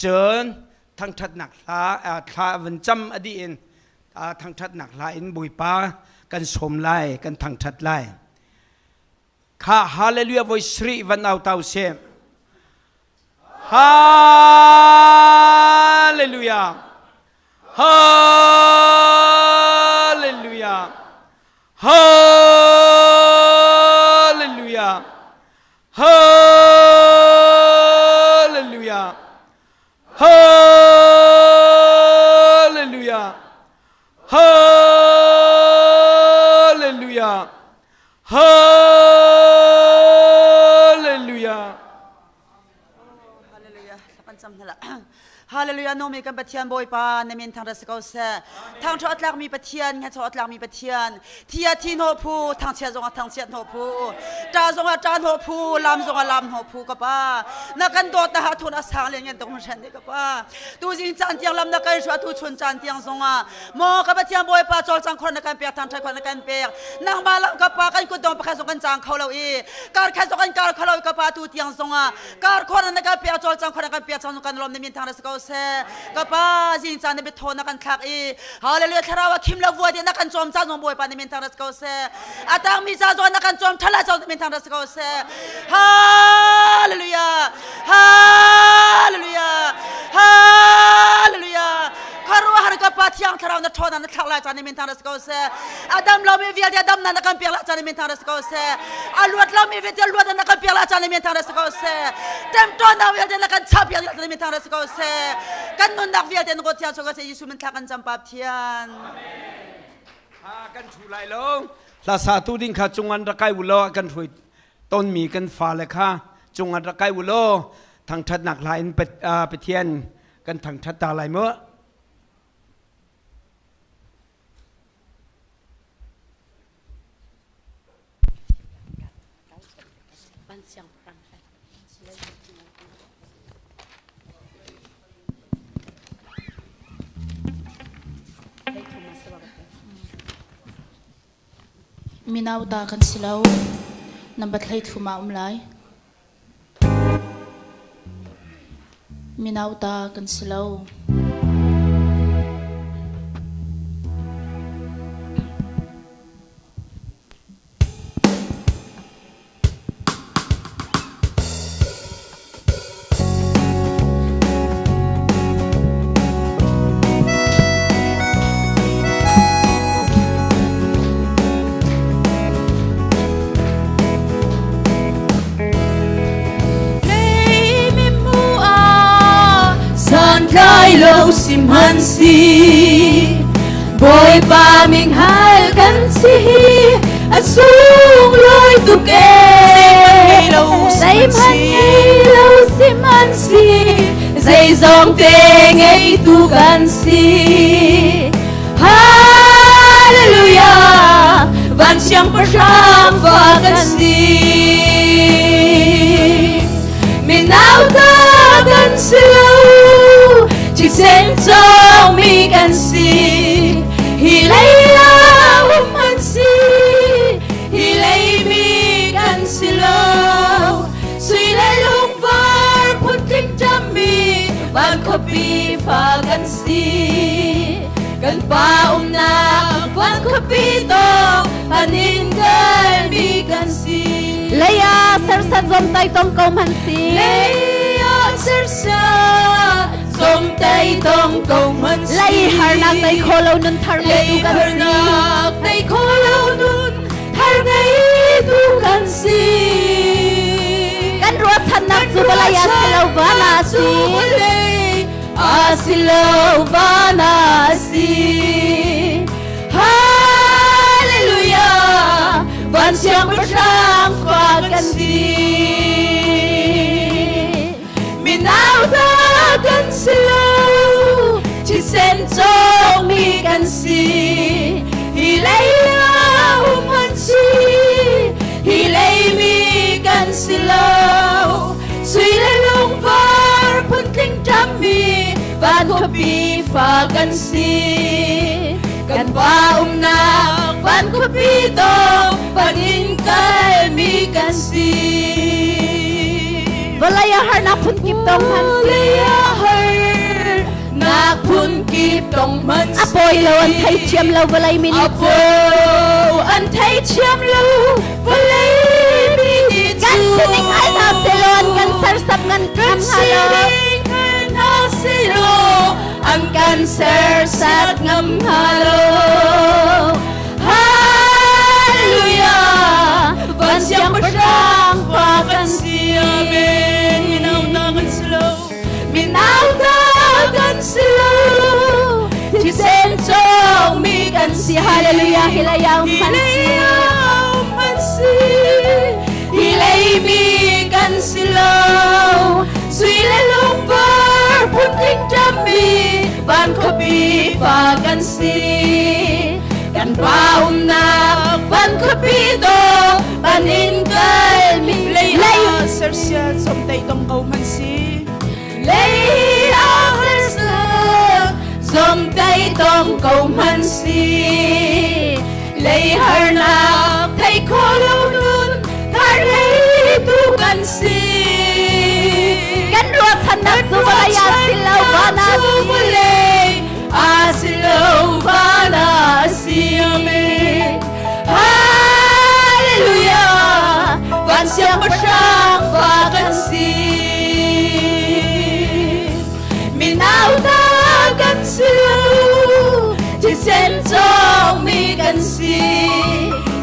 Cun thangṭhatnak hla thla van cam a dih in thangṭhatnak hla in Bawipa kan sawm lai, kan thangṭhat lai. Kha hallelujah voi sarih van au tau seh. Hallelujah. Hallelujah. Hallelujah. Hallelujah. Hallelujah. Hallelujah. Hallelujah. Hallelujah. Kan cam hna la. Hallelujah no mi kan Pathian Bawipa na min thang rat si ko seh. Thang tho atlak mi Pathian nge tho atlak mi Pathian. Thia thi no phu thang chia zong thang chiat no phu. Ta zong ta no phu lam zong lam no phu ka pa. Na kan dawt na ha thun asang le ngen tong hren de ka pa. Tu zing caan tiang lam na kan hruai tu chun caan tiang zong ah maw ka Pathian Bawipa cawlcang khor na kan pek thang thai khor na kan pek nangmah lo ka pa kan kut dong pakhat zong kan cang kho lo i kar khat zong kan kar kho lo ka pa tu tiang zong ah kar khor na kan pek cawlcang khor na kan pek cang kan lom na min thang na si ko seh ka pa zing caan na biathaw na kan thlak i hallelujah thlarau a khim lo vua na kan cawm ca zong Bawipa na min thang na si ko seh atang mi ca zong na kan cawm thala zong na min thang na si ko seh hallelujah Hallelujah! Hallelujah! Khuaruahhar ka Pa Thiang Thlarau na ṭhawn na thlak lai caan min thang ras ko seh. A dam lomi vialte a dam na kan pek lai caan min thang ras ko seh. A luat lomi vialte luat na kan pek lai caan min thang ras ko seh. Temtawn vialte na kan chap piak lai caan min thang ras ko seh. Kan nunnak vialte na ko thiang chung seh Jesuh min thla kan cam Pa Pathian. Ha kan thu lai lo. Hla sa tu ding kha cung an rak kai u law kan hruai tonmi kan fale kha cungah rak kai u law thangṭhatnak hla in Pathian kan thangṭhat ta lai mu. Mino ta kan si lo. Number 13 ah um lai. Mino ta kan si lo. Santlai lo sihmansi Bawipa min hal kan si a sunglawi tuk e zeihmanh ngei lo sihmansi zeizong te ngeitu kan si Hallelujah van siangpahrang fa kan si minau ta kan si lo thisen cawngmi kan si hi lei ah um an si hi leimi kan si lo sui le lungvar phuntling ṭammi van khuapi fa kan si kan pa umnak van khuapi tawk panin kalmi kan si Leia sersan zom tai tong ko man si. Leia sersan zom tai tong ko man si. Lei harnak tei kho lo nun thar ngei tu kan si. Harnak tei kho lo nun thar ngei tu kan si. Kan ruahchannak cu vawlei ah si lo van ah si. A si lo van ah si. Hallelujah van siangpahrang fa kan si. Minau ta kan si lo thisen cawngmi kan si. Hi lei ah um an si hi leimi kan si lo sui le lungvar phuntling ṭammi van khuapi fa kan si kan pa umnak van khuapi dawh van in kalmi kan si Vawlei ah harnak phunkip tong kan si. Vawlei ah harnak tong man A pawi lo an thei thiam lo vawlei mi nih cu. An thei thiam lo vawlei mi nih cu. Kan sining hal hna selaw an kan sersap ngan Kan hnga lo. sining hal hna selaw an kan sersat ngam hnga lo. Hallelujah, van siangpahrang fa kan si. Amen. Minau na kan si lo. Minau na kan si lo. Thisen cawkmi kan si. Hallelujah, hilayang man si. Hilayang man si. Hilaymi kan si lo. Sui le lungvar phun tling van khuapi fa kan si. Kan pa umnak van khuapi do ban in kal mi lei ah sersiat somtei tong ko man si. Lei ah sersiat somtei tong ko man si. Lei harnak thei kho lo nun thar lei tu kan si. Kan ruahchannak cu vawlei ah si lo van ah si. Vawlei ah si lo van ah si. Amen. Hallelujah, van siangpahrang fa kan si. Minau ta kan si lo, thisen cawkmi kan si.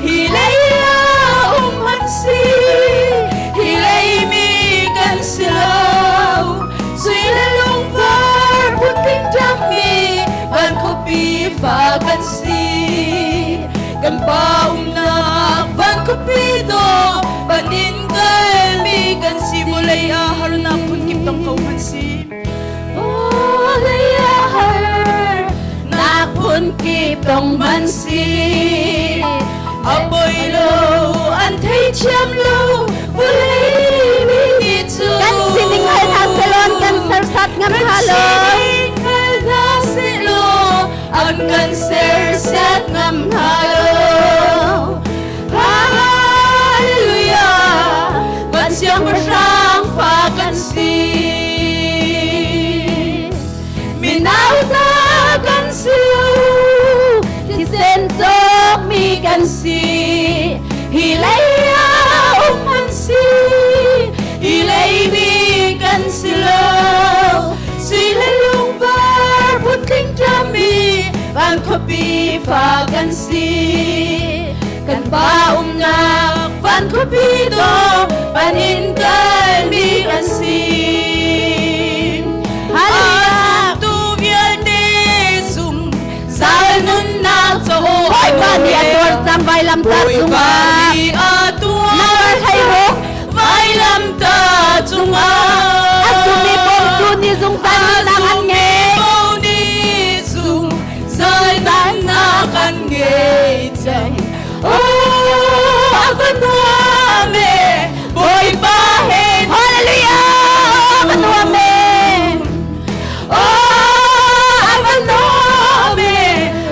Hi lei ah um han si, hi lei mi kan si lo. Sui le lungvar phun tling ṭangmi van khuapi fa kan si. Kan pa umnak van khuapi dawh van in kalmi kan si. Vawlei ah harnak phun kip tong ko man si. Vawlei ah harnak phun kip tong man si. A poi lo an thei thiam lo vawlei mi nih cu. Kan sining hal hna selaw an kan sersat ngam Kan hnga lo. sining hal hna selaw an kan sersat ngam hnga lo. Hallelujah, van siangpahrang fa kan si. Minau ta kan si lo, thisen cawkmi kan si. Hi lei ah um an si, hi lei mi kan si lo. Sui le lungvar phun tling ṭami van khuapi fa kan si. Kan pa umnak van khuapi dawh van in kalmi kan si. Hallelujah. Tu vialte zum zal nunnak caw Bawipa nih a tuar cang vailamtah Bawipa cungah. nih a tuar Number hlei ruk. Vailamtah cungah. A zummi bawmtu nih zungzal nunnak an ngei. A zummi nih zungzal nunnak an ngei cang. Oh, a va nuam e, Bawipa he. Hallelujah! A va nuam e. Oh, a va nuam e.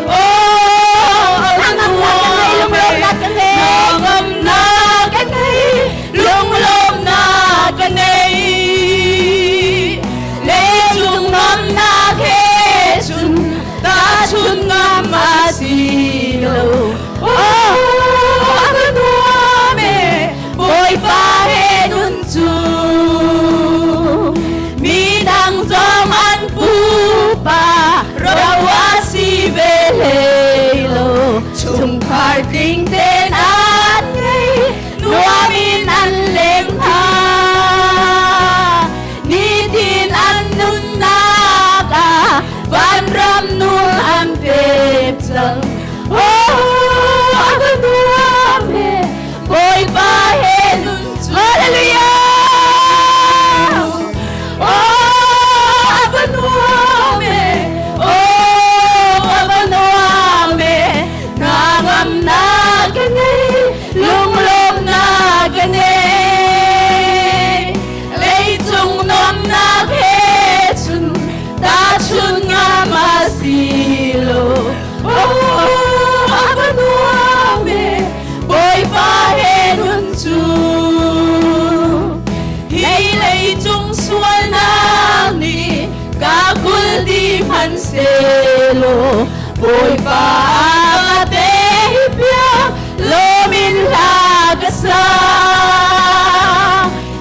Oh, a va Hnangamnak kan ngei, nuam e. lunglawmnak kan ngei. Hnangamnak kan ngei, lunglawmnak kan ngei. Leicung nuamnak he cun tahchun ngam a si lo. Oh, a va nuam e, Bawipa he nun cu. Midang zong an pupa ro a si ve hlei lo. Chungkhar tling tein an ngei, nuam in an leng hna. Nitin an nunnak ah vanram nun an pek cang. Oh, a va nuam e, Bawipa he nun cu. Hallelujah! Oh, a va nuam e, oh, a va nuam e, hnangamnak ka ngei, lunglawmnak ka ngei. Leicung nuamnak he cun tahchun ngam a si lo. Oh, a va nuam e, Bawipa he nun cu. Hi leicung sualnak nih ka kul di hmanhsehlaw. Selaw Bawipa ka teipiak lawmin hla ka sa.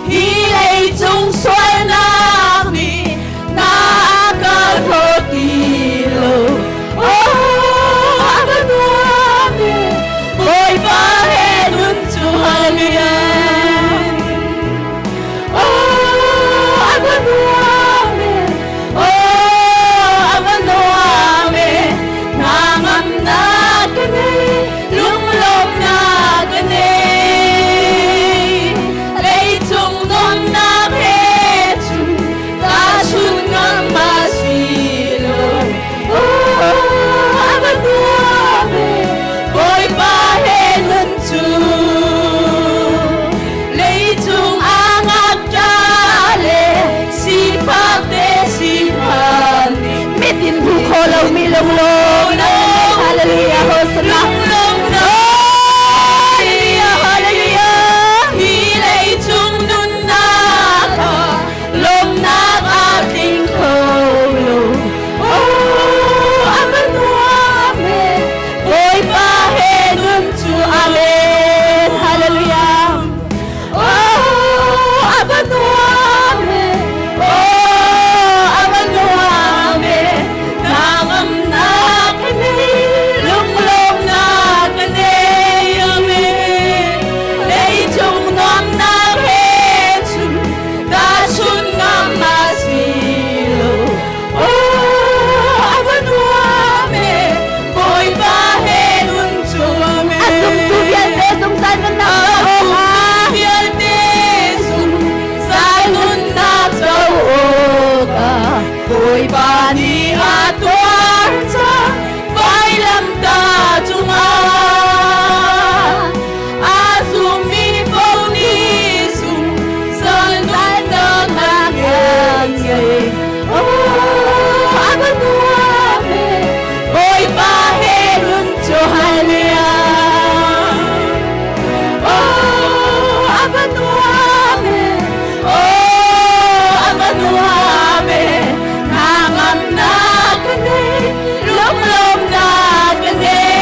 Hi leicung sualnak nih na ka thaw ti lo. Oh, a ka nuam e, Bawipa he nun cu hallelujah. Oh, a va nuam e, oh, a va nuam e, hna ngamnak ka nei, lunglawmnak ka nei. Leicung nuamnak he cun tahchun ngam ma si lo. Oh, a va nuam e, Bawipa he nun cu. Leicung ah ngakṭah le sifak te sifan nih Mitin hmu kho lomi lunglawm Hallelujah Hosanna Hallelujah, hallelujah. Hi leicung nunnak ah lawmnak a tling kho lo. Oh, a va nuam e, Bawipa he nun cu amen. Hallelujah Oh, a va nuam e, oh, a va nuam e, hnangamnak ka nei, lunglawmnak ka nei, amen. Leicung nuamnak he cun tahchun ngam a si lo. Oh, a va nuam e, Bawipa he nun cu amen. A zumtu vialte zungzal nunnak co awkah Vialte zungzal nunnak co awkah Bawipa nih a tuar cang vailamtah cungah. A zummi paoh nih zungzal nunnak an ngei. Oh, a va nuam e, Bawipa he nun cu hallelujah. Oh, a va nuam e, oh, a va nuam e, hnangamnak ka nei, lunglawmnak ka nei.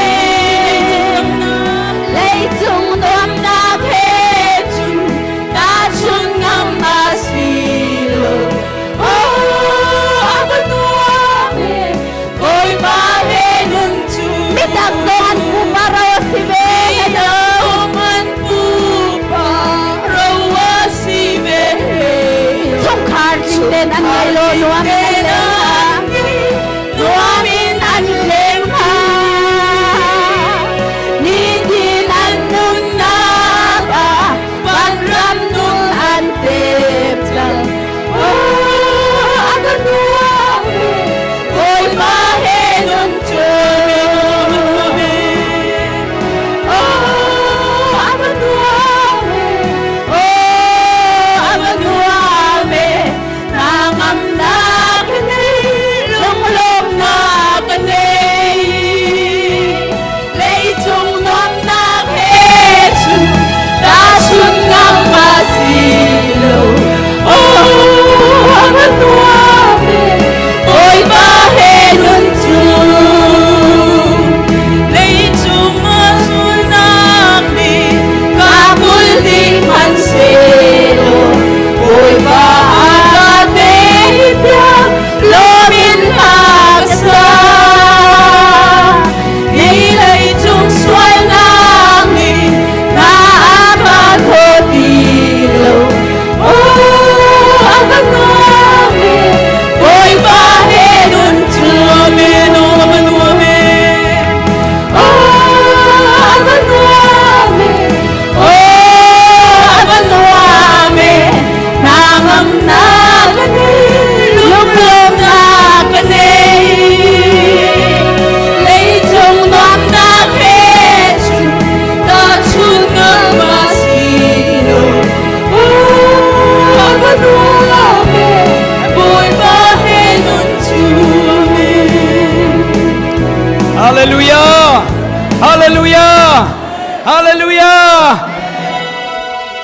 Leicung nuamnak he cun tahchun ngam a si lo. Oh, a va nuam e, Bawipa he nun cu. Midang zong an pupa ro a si ve. Midang an pupa ro a si ve. Chungkhar tling tein an ngei lo nuam in an leng hna. Nuam in an leng hna. Nitin an nunnak ah vanram nun an tep cang. Oh, a va nuam e, Bawipa he nun cu. Oh, a va nuam e, oh, a va nuam e, hnangamnak ka nei, lunglawmnak ka nei. Leicung nuamnak he cun tahchun ngam a si lo. Oh, a va nuam e, Bawipa he nun cu. Leicung a sulnak nih ka kul ding hmanhsehlaw, Bawipa a ka teipiak, lawm in hla ka sa. Hi leicung sualnak nih hna a ka thaw ti lo. Oh, a va nuam e, Bawipa he nun cu. Amen, oh, a va nuam e. Oh, a va nuam e, oh, a va nuam e, hnangamnak ka nei, lunglawmnak ka nei. Leicung nuamnak he cun tahchun ngam a si lo. Oh, a va nuam e, Bawipa he nun cu. Amen. Hallelujah! Hallelujah! Hallelujah!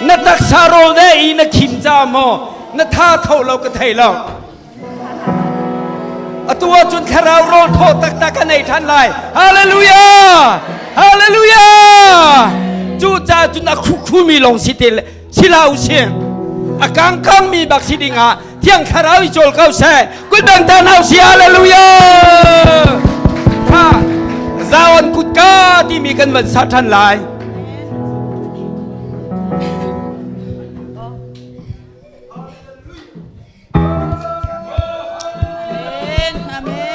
Na taksa rawl ne i na khim ca maw na tha tho lo ka thei lo. Atu Atu ahcun thlarau rawl thaw taktak kan ei ṭhan lai. Hallelujah! Hallelujah! Cucaah cun a khukhumi lawng si te si hlah usih. A kangkangmi bak si dingah Thiang Thlarau i cawl ko seh. Kut bang ta hna usih. Hallelujah! Ha! Zaon kutka timi kan van sa ṭhan lai. Amen. Amen.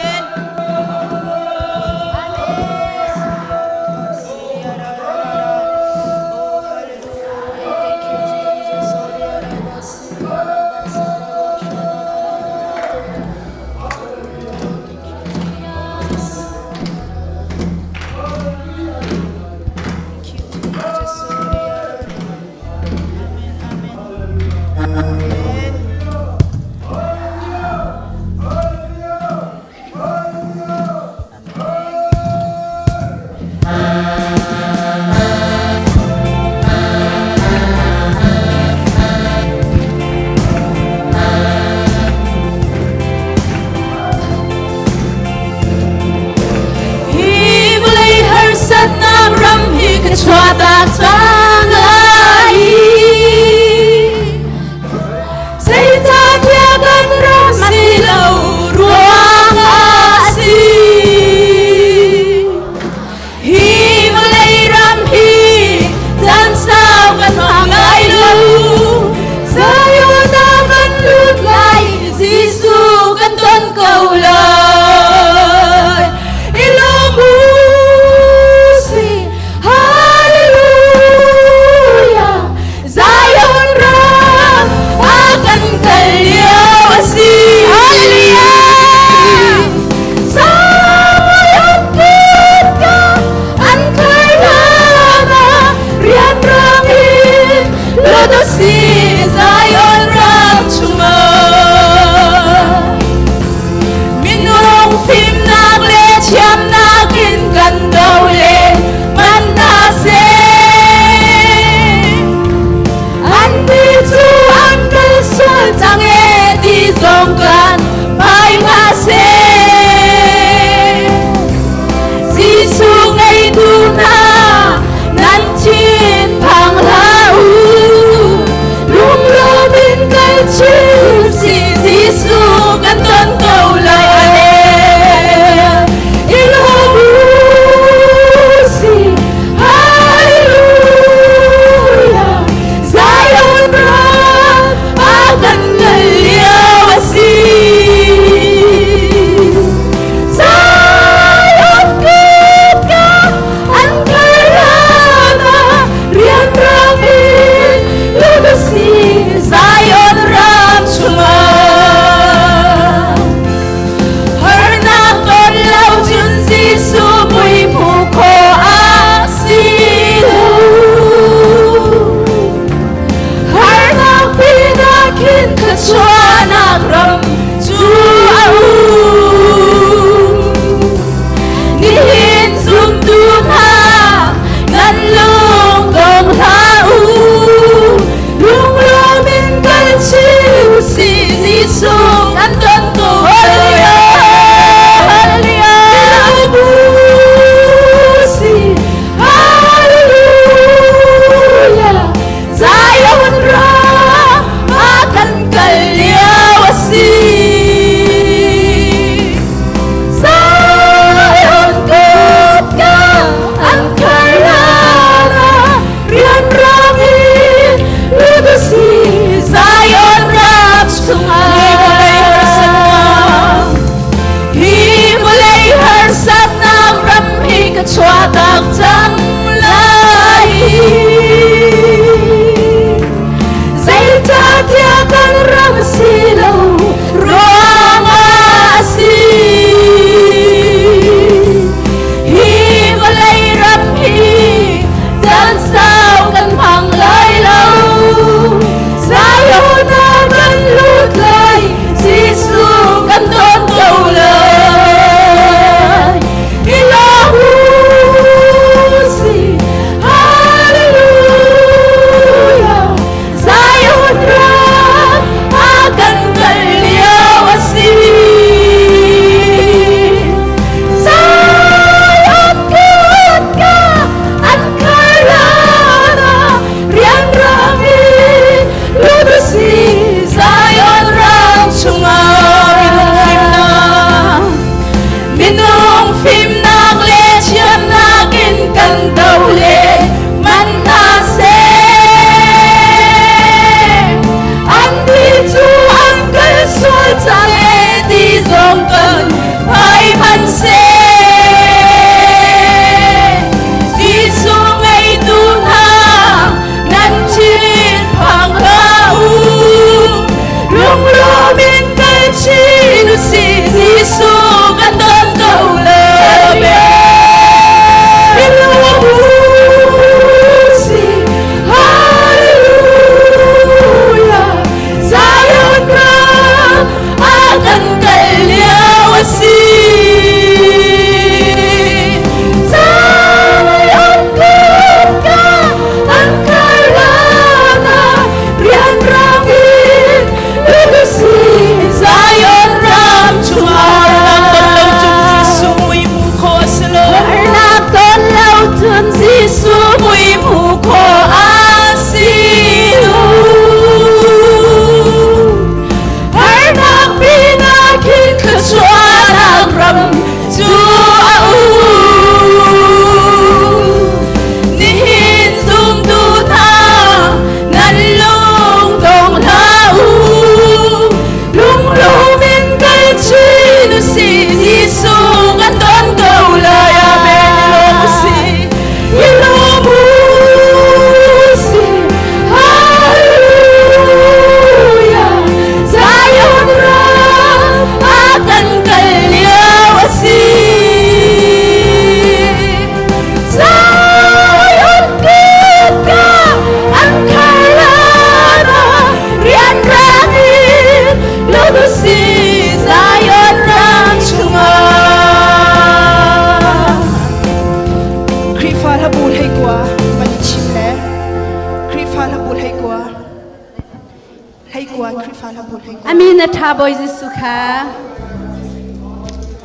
Bawi Jesuh kha.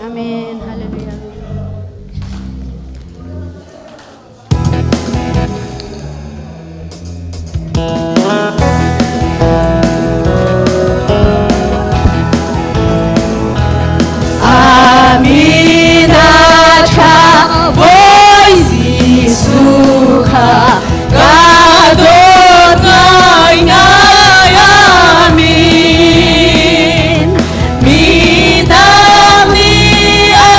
Amen. Hallelujah. Amina tha Bawi Jesuh kha ka dawt ngai ngai. Amin. Mi dang nih a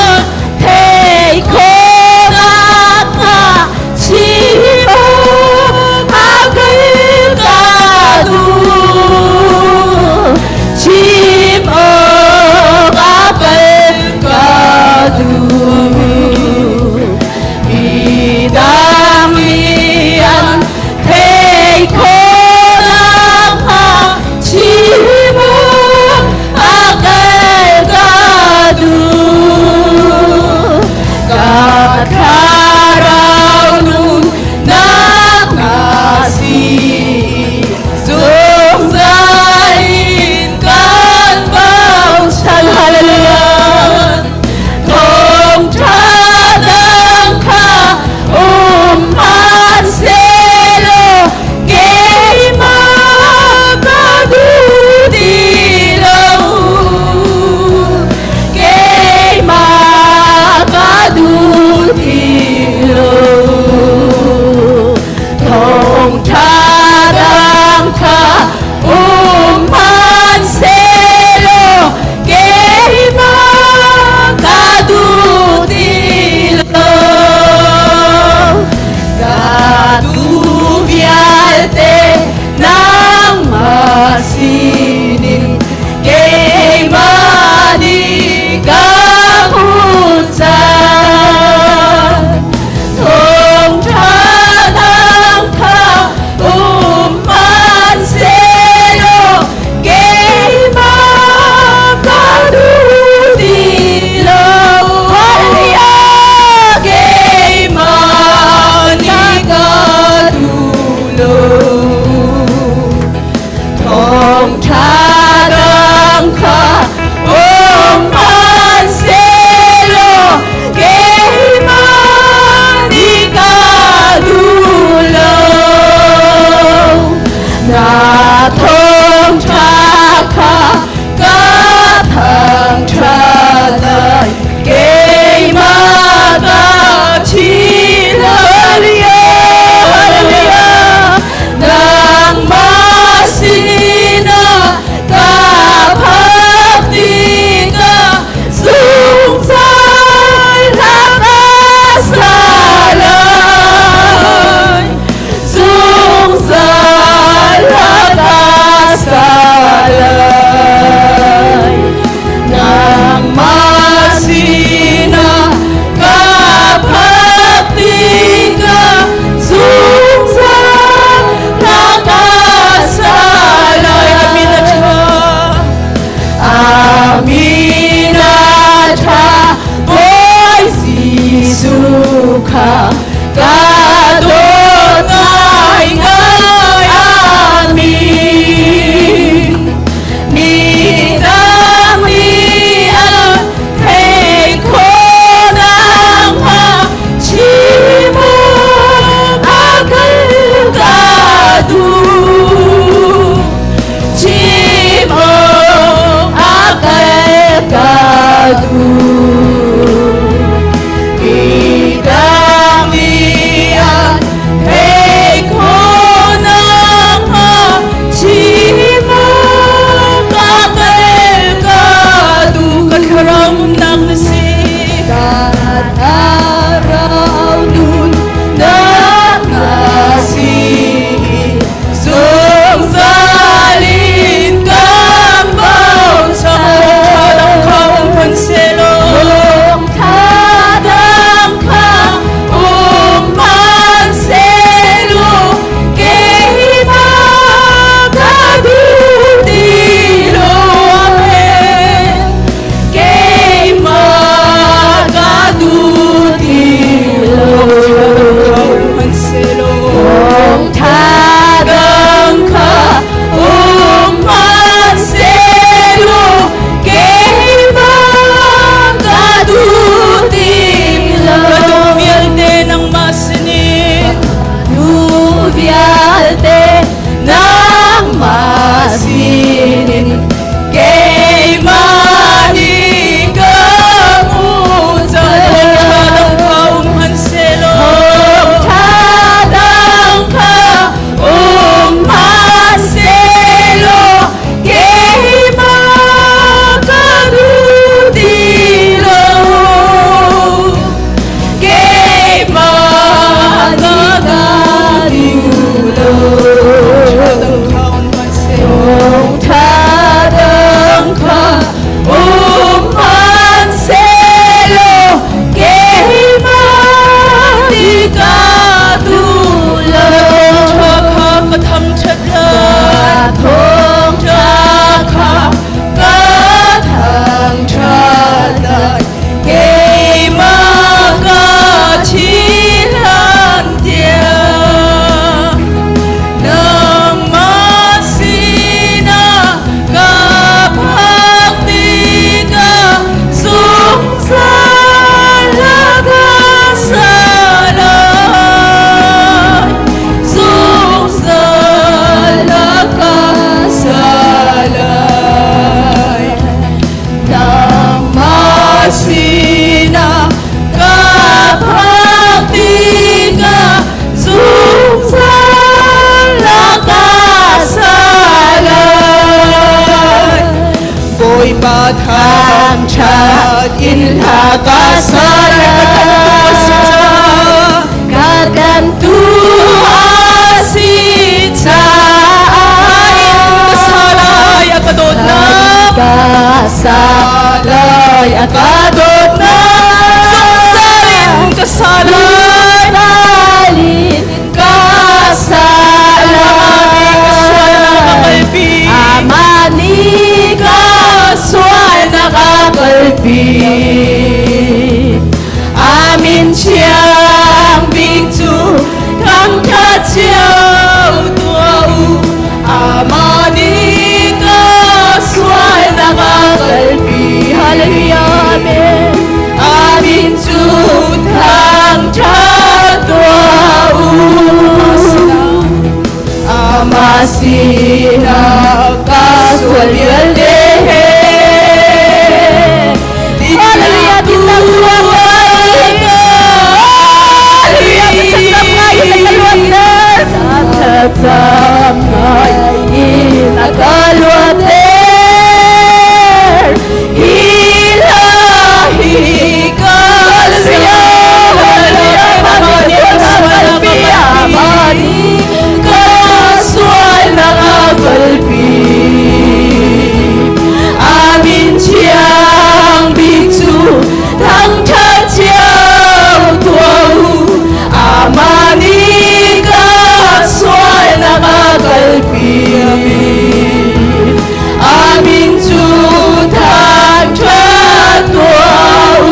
Thangṭhat in hla ka sa Ka tlantu a si caah Ka sa lai a ka dawtnak Ka sa lai a ka dawtnak Zungzal in ka sa lai Zungzal in ka sa lai Ka sualnak a kalpi Amah nih ka sualnak a kalpi Amin thiang bik cu thangṭhat cio tuah u Amah nih ka sualnak a kalpi Hallelujah Amen Amin cu thangṭhat tuah u Amah sinah ka sual vialte he Hallelujah dinnak tuah Hallelujah thlacam ngai in a ka luatter Thlacam ngai in a ka luatter Hi hla hi ka Ka sualnak a kalpi Amin thiang bik cu thangṭhat cio tuah u Amah nih ka sualnak a kalpi Amin cu thangṭhat tuah u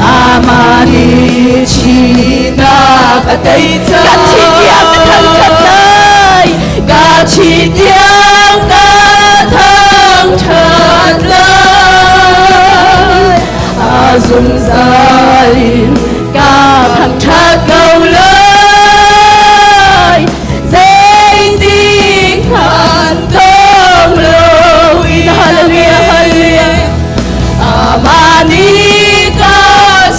Amah nih thihnak a tei cang. Ka thi tiang ka thangṭhat lai. Ka thi tiang ka thangṭhat lai. A zungzal in ka thangṭhat ko lai. Zeitik hmanh dong loin. Hallelujah, hallelujah. Amah nih ka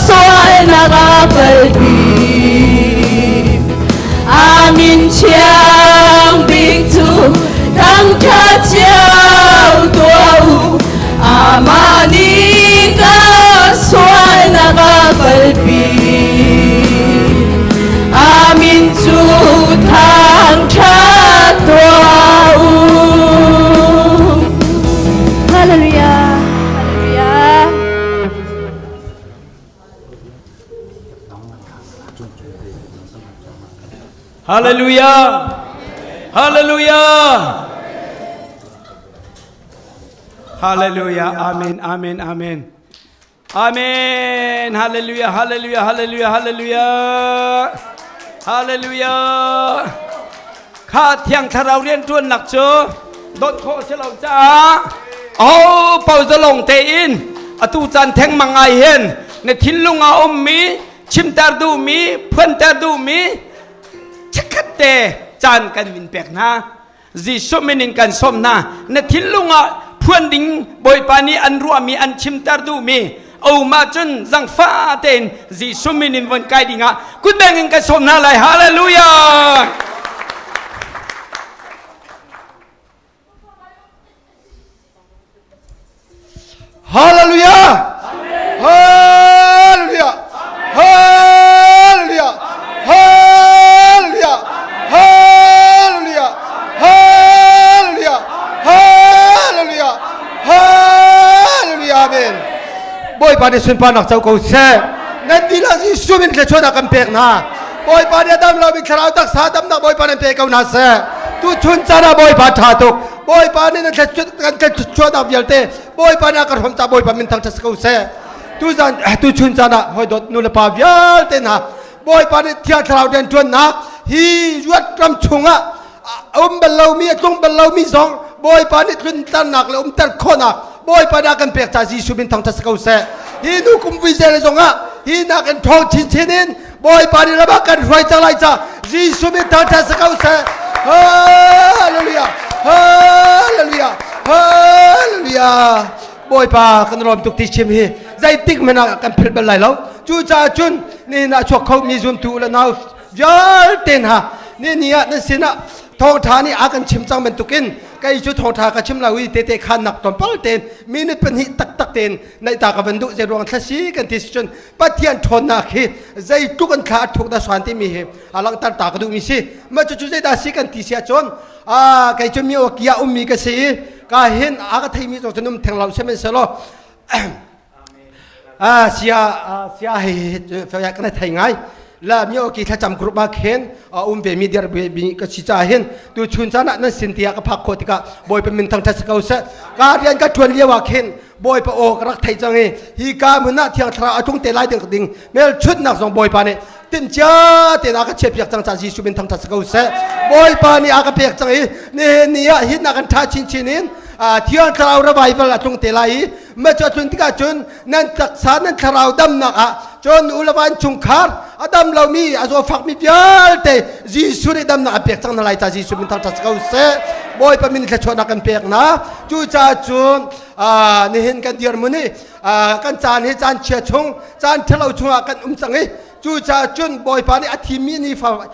sualnak a kalpi. Amin thiang bik cu thangṭhat cio tuah u. Amah nih ka sualnak a kalpi. Amin cu thangṭhat tuah u. Hallelujah. Hallelujah. Hallelujah. Hallelujah. Hallelujah. Amen. Amen. Amen. Amen. Hallelujah. Hallelujah. Hallelujah. Hallelujah. Hallelujah. Kha thiang thlarau rian ṭuannak cu dawt khawh si lo caah oh pau zalong tein atu caan theng mang ai hin na thinlung ah ummi chimter duhmi phuanter duhmi chikkhat te caan kan min pek hna Jesuh min in kan sawm hna. Na thinlung ah phuan ding Bawipa nih an ruahmi an chimter duhmi oma cun zangfa tein Jesuh min in von kai dingah kutbeng in kan sawm hna lai. Hallelujah! Hallelujah! Hallelujah! Hallelujah! Hallelujah! Hallelujah! Hallelujah! Hallelujah! Hallelujah! Amen. Bawipa nih sunparnak co ko seh. Nan dihlak Jesuh min thluachuahnak kan pek hna. Bawipa nih a dam lomi thlarau taksa damnak Bawipa nan pe ko hna seh. Tuchun caan ah Bawipa ṭha tuk. Bawipa nih na kan thluachuahnak vialte Bawipa nih a kan hrawm ca Bawipa min thangṭhat si ko seh. Tuzan tuchun caan ah hawi dawt nu le pa vialte hna Bawipa nih Thiang Thlarau rianṭuannak hi ruat ram chungah a um bal lomi a tlung bal lomi zong Bawipa nih tlunternak le umter khawhnak Bawipa nih a kan pek ca Jesuh min thangṭhat si ko seh. Hi nu kum vui zel zongah hi nak in ṭhawng chinchin in Bawipa nih ram ah kan hruai cang lai ca Jesuh min thangṭhat si ko seh. Hallelujah! Hallelujah! Hallelujah! Bawipa kan rawm tuk ti chim hi zeitik hmanh ah kan philh bal lai lo. Cucaah cun nihin ah chuak kho mi zumtu le nau vialte hna. Ni ni ah nan sinah thawngṭha nih a kan chim cang bantukin kei cu thawngṭha ka chim lo i tete khan nak tlawmpal tein minute pahnih taktak tein naihta ka van duh. Zei ruang thlasi kan ti si cun Pathian ṭhawnnak hi zeitluk an thla a thuk dah suan timi hi a langhter ta ka duhmi si. Mah cucu zeidah si kan ti si ahcun kei cu mi awki ah ummi ka si i ka hin a ka theimi zong cu num theng lo sihmanhsehlaw sia sia hei kan thei ngai la mi awki thlacam group ah khin um ve mi dir bi ka si cha hin tu chun chan ah nan sin tiah ka phak khawh tikah Bawipa min thangṭhat si ko seh. Ka rian ka ṭuan lio ah khin Bawipa aw ka rak thei cang i hi ka hmun ah Thiang Thlarau a tlung te lai ding ding hmelchunhnak zong Bawipa nih timhcia tein a ka chiahpiak cang caah Jesuh min thangṭhat si ko seh. Bawipa nih a ka pek cang i nihin ni ah hin a kan ṭha chinchin in Thiang Thlarau revival a tlung te lai i mah cu a tlun tikah cun nan taksa nan thlarau damnak ah cun u le va chungkhar a dam lomi a zawfakmi vialte Jesuh nih damnak a pek cang hna lai ca Jesuh min thangṭhat si ko seh. Bawipa min thluachuahnak kan pek hna. Cucaah cun nihin kan dirhmun i kan caan hi caan chia chung caan ṭhalo chungah kan um cang i cucaah cun Bawipa nih a thimmi nifa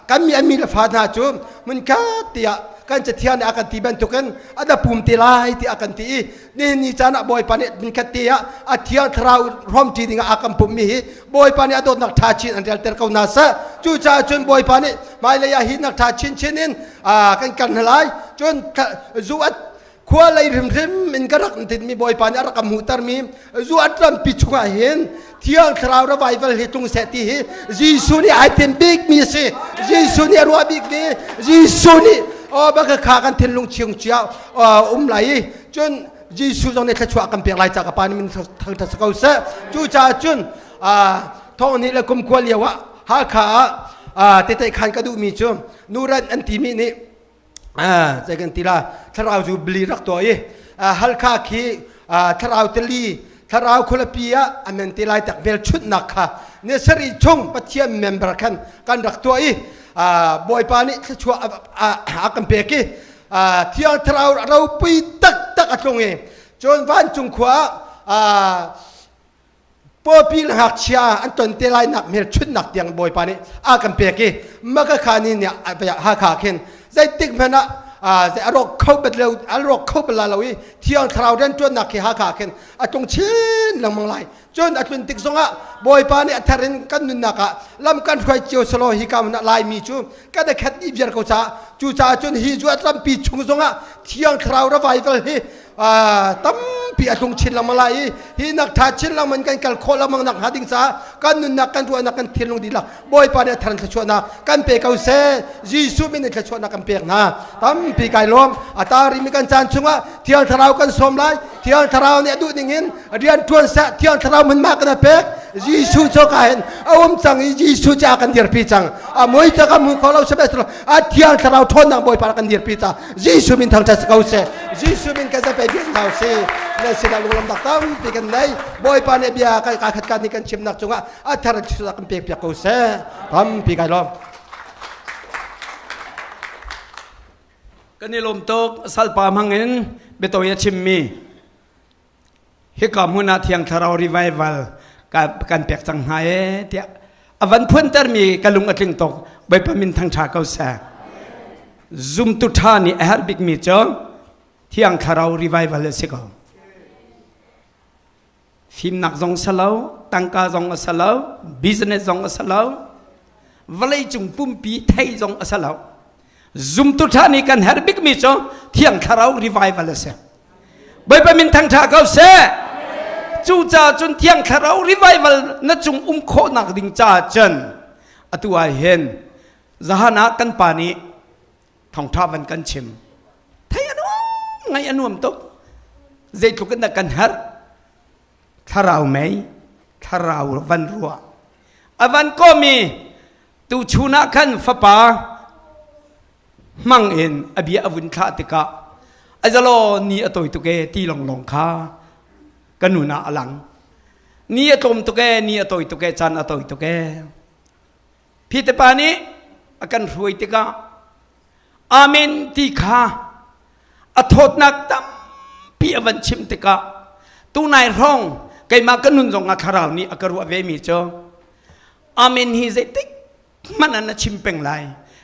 kan mi an mi le fa hna cu hmunkhat tiah kan cathiang nih a kan ti bantukin a da pum te lai tiah a kan ti i nihin ni caan ah Bawipa nih hmunkhat te ah a Thiang Thlarau hrawmṭi dingah a kan pummi hi Bawipa nih a dawtnak ṭha chin an relter ko hna seh. Cucaah cun Bawipa nih hmailei ah hi nak ṭha chinchin in kan kal hna lai. Cun zu khua lei hrimhrim in ka rak tinmi Bawipa nih a rak ka hmuhtermi zu at rampi chungah hin Thiang Thlarau revival hi tlung seh ti hi Jesuh nih ai tim bikmi a si. Jesuh nih a ruah bikmi Jesuh nih oh baka kha kan thinlung chung cia um lai i cun Jesuh zong nih thluachuah kan pek lai ca ka pa nih min thangṭhat si ko seh. Cucaah cun thong hnih le kum kua lio ah Hakha ah tete khan ka duhmi cu nuran an timi nih zei kan ti la thlarau cu bili rak tuah i Halkha khi thlarau tali thlarau khualipi ah a men te lai tak hmelchunhnak kha ni sarih chung Pathian member khan kan rak tuah i Bawipa nih thluachuah a kan pek i Thiang Thlarau ropui taktak a tlung i cun vancung khua ah pawpi le ngakchia an ton te lai nak hmelchunhnak tiang Bawipa nih a kan pek i maka kha ni nih Hakha khin zeitik hmanh ah a rawk kho bat lo a rawk kho bal lo i Thiang Thlarau rianṭuannak khi Hakha khin a tlung chin lengmang lai. Cun a tlun tik zongah Bawipa nih a thar in kan nunnak ah lam kan hruai cio selaw hi ka hmun ah Laimi cu kan i khat dih viar ko caah cucaah cun hi cu a lampi chung zongah Thiang Thlarau revival hi tampi a tlung chin lengmang lai i hi nak ṭha chin lengmang kan kal khawh lengmang nak hnga ding caah kan nunnak kan ruahnak kan thinlung dihlak Bawipa nih a thar in thluachuahnak kan pe ko seh. Jesuh min in thluachuahnak kan pek hna. Tampi kai lawm. A tarimi kan caan chungah Thiang Thlarau kan sawm lai. Thiang Thlarau nih a duh ning in rian ṭuan seh. Thiang Thlarau hmunhma kan pek. Jesuh cu ka hin a um cang i Jesuh cu a kan dirpi cang. A mui cu kan hmu kho lo sihmanhsehlaw a Thiang Thlarau ṭhawnnak Bawipa kan dirpi ca Jesuh min thangṭhat si ko seh. Jesuh min kan zapei biak hna usih. Nan sinah lunglawmhnak tampi kan nei. Bawipa nih bia ka khat kat nih kan chimnak cungah a thar in kan pek piak ko seh. Tampi kai lawm. Kan i lawm tuk. Salpa hmang in biatawi a chimmi hika hmun ah Thiang Thlarau revival kan pek cang hna e tiah a van phuntermi ka lung a tling tuk. Bawipa min thangṭha ko seh. Zumtu ṭha nih a herh bikmi cu Thiang Thlarau revival a si ko. Fimnak zong si lo, tangka zong a si lo, business zong a si lo, vawleicung pumpi thei zong a si lo. Zumtu ṭha nih kan herh bikmi cu Thiang Thlarau revival a si. Bawipa min thangṭha ko seh. Cucaah cun Thiang Thlarau revival na cung um khawhnak ding caah cun atu ah hin zahan ah kan pa nih thawngṭha van kan chim. Thei a nuam, ngaih a nuam tuk. Zeitluk in dah kan herh? Thlarau mei, thlarau van ruah. A van kawmi tuchun ah khan fapa hmang in a bia a vun thlah tikah a zalaw ni a tawi tuk e ti longlong kha ka nun ah a lang. Ni a tlawm tuk e, ni a tawi tuk e, caan a tawi tuk e. Phite pa nih a kan hruai tikah Amen ti kha a thawtnak tampi a van chim tikah tunai hrawng keimah ka nun zong ah thlarau nih a ka ruah ve mi cu Amen hi zeitik hmanh ah na chim peng lai.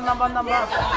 435.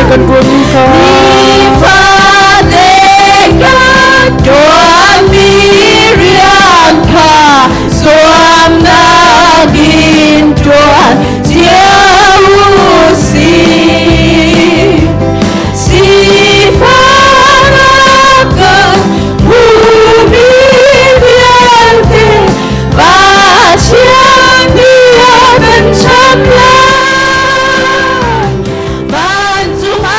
Kan tuanmi kha. Nifate kan tuanmi rian kha zuamnak in tuan cio u sih. Sifak kan hmuhmi vialte Pathian nih a kan cham lai. Vancung ah.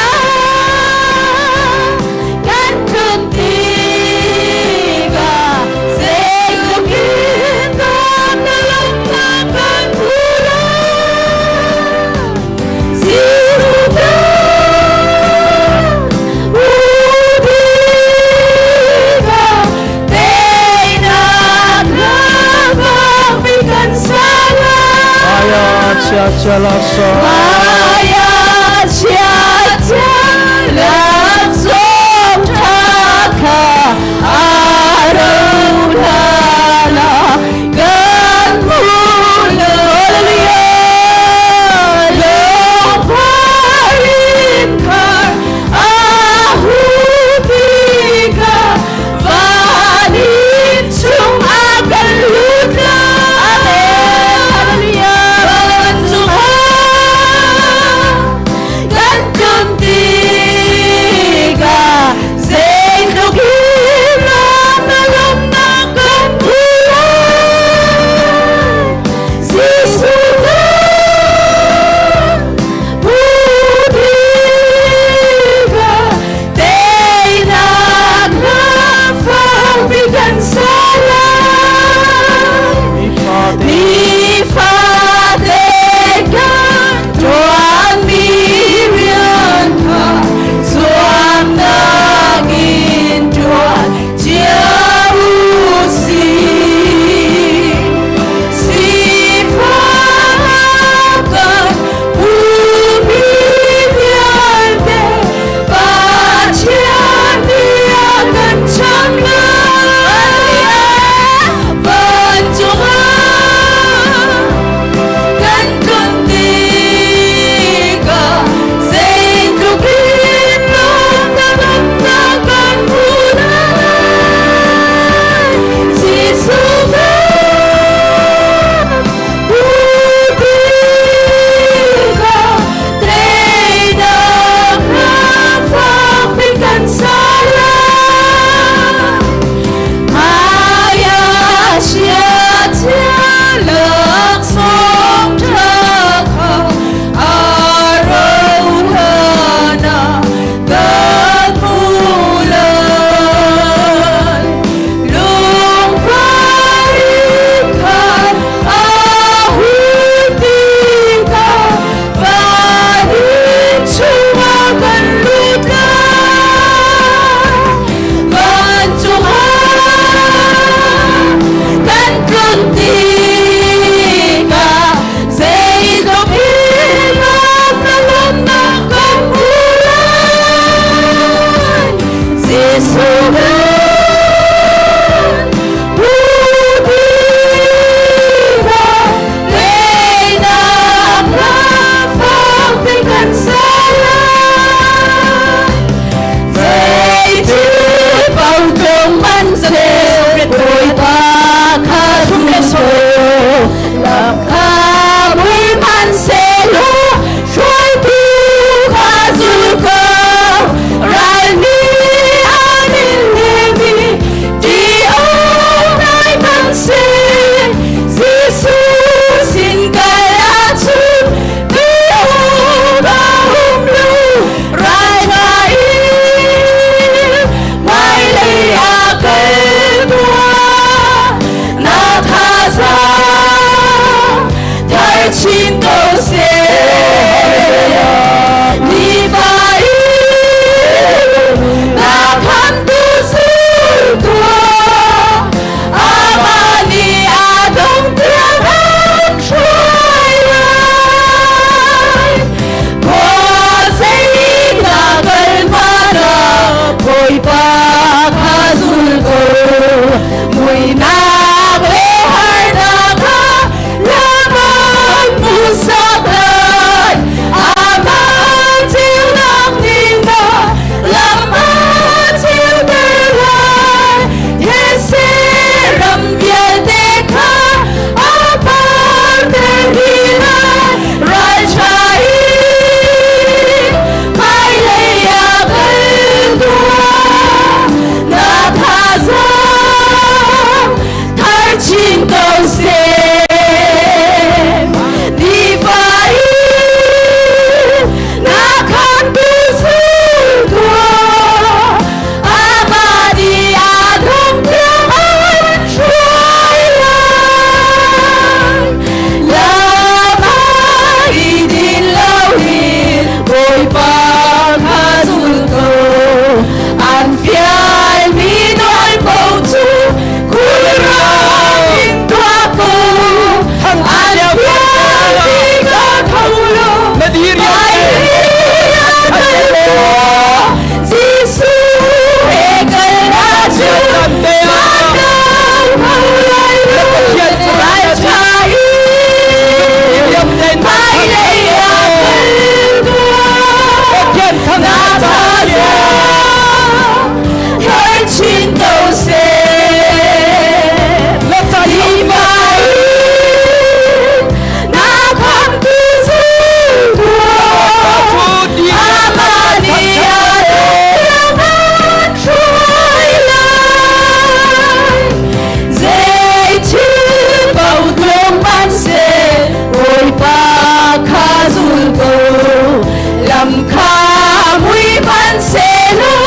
kha mui hmanhsehlaw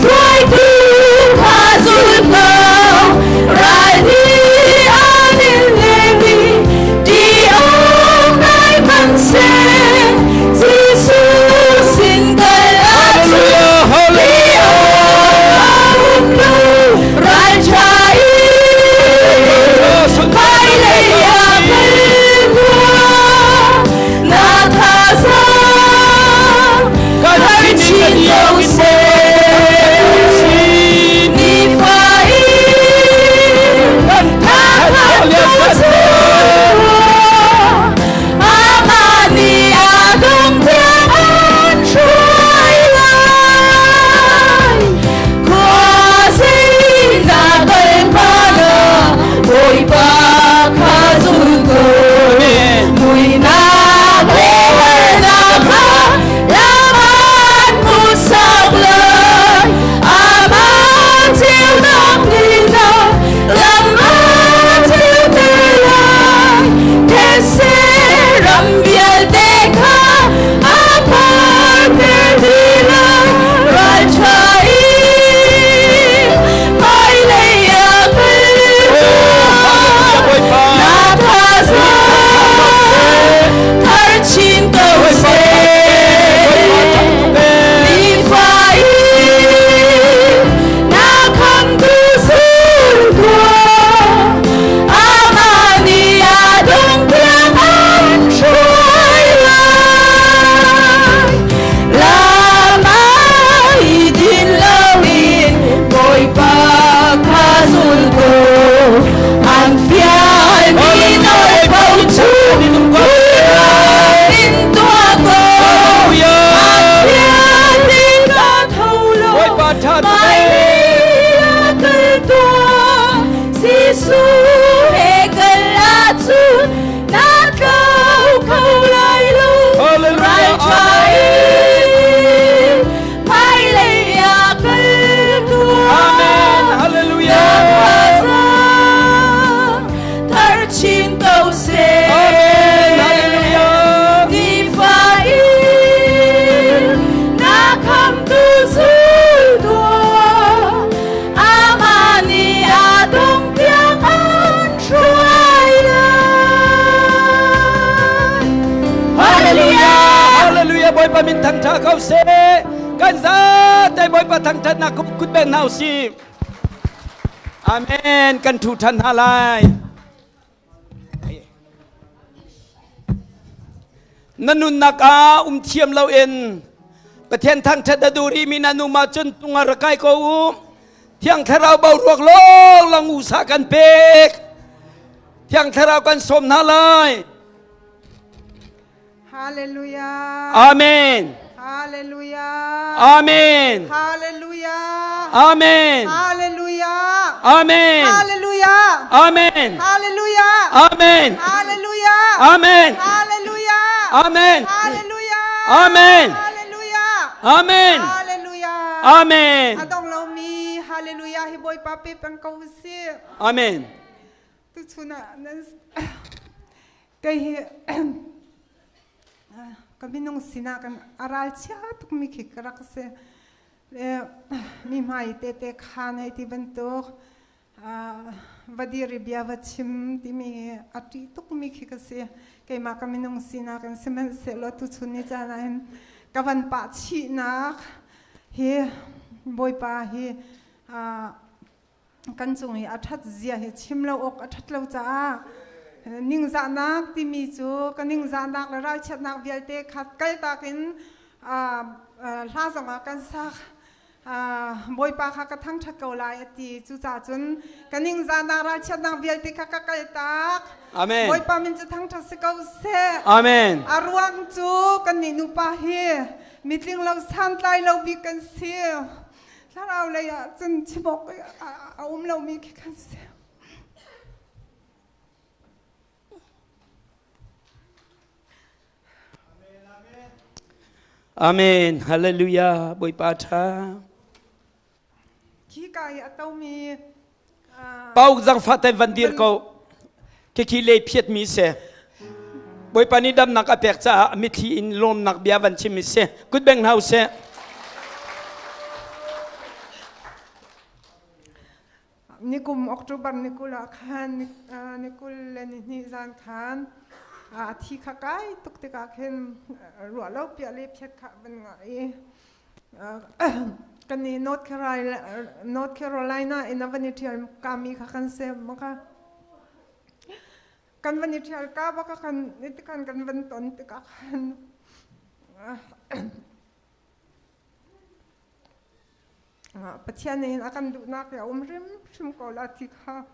hruaitu kha zul ko. Ral nih an in leng i ti awk ngai hmanhseh, Jesuh sin kal ahcun ti awk a um lo. Ralṭha in hmailei ah kal tuah, na thazaang thar chin ko seh. Nifa in na khamtu Amah nih a dong tiang an hruai lai. Khua zei na kal hmanh ah Bawipa kha zul ko. Muihnak le harnak kha lam an hmuhsak lai. Amah ceunak nih na lam a ceuter lai. Thetse ram vialte kha a parter dih lai. Ralṭha in hmailei ah kal tuah. Na thazaang thar chin ko seh. Nifa in na khamtu zul tuah. Amah nih a dong tiang an hruai lai. Lam ah i din loin Bawipa kha zul ko. An fialmi nawl paoh cu in tuah ko. An fialmi ka tho lo. Hmailei ah kal tuah. Jesuh he kal ahcun na tlau kho lai lo. Ralṭha in hmailei ah kal tuah. Amen. Hallelujah. Na thazaang thar chin ko seh. Amen. Hallelujah. Nifa in na khamtu zul tuah. Amah nih a dong tiang an hruai lai. Hallelujah. Hallelujah. Bawipa min thangṭha ko seh. Kan zate Bawipa thangṭhatnak kut beng hna usih. Amen. Kan ṭhu ṭhan hna lai. Na nunnak ah um thiam loin Pathian thangṭhat a duh rihmi na nu ma cun tung ah rak kai ko u. Thiang Thlarau boruak lawng usa kan pek. Thiang Thlarau kan sawm hna lai. Hallelujah. Amen. Hallelujah. Amen. Hallelujah. Amen. Hallelujah. Amen. Hallelujah. Amen. Hallelujah. Amen. Hallelujah. Amen. Hallelujah. Amen. Hallelujah. Amen. Hallelujah. Amen. Hallelujah. Amen. Adong lomi hallelujah hi Bawipa pe peng ko usih. Amen. Tuchun ah nan kei hi ka minung sinah kan a ralchia tukmi khi ka rak si. Mi hmai tete khan hei ti bantuk va dir i bia va chim timi hi a ṭih tukmi khi ka si. Keimah ka minung sinak in sihmanhsehlaw tuchun ni caan ah hin ka van pah chihnak hi Bawipa hi kan cung i a ṭhat zia hi chim lo awk a ṭhat lo caah ningzahnak timi cu ka ningzahnak le ralchiatnak vialte kha kaltak in hla zongah kan sak. Bawipa kha ka thangṭhat ko lai a ti. Cucaah cun ka ningzahnak ralchiatnak vialte kha ka kaltak. Amen. Bawipa min cu thangṭhat si ko seh. Amen. A ruang cu kannih nupa hi mitling lo santlai lo bik kan si. Thlarau lei ah cun chim awk a um lomi khi kan si. Amen. Hallelujah. Bawipa ṭha. Khi ka i a tomi Pau zangfah ten van dir ko. Khikhi le phiat mi se. Bawipa nih damnak a pek caah a mitthli in lawmnak bia van chim i si. Kut beng hna usih. Nikum October ni 20 ah khan ni 22 zan khan a thi kha kai tuk tikah khin ruah lo piah le phiat kha van ngah i kan i North Carolina North Carolina in a van i ṭhial kami kha kan sem maka kan van i ṭhial ka baka kan kan kan van ton tikah khan Pathian nih a kan duhnak hi a um hrimhrim ko la ti kha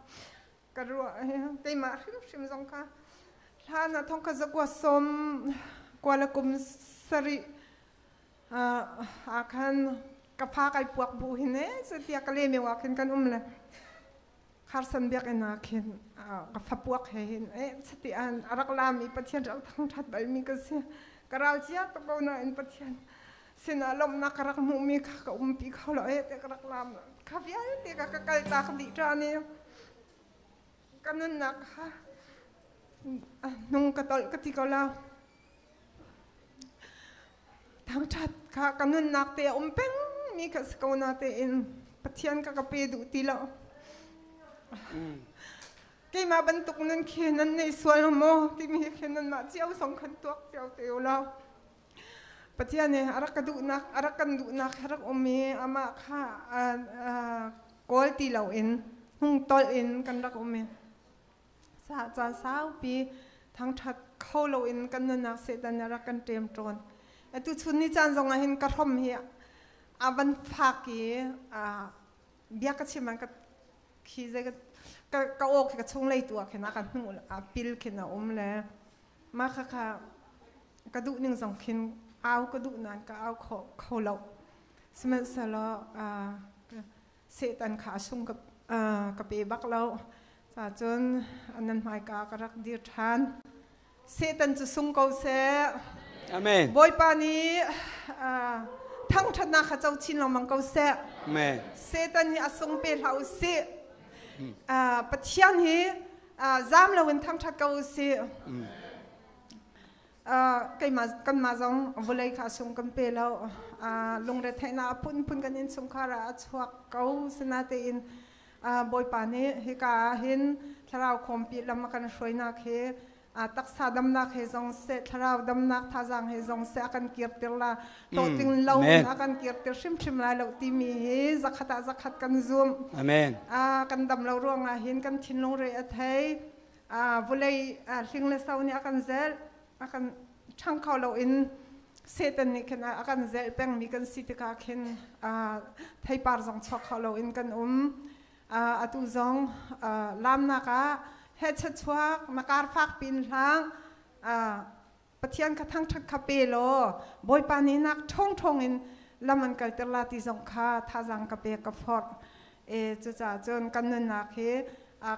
ka ruah. Keimah hrimhrim zong kha hlan ah thong kha zakua sawm kuala kum sarih ah khan ka fa kai puak bu hin e tiah ka le meu ah khin kan um le kharsan biakinn ah khin ka fa puak he hin e chati an a rak lami Pathian rak thangthat balmi ka si. Ka ral cia tuk ko nain Pathian sinah lawmhnak ka rak hmuhmi kha ka umpi kho lo e te ka rak lam kha vialte ka ka kal tak dih ṭan i ka nunnak kha hnung ka tolh ka ti ko lo. Thangṭhat kha ka nunnak te a um peng mi kha si ko na tein Pathian ka ka pe duh ti lo. Keimah bantuk nun khi nan nei sual maw timi khi nanmah cio song khan tuak cio te u law. Pathian nih a rak ka duhnak a rak kan duhnak a rak um i amah kha kawl ti loin hnung tolh in kan rak um i caan saupi thangṭhat kho loin kan nunnak Satan nih a rak kan ṭem ṭawn. Atu chun ni caan zong ah hin ka hrom hi a van fak i bia ka chim an ka khi zei ka ka aw khi ka chunglei tu ah khin a ka hnuh a pil khin a um le mah kha kha ka duh ning zong khin au ka duh nain ka au kho kho lo. Sihmanhsehlaw Satan kha a sung ka ka pe bak lo. Cun nan hmaika ka rak dir ṭhan. Satan cu sung ko seh. Amen. Bawipa nih thangṭhatnak kha co chin lengmang ko seh. Amen. Satan hi a sung pe hlah u sih. Pathian hi zam loin thangṭhat ko u sih. Keimah kanmah zong vawlei kha sung kan pe lo. Lungretheihnak a phunphun kan innchungkhar ah a chuak ko. Sinatein Bawipa nih hika ah hin thlarau khawmpi lam a kan hruainak hi taksa damnak he zong seh thlarau damnak thazaang he zong seh a kan kirtir la hlawhtling lo in a kan kirtir hrimhrim lai lo timi hi zakhat ah zakhat kan zum. Amen. Kan dam lo ruangah hin kan thinlung re a thei. Vawlei hling le so nih a kan zelh a kan ṭhang kho lo in Satan nih khin a kan zelh pengmi kan si tikah khin theipar zong chuak kho lo in kan um. Atu zong lamnak ah hehchet chuak na kar fak pin hlang Pathian kha thangṭhat kha pe law Bawipa nih nak ṭhawngṭhawng in lam an kalter la ti zong kha thazaang ka pek ka forh. E cucaah cun kan nunnak hi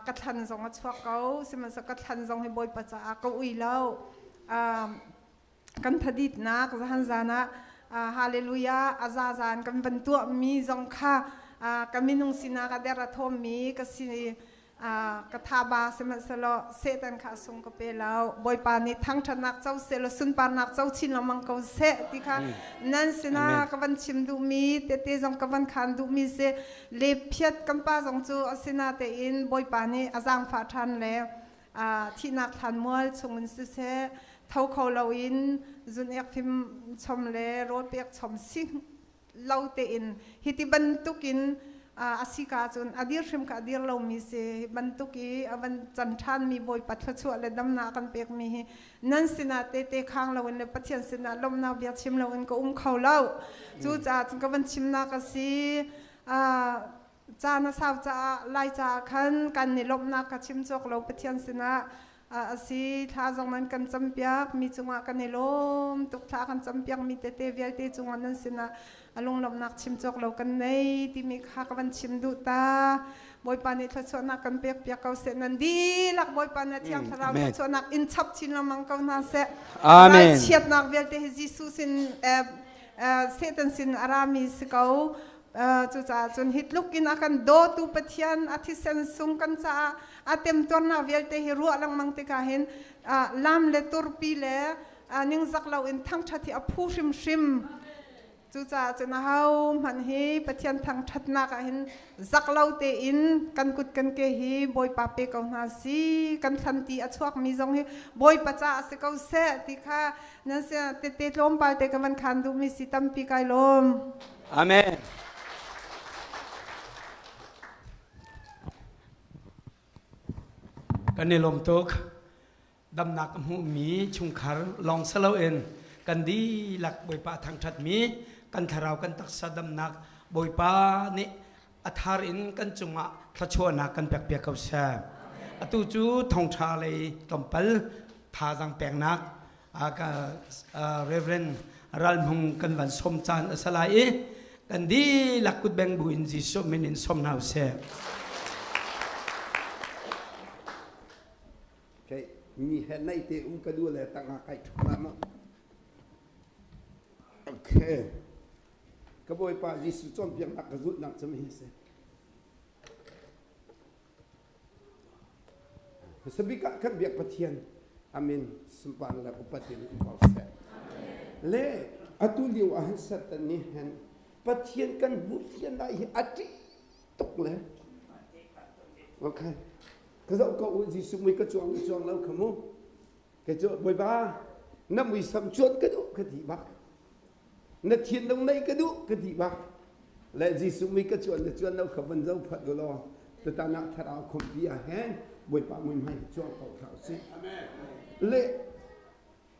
ka thlan zong a chuak ko sihmanhsehlaw ka thlan zong hi Bawipa caah ka ui lo. Kan thaditnak zahan zan ah hallelujah a zazan kan van tuahmi zong kha ka minung sinak a der a thawmmi ka si ka thaba sihmanhsehlaw Satan kha a sung ka pe lo. Bawipa nih thangṭhatnak co sehlaw sunparnak co chin lengmang ko seh ti kha nan sinah ka van chim duhmi tete zong ka van khaan duhmi si. Le phiat kan pa zong cu a sinah tein Bawipa nih a zaangfah ṭhan le thihnak thlanmual chungin siseh tho kho loin zun ek fim chom le rawl pek chom si lo tein hiti bantukin a si ka cun a dir hrim ka dir lomi si. Hi bantuk i a van can ṭhanmi Bawipa thluachuah le damnak kan pekmi hi nan sinah tete khang loin le Pathian sinah lawmhnak bia chim loin ka um kho lo. Cucaah cun ka van chimnak a si. Caan a sau caah lai caah khan kan i lawmhnak ka chim cawk lo Pathian sinah a si. Thla zong nan kan campiak mi cungah kan i lawm tuk. Thla kan campiak mi tete vialte cungah nan sinah a lunglawmhnak chim cawk lo kan nei timi kha ka van chim duh ta. Bawipa nih thluachuahnak kan pek piak ko seh. Nan dihlak Bawipa nih Thiang Thlarau thluachuahnak in chap chin lengmang ko hna seh. Amen. Ralchiatnak vialte hi Jesuh sin Satan sin a rami si ko. Cucaah cun hi tluk in a kan dawtu Pathian a thisen sung kan caah a temtuarnak vialte hi ruah lengmang tikah hin lam le turpi le ningzak loin thangṭhat hi a phu hrimhrim. Cucaah cun ahohmanh hi Pathian thangṭhatnak ah hin zak lo tein kan kut kan ke hi Bawipa pe ko hna si. Kan thlanti a chuakmi zong hi Bawipa caah si ko seh ti kha nan si tete tlawmpal te ka van khan duhmi si tampi kai lawm. Amen. Kan i lawm tuk. Damnak a hmuhmi chungkhar lawng si loin kan dihlak Bawipa a thangṭhatmi kan thlarau kan taksa damnak Bawipa nih a thar in kan cungah thluachuahnak kan pekpiak ko seh. Atu cu thawngṭha lei tlawmpal thazaang peknak Reverend Ral Hmung kan van som caan a si lai i kan dihlak kutbeng bu in Jesuh min in som hna usih. Okay, mi he nei te um ka du le tanga kai thum ma. Okay. Ka bawipa Jesuh cawnpiaknak ka zulhnak cu hi si. Sabik ah kan biak Pathian amin sunpar le upat in um ko seh. Le atu lio ah hin Satan nih hin Pathian kan hmuh fian lai hi a ṭih tuk le okay ka zoh ko u Jesuh mui ka cuang cuang lo kha mu ke cu Bawipa na muisam cuan ka duh ka ti bak na thinlung nei ka duh ka ti bak le Jesuh mui ka cuan na cuan lo kha van zo phat u law tutan ah thlarau khumpi ah hin Bawipa mui hmai cuang ko hlah usih le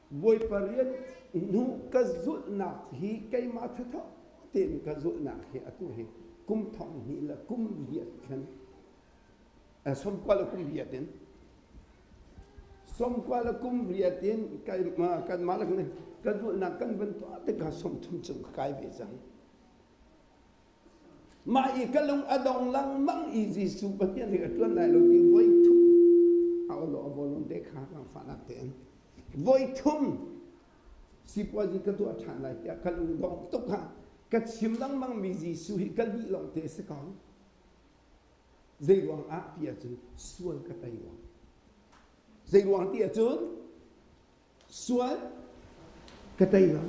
Bawipa rian hnu ka zulhnak hi keimah thatho tein ka zulhnak hi atu hi kum thong hnih le kum riat khan sawmkua le kum riat in sawmkua le kum riat in kanmah le kan zulhnak kan van tuah tikah 30 cung ka kai ve cang. Mah i ka lung a dong lengmang i Jesuh Pathian hi ka ṭuan lai lo ti voi thum a olo a volon te kha langfahnak tein voi thum sipuazi ka tuah ṭhan lai tiah ka lung dong tuk ha ka chim lengmang mi Jesuh hi ka lih lawng te si ko. Zei ruang ah ti ahcun sual ka tei ruang. Zei ruang ti ahcun sual ka tei lo.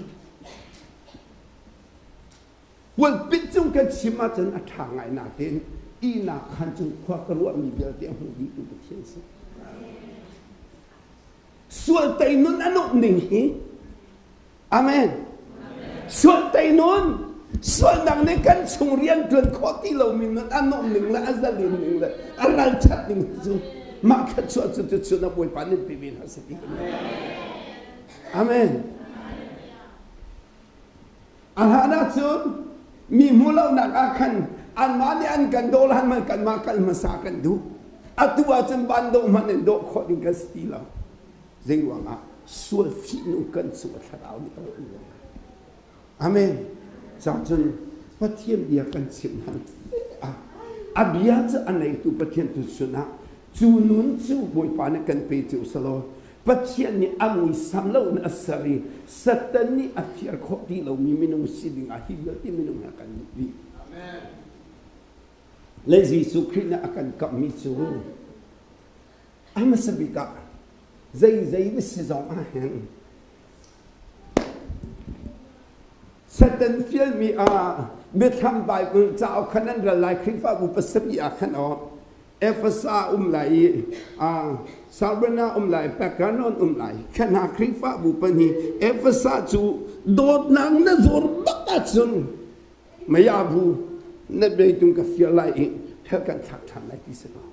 Pulpit cung kan chim ahcun a ṭha ngai natein ihnak khan cun khua ka ruahmi vialte a hmu dihtu Pathian si. Sual tei nun a nup ning hi Amen. Sual tei nun sualnak nih kan chung rian ṭuan khawh ti lomi nun a nuamh ning le a zalin ning le a ralchat ning cu mah khat chuah cu tu chun a Bawipa nih ti ve hna seh ti Amen. A hlan ahcun mi hmuh lonak ah khan anmah nih an kan daw hlan man kanmah kal hmasa kan duh. Atu ahcun van dawh hmanh in dawh khawh ding kan si ti lo. Zei ruangah sual fihnung kan cung a thlarau nih a rawh ruangah. Amen. Cacun Pathian bia kan chim han a bia cu a neitu Pathian tu sinah cu nun cu Bawipa nih kan pe cio selaw Pathian nih a muisam lo in a ser i Satan nih a fir khawh ti lomi minung si ding ah hi vialte minung he kan lut dih. Le Jesuh Khrih nih a kan kamhmi cu a hmasa bik ah zeizei na si zong ah hin Satan fialmi ah Biathlam Bible cauk khan an ral lai Khrihfabu pasarih ah khan aw Efesa um lai i Sarvana um lai Pekanon um lai khan hna Khrihfabu pahnih Efesa cu dawtnak na zuar bak ahcun mayabu na beitung ka fial lai i hell kan thlak ṭhan lai ti si ko.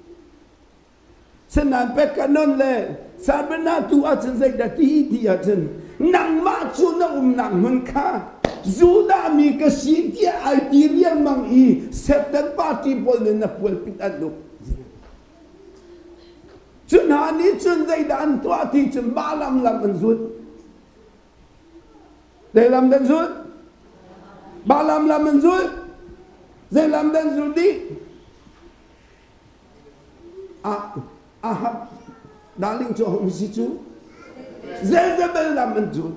Sinain Pekanon le Sabana tu ahcun zeidah ti ti ahcun nangmah cu na umnak hmun kha Judah mi ka si tiah ai ti riangmang i Satan party pawl nih na pualpit an uk. Cu hna nih cun zeidah an tuah ti cun Balaam lam an zulh. Zei lam dan zulh? Balaam lam an zulh. Zei lam dan zulh dih? Ahab darling cu hung si cu Jezebel lam an zul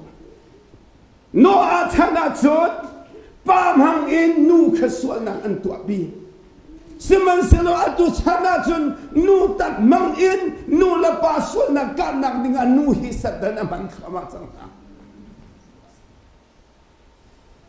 Noah chan ah cun Pa hmang in nu kha sualnak an tuahpi. Sihmanhsehlaw atu chan ahcun nu tak hmang in nu le pa sualnak kahnak dingah nu hi Satan a hman thluahmah cang hna.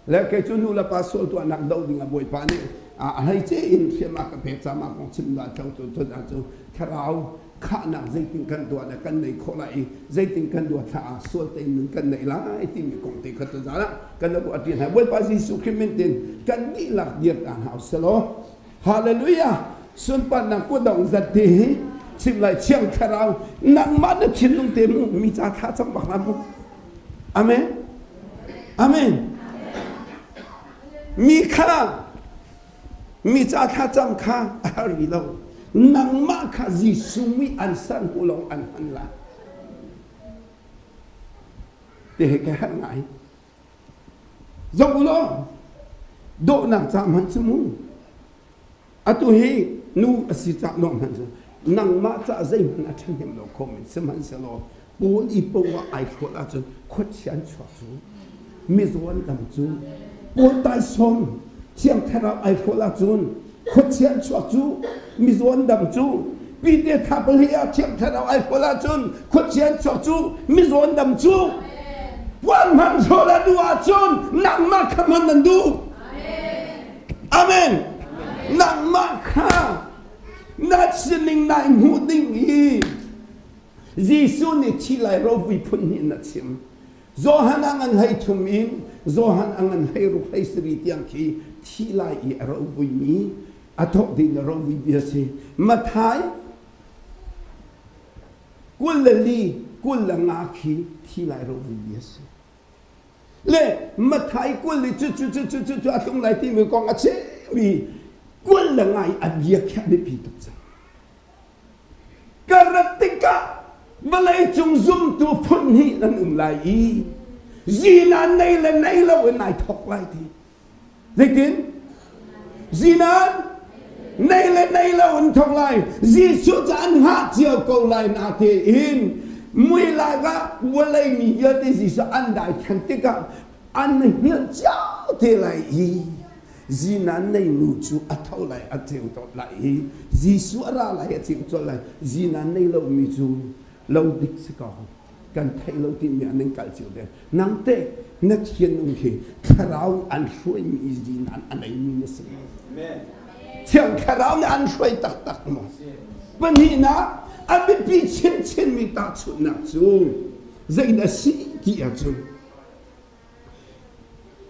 Le kei cu nu le pa sual tuahnak do dingah Bawipa nih a hleice in hriam a ka pek caah mah kong chim dah tho tu cun ahcun thlarau khahnak zeitin kan tuah le kan nei khawh lai i zeitin kan duat thla ah sual tein nun kan neih lai timi kong te kha tuzaan ah kan ruah ṭi hna. Bawipa Jesuh Khrih min tin kan dihlak dir ta hna uselaw. Hallelujah! Sunparnak kutdong zat te hi chim lai Thiang Thlarau nangmah na thinlung te mu mi ca thla cam bak la mu. Amen. Amen. Mi kha Mi ca thlacam kha a har rih lo. Nangmah kha Jesuh mui an ser hnu lawng an hman lai. Ti hi ka herh ngai. Zoh u law, dawhnak ca hmanh cu mu. Atu hi nu a si ca lawng hmanh cu nangmah ca zeihmanh a ṭhahnem lo kho men sihmanhsehlaw Paul i poah ai hrual ahcun khuachia an chuak cu, mizaw an dam cu, Paul taisawm Thiang Thlarau ai hrual ahcun khuachia an chuak cu, mizaw an dam cu, Pite thla pali ah Thiang Thlarau ai hrual ahcun khuachia an chuak cu, mizaw an dam cu. Puan hman hrual a duh ahcun nangmah kha hman nan duh. Amen. Nangmah kha na sining nai hmuh ding i Jesuh nih thi lai rovui phun hnih in a chim. Johan a ngan 13 in Johan a ngan 16 17 tiang khi thi lai i a rovuimi a thawk ding a rovui bia si. Matthai 24 25 khi thi lai rovui bia si. Le Matthai 20 li cu cu cu cu cu a tlung lai timi kong a chimmi 25 i a bia khi a biapi tuk cang. Ka rat tikah vawleicung zumtu phun hnih nan um lai i zinan nei le nei lo in ai thawk lai ti. Zeitin? Zinan nei le nei lo in thawk lai. Jesuh cu an hngah cio ko lai na tein mui lak ah vawlei mi vialte Jesuh an dai than tikah an hngilh cio te lai i Zinan nei nu cu a tho lai a ceu dawt lai i Jesuh a ra lai a ceu colh lai. Zinan nei lomi cu lo dik si ko. Kan theih lo timi an in kal cio te. Nang te na thianung khi thlarau an hruaimi zinan a neimi na si. Thiang thlarau nih an hruai taktak maw? Pahnihnak a biapi chinchinmi tahchunhnak cu zeidah si ti ahcun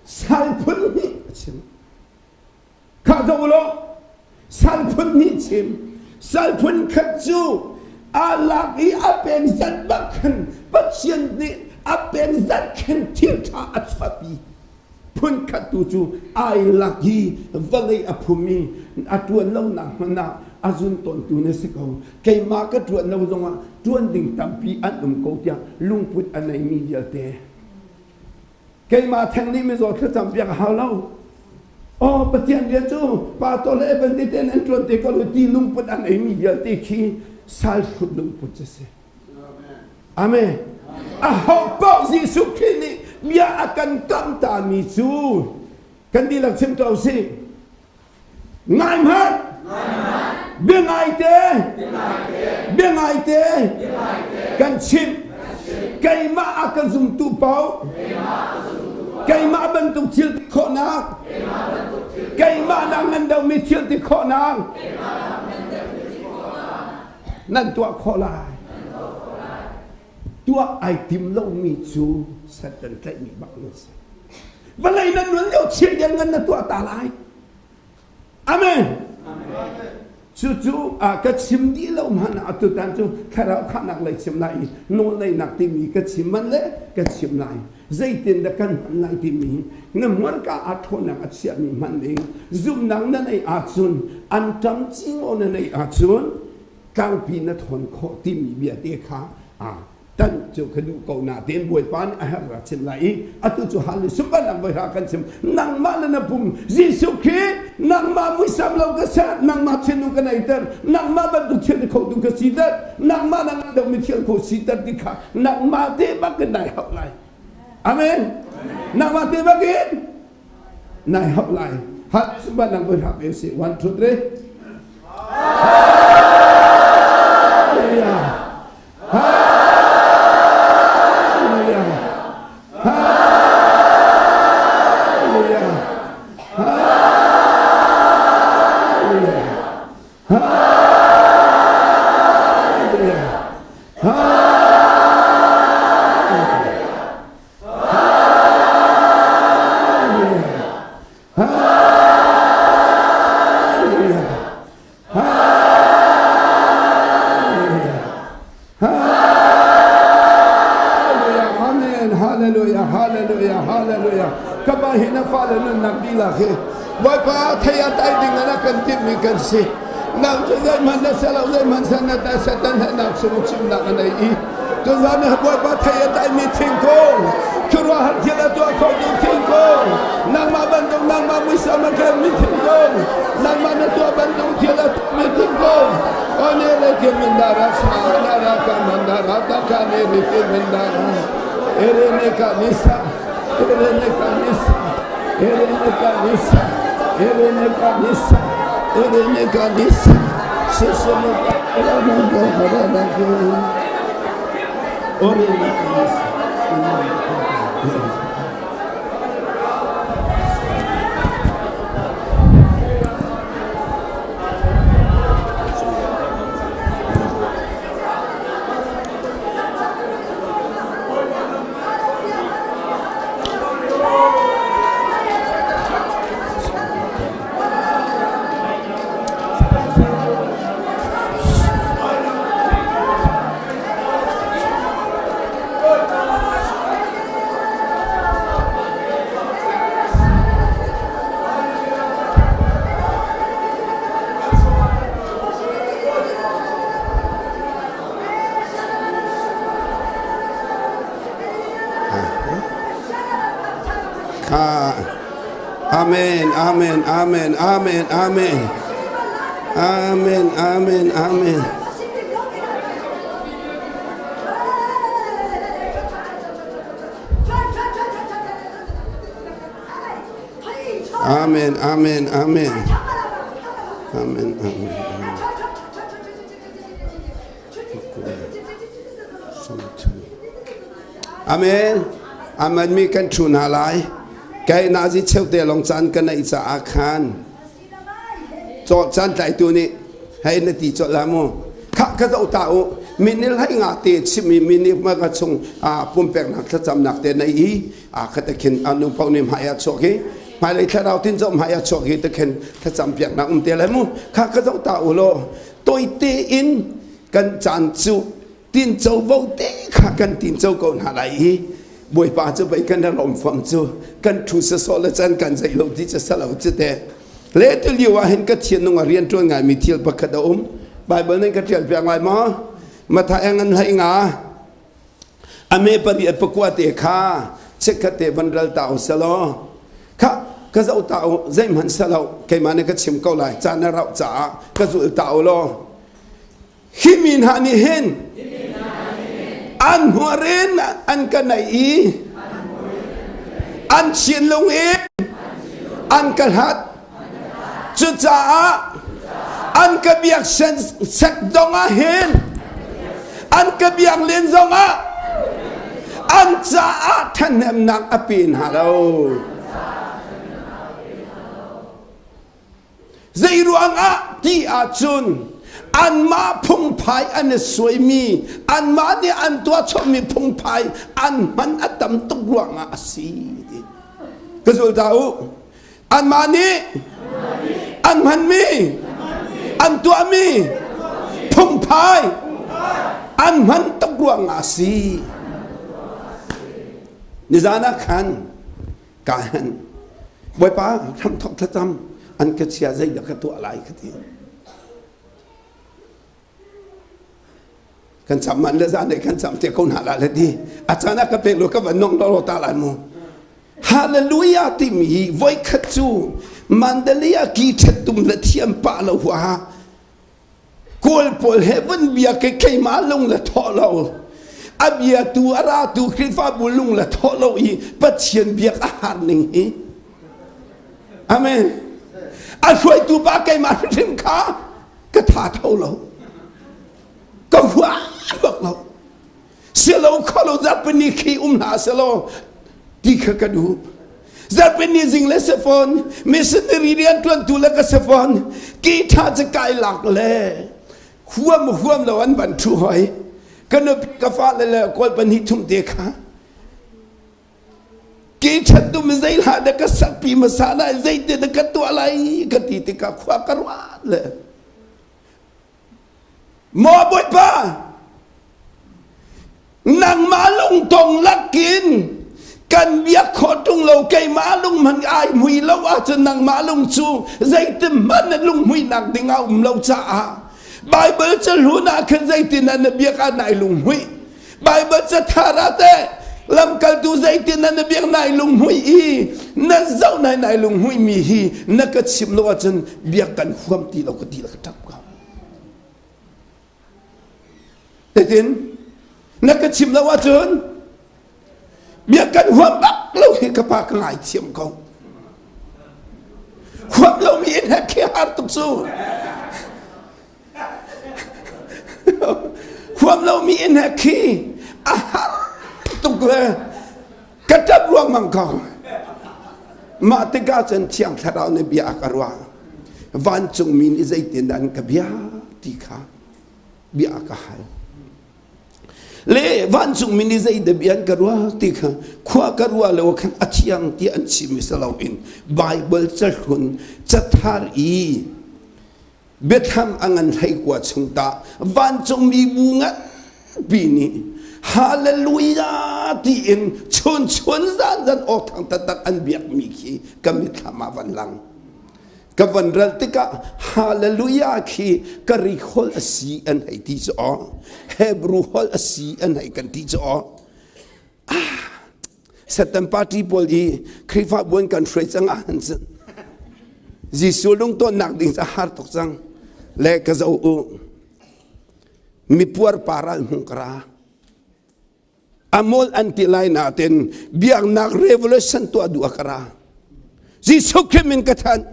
Sal phun hnih a chim. Khah zoh u law, sal phun hnih chim. Sal phun khat cu aa lak i a pek zat bak khan Pathian nih a pek zat khan thil ṭha a chuahpi. Phun khat tu cu ai lak i vawlei a phum i a ṭuan lonak hmanh ah a zun tawntu na si ko. Keimah ka ṭuan lo zongah ṭuan ding tampi an um ko tiah lungput a neimi vialte Keimah theng nih mizaw thlacam piak a hau lo. Aw Pathian rian cu pastor le evangelist ten an ṭuan te ko lo ti lungput an eimi vialte khi sal hrut lungput cu si. Amen. A ho paoh Jesuh Khrih nih bia a kan kam tami cu kan dihlak chim ko sih. Ngai hmanh. Bia ngaite. Bia ngaite. Kan chimh. Keimah a ka zumtu paoh. Keimah bantuk thil ti khawhnak. Keimah nak ngan deuhmi thil ti khawhnak. Nan tuah khawh lai. Tuah ai tim lomi cu Satan tlaihmi bak nan si. Vawlei nan nun lio thil lian ngan na tuah ta lai. Amen. Cucu ka chim dih lo hmanh ah atutan cu thlarau khahnak lei chim lai i nawlngeihnak timi ka chim man le ka chim lai. Zeitin dah kan hman lai timi na hmurka ah ṭhawnnak a chiahmi hman ding zumhnak na neih ahcun an ṭam cingaw na neih ahcun tlangpi na thawn khawh timi bia te kha tan cu ka duh ko na tein Bawipa nih a herh ra chim lai i atu cu hal supanak voi ha kan chim nangmah le na pum Jesuh Khrih nangmah muisam lo ka ser nangmah thinlung ka neiter nangmah bantuk thil ti kho tu ka siter nangmah na ngan deuhmi thil kho siter ti kha nangmah te bak in nai hauh lai amen nangmah te bak in. Nai hauh lai. Hal sumba nang voi hap e si. 1 2 3. Hallelujah. Hallelujah. Hallelujah. Hallelujah. Hallelujah. Hallelujah. Hallelujah. Hallelujah. Amen. Hallelujah. Hallelujah. Hallelujah. Kaba hi na fale nun nak di la khi. Bawipa thei a tai ding ana kan timh mi kan si. Nang cu zeihmanh na si lo zeihmanh san na ta Satan he nak chung chimnak a nei i tuzan ah Bawipa thei a taimi thingkung khuaruahhar thil a tuah khotu thingkung nangmah bantuk nangmah muisam a kengmi thingkung nangmah na tuah bantuk thil a tuahmi thingkung one le ke mandara sa nara ka mandara ta ka ne re ke mandara ere ne ka nisa ere ne ka nisa ere ne ka nisa ere ne ka nisa ere ne ka nisa se se ne ka ra na ka ra na ke ore ne ka nisa Amen, amen, amen, amen, amen. Amen, amen, amen. Amen, amen, amen. Amen, amen. Amen. Amen mi kan thu hna lai. Kai nazi cheu te long caan ka neih caah khan caw caan tlaitu nih hei na ti colh la mu kha ka zoh ta u minil hai nga te chimmi minil ma ka chung a pumpeknak thlacamnak te nei i a khat khin anu pau nih hmai a chuak hi hmailei thlarau tin zoh hmai a chuak hi te khin thlacam piaknak um te lai mu kha ka zoh ta u law toite in kan caan cu tin covo te kha kan tin co ko hna lai i Bawipa cu pei kan rom fam cu kan thu sasawh le can kan zei lo ti cu salo cu te le tu lio ah hin ka thian nung a rian ṭuan ngai mi thil pakhat a um Bible nan ka ṭial piak lai maw Matha eng an hlei nga ame pari at pakua te kha chikkhat te van ral ta u selaw kha ka zoh ta u zeihmanh selo keimah nih ka chim ko lai caan a rauh caah ka zul ta u law hi mi hna nih hin an hmuar in an ka naih i an thinlung in an ka hlat cucaah an ka biak sek zong ah hin an ka biak len zong ah an caah ṭhahnemnak a pe hna lo. Zei ruangah ti ahcun anmah phungphai an i suaimi, anmah nih an tuah chommi phungphai an hman a tam tuk ruangah a si ti. Ka zul ta u. Anmah nih an hmanmi, an tuahmi phungphai an hman tuk ruangah a si. Nizan ah khan ka hen Bawipa hramthok thlacam an ka chia zeidah ka tuah lai ka ti kan cam man le zan kan cam te ko hna la le ti a caan ah ka pek lo ka van nong lo ta lai mu hallelujah timi voi khat cu Mandalay ki thet tum le thiam pa lo hua Kawl pawl he vun bia ke keimah lung le thawh lo a bia tu a ra tu Khrihfabu lung le thawh lo i Pathian biak a har ning hi. Amen. A hruaitu pa keimah hrimhrim kha ka tha tho lo. Ka hua bak lo. Silo kholo zarpini khi um hna selo ti kha ka duh. Zarpini zing le sefon missionary rian tuan tu le ka sefon ki tha che kai lak le huam huam lo an van thu hoi ka nu ka fa le le kawl pan hi thum te kha ki that tu mi zei hlah da ka sak pi ma sa lai zei te da ka tua lai ka ti tikah khua ka ruat le Maw Bawipa, nangmah lungtong lakin kan biak khawh ṭung lo keimah lung hmanh ai mui lo ahcun nangmah lung cu zeitin hmanh na lunghmuihnak ding a um lo caah Baibal cahlun ah khan zeitin ah na biak ah nai lunghmuih Baibal cathar ah teh lamkaltu zeitin ah na biak nai lunghmuih i na zoh nai nai lunghmuih mi hi na ka chim lo ahcun biak kan huam ti lo ka ti la ka ṭap ko. Tetin na ka chim lo ahcun bia kan huam bak lo hi ka pa ka ngaithiam ko. Huam lomi in he khi har tuk cu. Huam lomi in he khi a har tuk le ka ṭap ruangmang ko. Mah tikah cun Thiang Thlarau nih bia a ka ruah. Vancungmi nih zeitindah an ka bia ti kha bia a ka hal. Le vancungmi nih zeidah bia an ka ruah ti kha khua ka ruah lo khan a thiang ti an chim i si loin Baibal cahlun cathar i biathlam a ngan 19 chung ta vancungmi bu nganpi nih hallelujah tiin chun chun zan zan aw thang taktak an biakmi khi ka mitthlam ah van lang ka van ral tikah hallelujah khi Greek holh a si an hei ti cu aw Hebrew holh a si an hei kan ti cu aw ah Satan party pawl i Khrihfabu an kan hruai cang ah cun Jesuh lungtawnnak ding cu a har tuk cang le ka zo u mipuar paral hmung ka ra amol an ti lai natin biaknak revolution tuah duh a ka ra Jesuh Khrih min ka thanh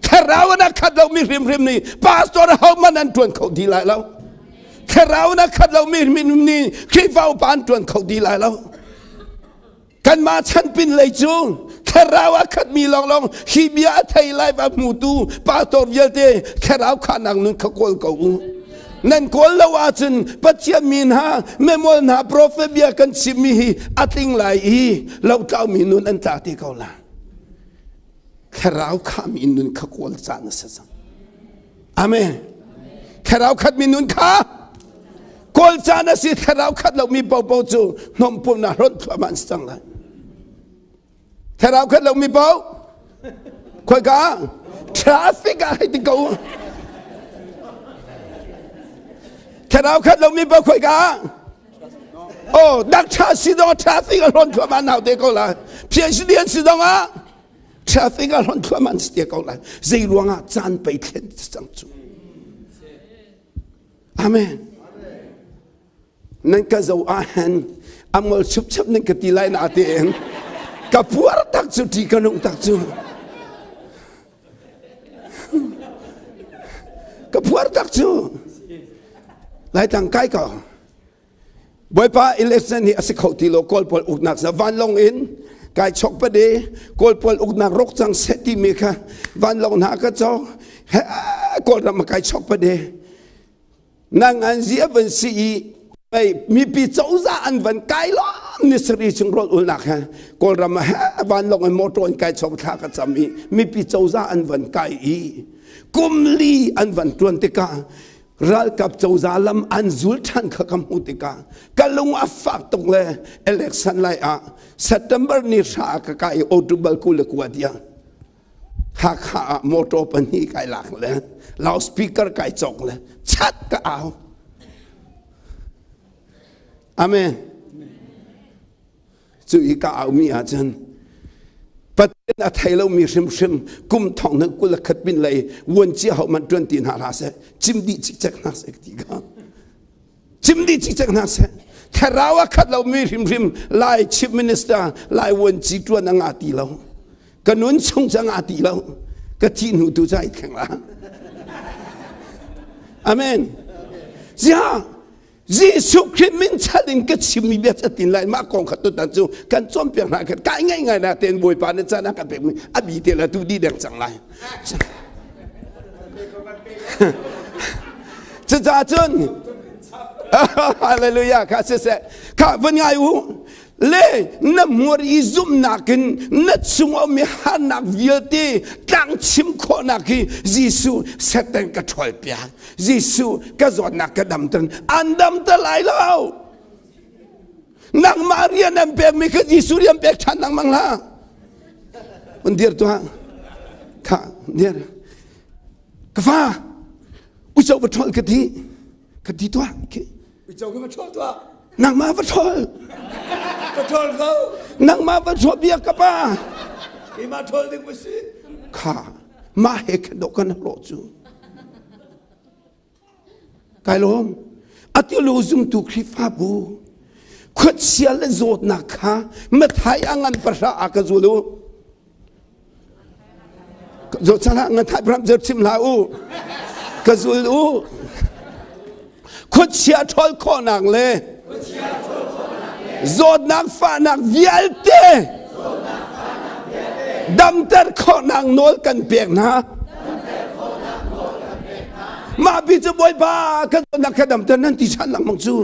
thlarau na khat lomi hrimhrim nih pastor ho man an tuan kho ti lai lo thlarau na khat lomi hrimhrim nih Khrihfa upa an tuan kho ti lai lo kanmah chan pin lei cu thlarau a khatmi lawnglawng hi bia a thei lai va hmutu pastor vialte thlarau khahnak nun kha kawl ko u nan kawl lo ahcun Pathian mi hna memol hna prophet bia kan chimmi hi a tling lai i lotlaumi nun an tla te ko lai Thlarau khahmi nun kha kawl caan a si cang. Amen. Thlarau khatmi nun kha kawl caan a si. Thlarau khat lomi popo cu hnawmpum na hlonh thluahmah an si cang lai. Thlarau khat lomi po khoika traffic ah hei ti ko. Thlarau khat lomi po khoika Oh, dak tha si dong traffic a hlon thluahmah nau te ko lai. PhD an si dong ah traffic a hlon thluahmah an si te ko lai. Zei ruangah caan pei thlen cang cu. Amen. Nan ka zo ah hen amol chup chup nan ka ti lai na te en. Ka puar tak cu ti ka nung tak cu. Ka puar tak cu. Lai tang kai ko. Bawipa election hi a si kho ti lo Kawl pawl uknak sa vanlawng in kai chok pade Kawl pawl uknak rok cang seh timi kha vanlawng hna ka cawk he Kawlram kai chok pade nang an zia van si i mipi cozah an van kai lawm ni sari chung rol ulnak he Kawlram he vanlawng in motor in kai chok thla ka cam i mipi cozah an van kai i kum li an van tuan tikah ralkap cozah lam an zul ṭhan kha ka hmuh tikah ka lung a fak tuk le election lai ah September ni hra ka kai i October 29 tiang Hakha ah motor pahnih kai lak le loudspeaker kai cawk le chat ka au Amen Cu i ka aumi ahcun Pathian a thei lomi hrimhrim kum thong na 21 pin lei vuanci ho man ṭuan ti hna hlah seh cim dih cikcek hna seh ti ka cim dih cikcek hna seh thlarau a khat lomi hrimhrim lai chief minister lai vuanci ṭuan a ngah ti lo. Ka nun chung cang a ti lo. Ka thi hnu tu ca i thleng la. Amen. Zia Jesuh Khrih min chal in ka chimmi bia cu tin lai mah kong kha tutan cu kan cawnpiak hna khan kai ngai ngai na ten Bawipa na caan a kan pekmi a bi te la tu di deng cang lai. Cucaah cun Hallelujah kha siseh kha van ngai u le na hmur i zumhnak in na chung a ummi harnak vialte tlang chim khawhnak hi Jesuh Satan ka ṭhawl piak Jesuh ka zawtnak ka damter an damter lai lo nangmah rian an pekmi kha Jesuh rian pek ṭhan lengmang hlah un dir tuah kha dir ka fa uico va ṭhawl ka ti ka ti tuah Uico ka va ṭhawl tuah. Nangmah va ṭhawl. Ka ṭhawl ko. Nangmah va ṭhawl bia ka pa. Keimah ṭhawl ding ma si. Kha mah he khan dawh kan hlawh cu. Kai lawm. Ati lu zumtu Khrihfabu khuachia le zawtnak kha mathai a ngan pahra a ka zul u. Zawt salah ngan thai pram zer chim hlah u. Ka zul u. Khuachia ṭhawl khawhnak le zawtnak fahnak vialte damter khawhnak nawl kan pek hna. Mah bi cu Bawipa ka zawtnak kha damter nan ti ṭhan lengmang cu.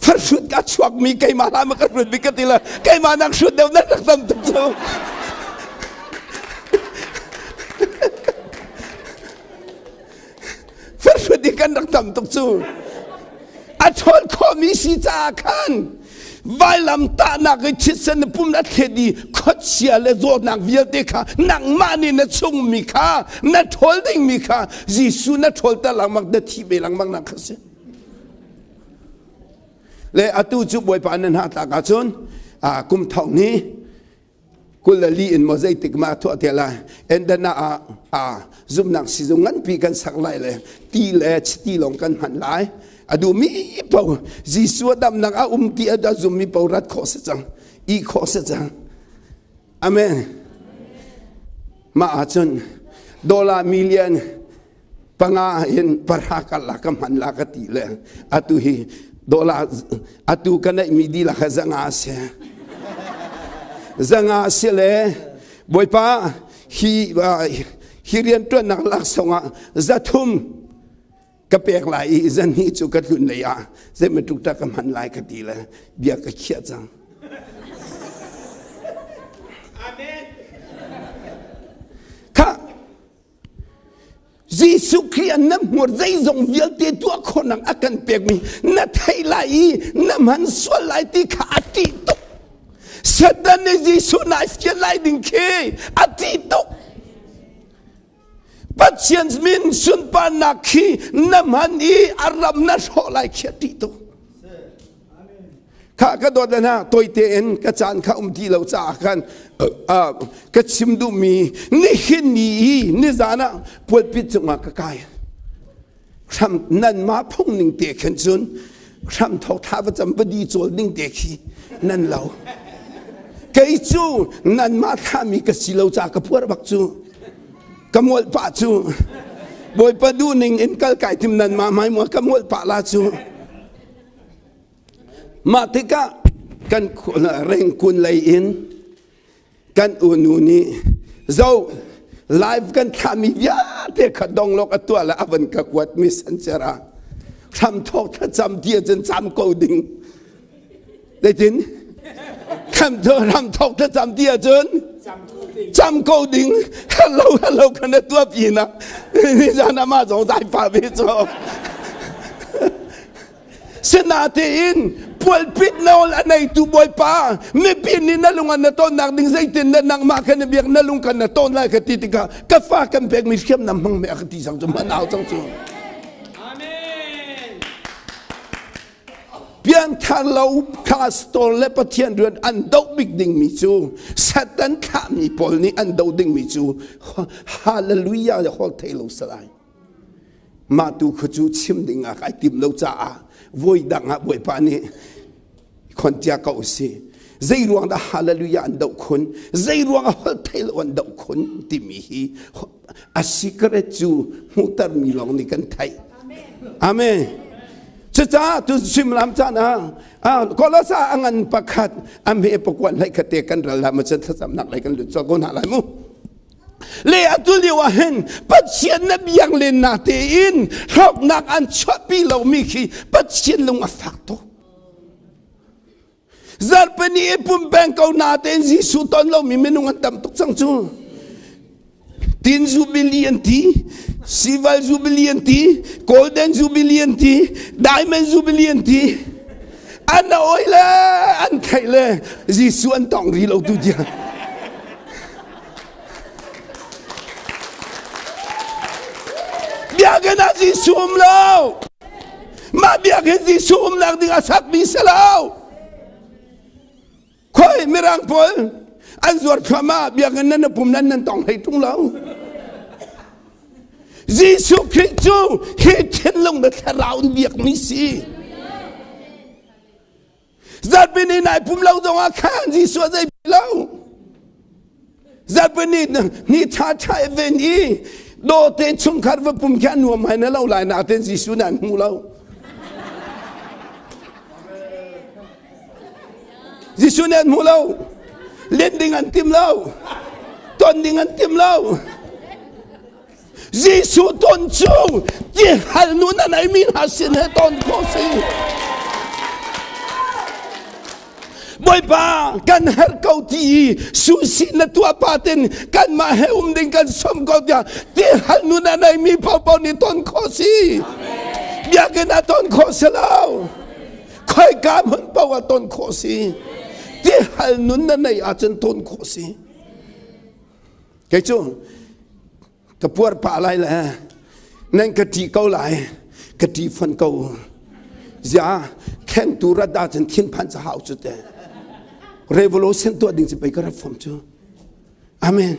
Farhrut ka chuakmi keimah hlah ma ka hrut bik ka ti la keimah nak hrut deuh nan rak tam tuk cu. Farhrut i kan rak tam tuk cu. A ṭhawl khawhmi si caah khan vailam tahnak i thisen na pum na thlet i khuachia le zawtnak vialte kha nangmah nih na chungmi kha na ṭhawl dingmi kha Jesuh na ṭhawlter lengmang na thi ve lengmang nak kha si. Le atu cu Bawipa nan hna tlak ahcun kum thong ni kul le li in maw zeitik ma thuah te lai endana ah a zumnak sizung nganpi kan sak lai le ti le chiti lawng kan hman lai a duhmi po Jesuh a damnak a um ti a zummi po rat khawh si cang i khawh si cang amen mah ahcun dollar million panga in pahra kal la ka hman la ka ti le atu hi dola atu ka neih mi dila kha zanga si zanga si le bawipa hi hi rian tuannak laksawng ah zathum ka pek lai i zan hi cu ka tlun lei ah zeibantuk ta ka hman lai ka ti le bia ka khiah cang Amen. Kha Jesuh Khrih an na hmur zeizong vialte tuah khawhnak a kan pekmi na theih lai i na hman sual lai ti kha a ṭih tuk. Satan nih Jesuh nai fial lai ding khi a ṭih tuk. Pathian min sunparnak khi na hman i a ram na hrawh lai khi a ṭih tuk. Kha ka dawt le hna tawite in ka caan kha um ti lo caah khan ka chim duhmi nihin ni i nizan ah pulpit cungah ka kai. Hram nanmah phung ning te khin cun hram thawk thla va cam va di cawl ding te khi nan lo. Kei cu nanmah thlami ka si lo caah ka puar bak cu. Ka mual pah cu. Bawipa duh ning in kal kai tim nanmah hmai mua ka mual pah la cu. Mah tikah kan rengkun lei in kan unu nih zo live kan thlahmi vialte kha donglok a tuah le a van ka kuat mi messenger ah hramthawk thlacam ti ahcun cam ko ding zeitin hramthawk thlacam ti ahcun cam ko ding hello hello kan na tuah pi na ni zan ah mah zong zai pa ve cu Sinatein pualpit nawl a neitu Bawipa mipi nih na lung an na tonnak ding zeitin na nangmah kan i biak na lung kan na ton lai ka ti tikah ka fa kan pekmi hriamnam hmang me a ka ti cang cu man au cang cu. Amen. Pianthar lo pastor le Pathian rian an doh bik dingmi cu Satan thlahmi pawl nih an doh dingmi cu hallelujah hol thei lo salai. Mah tu kha cu chim ding ah kai tim lo caah voi dang ah Bawipa nih khon cia ko si. Zei ruang dah hallelujah an doh khun? Zei ruang ah holh theih lo an doh khun? Timi hi a secret cu hmuhter mi lawng nih kan theih. Amen. Cucaah tu sim lam caan ah Kolosa a ngan pakhat a hme pakuan hlei khate kan ral la ma cun thlacamnak lei kan lut cawk ko hna lai mu. Le atu lio ah hin Pathian na biak len na tein hlawknak an chuahpi lomi khi Pathian lung a fak tuk. Zarhpini i pumpeng ko na tein Jesuh ton lomi minung an tam tuk cang cu. Tin Jubilee an ti, Sival Jubilee an ti, Golden Jubilee an ti, Diamond Jubilee an ti. An oi le an theih le Jesuh an tong ri lo tu tiang. Biakinn ah Jesuh um lo. Mah biakinn Jesuh umnak ding a sakmi si lo. Khoi mirang pawl an zuar thluahmah biakinn nan na pum nan nan tong hlei ṭung lo. Jesuh Khrih cu hi thinlung le thlarau in biakmi si. Zarhpini nai pum lo zongah khan Jesuh a zei lo. Zarhpini ni ṭha ṭha i ven i dawte chungkhar va pum khi a nuam hai na lo lai na ten Jesuh nan hmu lo. Jesuh nih an hmu lo. Len ding an tim lo. Ton ding an tim lo. Jesuh ton cu ti hal nu na nei mi hna sin he ton khawh si. Bawipa kan herh ko ti i susi na tuah pa ten kanmah he um ding kan som ko tiah ti hal nu na nei mi paohpaoh nih ton khawh si. Biakinn ah ton khawh si lo. Khoika hmun paoh ah ton khawh si. Ti hal nun na nei ahcun ton khawh si. Kei cu ka puar pah lai le nan ka ṭih ko lai ka ṭih fon ko zia thlengtu rat ahcun thinphan ca hau cu te revolution tuah ding cu pei ka rat fom cu amen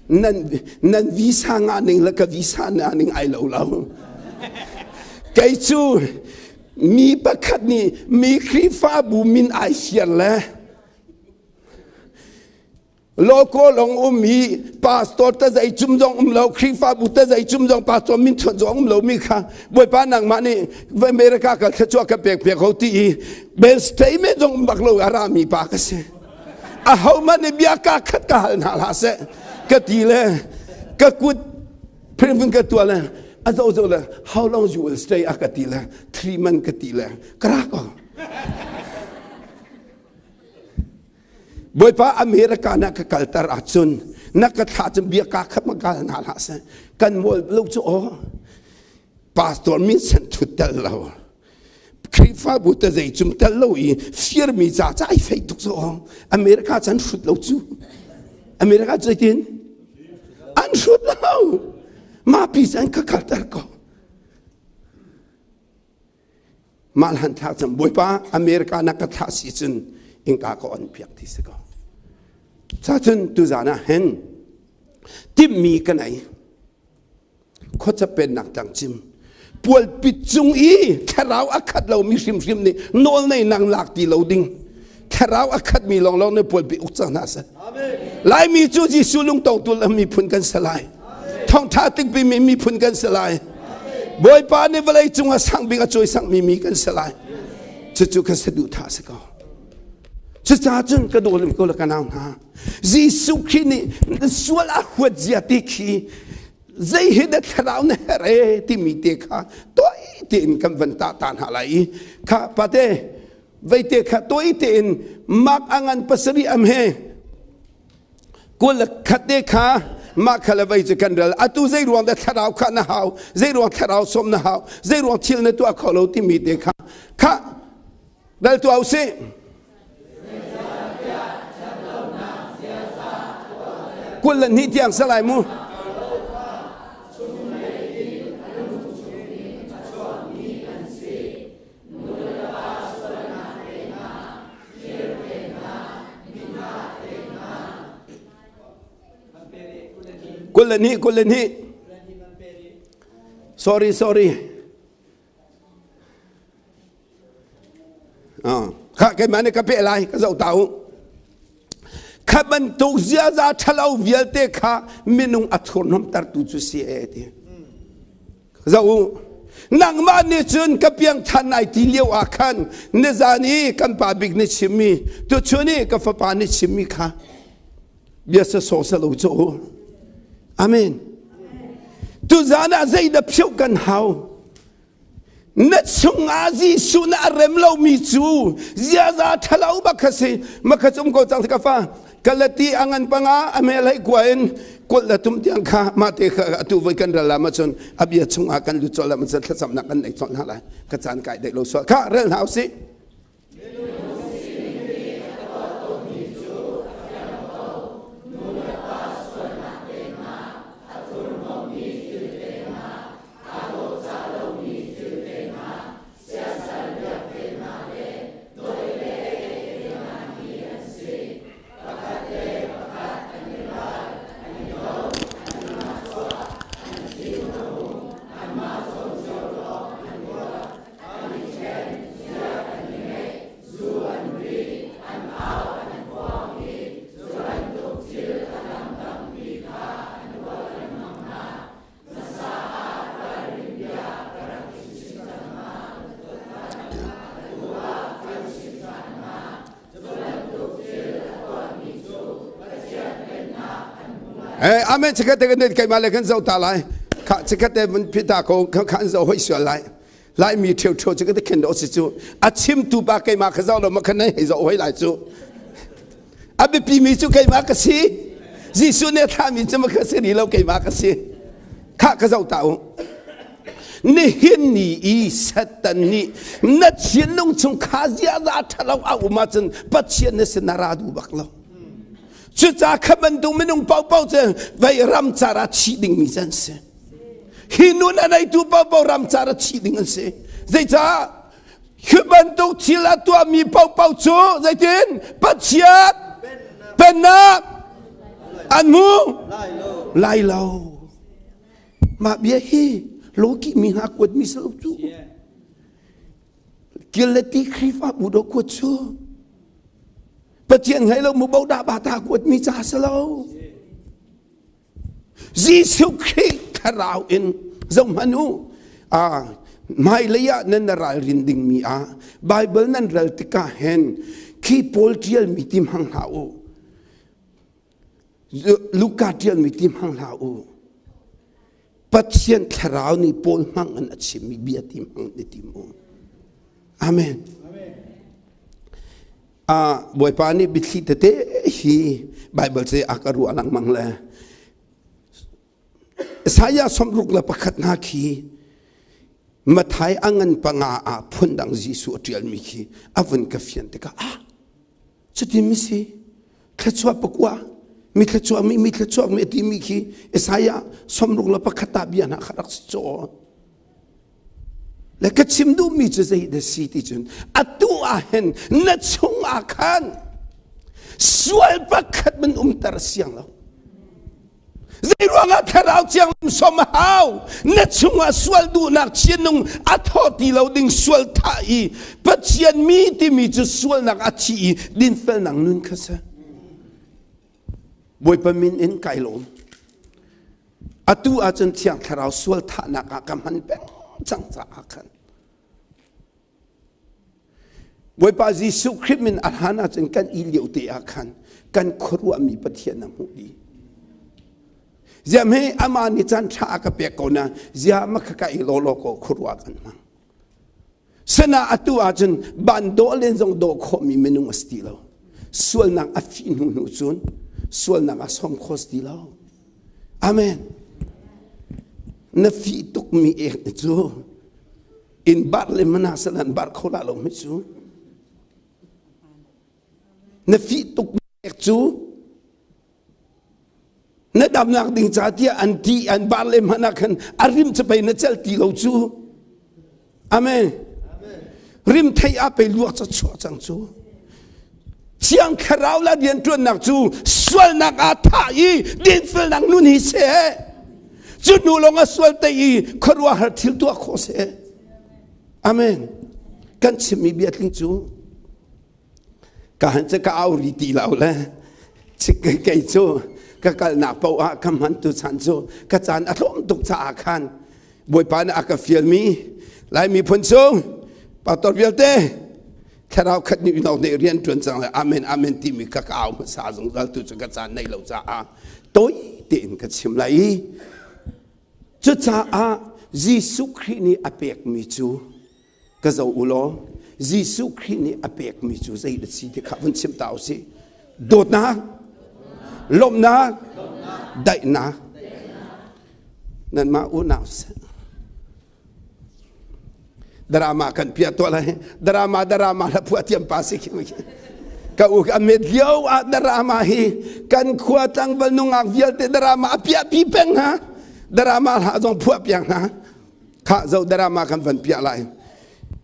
nan nan visa nga ning le ka visa na ning ai lo lo kei cu mi pakhat nih mi Khrihfabu min ai siar le Local long um hi pastor ta zei cum zong um lo Khrihfabu ta zei cum zong pastor min chuan zong um lo mi kha Bawipa nangmah nih America kal thluachuah ka pek pek ho ti i bel statement zong um bak lo a ra mi pa ka si a ho man nih bia ka khat ka hal hna hlah seh ka ti le ka kut phirvun ka tua le a zo zo le how long you will stay a ka ti le 3 month ka ti le ka ra ko Bawipa America na ka kalter ahcun na ka thlah cun bia ka khat ma kal hna hlah seh kan mual lo cu aw pastor min sen thut tel lo Khrihfabu te zei cum tel lo i firmi ca ca ai fei tuk cu aw America chan hrut lo cu America zeitin an hrut lo ma pi an ka kalter ko Mah hlan thlak cun Bawipa America na ka thlah si cun innka ka on piak ti si ko. Ca cun tuzan ah hin timhmi ka nei. Khuaca pennak tang cim. Pualpit cung i thlarau a khat lomi hrimhrim nih nawl nei nang lak ti lo ding. Thlarau a khatmi lawnglawng nih pualpi uk cang hna seh. Laimi cu Jesuh lungtong tul miphun kan si lai. Thawngṭha tikpi mi miphun kan si lai. Bawipa nih vawlei cung ah sang bik a cawisang mi mi kan si lai. Cucu ka saduhthah si ko. Cucaah cun ka dawlim ko le ka nau hna. Jesuh Khrih nih sual a huat zia ti khi zei hi dah thlarau na herh e timi te kha toi tein kan van tah ta hna lai i kha pate veite kha toi tein mak a ngan pasarih am he kul khat te kha mah kha le vei cu kan rel atu zei ruang dah thlarau kha na hau zei ruang thlarau som na hau zei ruang thil na tuah kho lo timi te kha kha dal tuah usih 22 tiang salai mu 22 22 sorry sorry. Ah. Kha keimah nih ka peh lai ka zoh ta u. Kha bantuk ziaza ṭhalo vialte kha minung a thurhnawmtertu cu si e ti. Zoh u. Nangmah nih cun ka piang ṭhan ai ti lio ah khan nizan i kan pa bik nih chimmi tuchun i ka fapa nih chimmi kha bia sa sawh sa lo cu. Amen. Tuzan ah zeidah phioh kan hau? Na chungah Jesuh na a rem lomi cu ziaza ṭhalo bak kha si. Makha cum ko cang ka fa. Kalati a ngan panga a mel hei kua in kulh le tum tiang kha mah te kha atu voi kan ral lam ahcun a bia chungah kan lut colh lam ahcun thlacamnak kan nei colh hna lai. Ka caan kai dek lo sual. Kha rel hna usih. Eh, amen chikat te kan keimah le kan zoh ta lai kha chikat te vun phita ko kha an zoh hoi sual lai lai mi theu theu chikat te khen do si cu a chim tu pa keimah kha zoh lo ma khan hei zoh hoi lai cu A biapimi cu keimah ka si. Jesuh nih a thlahmi cu ka si rih lo keimah ka si. Khah ka zoh ta u. Nihin ni i Satan nih na thinlung chung kha ziaza ṭhalo a um ahcun Pathian na sin a ra duh bak lo. Cucaah kha bantuk minung paohpaoh cu vei ramcar ah thih dingmi cu an si. Hi nun a neitu paohpaoh ramcar ah thih ding an si. Zeicah? Hi bantuk thil a tuahmi paohpaoh cu zeitin Pathian pennak an hmu lai lo. Mah bia hi lawki mi hna kuatmi si lo cu. Kileti Khrihfabu do kuat cu. Pathian ngei lo mu bo dah ba ta kuatmi ca si lo. Jesuh Khrih thlarau in zohhmanh u hmailei ah nan ralrin dingmi ah Bible nan rel tikah hin khi Paul ṭialmi ti hmang hlah u Luka ṭialmi ti hmang hlah u Pathian thlarau nih Paul hmang in a chimmi bia ti hmang ni tim u Amen. Bawipa nih biathli tete hi Bible cu a ka ruah lengmang le Isaiah 61 hna khi Mathai a ngan panga ah phundang Jesuh a ṭialmi khi a vun ka fian tikah ah cutin mi si thluachuah pakua mi thluachuah mi mi thluachuah mi a timi khi Isaiah 61 ah bia hna kha rak si caw Le ka chim duhmi cu zei dah si ti cun atu ah hin na chung ah khan sual pakhat man umter siang lo. Zei ruangah thlarau thianghlim som a hau na chungah sual duhnak chianung a thaw ti lo ding sual thah i Pathian mi timi cu sualnak a thi i dinfelnak nun kha si. Bawipa min in kai lawm. Atu ahcun Thiang Thlarau sual thahnak ah ka hman peng cang caah khan Bawipa Jesuh Khrih min a hlan ahcun kan i lio te ah khan kan khuaruahmi Pathian a hmuh dih. Ziam he amah nih caan ṭha a ka pek ko na zia ma kha ka i law law ko khuaruah kan hmang. Sana atu ahcun ban dawh len zong dawh khawhmi minung a si ti lo. Sualnak a fih hnu hnu cun sualnak a som kho si ti lo. Amen. Na fih tukmi ek cu in bar le mana salan bar kho la lo mi cu. Na fih tukmi ek cu na damnak ding ca tiah an ti an bar le hmanh ah khan a rim cu pei na cel ti lo cu. Amen. Rim thei a pe luak ca chuah cang cu. Thiang Thlarau la rianṭuannak cu sualnak aa thah i dinfelnak nun hi seh. Cu hnu lawng a sual te i khuaruahhar thil tuah khawh seh. Amen. Kan chimmi bia tling cu. Ka han cu ka au ri ti lo le kei cu ka kalnak paoh ah ka hman tu chan cu ka caan a tlawm tuk caah khan Bawipa nih a ka fialmi Lai miphun chung pastor vialte thlarau khat nih unau nih rian ṭuan cang le amen amen timi ka ka au hmasa zungzal tu cu ka caan nei lo caah toi tein ka chim lai i cucaah Jesuh Khrih nih a pekmi cu ka zo u law Jesuh Khrih nih a pekmi cu zei da si ti kha vun chim ta usih dawtnak lawmhnak daihnak nanmah unau seh drama kan piah tuah lai drama drama la phuah thiam pa si khi ka u ka met lio ah drama hi kan khua tlangval nungak vialte drama a piah pi peng ha drama hla zong phuah piak hna kha zo drama kan van piah lai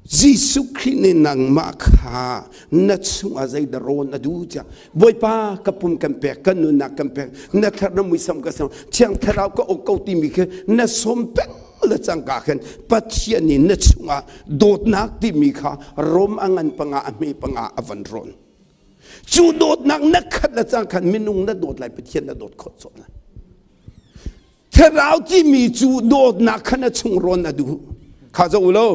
Jesuh Khrih nih nangmah kha na chungah zeidah rawn a duh tiah Bawipa ka pum kan pek kan nunnak kan pek na thar na muisam ka sam thiang thlarau ka ok ko timi khi na sawm peng le cangka khin Pathian nih na chungah dawtnak timi kha rom a ngan panga a hme panga a van rawn cu dawtnak na khat le cang khan minung na dawt lai Pathian na dawt khawh cawh lai Thlarau timi cu dawtnak kha na chung rawn a duh. Kha zoh u law,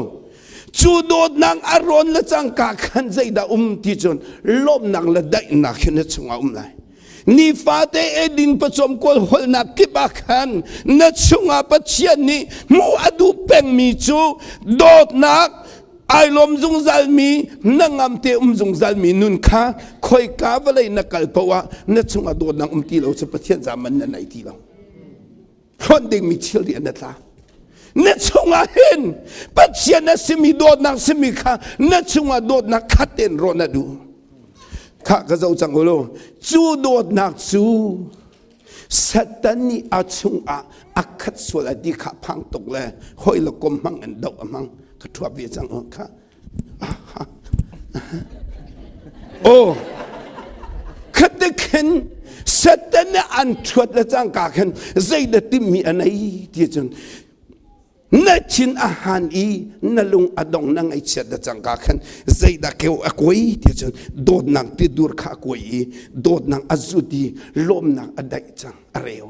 cu dawtnak a rawn le cangka khan zeidah um ti cun lawmhnak le daihnak hi na chungah um lai. Nifate edin pacawm kawl holnak kip ah khan na chungah Pathian nih hmuh a duh pengmi cu dawtnak ai lawm zungzalmi na ngamte um zungzalmi nun kha khoika vawlei na kal paoh ah na chungah dawtnak um ti lo cu Pathian zaman na nei ti lo. Hlonh dingmi thil an tla. Na chungah hin Pathian a simi dawtnak simi kha na chungah dawtnak khat tein rawh na duh. Kha ka zoh cang u Cu dawtnak cu Satan nih a chungah a khat sual a ti kha phang tuk le hoi le kom hmang in doh a hmang ka thuap ve cang u kha. Oh, khat khin Satan nih an ṭhuat le cangka khin zeidah timhmi a nei ti cun na thin a han i na lung a dong na ngaihchiat le cangka khan zeidah keu a kuai ti cun dawtnak ti dur kha a kuai i dawtnak a zut i lawmnak a daih cang a reu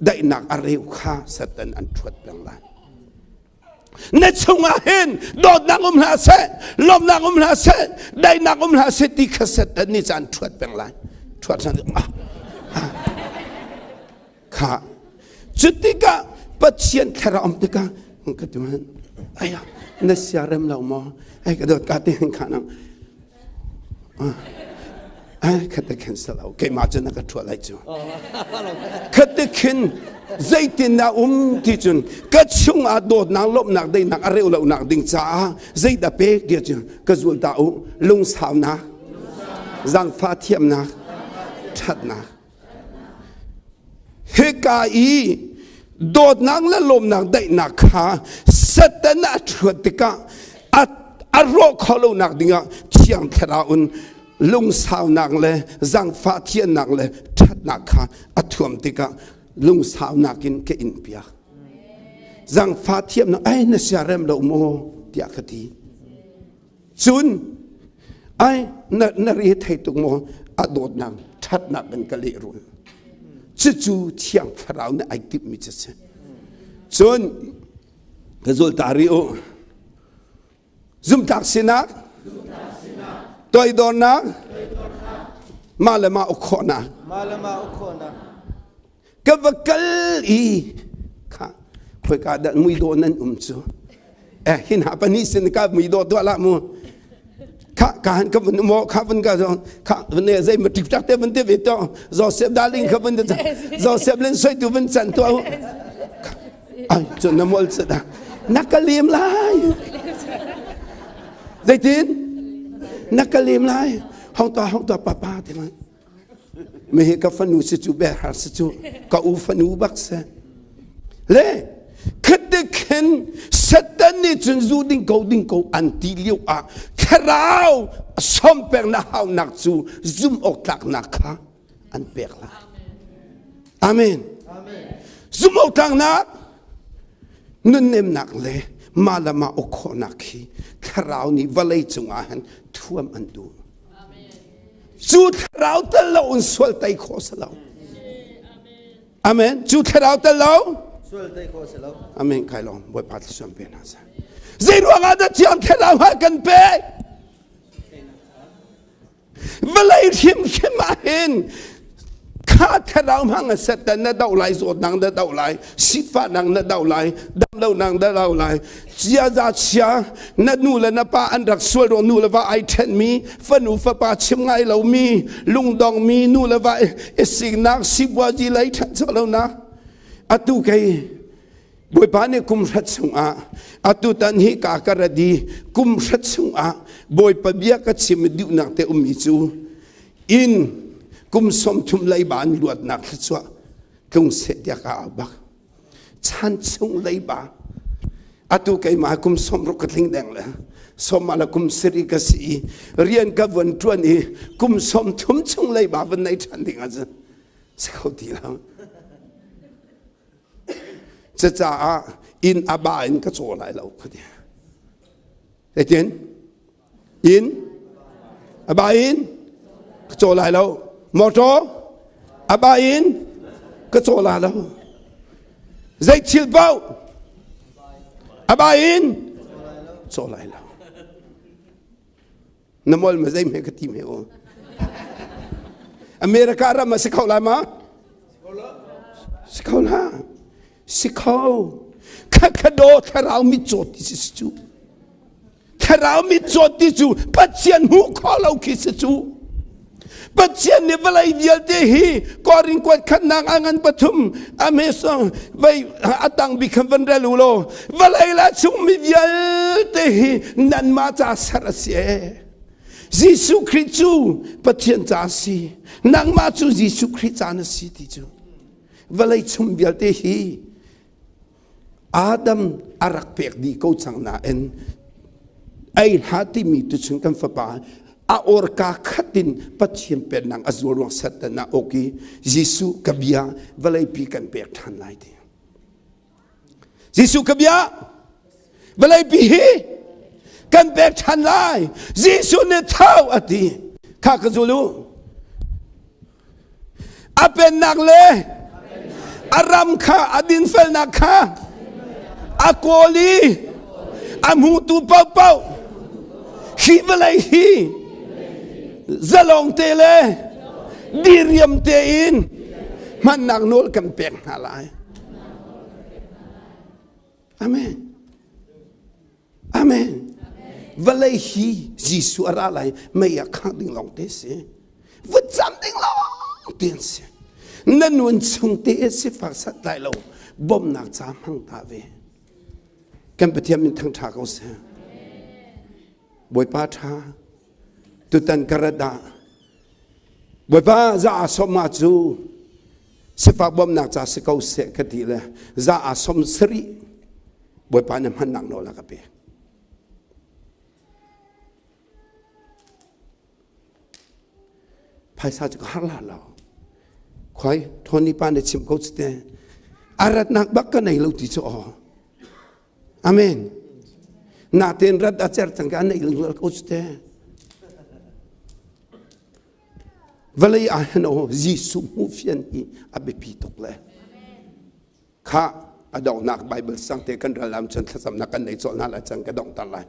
daihnak a reu kha Satan an ṭhuat peng lai na chungah hin dawtnak um hlah seh lawmhnak um hlah seh daihnak um hlah seh ti kha Satan nih caan ṭhuat peng lai ṭhuat hna ah kha cu tikah Pathian thlarau um tikah ka ti man aya na sia rem lo maw ai ka dawt ka te hin kha nang ai khat te khin salo keimah cu na ka ṭhuat lai cu khat te khin zeitin dah um ti cun ka chungah dawtnak lawmhnak deinak a reu lonak ding caah zeidah pek ti cun ka zul ta u lungsaunak zangfah thiamnak ṭhatnak hika i dawtnak le lawmnak daihnak kha Satan a ṭhuat tikah a rawh kho lonak dingah thiang thlarau in lungsaunak le zangfah thiannak le ṭhatnak kha a thuam tikah lungsaunak in ka in piak zangfah thiamnak ai na siarem lo maw tiah ka ti Cun ai na na re thei tuk maw a dawtnak ṭhatnak in ka lehrul. Cucu Thiang Thlarau nih ai timhmi cu si. Cun ka zul ta rih u. Zumhtlak sinak, toidornak, mah le mah uk khawhnak. Ka va kal i kha khoika dah muidawh nan um cu eh hin ha pahnih sin ka muidawh tuah lah mu kha ka han ka vun mo kha vun ka zo kha vun ne zei ma tik tak te vun te ve to Joseph darling kha vun te Joseph len soi tu vun chan to ai chu na mol chu da na ka lim lai zeitin na ka lim lai hong ta hong ta papa te ma Me hi ka fanu si cu behar si cu ka u fanu bak si. Le khate khin Satan nih cun zu ding ko ding ko an ti lio ah thlarau som pek na hau nak cu zum awk tlak nak kha an pek lai. Amen. Zum awk tlak nak nunnemnak le mah le mah uk khawhnak hi thlarau nih vawlei cungah hin thuam an duh. Cu thlarau tel lo in sual tei khawh si lo. Amen. Cu thlarau tel lo sual tei khawh si lo. Amen. Kai lawm Bawipa thluachuah pe hna seh. Zei ruangah dah Thiang Thlarau ha kan pek? Vawlei hrimhrim ah hin kha thlarau hmang a Satan na doh lai, zawtnak na doh lai, sifahnak na doh lai, damlonak na doh lai, ziaza chia na nu le na pa an rak sual ruang nu le va ai ṭhenmi, fanu fapa chim ngai lomi, lungdongmi nu le va i siknak sipuazi lei ṭhancho lonak atu kei Bawipa nih kum hrat chungah atutan hi ka ka radi kum hrat chungah Bawipa bia ka chim duhnak te ummi cu in kum 30 leiba an luatnak thluachuah tlung seh tiah ka au bak chan chung leiba atu keimah kum 60 ka tling deng le sawm ala kum siri ka si i rian ka von ṭuan i kum 30 chung leiba van nei ṭhan ding ahcun si kho ti lo. Cucaah inn a ba in ka caw lai lo ka ti. Zeitin? Inn a ba in ka caw lai lo. Motor a ba in ka caw lai lo. Zei thil paoh a ba in caw lai lo. Na mol ma zei hme ka ti hme u. America ram ah si kho lai ma? Si kho la. Si kho. Kha do thlarau mit caw ti si cu. Thlarau mit caw ti cu Pathian hmuh kho lo khi si cu. Pathian nih vawlei vialte hi Korin kuat khatnak a ngan pathum a hme vei a tang bik khan van rel u law vawlei la chung mi vialte hi nanmah ca ser a si ee. Jesuh Khrih cu Pathian ca a si. Nangmah cu Jesuh Khrih ca na si ti cu vawlei chung vialte hi Adam a rak pek dih ko cang nain ei hlah timi tuchun kan fapa a orka khat in Pathian pennak a zual ruang Satan ah ok i Jesuh ka bia vawleipi kan pek ṭhan lai ti. Jesuh ka bia vawleipi hi kan pek ṭhan lai. Jesuh nih tho a ti. Kha ka zul u. A pennak le a ram kha a dinfelnak kha a kawl i a hmutu paohpaoh hi vawlei hi zalong te le diriam tein hmannak nawl kan pek hna lai. Amen. Amen. Vawlei hi Jesuh a ra lai mei ah khangh ding lawng te si. Vutcam ding lawng te an si. Na nun chung te sifak sat lai lo bawmhnak ca hmang ta ve. Kan Pathian min thangṭha ko seh. Bawipa ṭha tutan ka rat ah Bawipa za aa sawm ma cu sifak bawmhnak ca si ko seh ka ti le za aa sawm sarih Bawipa na hmannak nawl a ka pek. Phaisa cu ka har la lo. Khoi Tony pa na chim ko te. A ratnak bak ka nei lo ti cu aw. Amen. Natein rat a cer cang ka nei lo ko te. Vawlei ah hin aw Jesuh hmuh fian hi a biapi tuk le kha a donghnak Bible sang te kan ral am cun thlacamnak kan nei cawlh hna lai cang ka donghter lai.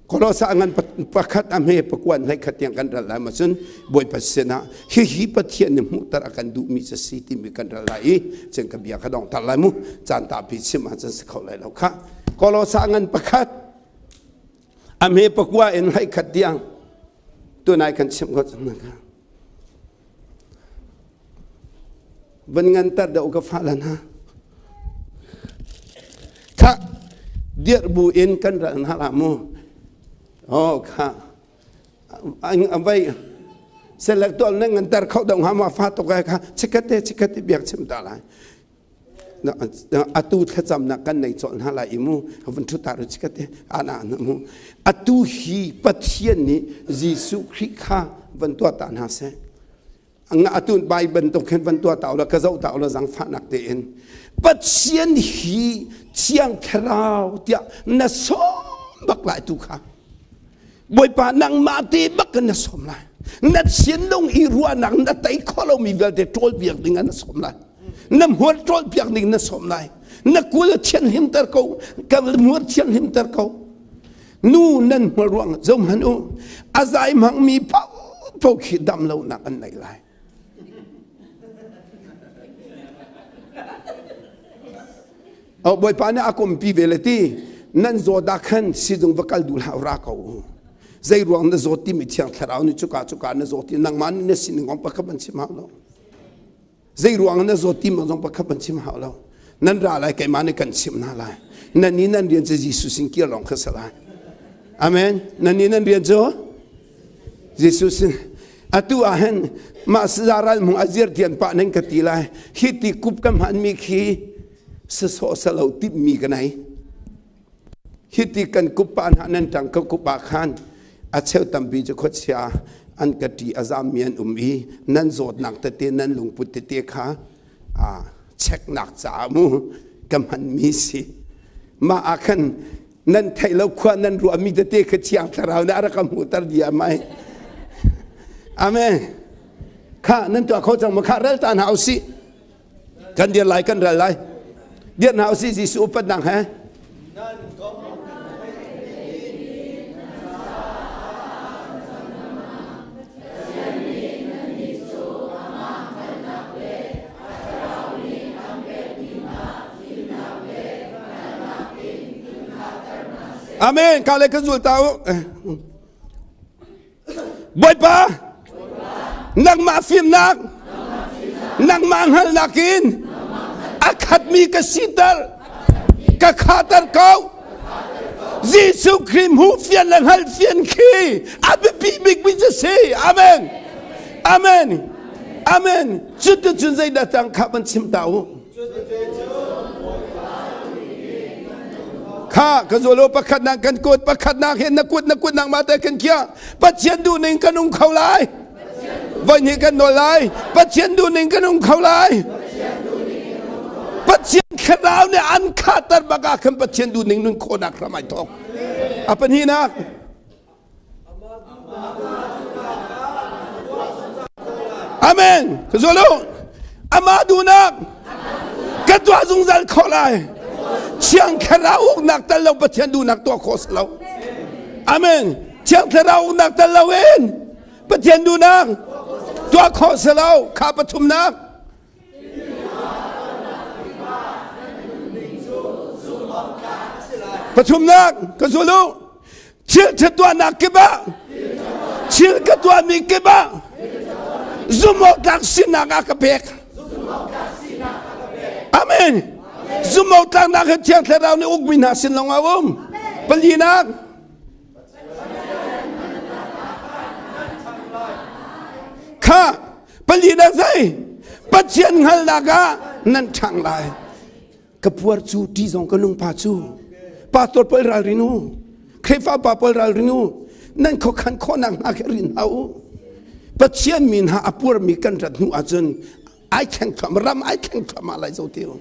Kolosa ngan pakhat a hme pakuan hlei khat tiang kan ral lai ma cun Bawipa sinah hihi Pathian nih hmuhter a kan duhmi cu si timi kan ral lai i cun ka bia ka donghter lai mu caan tapi chim ahcun si kho lai lo kha Kolosa ngan pakhat a hme pakua in hlei khat tiang tunai kan chimh ko cang na van ngan tar deuh ka fa lan ha kha dirh bu in kan ral hna la mu oh kha an vai select tol na ngan tar kho dong ha ma fa to ka kha chikate chikate biak chim ta lai atu thlacamnak kan nei cawlh hna lai i mu vun thu ta ru chikate ana na mu atu hi Pathian nih Jesuh Khrih kha van tuah ta hna seh nga atu bai bantuk khin van tuah ta ula ka zoh ta ula zangfahnak tein Pathian hi thiang thlarau tiah na sawm bak lai tu kha Bawipa nangmah te bak kan na sawm lai. Na thinlung i ruahnak na tei kho lomi vialte ṭawl piak ding ah na sawm lai. Na hmuar ṭawl piak ding na sawm lai. Na kul thianhlimter ko, ka hmuar thianhlimter ko. Nu nan hmual ruang zohhmanh u, a zai hmangmi paohpaoh khi dam lonak an nei lai. Oh, Bawipa nih a kumpi ve le ti nan zawt ah khan sizung va kal duh hlah ra ko u. Zei ruang na zawt timi thiang thlarau nih cuka cuka na zawt ti nangmah nih na sining kong pakhat ban chim hau lo. Zei ruang na zawt ti zong pakhat ban chim hau lo. Nan ra lai keimah nih kan chimh hna lai. Nan ni nan rian cu Jesuh sin kir lawng kha si lai. Amen. Nan ni nan rian cu Jesuh sin atu ah hin mah saza ral mung a zir tian pah nan ka ti lai. Hi ti kup ka hman mi khi sasawh salo timmi ka nei. Hi ti kan kup pa hna nan tang ka kup ah khan a cheu tampi cu khuachia an ka ṭi a zam mi an um i nan zawtnak tete nan lungput tete kha a cheknak caah mu ka hman mi si. Mah ah khan nan theih lo khua nan ruahmi tete kha thiang thlarau nih a rak ka hmuhter dih mai. Amen. Kha nan tuah kho cang ma kha ral ta hna usih. Kan dir lai kan ral lai. Dir hna usih Jesuh upatnak he. Amen. Ka le ka zul ta u. Bawipa, nangmah fimnak, nangmah hngalhnak in a khatmi ka siter, ka khater ko. Jesuh Khrih hmuh fian le hngalh fian khi a biapi bikmi cu si. Amen. Amen. Amen. Cuticun zeidah cang kha van chim ta u. Kha ka zualo pakhat nak kan kut pakhat nak hin na kut na kut nak ma te kan kia Pathian duh ning kan um kho lai. Voi hnih kan nawl lai. Pathian duh ning kan um kho lai. Pathian thlarau nih an khatar bak ah khan Pathian duh ning nun khawhnak hram ai thawk. A pahnihnak Amen. Ka zulu. Ama duhnak ka tuah zungzal khawh lai. Thiang Thlarau uknak tal lo Pathian duhnak tuah khawh si lo. Amen. Thiang Thlarau uknak tal lo in Pathian duhnak tuah khawh si lo. Kha pathumnak. Pathumnak ka zul u. Thil ṭha tuahnak kip ah thil ka tuahmi kip ah zumhawktlak sinak a ka pek. Amen. Zumhawktlaknak hi Thiang Thlarau nih ukmi hna sin lawng a um. Palinak kha palinak zei Pathian hngalhnak ah nan ṭhang lai. Ka puar cu ṭi zong ka lungpa cu pastor pawl ralrin u Khrihfa pa pawl ralrin u nan khuakhan khawhnak hna khi rin hna u Pathian min ha a puarmi kan rat hnu ahcun ai thleng thluahmah ram ai thleng thluahmah lai zo ti u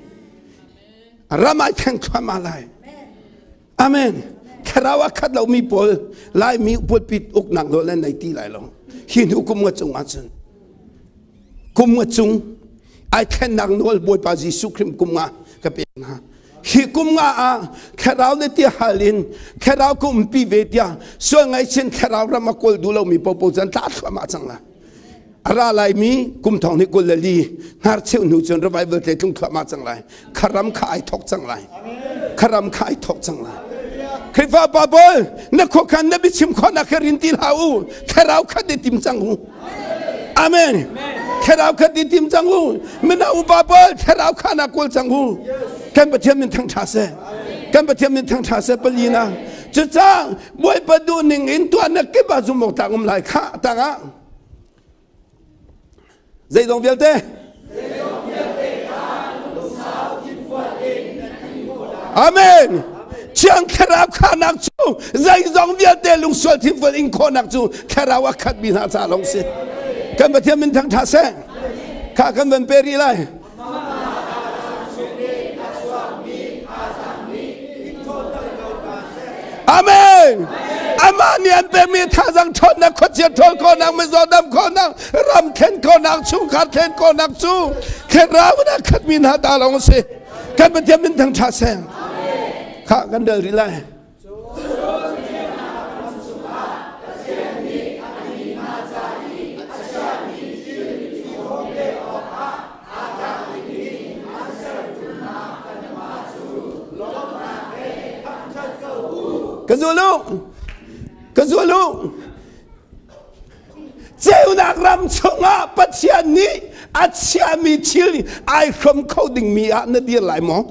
ram ai thleng thluahmah lai Amen. Thlarau a khat lomi pawl Laimi pulpit uknak nawl nan nei ti lai lo. Hi hnu kum nga cung ahcun kum nga cung ai thlennak nawl Bawipa Jesuh Khrih kum nga ka pek hna. Hi kum nga ah thlarau le ti hal in thlarau ka umpi ve tiah sual ngaihchin thlarau ram a kawl duh lomi popo cun tla thluahmah cang la. A ra laimi kum thong ni 24 hnarcheu hnu cun revival te tlung thluahmah cang lai. Kharam kha ai thok cang lai. Kharam kha ai thok cang lai. Khrihfa pa pawl na khuakhan na biachim khawhnak kha rin ti hlah u. Thlarau khat i tim cang u. Amen. Thlarau khat i tim cang u. Mino upa pawl thlarau kha na kawl cang u. Kan Pathian min thangṭha seh. Kan Pathian min thangṭha seh palina. Cucaah Bawipa duh ning in tuahnak kip ah zumh awk tlak um lai kha tangah zeidong vialte Amen. Thiang Thlarau khahnak cu zeizong vialte lungsual thinfual in khawhnak cu Thlarau a khatmi hna ca lawng si. Kan Pathian min thangṭha seh. Kha kan van pe rih lai. Amen. Amah nih an pekmi thazaang ṭhawnnak, khuachia ṭhawl khawhnak, mizaw dam khawhnak, ram thlen khawhnak, chungkhar thlen khawhnak cu thlarau in a khatmi hna ta lawng a si. Kan Pathian min thang ṭha seh. Khah kan dal rih lai. Ka zul u. Ka zul u. Ceunak ram chungah Pathian nih a chiami thil ai hrom kho dingmi ah na dir lai maw?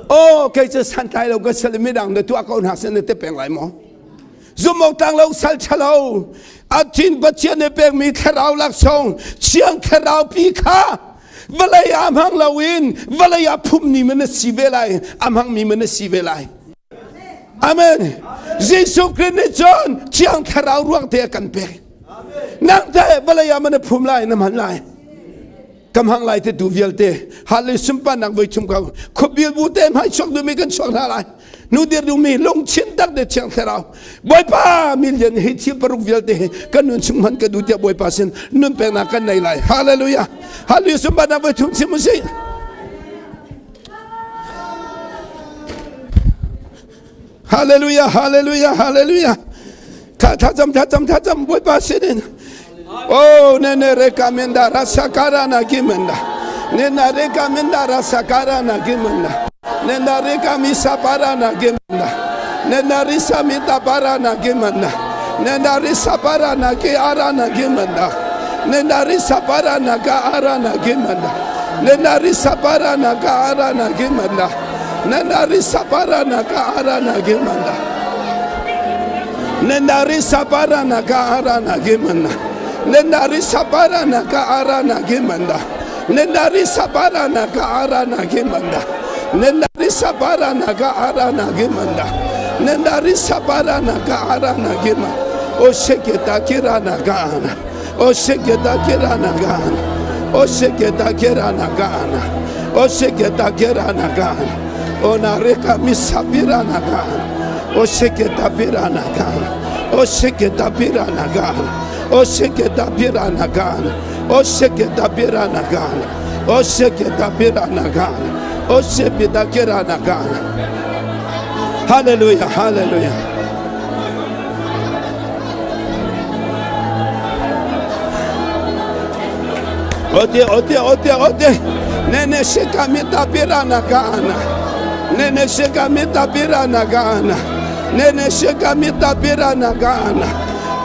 Oh, kei cu santlai lo ka sal midang na tuah ko hna sin na te peng lai maw? Zumawk tlang lo sal ṭhalo a thin Pathian nih pekmi thlarau laksawng thiang thlarau pi kha vawlei ah hmang loin vawlei ah phumni man na si ve lai a hmangmi man na si ve lai. Amen. Jesuh Christ nih cun thiang thlarau ruang te a kan pek. Nang teh vawlei ah man na phum lai na hman lai. Kam hang lai te tu vialte hale sunparnak voi thum ko khuabil bu te hmai chuak duhmi kan chuak hna lai nu dir duhmi lungchin tak de thiang thlarau Bawipa million hi thil paruk vialte hi kan nun chung hman ka duh tiah Bawipa sin nun peknak kan nei lai. Hallelujah. Hallelujah sunparnak voi thum chim usih. Hallelujah, hallelujah, hallelujah. Tha tha cham tha cham tha cham Bawipa sin in. Oh ne ne re kamenda rasa karana kimenda. Ne na re kamenda rasa karana kimenda. Ne na re kamisa parana kimenda. Ne na risa mita parana kimenda. Ne na risa parana ki arana kimenda. Ne na risa parana ka arana kimenda. Ne na risa parana ka arana kimenda. Ne na risa parana ka arana kimenda. Nendari saparana ka arana gimana. Nendari saparana ka arana gimana. Nendari saparana ka arana gimana. Nendari saparana ka arana gimana. Nendari saparana ka arana gimana. O seketa kirana gana. O seketa kirana gana. O seketa kirana gana. O seketa kirana gana. O nareka misapirana gana. O seketa pirana gana. O seketa pirana gana. O seketa pirana gana. O seketa pirana gana. O seketa pirana gana. O sepita kirana gana. Hallelujah, hallelujah. Ote, ote, ote, ote. Nene sheka mita pirana gana. Nene sheka mita pirana gana. Nene sheka mita pirana gana.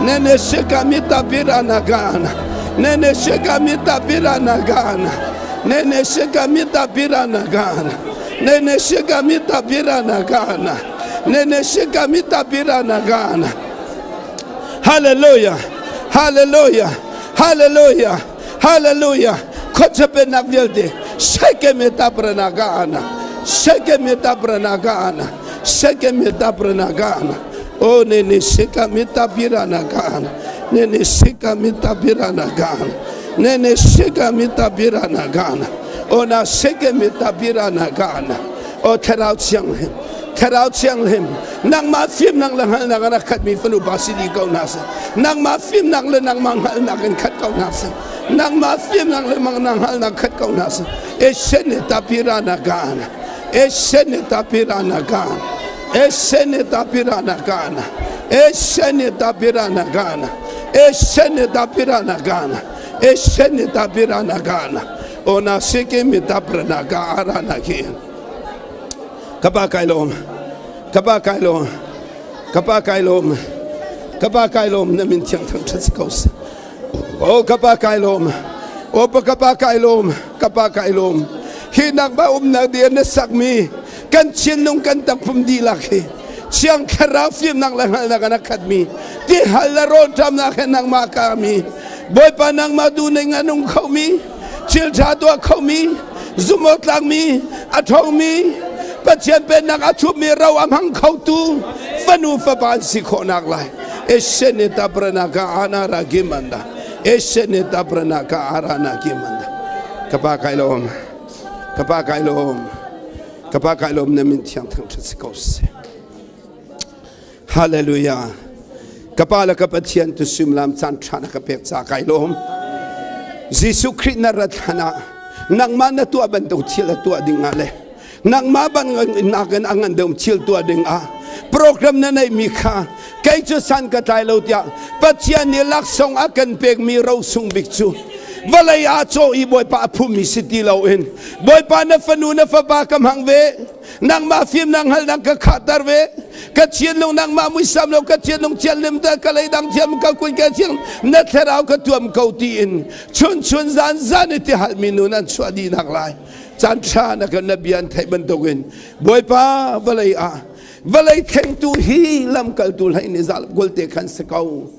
Nene sheka mita pirana gana. Nene sheka mita pirana gana. Nene sheka mita pirana gana. Nene sheka mita pirana gana. Nene sheka mita pirana gana. Hallelujah. Hallelujah. Hallelujah. Hallelujah. Khuachape nak vialte seke me taprana gana. Seke me taprana gana. Seke me taprana gana. O ne ne seka me tapirana gana. Ne ne seka me tapirana gana. Ne ne seka me tapirana gana. O na seke me tapirana gana. O thlarau thianghlim. Thlarau thianghlim. Nangmah fimnak le hngalhnak in a khatmi fanu pa si dih ko hna seh. Nangmah fimnak le nangmah hngalhnak in khat ko hna seh. Nangmah fimnak le nangmah hngalhnak khat ko hna seh. Esene tapirana gana. Esene tapirana gana. Esene tapirana gana. Esene tapirana gana. Esene tapirana gana. Esene tapirana gana. Ona sike mi taprana ga arana ki. Ka pa kai lawm. Ka pa kai lawm. Ka pa kai lawm. Ka pa kai lawm na min thiang thang ṭhat si ko seh. O ka pa kai lawm. O pa ka pa kai lawm. Ka pa kai lawm. Hi nak ba umnak dir na sakmi kan thinlung kan takpum dihlak hi Thiang Thlarau fimnak le hngalhnak in a khatmi tihal le rawlṭamnak he nangmah kami Bawipa nangmah duhning a nung khomi thil ṭha tuah khomi zumhawktlakmi a ṭhawngmi Pathian pennak a thupmi ro a hmang khotu fanu fapa an si khawhnak lai Esene taprana ka anara gimanda Esene taprana ka arana gimanda Kapa kai lom Kapa kai lom Kapa kai lom na min thiang thang ṭhat si ko seh Hallelujah. Ka pa le ka Pathian tu sumlam caan ṭha na ka pek ca kai lawm. Jesuh Khrih na rat hlan ah nangmah na tuah bantuk thil a tuah ding ah le nangmah ban nakin a ngan deuh thil tuah ding ah program na neihmi kha kei cu san ka tlai lo tiah Pathian nih laksawng a kan pekmi rosung bik cu vawlei ah caw i Bawipa a phummi si ti loin Bawipa na fanu na fapa ka hmang ve nangmah fimnak hngalhnak ka khahter ve ka thinlung nangmah muisam lo ka thinlung thianhlim te ka leidang thiam ka kun ka thiang na thlarau ka tuam ko tiin chun chun zan zan i ti halmi nun an chuah dih nak lai caan ṭha na kan na bia an theih bantukin Bawipa vawlei ah vawlei thlengtu hi lamkaltu hlei ni zal gulte khan si ko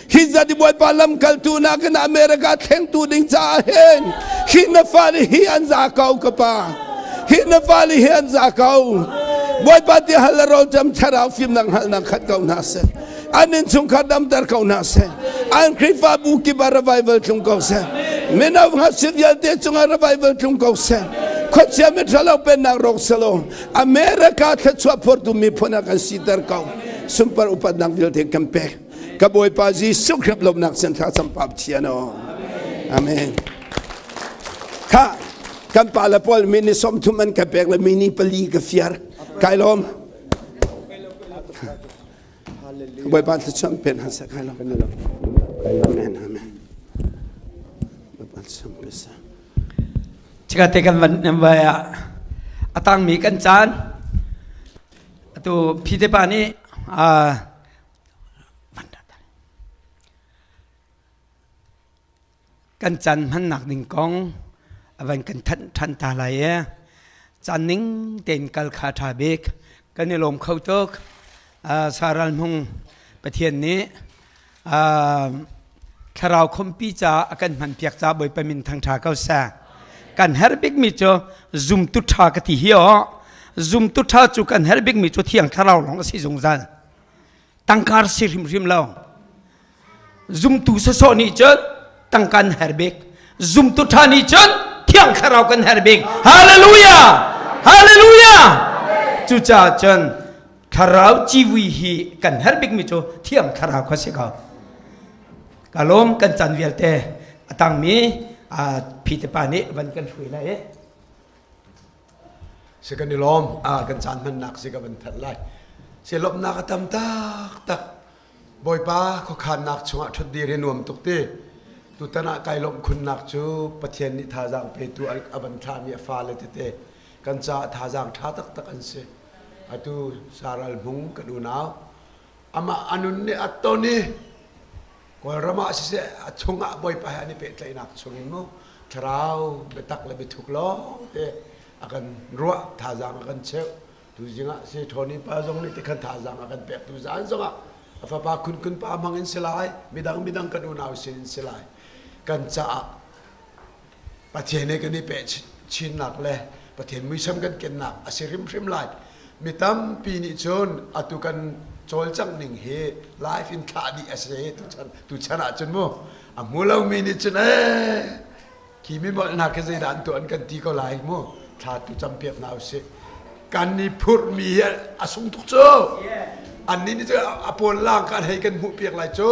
hi zat i Bawipa lamkaltu nakin America thlengtu ding caah hin hi na fale hi an za ko ka pa hi na fale hi an za ko Bawipa ti hal le rawl cam thlarau fimnak hngalhnak khat ko hna seh an innchungkhar damter ko hna seh an Khrihfabu kip ah revival tlung ko seh mino ngakchia vialte cungah revival tlung ko seh khuachia miṭhalo pennak rawk selaw America thluachuah phortu miphun ah kan siter ko sunpar upatnak vialte kan pek ka Bawipa Jesuh Khrih lawmnak sin thla cam pa Pathian aw Amen kha kan pa le pawl mini 30 an ka pek le mini 4 ka fiar kai lawm Bawipa thluachuah pen han sa kai lawm Amen Amen Bawipa thluachuah pe sa Chikate kan van vai ah a tangmi kan caan atu phite pa nih kan caan hmannak ding kong a van kan thanh ṭhan ta lai e caan ning tein kal kha ṭha bik kan i lawm kho tuk saral hmung Pathian nih thlarau khompi ca a kan hman piak ca Bawipa min thangṭha ko seh kan herh bikmi cu zumtu ṭha ka ti hi aw zumtu ṭha cu kan herh bikmi cu thiang thlarau lawng a si zungzal tangkar si hrimhrim lo zumtu sawsawh nih cun tangka an herh bik zumtu ṭha nih cun thiang thlarau kan herh bik hallelujah hallelujah cucaah cun thlarau civui hi kan herh bikmi cu thiang thlarau kha si ko ka lawm kan caan vialte a tangmi phi te pa nih van kan hruai lai Si kan i lawm kan caan hmannak si ka van thanh lai si lawmhnak a tam tak tak Bawipa khuakhannak chungah ṭhut dir hi nuam tuk ti tutan ah kai lawmh khunnak cu Pathian nih thazaang petu a van thlahmi a fale tete kan caah thazaang ṭha taktak an si atu Saral Hmung kan unau amah a nun nih a ton i Kawlram ah siseh a chungah Bawipa he an i pehtlaihnak chungin mu thlarau biatak le biathuk lawng te a kan ruah thazaang a kan cheuh tuzing ah si Tony pa zong nih tikhan thazaang a kan pek tu zan zongah a fapa khun khun pa hmang in si lai midang midang kan unau sin in si lai kan caah Pathian he kan i peh chinnak le Pathian muisam kan kennak a si hrimhrim lai mi tampi nih cun atu kan cawlcangh ning hi live in thlah dih a si tuchan ah cun mu a hmu lomi nih cun ee khi mi molhnak khi zeidah an tuah an kan ti ko lai mu thla tu campiak hna usih kan i phurhmi hi a sung tuk cu annih nih cun a pawl lang kan hei kan hmuh piak lai cu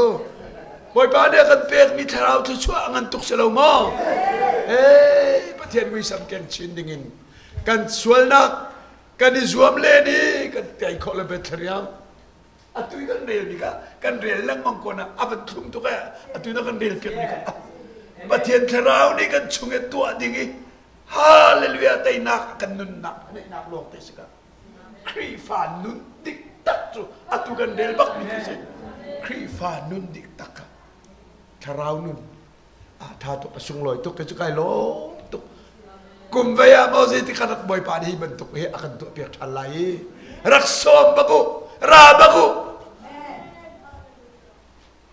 Bawipa nih a kan pekmi thlarau thluachuah a ngan tuk si lo maw ee Pathian muisam keng chin dingin kan sualnak kan i zuam len i kan tei khawh le Bethlehem atu i kan rel mi kha kan rel lengmang ko na a van thlum tuk ee atu na kan rel piak mi kha Pathian thlarau nih kan chung i tuah ding i hallelujah teinak kan nunnak neihnak lawng te si ka Khrihfa nun dik tak cu atu kan rel bak mi khi si Khrihfa nun dik tak kha thlarau nun a tha tuk a sunglawi tuk ke cu kai lawm tuk kum vei ah maw zei ti kan rak bawipa nih hi bantuk hi a kan tuah piak ṭhan lai i rak sawm bak u ra bak u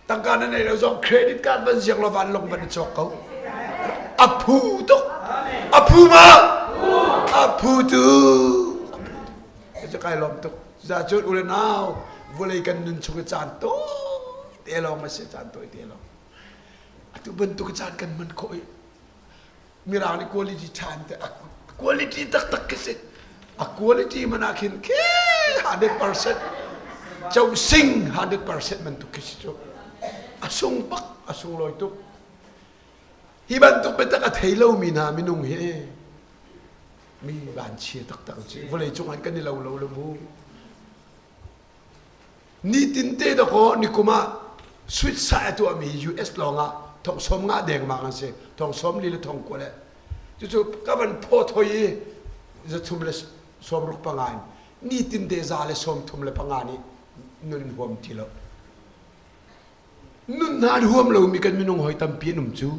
tangka na nei lo zong credit card van ziak lo van long van i cawk ko a phu tuk a phu ma a phu tu cu kai lawm tuk za cun u le nau vulei kan nun chung i caan tawi te lawng a si caan tawi te lawng atu bantuk caan kan hman khawh i mirang nih quality time te quality taktak khi si a quality man ah khin khi 100% Co sing 100% bantuk khi si cu. A sung bak, a sunglawi tuk. Hi bantuk biatak a thei lomi hna minung hi mi vanchia taktak an si. Vawlei cung ah kan i lo lo lo mu. Nitin te dakaw nikum ah suicide a tuahmi US lawng ah thong sawm nga dengmang an si. Thong sawm li le thong kua le. Cucu ka van phaw thoi i zathum le sawm ruk panga in nitin te 135 nih nun huam ti lo. Nun hna an huam lomi kan minung hoi tampi an um cu.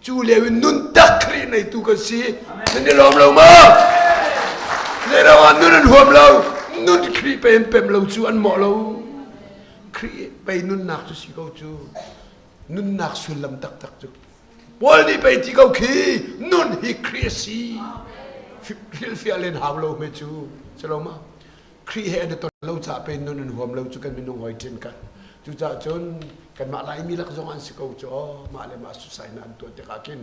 Cu lio in nun tak Khrih neitu kan si. Nan i lawm lo maw? Zeiruang ah nun an huam lo? Nun Khrih pei an pem lo cu an mawh lo. Khrih pei nunnak cu si ko cu. Nunnak sullam taktak cu. Paul nih pei ti ko khi nun hi Khrih a si. Hrilhfiah len hau lo hme cu. Si lo ma? Khrih he an i ton lo caah pei nun an huam lo cu kan minung hoi ṭhin kan. Cucaah cun kanmah Laimi lak zong an si ko cu aw mah le mah suicide an tuah tikah khin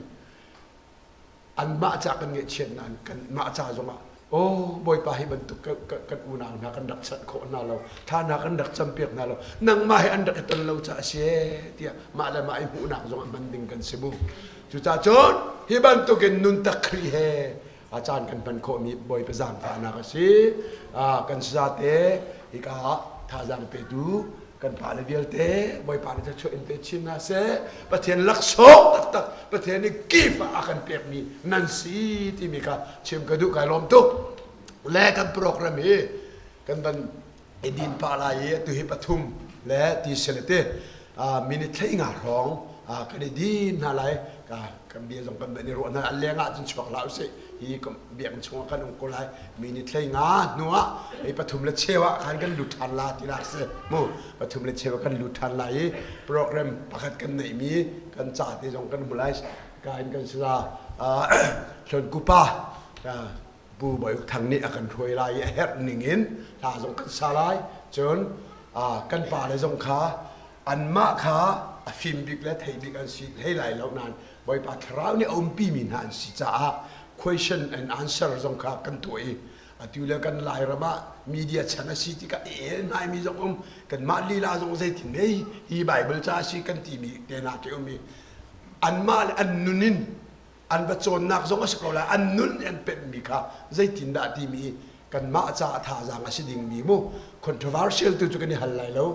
anmah ca kan ngaihchiat nain kanmah ca zongah aw Bawipa hi bantuk kan unau hna kan rak chanh khawh hna lo thla hna kan rak campiak hna lo nangmah he an rak i ton lo caah a si tiah mah le mah i hmuhnak zong a hman ding kan si mu. Cucaah cun hi bantukin nun tak Khrih he a caan kan hman khawhmi Bawipa zaangfahnak a si. Kan sazate hika ah thazaang petu kan pale vialte Bawipa nih thluachuah in pe chin hna seh. Pathian laksawng taktak Pathian nih gift ah a kan pekmi nan si timi kha chim ka duh. Kai lawm tuk. Le kan program hi kan van i din pah lai i atu hi pathum le ti selete minute thlei nga hrawng kan i din hna lai. Kan bia zong kan i ruah hna a leng ah cun chuak hlah usih. Hi biakinn chungah kan um ko lai. Minute thlei nga hnu ah hi pathum le cheu ah khan kan lut ṭhan la ti nak si mu. Pathum le cheu ah kan lut ṭhan lai i program pakhat kan neihmi kan ca te zong kan hmu lai. Ka in kan sila hlon kupa Pu Bawi Uk Thang nih a kan hruai lai i a herh ning in hla zong kan sa lai. Cun kan pale zong kha anmah kha a fim bik le thei bik an si hlei lai lo nain Bawipa Thlarau nih a umpimi hna an si caah question and answer zong kha kan tuah i atu le kan Lairam ah media chan a si tikah i el hnaimi zong um kanmah lila zong zeitin mei hi Bible ca a si kan timi te hna ke um i anmah le an nun in an va cawnnak zong a si ko lai an nun an pemhmi kha zeitindah timi kanmah caah thazaang a si dingmi mu controversial tu cu kan i hal lai lo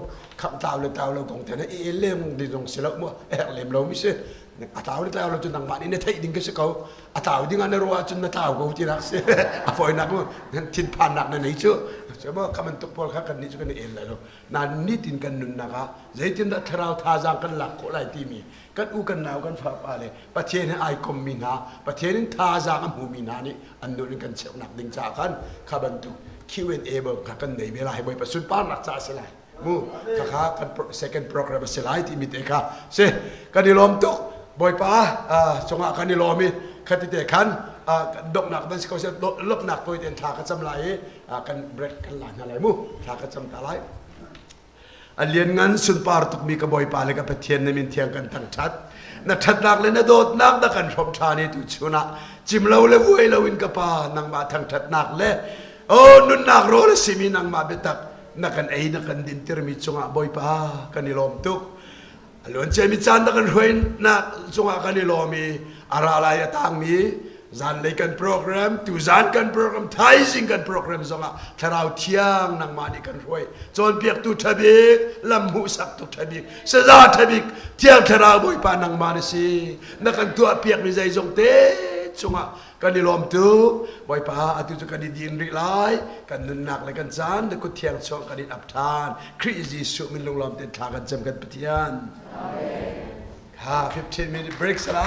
khamh tlau le tlau lo kong te na i lem ding zong si lo mu a herh lem lo mi si a tlau le tlau lo cu nangmah nih na theih ding ka si ko a tlau ding ah na ruah ahcun na tlau ko ti nak si a fawinak mu thinphannak na nei cu mo kha bantuk pawl kha kan nih cu kan i el lai lo nain nitin kan nunnak ah zeitindah thlarau thazaang kan lak khawh lai timi kan u kan nau kan fapa le Pathian he ai kommi hna Pathian in thazaang a hmumi hna nih an nun in kan cheuhnak ding caah khan kha bantuk Q&A bang kha kan nei ve lai. Bawipa sunparnak caah si lai mu. Kha kha kan second program a si lai timi te kha si. Kan i lawm tuk. Bawipa cungah kan i lawm i khati te khan donghnak ban si ko seh lawmhnak tawi tein thla ka cam lai i kan break kan la hna lai mu. Thla ka cam ta lai. A lianngan sunpar tukmi ka Bawipa le ka Pathian na min thiang kan thangṭhat. Na ṭhatnak le na dawtnak na kan hrawmh ṭhan i tuchun ah cim lo le vuai loin ka Pa nangmah thangṭhatnak le oh nunnak rawl a simi nangmah biatak na kan ei na kan dintirmi cungah Bawipa kan i lawm tuk. A luanciami caan na kan hruainak cungah kan i lawm i a ra lai a tangmi zanlei kan program, tuzan kan program, thaizing kan program zongah Thlarau Thiang nangmah nih kan hruai. Cawnpiaktu ṭha bik, lam hmuhsaktu ṭha bik, saza ṭha bik, Thiang Thlarau Bawipa nangmah na si. Na kan tuahpiakmi zeizong te cungah kan i lawm tuk. Bawipa, atu cu kan i din rih lai. Kan nunnak le kan caan na kut thiang chung kan in ap ṭhan. Khrih Jesuh min lunglawm tein thla kan cam kan Pathian. Ha, 15 minute break sala.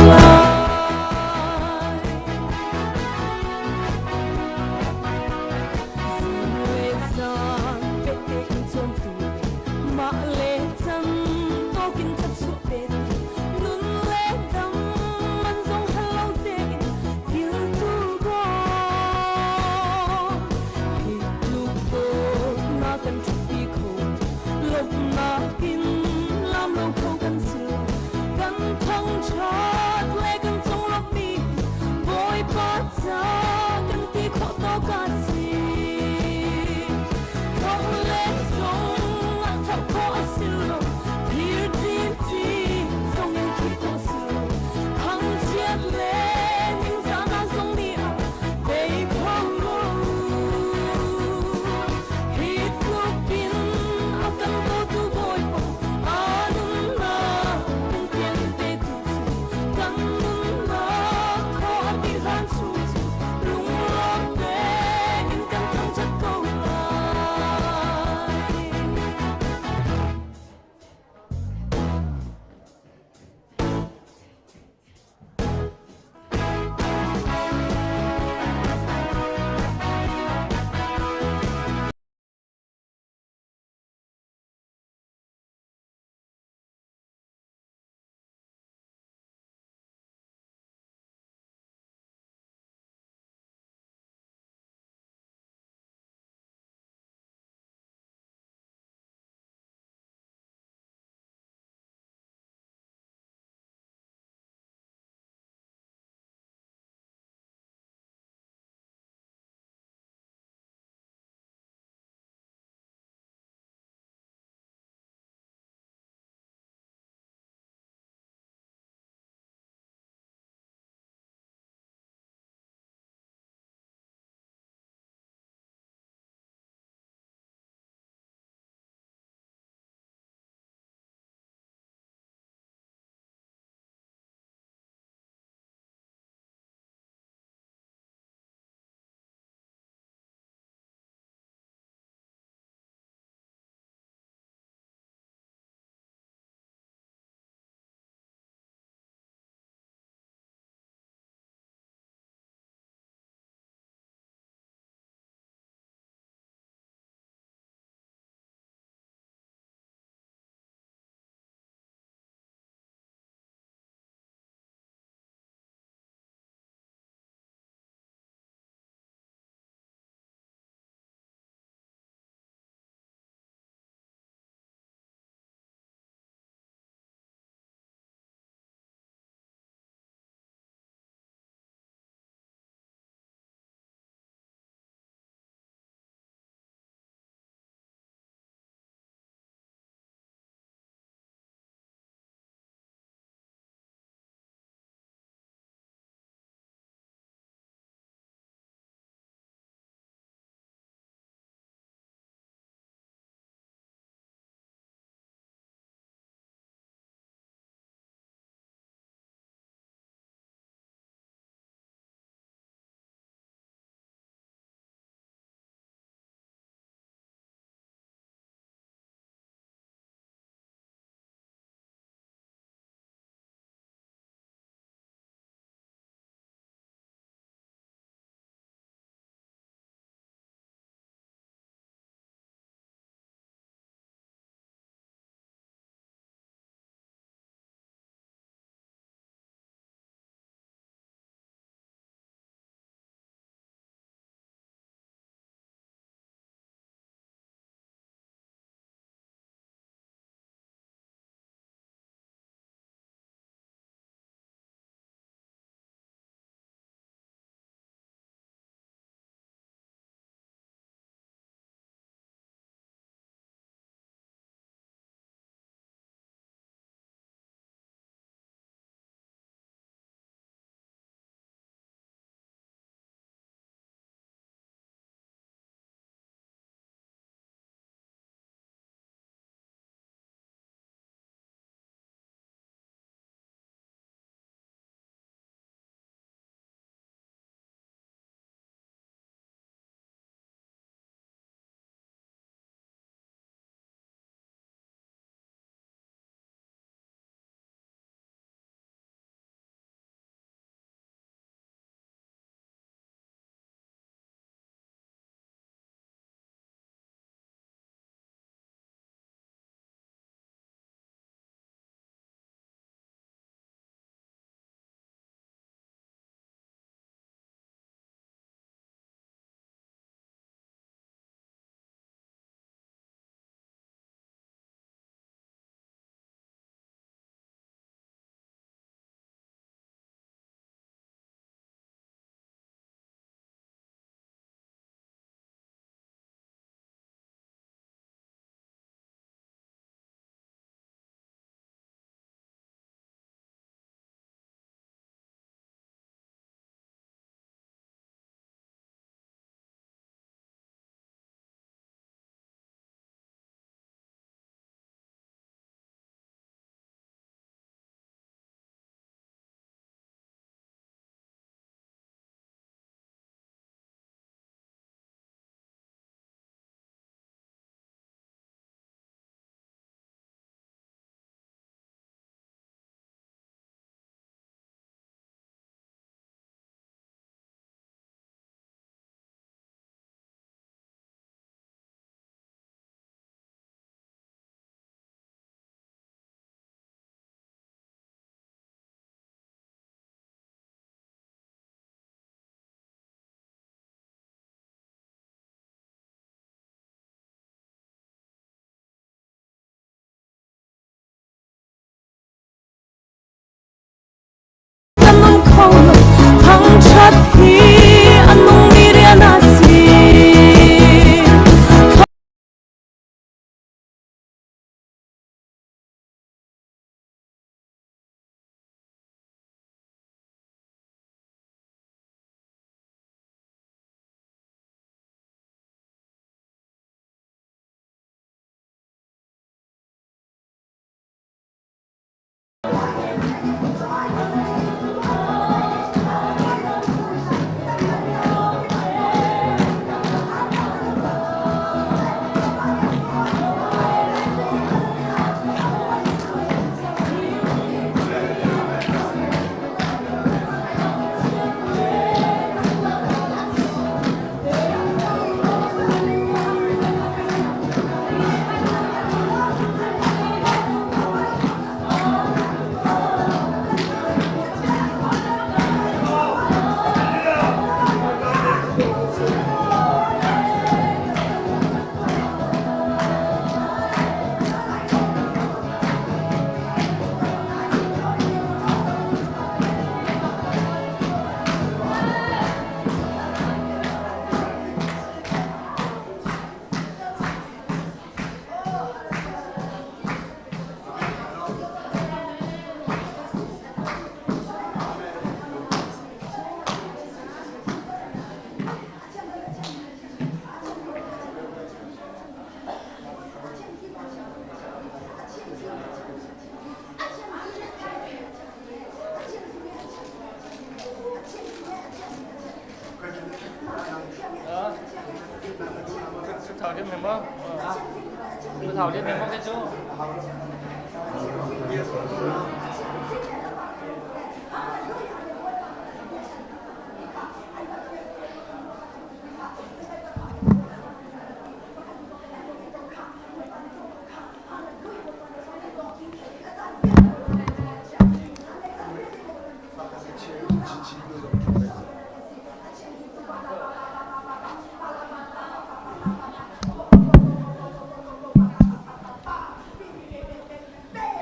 lai. Zing le zan pehte in cawmtu mah le can tawkin thluachuah petu nun le dam man zong hal lo tein diltu God. Hi tluk dawtnak kan ṭhutpi kho lawmhnak in lam lo kho kan si lo kan thangṭhat.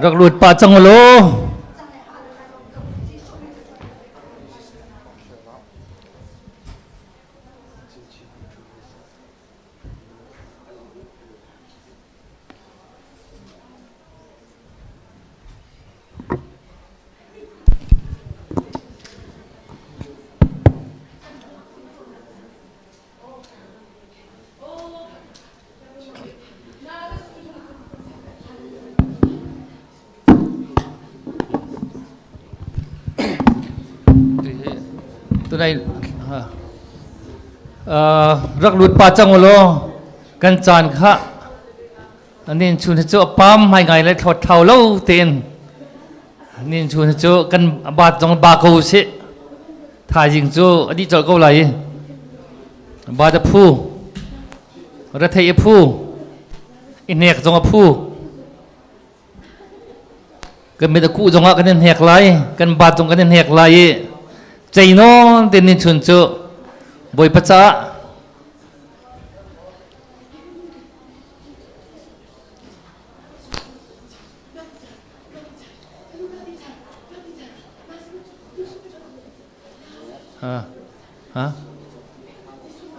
Rak lut pah cang law. Tunai rak lut pa cang law kan caan kha nin chun cu a pam mai ngai le thlot thau lo tein nin chun cu kan bat zong ba ko si thaizing cu a dih colh ko lai ba da phu rethei a phu i hnek zong a phu kan mit a kuh zongah kan in hnek lai kan bat zong kan in hnek lai i ceinawn te nin chun cu Bawipa caah Ha ha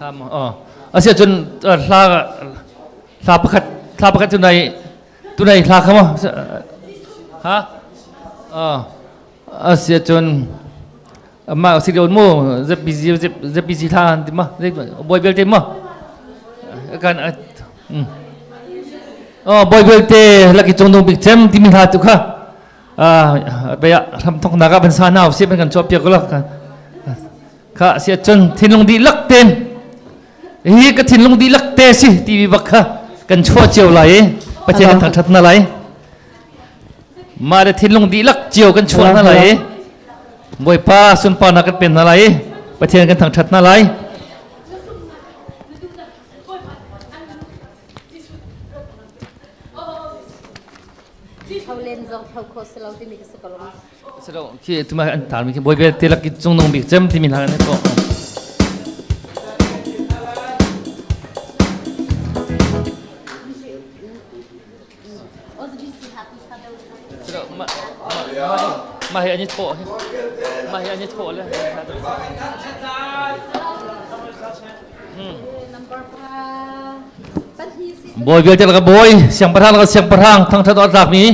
ha ma oh asia cun hla hla pakhat hla pakhat tunai tunai hla kha mo ha oh asia cun mah si lo mu ZPC ZPC thla ti ma boy belte ma kan oh boy belte laki chung dong bik cem ti mi hla tu kha baya ram thok naga ban sa nau si ban kan chop piak lo kha sia chun thinlung di lak ten hi ka thinlung di lak te si ti bi bak kha kan chua chiu lai pathian kan thang that na lai Mah le thinlung dihlak cio kan chuah hna lai i Bawipa sunparnak kan pen hna lai i Pathian kan thangṭhat hna lai. Khi tuma an tar mi khi Bawipa tilak ki cung nung bik cem timi hna kan ko. Mah hi an i thawh mah hi an i thawh le Bawi vialte laka bawi siangpahrang laka siangpahrang thangṭhat awk tlakmi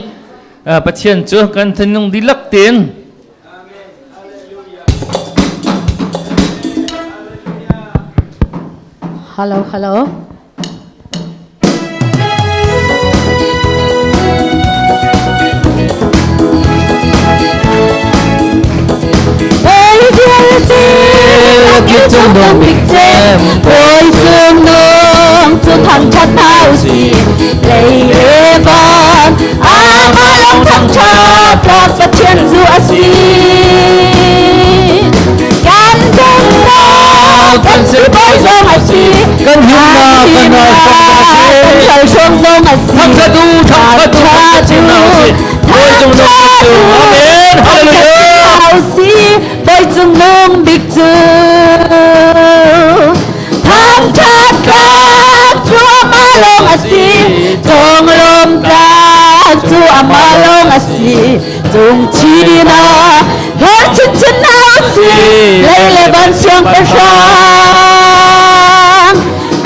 Pathian cu kan thinlung dihlak tein Hello, hello. Bawi cung nung cu thangṭhat hna u sih lei le van amah lawng thangṭhat tlak Pathian cu a si kan dongnak kan sibawi zong a si kan himnak kan ralhruang zong a si thangṭhat u thangṭhat u bawi cung nung bik cu amen hallelujah si bawi cung nung bik cu thangṭhat tlak cu amah lawng a si conglawm tlak cu amah lawng a si cung china her chinchin na si lei le van siangpahrang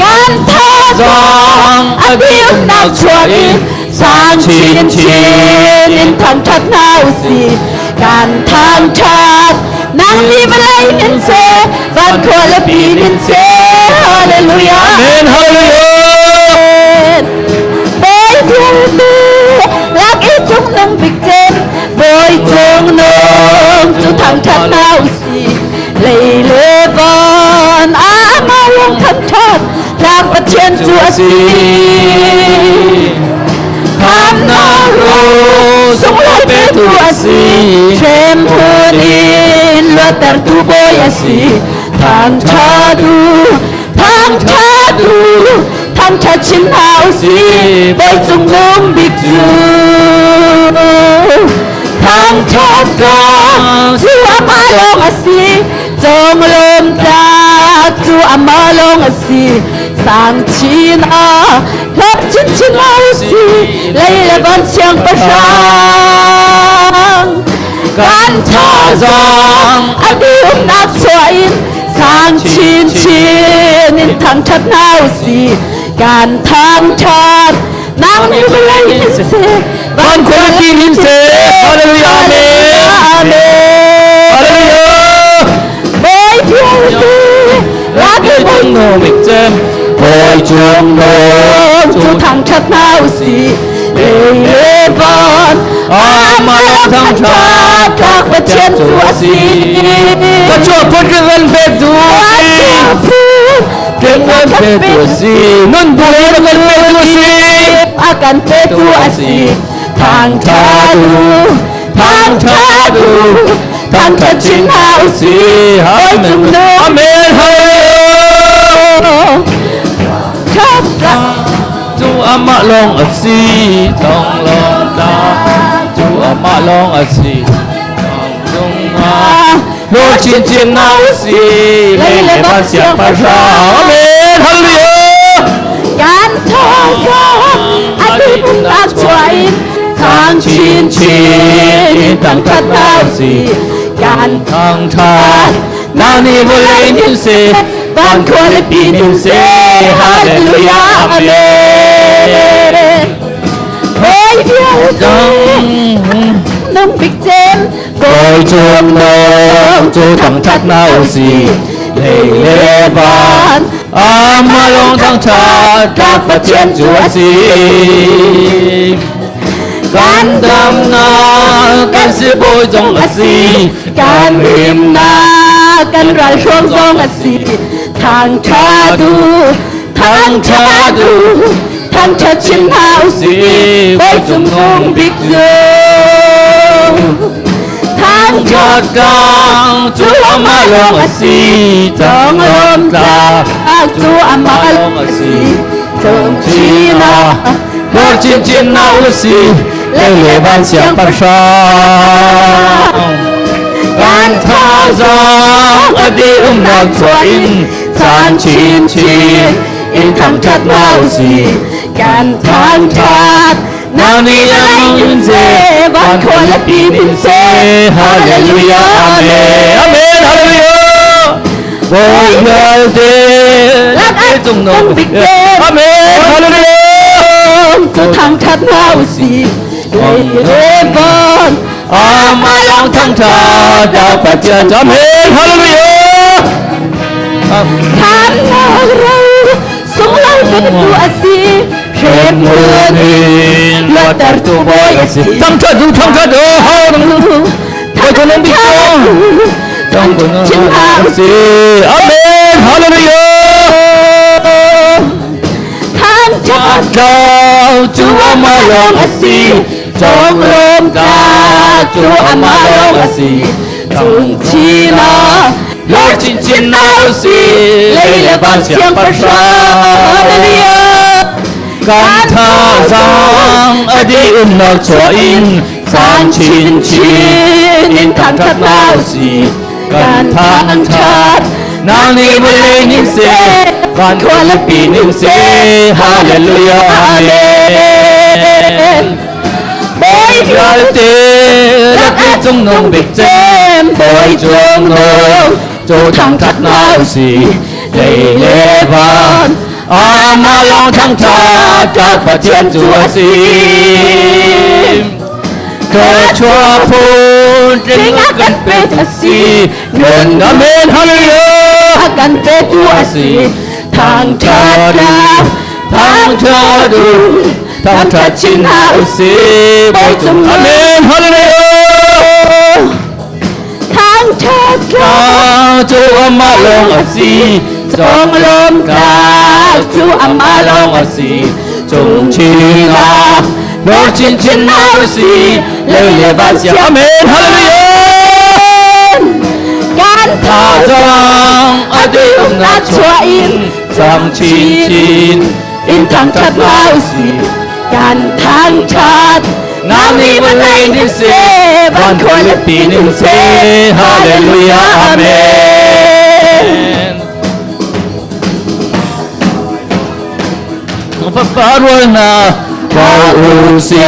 kan thazang a diumnak chuak in sang chinchin in thangṭhat hna u si kan thangṭhat nang ni vawlei nin se van khua le pi nin se hallelujah amen hallelujah Bawi vialte lak i cung nung bik cem Bawi cung nung cu thangṭhat hna u si lei le van amah lung thangṭhat tlak Pathian cu a si. Khamnak ro sunglawi petu a si. Hremhmun in luattertu Bawi a si. Thangṭhat u, thangṭhat u, thangṭhat chin hna u si. Bawi cungnung bik cu. Thangṭhat ka cu amah lawng a si. Conglawm tlak cu amah lawng a si. Sang chin ah hlawp chinchin u si. Lei le van siangpahrang. Kan thazaang a umnak chuah in sang chinchin in thangṭhat hna u si. Kan thangṭhat nang nih vawlei in seh, van khualipi in seh. Hallelujah, amen. Amen. Hallelujah. Bawi vialte lak i Bawi cung bik cem, Bawi cung nung cu thangṭhat hna u si. Lei le van amah lawng thangṭhat tlak Pathian cu a si. Ka chuah phun kan petu si. Kan petu a si. Nun bu in kan petu a si. A kan petu a si. Thangṭhat u, thangṭhat u, thangṭhat chin hna u si. Bawi cung nung. Amen. Hallelujah. Cu amah lawng a si, thong lawng ta. Cu amah lawng a si, thong cungah. Lord chinchin na u si, lei le van siangpahrang. Amen. Hallelujah. Kan thawzang a dimnak chuah in thang chinchin in thangṭhat hna u si. Kan thangṭhat na ni vawlei nin si, van khualipi nin si. Hallelujah. Amen. Bawi vialte nung bik cem Bawi cung nung cu thangṭhat hna u si, lei le van amah lawng thangṭhat tlak Pathian cu a si. Kan damnak kan sibawi zong a si, kan himnak kan ralhruang zong a si. Thangṭhat u, thangṭhat u, thangṭhat chin hna u si. Bawi cung nung bik cu. Thangṭhat Thangṭhat cu amah lawng a si, Conglawm tlak cu amah lawng a si. Cung chin ah Lord chinchin na u si, lei le van siangpahrang. Kan thazaang a dih umnak chuah in caan chinchin in thangṭhat hna u si. Kan thangṭhat Na nih amang in seh, van khualipi in seh. Hallelujah, amen. Amen, hallelujah. Bawi vialte Lak cung nung bik cem. Amen, hallelujah. Cu thangṭhat hna u si. Lei le van Amah lawng thangṭhat dah Pathian. Amen, hallelujah. Khamnak ro sunglawi petu a si. Hremhmun in luattertu Bawi a si. Thangṭhat u, thangṭhat u, Bawi cung nung bik cem. Chin hna u si. Amen, hallelujah. Thangṭhat Thangṭhat cu amah lawng a si. Conglawm tlak cu amah lawng a si. Cung chin ah Lord chinchin na u si. Lei le van siangpahrang. Hallelujah. Kan thazaang a dih umnak chuah in sang chinchin in thangṭhat hna u si. Kan thangṭhat nang nih vawlei nin seh, van khualipi nin seh. Hallelujah, amen. Bawi Vialte lak cung nung bik cem, Bawi cung nung cu thangṭhat hna u si. Lei le van amah lawng thangṭhat tlak Pathian cu a si. Thluachuah phun tling a kan pek a si. Nun amen, hallelujah. A kan petu a si. Thangṭhat tlak, Thangṭhat u, thangṭhat chin hna u si. Bawi cung nung. Amen, hallelujah. Thangṭhat tlak Cu amah lawng a si. Conglawm tlak cu amah lawng a si. Cung chin ah lor chin chin na si lei le van siang. Amen. Hallelujah. Kan Thazang a dih umnak chuah in sang chin chin in thangṭhat hna usih. Kan thangṭhat Nang nih vawlei nih seh, van khualipi nih seh, Hallelujah, Amen. Fapa rual hna, pa u si,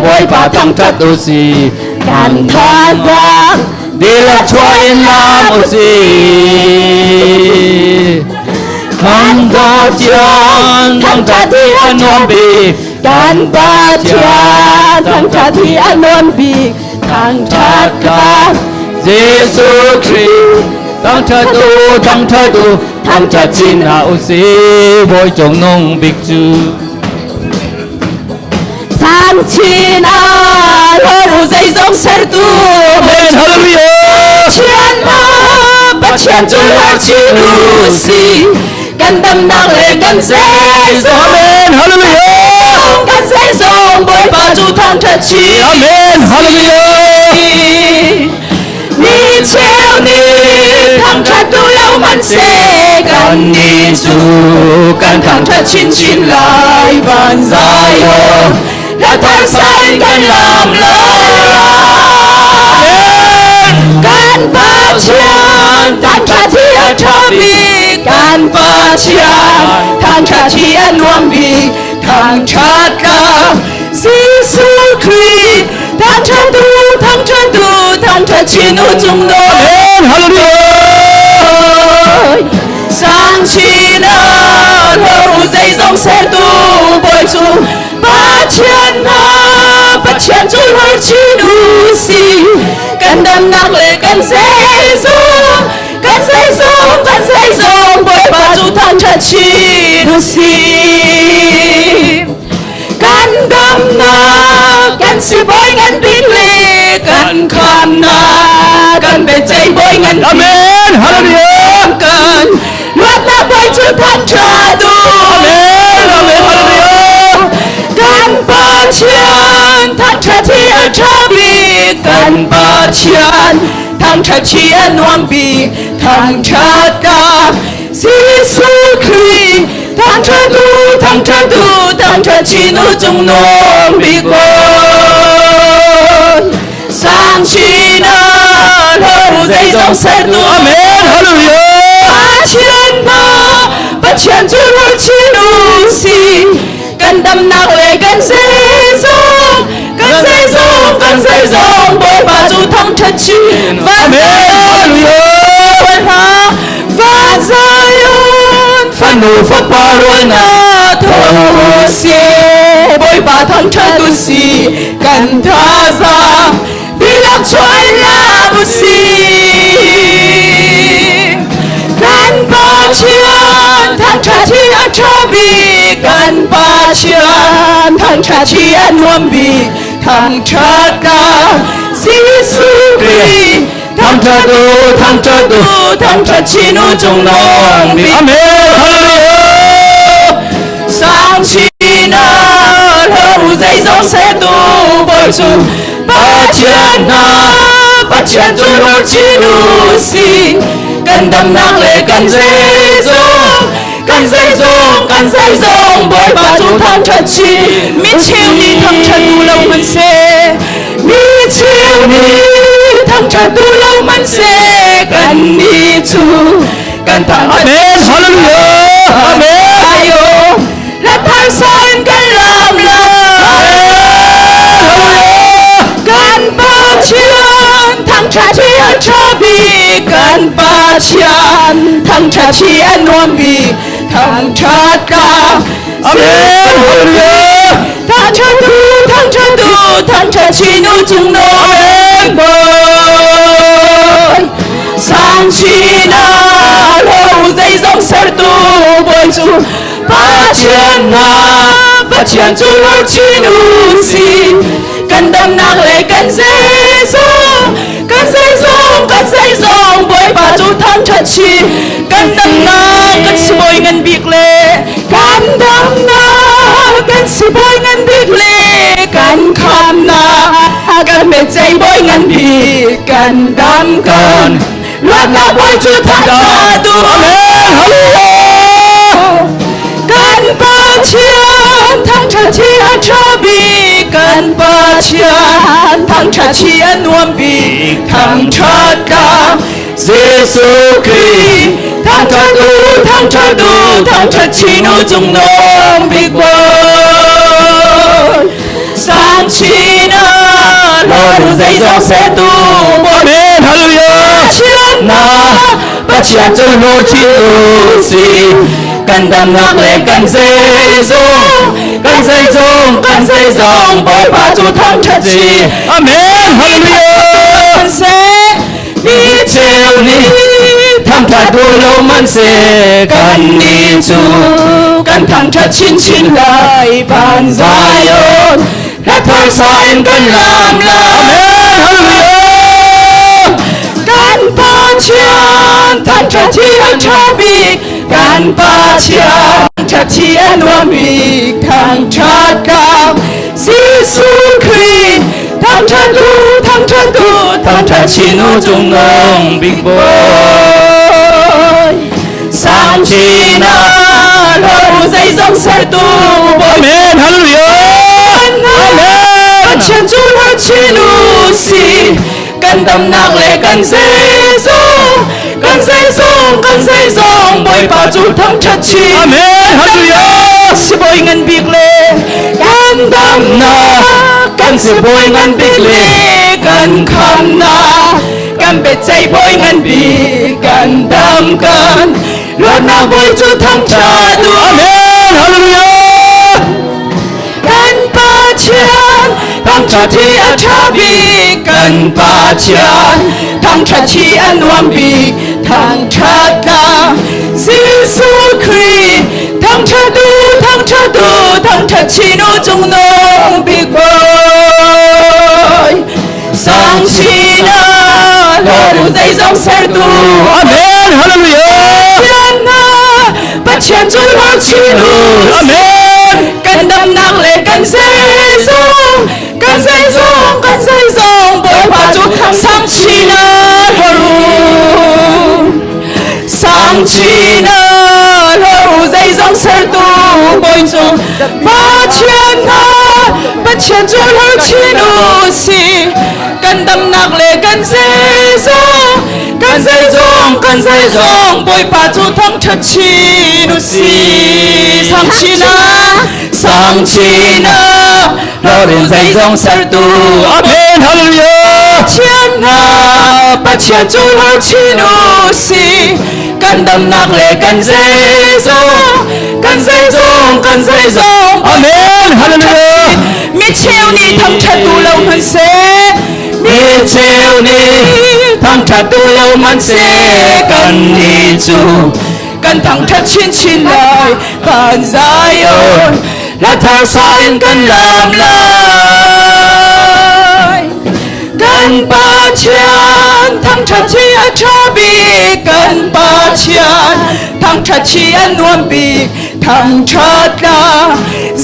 Bawipa thangṭhat u si, Kan thazang dihlak chuah in laam u si. Kan Pathian thangṭhat hi a nuam bik, Kan Pathian thangṭhat hi a nuam bik. Thangṭhat ka Jesuh Khrih thangṭhat u, thangṭhat u, thangṭhat chin hna u si, Bawi cung nung bik cu. Sang chin ah lor u zeizong sertu. Amen, hallelujah. Pathian na Pathian cu lor chin u si. Kan damnak le kan zeizong. Amen, hallelujah. Kan zeizong Bawipa cu thangṭhat chin. Amen, hallelujah. Ni cheu nih thangṭhat duh lo hmanhseh Kan nih cu kan thangṭhat chinchin lai van Zion hla thar sa in kan lam lai. Kan Pathian thangṭhat hi a ṭha bik, kan Pathian thangṭhat hi a nuam bik, thangṭhat tlak Jesuh Khrih thangṭhat u, thangṭhat u, thangṭhat chin u cung Amen, hallelujah. Sang chin ah lor u zeizong sertu Bawi cu Pathian hna, Pathian cu lor chin u si. Kan damnak le kan zeizong, kan zeizong, kan zeizong Bawipa cu thangṭhat chin u si. Kan damnak, kan sibawi ngan bik le kan khamnak, kan biaceih bawi ngan bik. Amen, hallelujah. Kan luatnak bawi cu thangṭhat u. Amen, amen, hallelujah. Kan Pathian thangṭhat hi a ṭha bik, kan Pathian thangṭhat hi a nuam bik, thangṭhat ka Jesuh Khrih thangṭhat u, thangṭhat u, thangṭhat chin u cung nung bik bawi. Sang chin ah lor u zeizong sertu. Amen, hallelujah. Pathian hna, Pathian cu lor chin u si. Kan damnak le kan zeizong, kan zeizong, kan zeizong, Bawipa cu thangṭhat chin. Van Amen, hallelujah. hna, van Zion, Fanu fapa rual hna, tho u si, Bawipa thangṭhat u si, kan thazaang dihlak chuah in lam u si. Kan Pathian thangṭhat hi a ṭha bik, kan Pathian thangṭhat hi a nuam bik, thangṭhat ka Jesuh Khrih thangṭhat u, thangṭhat u, thangṭhat chin u cung nung bik. Amen, hallelujah. Sang chin ah lor u zeizong sertu Bawi cu Pathian hna, Pathian cu lor chin u si. Kan damnak le kan zeizong, kan zeizong, kan zeizong, Bawipa cu thangṭhat chin. Mi cheu nih thangṭhat duh lo hmanhseh, mi cheu nih thangṭhat duh lo hmanhseh, kannih cu kan thangṭhat. Amen, hallelujah. Amen. Ayo, hla thar sa in kan lam lai. Kan Pathian thangṭhat hi a ṭha bik, kan Pathian thangṭhat hi a nuam bik, thangṭhat ka Amen, hallelujah. Thangṭhat u, thangṭhat u, thangṭhat chin u cung nung bawi. Sang chin ah lor u zeizong sertu Bawi cu Pathian hna, Pathian cu lor chin u si. Kan damnak le kan zeizong, kan zeizong, kan zeizong, Bawipa cu thangṭhat chin. Kan damnak bawi ngan bik le kan damnak kan si bawi ngan bik le kan khamnak kan biaceih bawi ngan bik kan dam kan luatnak bawi cu thangṭhat u. Amen. Hallelujah. Kan Pathian thangṭhat hi a ṭha bik kan Pathian thangṭhat hi a nuam bik thangṭhat tlak Jesuh Khrih thangṭhat u thangṭhat u thangṭhat chin u cungnung bik bawi sang chin ah hlaru zeizong sertu bawi Amen. Hallelujah. Pathian Na Pathian cu nu chin u si kan damnak le kan zeizong kan zeizong kan zeizong Bawipa cu thangṭhat si Amen. Hallelujah. kan seh Mi cheu nih thangṭhat duh lo man seh kan nih cu kan thangṭhat chinchin lai van Zion hla thar sa in kan lam lai. Amen. Hallelujah. Kan Pathian thangṭhat hi a ṭha bik kan Pathian thangṭhat hi a nuam bik thangṭhat tlak Jesuh Khrih thangṭhat u thangṭhat u thangṭhat chin u cungnung bik bawi sang chin ah hlaru zeizong sertu bawi Amen. Hallelujah. Amen. Pathian cu hla chin u si kan damnak le kan zeizong kan zeizong kan zeizong Bawipa cu thangṭhat chin Amen. Hallelujah. si bawi ngan bik le kan damnak kan si bawi ngan bik le kan khamnak kan biaceih bawi ngan bik kan dam kan luatnak bawi cu thangṭhat u. Amen. Hallelujah. Kan Pathian thangṭhat hi a ṭha bik kan Pathian thangṭhat hi a nuam bik thangṭhat tlak Jesuh Khrih thangṭhat u thangṭhat u thangṭhat chin u cungnung bik bawi sang chin ah hlaru zeizong sertu Amen. Hallelujah. Pathian na Pathian cu hla chin u Amen. kan damnak le kan zeizong kan zeizong kan zeizong Bawipa cu sang chin ah hlaru sang chin ah hlaru zeizong sertu bawi cu Pathian na Pathian cu hla chin u si kan damnak le kan zeizong kan zeizong kan zeizong Bawipa cu thangṭhat chin u si sang chin ah sang chin ah hlaru zeizong sertu Amen. Hallelujah. Pathian na Pathian cu hla chin u si kan damnak le kan zeizong kan zeizong kan zeizong Amen. Hallelujah. Mi cheu nih thangṭhat duh lo hmanhseh Mi cheu nih thangṭhat duh lo hmanhseh kan nih cu kan thangṭhat chinchin lai van Zion hla thar sa in kan lam lai kan Pathian thangṭhat hi a ṭha bik kan Pathian thangṭhat hi a nuam bik thangṭhat tlak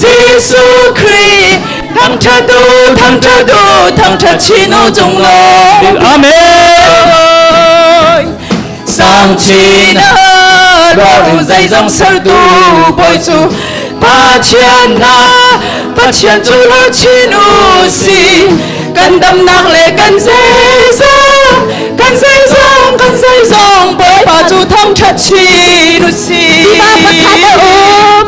Jesuh Khrih thangṭhat u thangṭhat u thangṭhat chin u cunglung Amen. Sang chin ah hlaru zeizong sertu bawi cu Pathian na Pathian cu hla chin u si kan damnak le kan zeizong kan zeizong kan zeizong Bawipa cu thangṭhat chin u si Tiva pakhat a um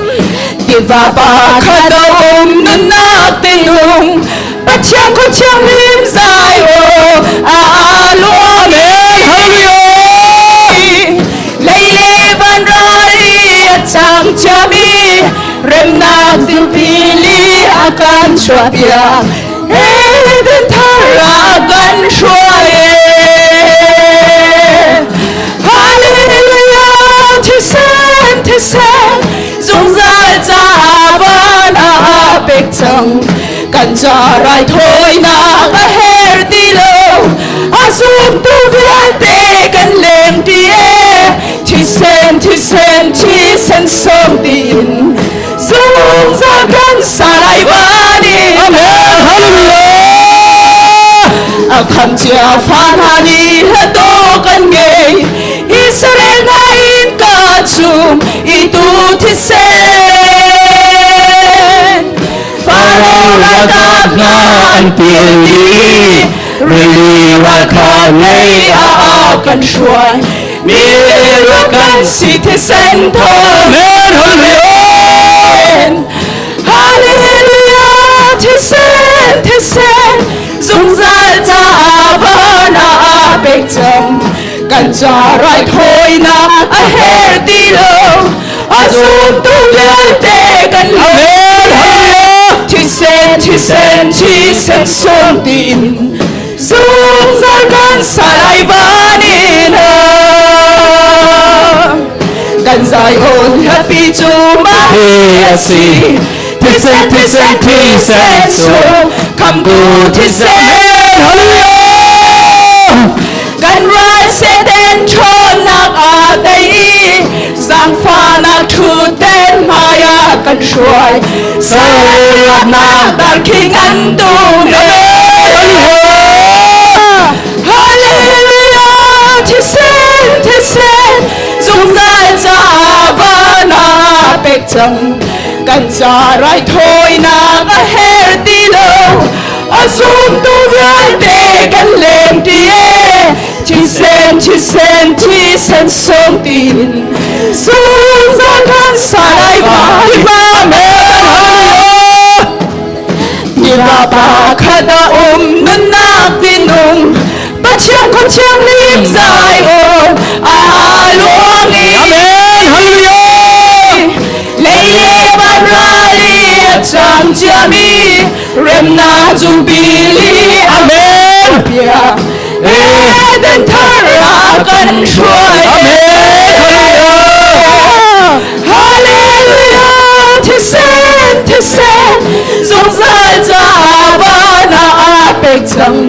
Tiva pakhat a um nunnak tinung Pathian khuachia thianghlim zai o a luang Hallelujah. Lei le van ral i a cang ciami remnak tilpili a kan chuahpiak Eden thar ah kan hruai Hallelujah thisen thisen zungzal ca van ah pek cang kan ca raithawinak a her ti lo a zumtu vialte kan leng ti e thisen thisen thisen Kham cia fa hna nih hlato kan ngei Israel hna in ka chung i tu thisen Faro ralkap hna an pil dih rili ralkap lei ah kan hruai mi kan si thisen thawng Hallelujah thisen thisen zungzal ca van ah pek cang kan ca raithawinak a her ti lo a zumtu vialte kan Amen Hallelujah thisen thisen thisen sung tin zungzal kan salai van in kan Zion happy cu mah hi a si thisen thisen thisen sung khamtu thisen Hallelujah kan ral seten ṭhawnnak aa tei i zaangfahnak ṭhuten hmai ah kan hruai salatnak darkhing an tum Hallelujah thisen thisen zungzal ca van ah pek cang kan ca raithawinak a her ti lo a zumtu vialte kan leng ti e thisen thisen thisen sung tin zungzal kan salai va Tira pa khat a um nunnak tinung Pathian khua thianglim Zion a luang i Amen Hallelujah Lei le van ral i a cang ciami remnak jubilee Amen bia Eden thar ah kan hruai Amen Hallelujah thisen thisen zungzal ca van ah pek cang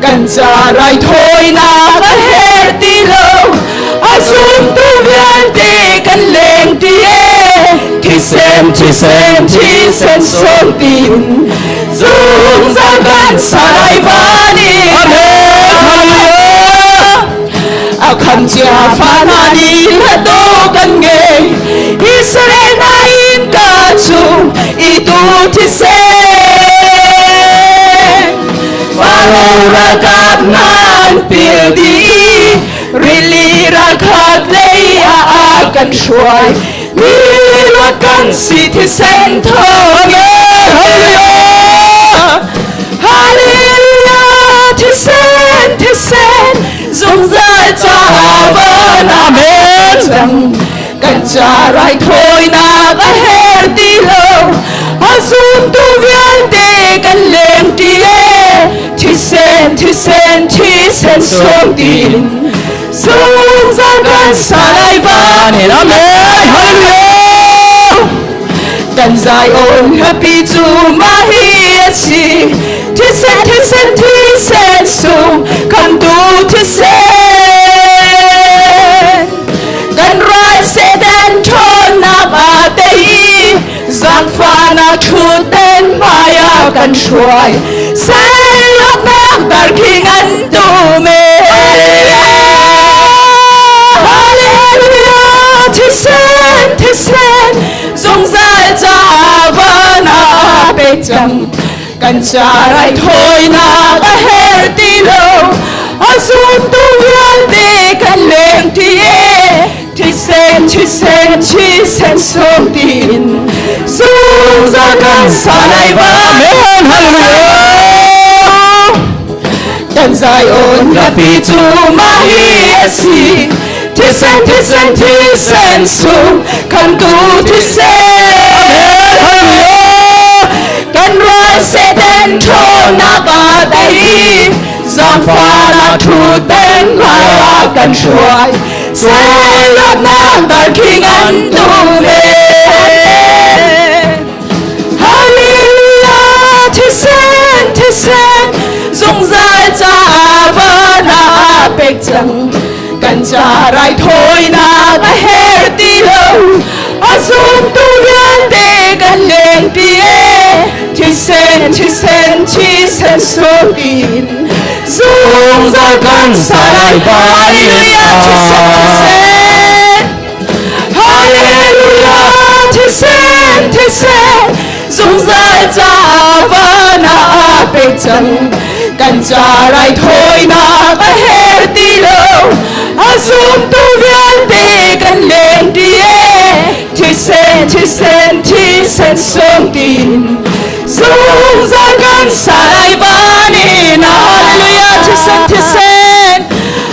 kan ca raithawinak a her ti lo a zumtu vialte kan leng ti e thisen thisen thisen sung tin zungzal kan salai van in Amen Hallelujah a kham cia fa hna nih hlato kan ngei Israel hna in ka chung i tu thisen Faro ralkap nan pil dih rili ralkhat lei ah kan hruai mi luat kan si thisen thawng Hallelujah Hallelujah thisen thisen zungzal ca van Amen cang kan ca raithawinak a her ti lo a zumtu vialte kan leng ti e thisen thisen thisen sung tin zungzal kan salai van Amen Hallelujah kan Zion happy cu mah hi a si thisen thisen thisen sung khamtu thisen kan ral Satan ṭhawnnak aa tei i zaangfahnak ṭhuten hmai ah kan hruai salaknak darkhing an tum e Hallelujah thisen thisen zungzal ca van ah pek cang kan ca raithawinak a her ti lo a zumtu vialte kan leng ti e thisen thisen thisen sung tin zungzal kan salai van Amen Hallelujah kan Zion hlapi cu mah hi a si thisen thisen thisen sung khamtu thisen kan ral Satan ṭhawnnak aa tei i zaangfahnak ṭhuten hmai ah kan hruai Salaknak darkhing an tum e Hallelujah thisen thisen zungzal ca van ah pek cang kan ca raithawinak a her ti lo a zumtu vialte kan leng ti e thisen thisen thisen sung tin Zungzal kan sa lai. Hallelujah, thisen, thisen. Hallelujah, thisen, thisen. Zungzal ca van ah a pek cang. Kan ca raithawinak a her ti lo. A zumtu vialte kan leng ti e. Thisen, thisen, thisen sung tin. Zungzal kan sa lai van in. Hallelujah, thisen, thisen.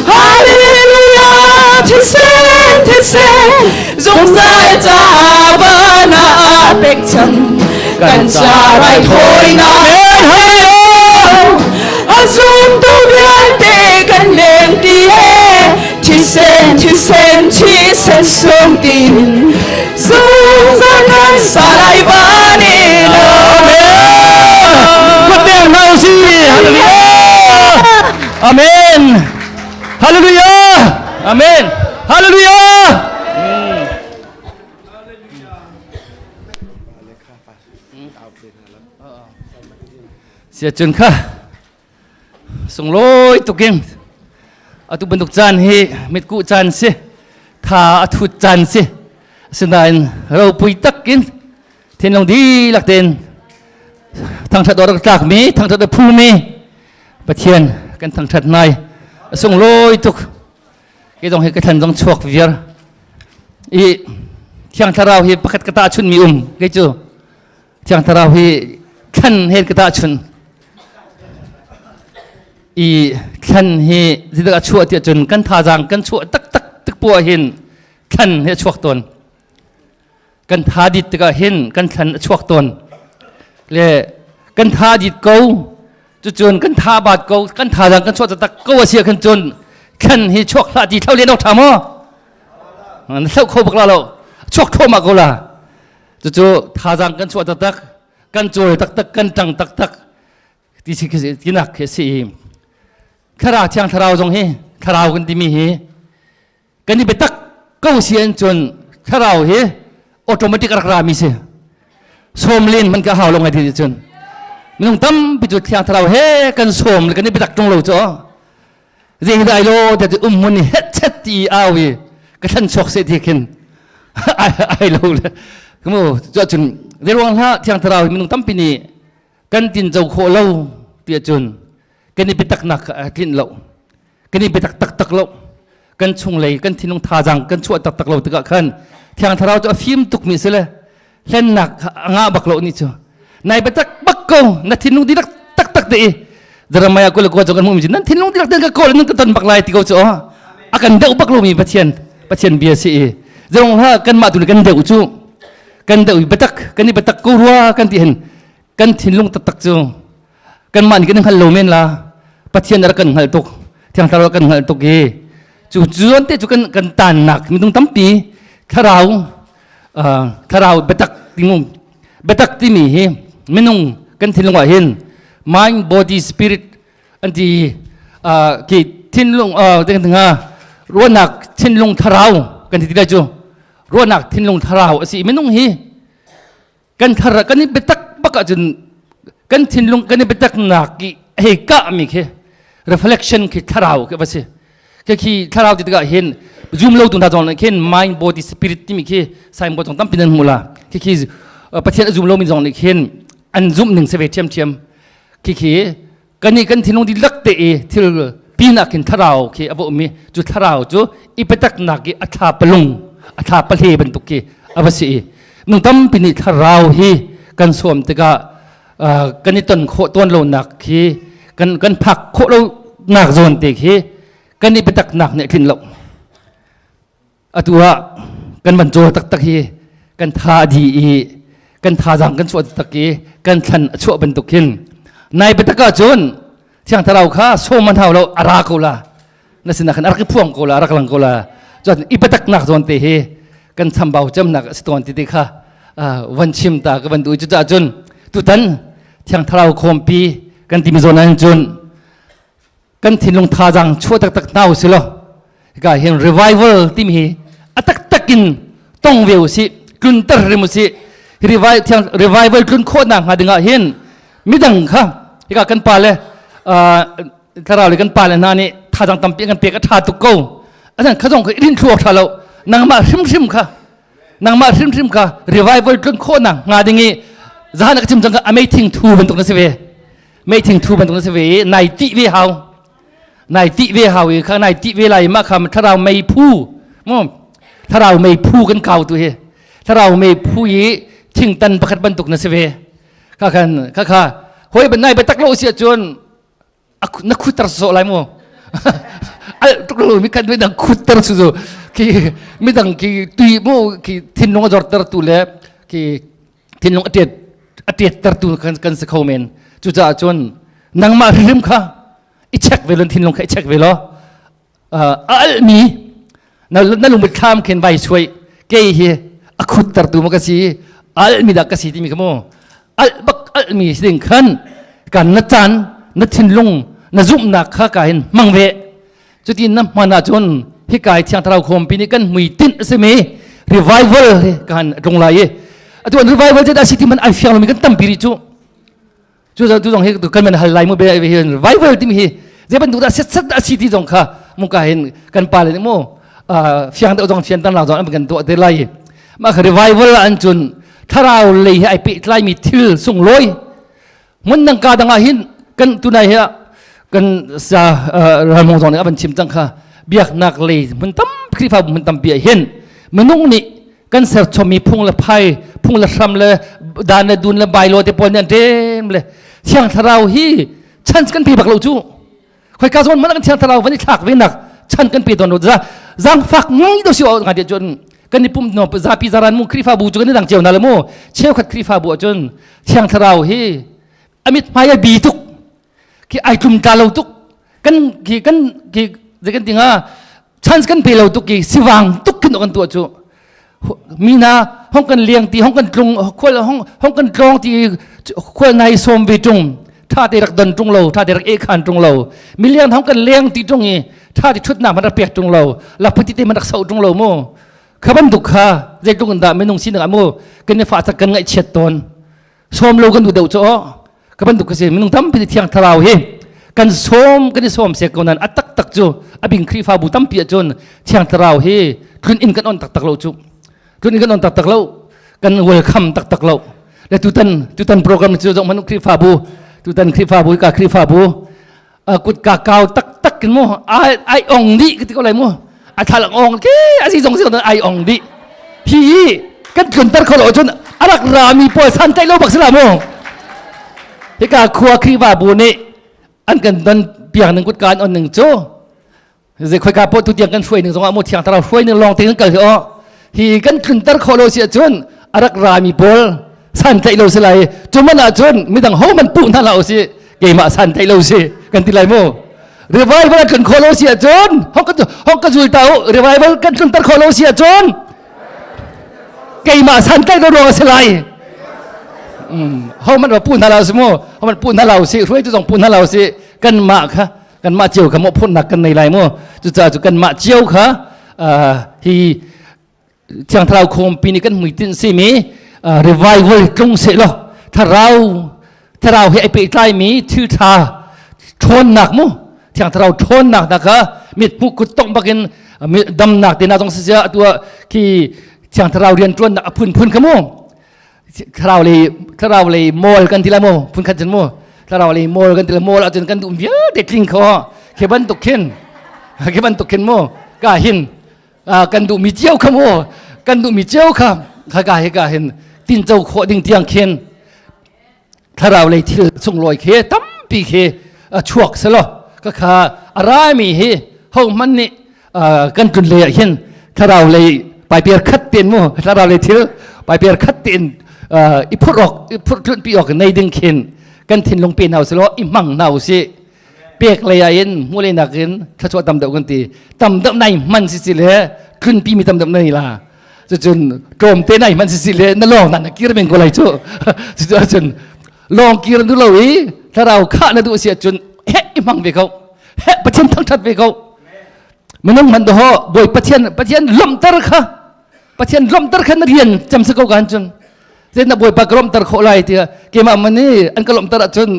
Hallelujah, thisen, thisen. Zungzal ca van ah a pek cang. Kan ca raithawinak. Hallelujah. A zumtu vialte kan leng ti e. Thisen, thisen, thisen sung tin. Zungzal kan sa lai van in. Kut beng hna usih. Hallelujah. Amen. Hallelujah. Amen. Hallelujah. Sia cun kha sunglawi tukin atu bantuk caan hi mitkuh caan si tha a thut caan si asinain ropui takin thinlung dihlak tein thangṭhat awk tlakmi thangṭhat a phumi Pathian kan thangṭhat nai a sunglawi tuk ke zong hi ka thlan zong chuak viar i thiang thlarau hi pakhat ka tahchun mi um kei cu Thiang Thlarau hi thlan he ka tahchun i thlan hi zeidah a chuah tiah cun kan thazaang kan chuah taktak tik poah hin thlan he a chuak tawn kan tha dit tikah hin kan thlan a chuak tawn le kan tha dit ko cucun kan tha baat ko kan thazaang kan chuah taktak ko a si ah khan cun thlan hi chuak hlah ti thlo len awk ṭha maw na hloh kho bak la lo chuak thluahmah ko la Cucu thazaang kan chuah taktak, kan cawl taktak, kan ṭang taktak ti si tinak khi a si i thlarau thiang thlarau zong hi thlarau kan timi hi kan i biatak ko si an cun thlarau hi automatic rak rami si sawm len man ka hau lo ngai ti cun minung tampi cu thiang thlarau he kan sawm le kan i biatak ṭung lo cu zei hi dai lo te um mun i het ti au i ka thlan chuak se ti khin ai lo le mu cu cun zei ruang hlah thiang thlarau minung tampi nih kan tin co khawh lo ti cun kan i biatak nak a tlinh lo kan i biatak taktak lo kan chunglei kan thinlung thazaang kan chuah taktak lo tikah khan thiang thlarau cu a fim tuk mi si le hlennak a ngah bak lo ni cu nai biatak bak ko na thinlung dihlak taktak te i Jeremiah kul ko kan hmuh mi nan thinlung dihlak ten ka kawl nan ka ton bak lai ti ko cu a kan deuh bak lomi Pathian Pathian bia si i zong ha kan mah tu kan deuh cu kan deuh i biatak kan i biatak ko rua kan ti hin kan thinlung taktak cu kan mah nih kan hngal lo men la Pathian rak kan hngal tuk Thiang Thlarau kan hngal tuk i cu cu te cu kan kan tannak minung tampi thlarau thlarau biatak timi biatak timi hi minung kan thinlung ah hin mind body spirit an ti ki thinlung nga ruahnak thinlung thlarau kan ti lai cu ruahnak thinlung thlarau a si minung hi kan thar kan i biatak bak ahcun kan thinlung kan i biatak nak i hei kah mi khi reflection khi thlarau khi va si khi khi thlarau ti tikah hin zoom lo tu hna zong nih khin mind body spirit timi khi signboard zong tampi nan hmu la khi khi Pathian a zoom lo mi zong nih khin an zumh ning se ve ṭhiam ṭhiam khi khi kan i kan thinlung dihlak te i thil pin ah khin thlarau khi a va um i cu thlarau cu i biataknak i a thla palung a thla pahle bantuk khi a va si i nung tampi nih thlarau hi kan sawm tikah kan i ton khawh tawn lonak khi kan kan phak khawh lo nak zawn te khi kan i biataknak nih a tlinh lo Atu ah kan van cawl taktak hi kan tha a di i kan thazaang kan chuah taktak i kan thlan a chuah bantuk hin nai biatak ahcun Thiang Thlarau kha sawm an hau lo a ra ko la na sinah khan a rak i phuang ko la a rak lang ko la cun i biataknak zawn te hi kan chambau cemnak a si tawn ti te kha van chim ta ka van duh cucaah cun tutan Thiang Thlarau khawmpi kan timi zawn ahhin cun kan thinlung thazaang chuah taktak hna usih law hika hin revival timi hi a taktak in tong ve usih tlunter hrim usih revival tlun khawhnak hnga dingah hin midang kha hika kan pa le. thlarau le kan pa le hna nih thazang tampi kan pek a tha tuk ko asan kha zong kha irin thlu awk tha lo nangmah hrimhrim kha nangmah hrimhrim kha revival tlun khawh nak hnga ding i zahan ka chim cang kha a meithing thu bantuk na si ve meithing thu bantuk na si ve i nai tih ve hau nai tih ve hau i kha nai tih ve lai ma kha thlarau mei phu mu thlarau mei phu kan kau tu hi thlarau mei phu i thingtan pakhat bantuk na si ve kha khan kha kha hoi ban nai batak lo si ahcun na khutter so lai mu al tuk lo mi kan mi dang khutter su zu ki mi dang ki tui mu ki thinlung a zorter tu le ki thinlung a tet a tet ter tu kan kan si kho men cucaah cun nangmah hrim kha i check ve lo thinlung kha i check ve lo a almi na na lungmit thlam khin vai suai ke hi a khutter tu ma ka si almi dah ka si timi kha mu al bak almi si ding khan kan na caan na thinlung na zumhnak kha ka hin hmang ve cuti na hman ahcun hika hi thiang thlarau khawmpi nih kan hmuitinh a simi revival hi kan tlung lai i atu an revival cu dah si ti man ai fiang lomi kan tampi rih cu cu tu zong hi kan man hal lai mu be hi revival timi hi zei bantuk dah set set dah si ti zong kha mu ka hin kan pa le nih mu fiang deuh zong fian tan lang zong an kan tuah te lai mah kha revival an cun thlarau lei hi ai pehtlai mi thil sunglawi mun nang ka dang ah hin kan tunai hi kan sa ralmong zong nih a van chim cang kha biaknak lei hmun tam Khrihfa hmun tampi ah hin minung nih kan serchommi phung le phai phung le hram le dan le dun le bailo te pawl nih an ṭem le thiang thlarau hi chan kan pe bak lo cu khoi ka zawn man kan thiang thlarau van i thlak ve nak chan kan pe don lo za zangfak ngai do si o nga de chun kan i pum no zapi zaran mu Khrihfabu cu kan i dang cio na le mu cheukhat Khrihfabu ah cun thiang thlarau hi amit hmai a bi tuk khi ai tlum tla lo tuk kan khi kan khi zei kan tinga chance kan pe lo tuk ki siwang tuk khin kan tuah cu mina hong kan liang ti hong kan tlung khual hong hong kan tlong ti khual nai som ve tung tha te rak don tung lo tha te rak e khan tung lo milian hong kan leng ti tung i tha ti thut na man rak pek tung lo la phuti te man rak sau tung lo mu kha bantuk kha zeitluk in dah minung sinak ah mu kan i fah cak kan ngaihchiat tawn sawm lo kan duh deuh cu ka bantuk ka si minung tampi thiang thlarau hi kan sawm kan i sawm sek ko nan a taktak cu a bing Khrihfabu tampi ahcun thiang thlarau hi tlun in kan on taktak lo cu tlun in kan on taktak lo kan welcome taktak lo le tutan tutan program cu zong man Khrihfabu tutan Khrihfabu ka Khrihfabu kut ka kau taktak kin mu ai ai ong di ka ti ko lai mu a thla ong ke a si zong si ai ong di hi kan tlunter kho lo cun a rak rami pawl san tlaih lo bak si la mu hika khua Khrihfa bu nih an kan don piak ning kut kan on ning cu zei khoi ka po tu tiang kan hruai ning zongah mu thiang thlarau hruai ning lawng te kan kal hi o hi kan tlunter kho lo si ahcun a rak rami pawl san tlaih lo si lai cu man ahcun midang ho man puh hna hlah usih keimah san tlaih lo si kan ti lai mu revival kan tlun kho lo si ahcun hong ka hong ka zul ta u revival kan tlunter kho lo si ahcun keimah san tlaih lo ruang a si lai ho man pu hna lo si mu ho man pu hna lo si hruai tu zong pu hna lo si kanmah kha kanmah cio kha mawhphurhnak kan nei lai mu cucaah cu kanmah cio kha hi thiang thlarau khawmpi nih kan hmuitinh simi revival tlung seh law thlarau thlarau he ai pehtlaimi thil ṭha ṭhawnnak mu thiang thlarau ṭhawnnak hna kha mithmuh kut tongh bakin damnak te na zong si sia atu ah khi thiang thlarau rianṭuannak a phunphun kha mu thlarau lei thlarau lei mawl kan ti lai mu phunkhat cun mu thlarau lei mawl kan ti lai mawl ahcun kan duh vialte tling kho khi bantuk khin khi bantuk khin mu ka hin kan duhmi cio kha mu kan duhmi cio kha ka hi ka hin tinco khawh ding tiang khin thlarau lei thil sunglawi khi tampi khi chuak selaw ka kha a rami hi ho hman nih kan tlun lei ah hin thlarau lei paipiar khat ten mu thlarau lei thil paipiar khat ten i phurh awk i phurh tlun pi awk nei ding khin kan thinlung pe hna usih law i hmang hna usih pek lei ah in hmuh lei nak in thluachuah tam deuh kan ti tam deuh nai hman si si le tlun pi mi tam deuh nei la cucun tlawm te nai hman si si le na lawng na kir men ko lai cu cucu ahcun lawng kir nu lo i thlarau khah na duh si ahcun he i hmang ve ko he pathian thangthat ve ko minung man ho bawi pathian pathian lomter kha pathian lomter kha na rian cem se ko kan cun zein na bawipa ka lomter khawh lai tiah keimah man i an ka lomter ahcun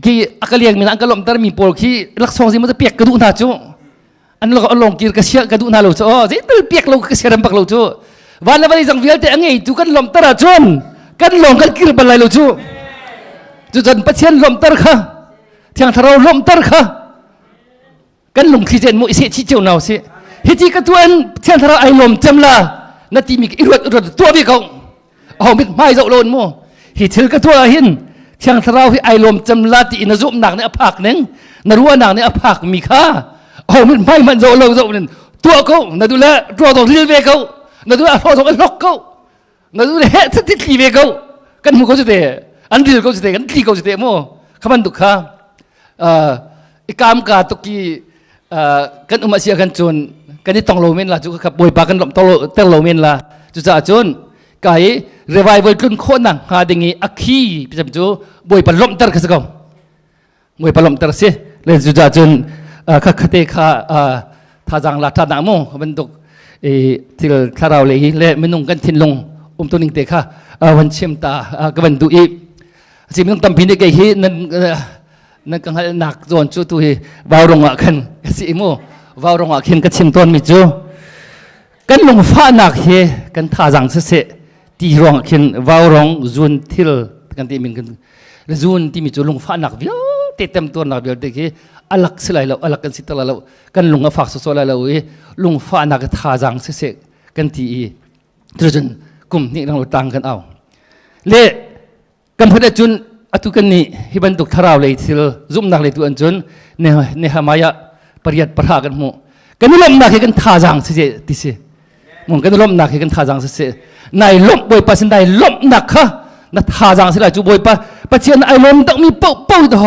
Khi a ka liang mi an ka lomter mi pawl khi laksawng zi mo piak ka duh hna cu. An lo long kir ka sia ka duh hna lo cu. Oh, zeitel piak lo ka siaram bak lo cu. Van le vawlei zang vialte a ngei tu kan lomter ahcun kan lawng kan kir bal lai lo cu. Cucun Pathian lomter kha Thiang Thlarau lomter kha kan lungthli chen mu ise chi cheu nau si hi ti ka tuan Thiang Thlarau ai lom cem la na ti mi i ruat ruat tuah ve ko aho mit hmai zoh lon mu hi thil ka tuah hin Thiang Thlarau hi ai lom cem la ti na zumhnak nih a phak ning na ruahnak nih a phak mi kha aho mit hmai hmanh zoh lo zoh nin tuah ko na du le tuah dong ril ve ko na du a hlawh dong hlok ko na du le he ti tli ve ko kan hmu ko cu te an ril ko cu te kan tli ko cu te mu kha bantuk kha ikam ka tuk ki kan um asia kan cun kan i tong lo men la cu kha bawipa kan lom ter lo men la cucaah cun kai revival tlun khawh nak hnga ding i akhi picam cu bawipa lomhter kha si ko bawipa lomhter si le cucaah cun kha khate kha thazang la tha nak mu bantuk thil thlarau le hi le minung kan thinlung um tu ning te kha van chim ta ka van duh i si minung tampi nih kei hi nan nan ka hngalhnak zawn cu tu hi vaurong ah khan ka si mu vaurong ah khin ka chim tawn mi cu kan lungfahnak hi kan thazang siseh ti ruang ah khin vaurong zun thil kan ti min kan zun timi cu lungfahnak vialte temtuarnak vialte khi alak si lai lo alak kan si tak lai lo kan lung a fak sawsawh lai lo i lungfahnak thazang siseh kan ti i cucun kum hnih rang tang kan au le kan phut ahcun atu kan nih hi bantuk thlarau lei thil zumhnak lei tu an cun Nehemiah pariat pahra kan hmuh kan i lawmhnak hi kan thazaang si ti si mung kan i lawmhnak hi kan thazaang si si nai lawmh bawipa sin nai lawmhnak kha na thazaang si lai cu bawipa pathian ai lawm deuh mi paoh paoh to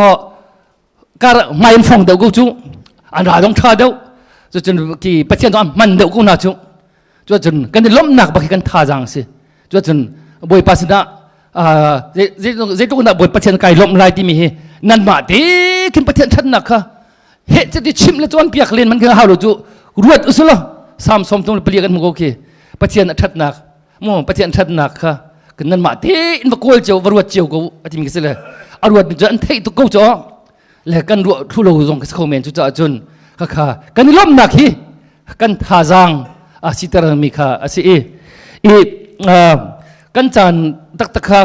kar hmai in fong deuh ko cu an ra dong tha deuh cucun ki pathian cu an hman deuh ko na cu cucun kan i lawmhnak bak hi kan thazaang si cucun bawipa sinah zeitluk dah bawipa pathian kai lawmh lai timi hi nanmah te khin pathian ṭhatnak kha he ti chimh le cawnpiak len man khin hau lo cu ruat usulaw sam som tum le pali kan hmu ko khi pathian a ṭhatnak mu pathian ṭhatnak kha kan nanmah te in va kawl cio va ruat cio ko a timi si le a ruat mi cu an theih tuk ko cu le kan ruah thlu lo zong ka si kho men cu caah cun kha kha kan i lawmhnak hi kan thazaang a siter mi kha a si i i kan caan taktak kha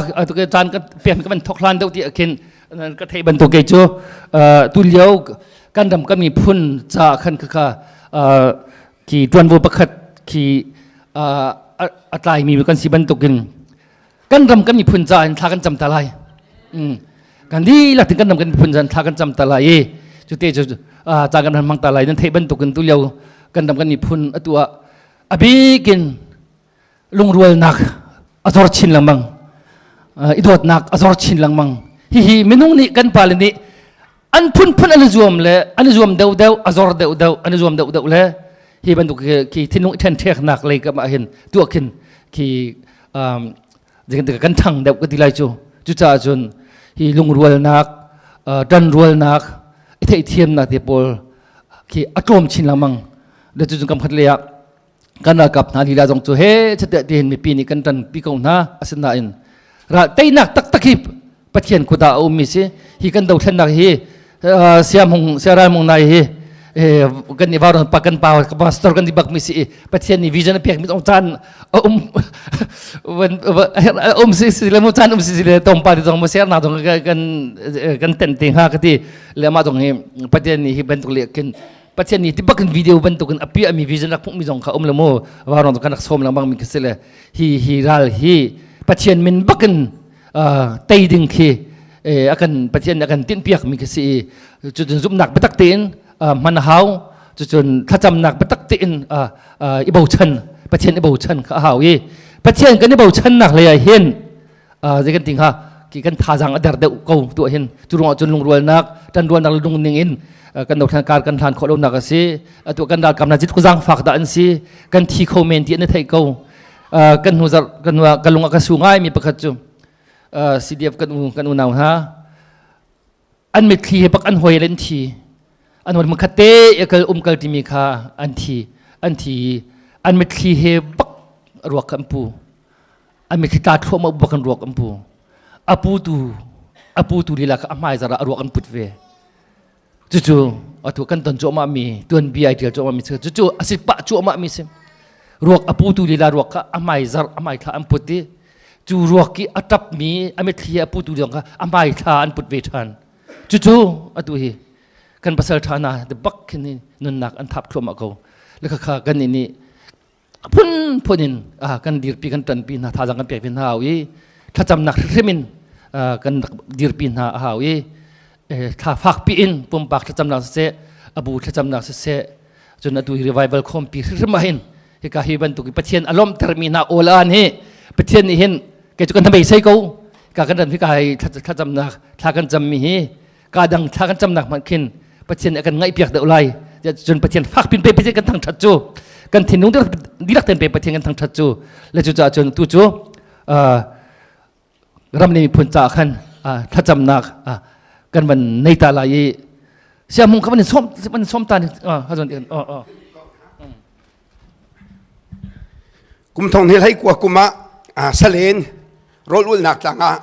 caan kan pek kan thok hlan deuh ti khin ka theih bantuk kei cu tu lio kan ram kan miphun ca khan kha kha khi tuanvo pakhat khi a tlaimi kan si bantukin kan ram kan miphun ca in thla kan cam ta lai kan dihlak tin kan ram kan miphun ca in thla kan cam ta lai i cute cu ca kan hmang ta lai nan theih bantukin tu lio kan ram kan miphun atu ah a bikin lungrualnak a zor chin lengmang i dawtnak a zor chin lengmang hihi minung nih kan pale nih an phunphun an i zuam le an i zuam deuhdeuh a zor deuhdeuh an i zuam deuhdeuh le hi bantuk khi thinlung i ṭhenṭheknak lei kam ah hin tuah khin khi kan ṭhang deuh ka ti lai cu cucaah cun hi lungrualnak ṭanrualnak i theihthiamnak te pawl khi a tlawm chin lengmang le cucun kam khat lei ah kan ralkap hna lila zong cu he chatiah tihin mipi nih kan ṭan pi ko hna asinain ral teinak taktak hi Pathian kut ah a ummi si hi kan dothlennak hi siamhung siaralmung nai hi kan i vauran pa kan pa pastor kan i bak mi si i Pathian nih vision a pek mi zong caan a um um si si le mu caan um si si le tong pa ti zong mu sernak zong kan kan ten te hnga ka ti le mah zong hi Pathian nih hi bantuk le kin Pathian nih ti bakin video bantukin a piah mi vision rak phung mi zong kha um le mu vauran kan rak som lengmang mi khi si le hi hi ral hi Pathian min bakin tei ding khi a kan Pathian a kan tinhpiak mi khi si i cucun zumhnak biatak tein hman a hau cucun thlacamnak biatak tein i bochan Pathian i bochan kha a hau i Pathian kan i bochannak lei ah hin zei kan ti hnga ki kan thazaang a der deuh ko tu hin cu ruangah cun lungrualnak ṭanrualnak le lungning in kan dothlan kar kan hlan khawh lonak a si atu kan ralkap hna zit zaangfak dah an si kan thi kho men ti an i theih ko kan hnu zarh kan hnu ka lung a ka su ngai mi pakhat cu CDF kan u kan unau hna an mitthli he bak an hoi le an thi an hoi khat te kal um kal timi kha an thi an thi an mitthli he bak ruak an pu an mitthli tla thluahmah bak an ruak an pu a pu tu A putu lila kha a hmai zar ah a ruak an put ve. Cucu atu kan ton cuahmah mi tuanbia ai ṭial cuahmah mi si. Cucu a si pah cuahmah mi si. Ruak a putu lila ruak kha a hmai zar a hmai thla an put i cu ruak i a ṭap mi a mitthli a putu zong kha a hmai thla an put ve ṭhan. Cucu atu hi kan pasal ṭha hna bak khin nunnak an thap thluahmah ko. Le khakha kan nih nih phunphun in kan dirpi kan ṭanpi hna thazaang kan pek ve hna hau i thlacamnak hrimhrim in kan dirpi hna a hau i thla fakpi in pumpak thlacamnak siseh abu thlacamnak siseh cun atu hi revival khawmpi hrimhrim ah hin hika hi bantuk i Pathian a lawmhtermi hna awl an hi Pathian nih hin kei cu kan beisei ko ka kan ran hika hi thlacamnak thla kan cammi hi ka dang thla kan camnak hmanh khin Pathian nih a kan ngaihpiak deuh lai cun Pathian fak pin pe Pathian kan thangṭhat cu kan thinlung dihlak tein pe Pathian kan thangṭhat cu le cucaah cun tu cu ram le miphun caah khan thlacamnak kan van nei ta lai i siamhung kha van in sawm van in sawm ta ni ha zon kum thong ni hlei kua kum ah salen rawl ulnak tlang ah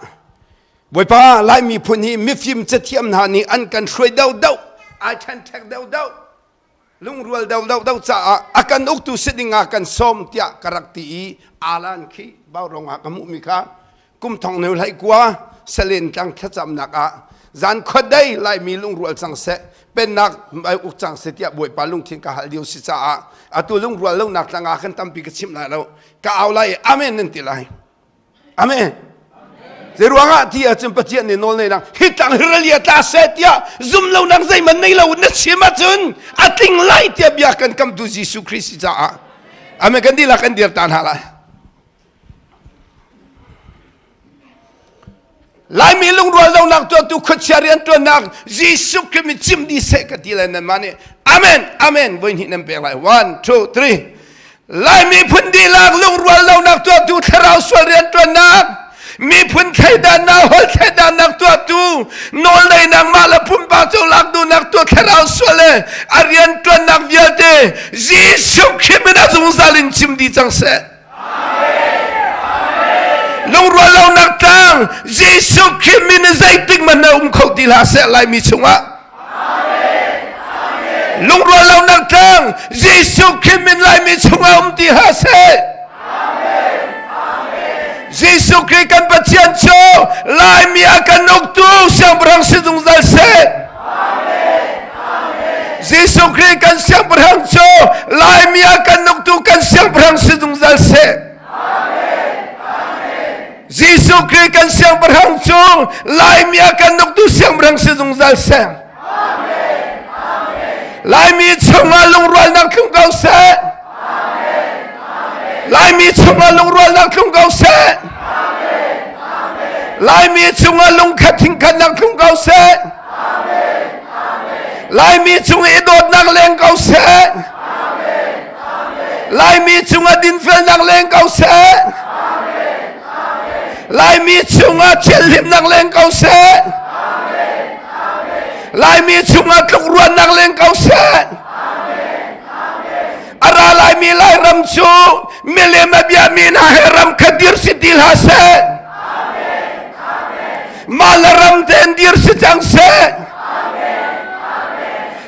Bawipa Lai miphun hi mifim cathiam hna nih an kan hruai deuhdeuh, ai ṭhenṭhek deuhdeuh, lungrual deuhdeuh caah a kan uktu si ding ah kan sawm tiah ka rak ti i alan khi Vaurawng ah ka hmuhmi kha kum thong nu hlei kua salen tlang thlacamnak ah zan khuadei Laimi lungrual cang seh pennak ai uk cang seh tiah Bawipa lungthin ka hal lio si caah atu lungrual lonak tlang ah khan tampi ka chimh lai lo ka au lai i amen nan ti lai. Amen. Zeiruangah ti ahcun Pathian nih nawl nei nang hi tlang hi ralia tla seh tiah zum lo nang zeihmanh nei lo na chim ahcun a tling lai tiah bia kan kamtu Jesuh Christ caah. Amen kan dihlak kan dir ta hna lai. Laimi lungrual lonak tuahtu khuachia riantuannak Jesuh Christ min cim dih seh ka ti lai nan mah nih Amen Amen voi hnih nan pek lai 1 2 3 Lai miphun dihlak lungrual lonak tuahtu thlarau sual riantuannak miphun thleidannak holh thleidannak tuahtu nawlneinak mah le pumpak cu lak duhnak tuah thlarau sual le a riantuannak vialte Jesuh Khrih min a zungzal in chim dih cang seh. Lungrual lonak tlang Jesuh Khrih min in zeitik hmanh na um kho ti hlah seh Laimi chungah. Lungrual lonak tlang Jesuh Khrih min Laimi chungah um ti hlah seh. Jesuh Khrih kan Pathian cu Laimi a kan uktu siangpahrang si zungzal seh. Jesuh Khrih kan siangpahrang cu Laimi a kan uktu kan siangpahrang si zungzal seh. Jesuh Khrih kan siangpahrang cu Laimi a kan uktu siangpahrang si zungzal seh. Laimi chungah lungrualnak tlung ko seh. Laimi chungah lungrualnak tlung ko seh. Laimi chungah lungkhat thingkhatnak tlung ko seh. Laimi chung i dawtnak leng ko seh. Laimi chungah dinfelnak leng ko seh. Laimi chungah thianhlimnak leng ko seh. Laimi chungah tlukruannak leng ko seh. A ra laimi Lairam cu milem a biami hna he ram kha dir si ti hlah seh. Mah le ram tein dir si cang seh.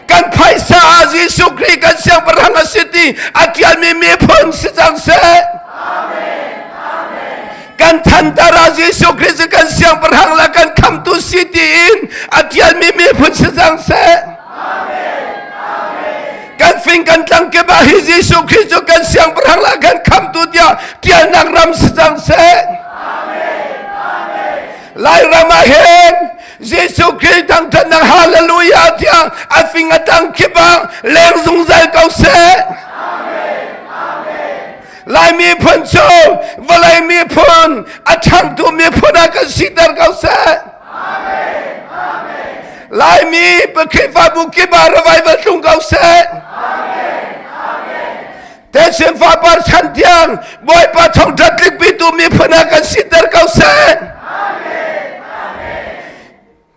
Kan phaisa ah Jesuh Khrih kan siangpahrang a si ti a ṭialmi miphun si cang seh. Kan thantar ah Jesuh Khrih cu kan siangpahrang le kan khamtu si tiin a ṭialmi miphun si cang seh. Kan fing kan tlang kip ah hi Jesuh Khrih cu kan siangpahrang le kan khamtu tiah ṭialnak ram si cang seh. Lairam ah hin Jesuh Khrih thangṭhatnak hallelujah tiah a fing a tang kip ah leng zungzal ko seh. Lai miphun cu vawlei miphun a ṭhangtu miphun ah kan siter ko seh. Laimi Khrihfabu kip ah revival tlung ko seh. Techin fapar chan tiang Bawipa thawngṭha tlikpitu miphun ah kan siter ko seh.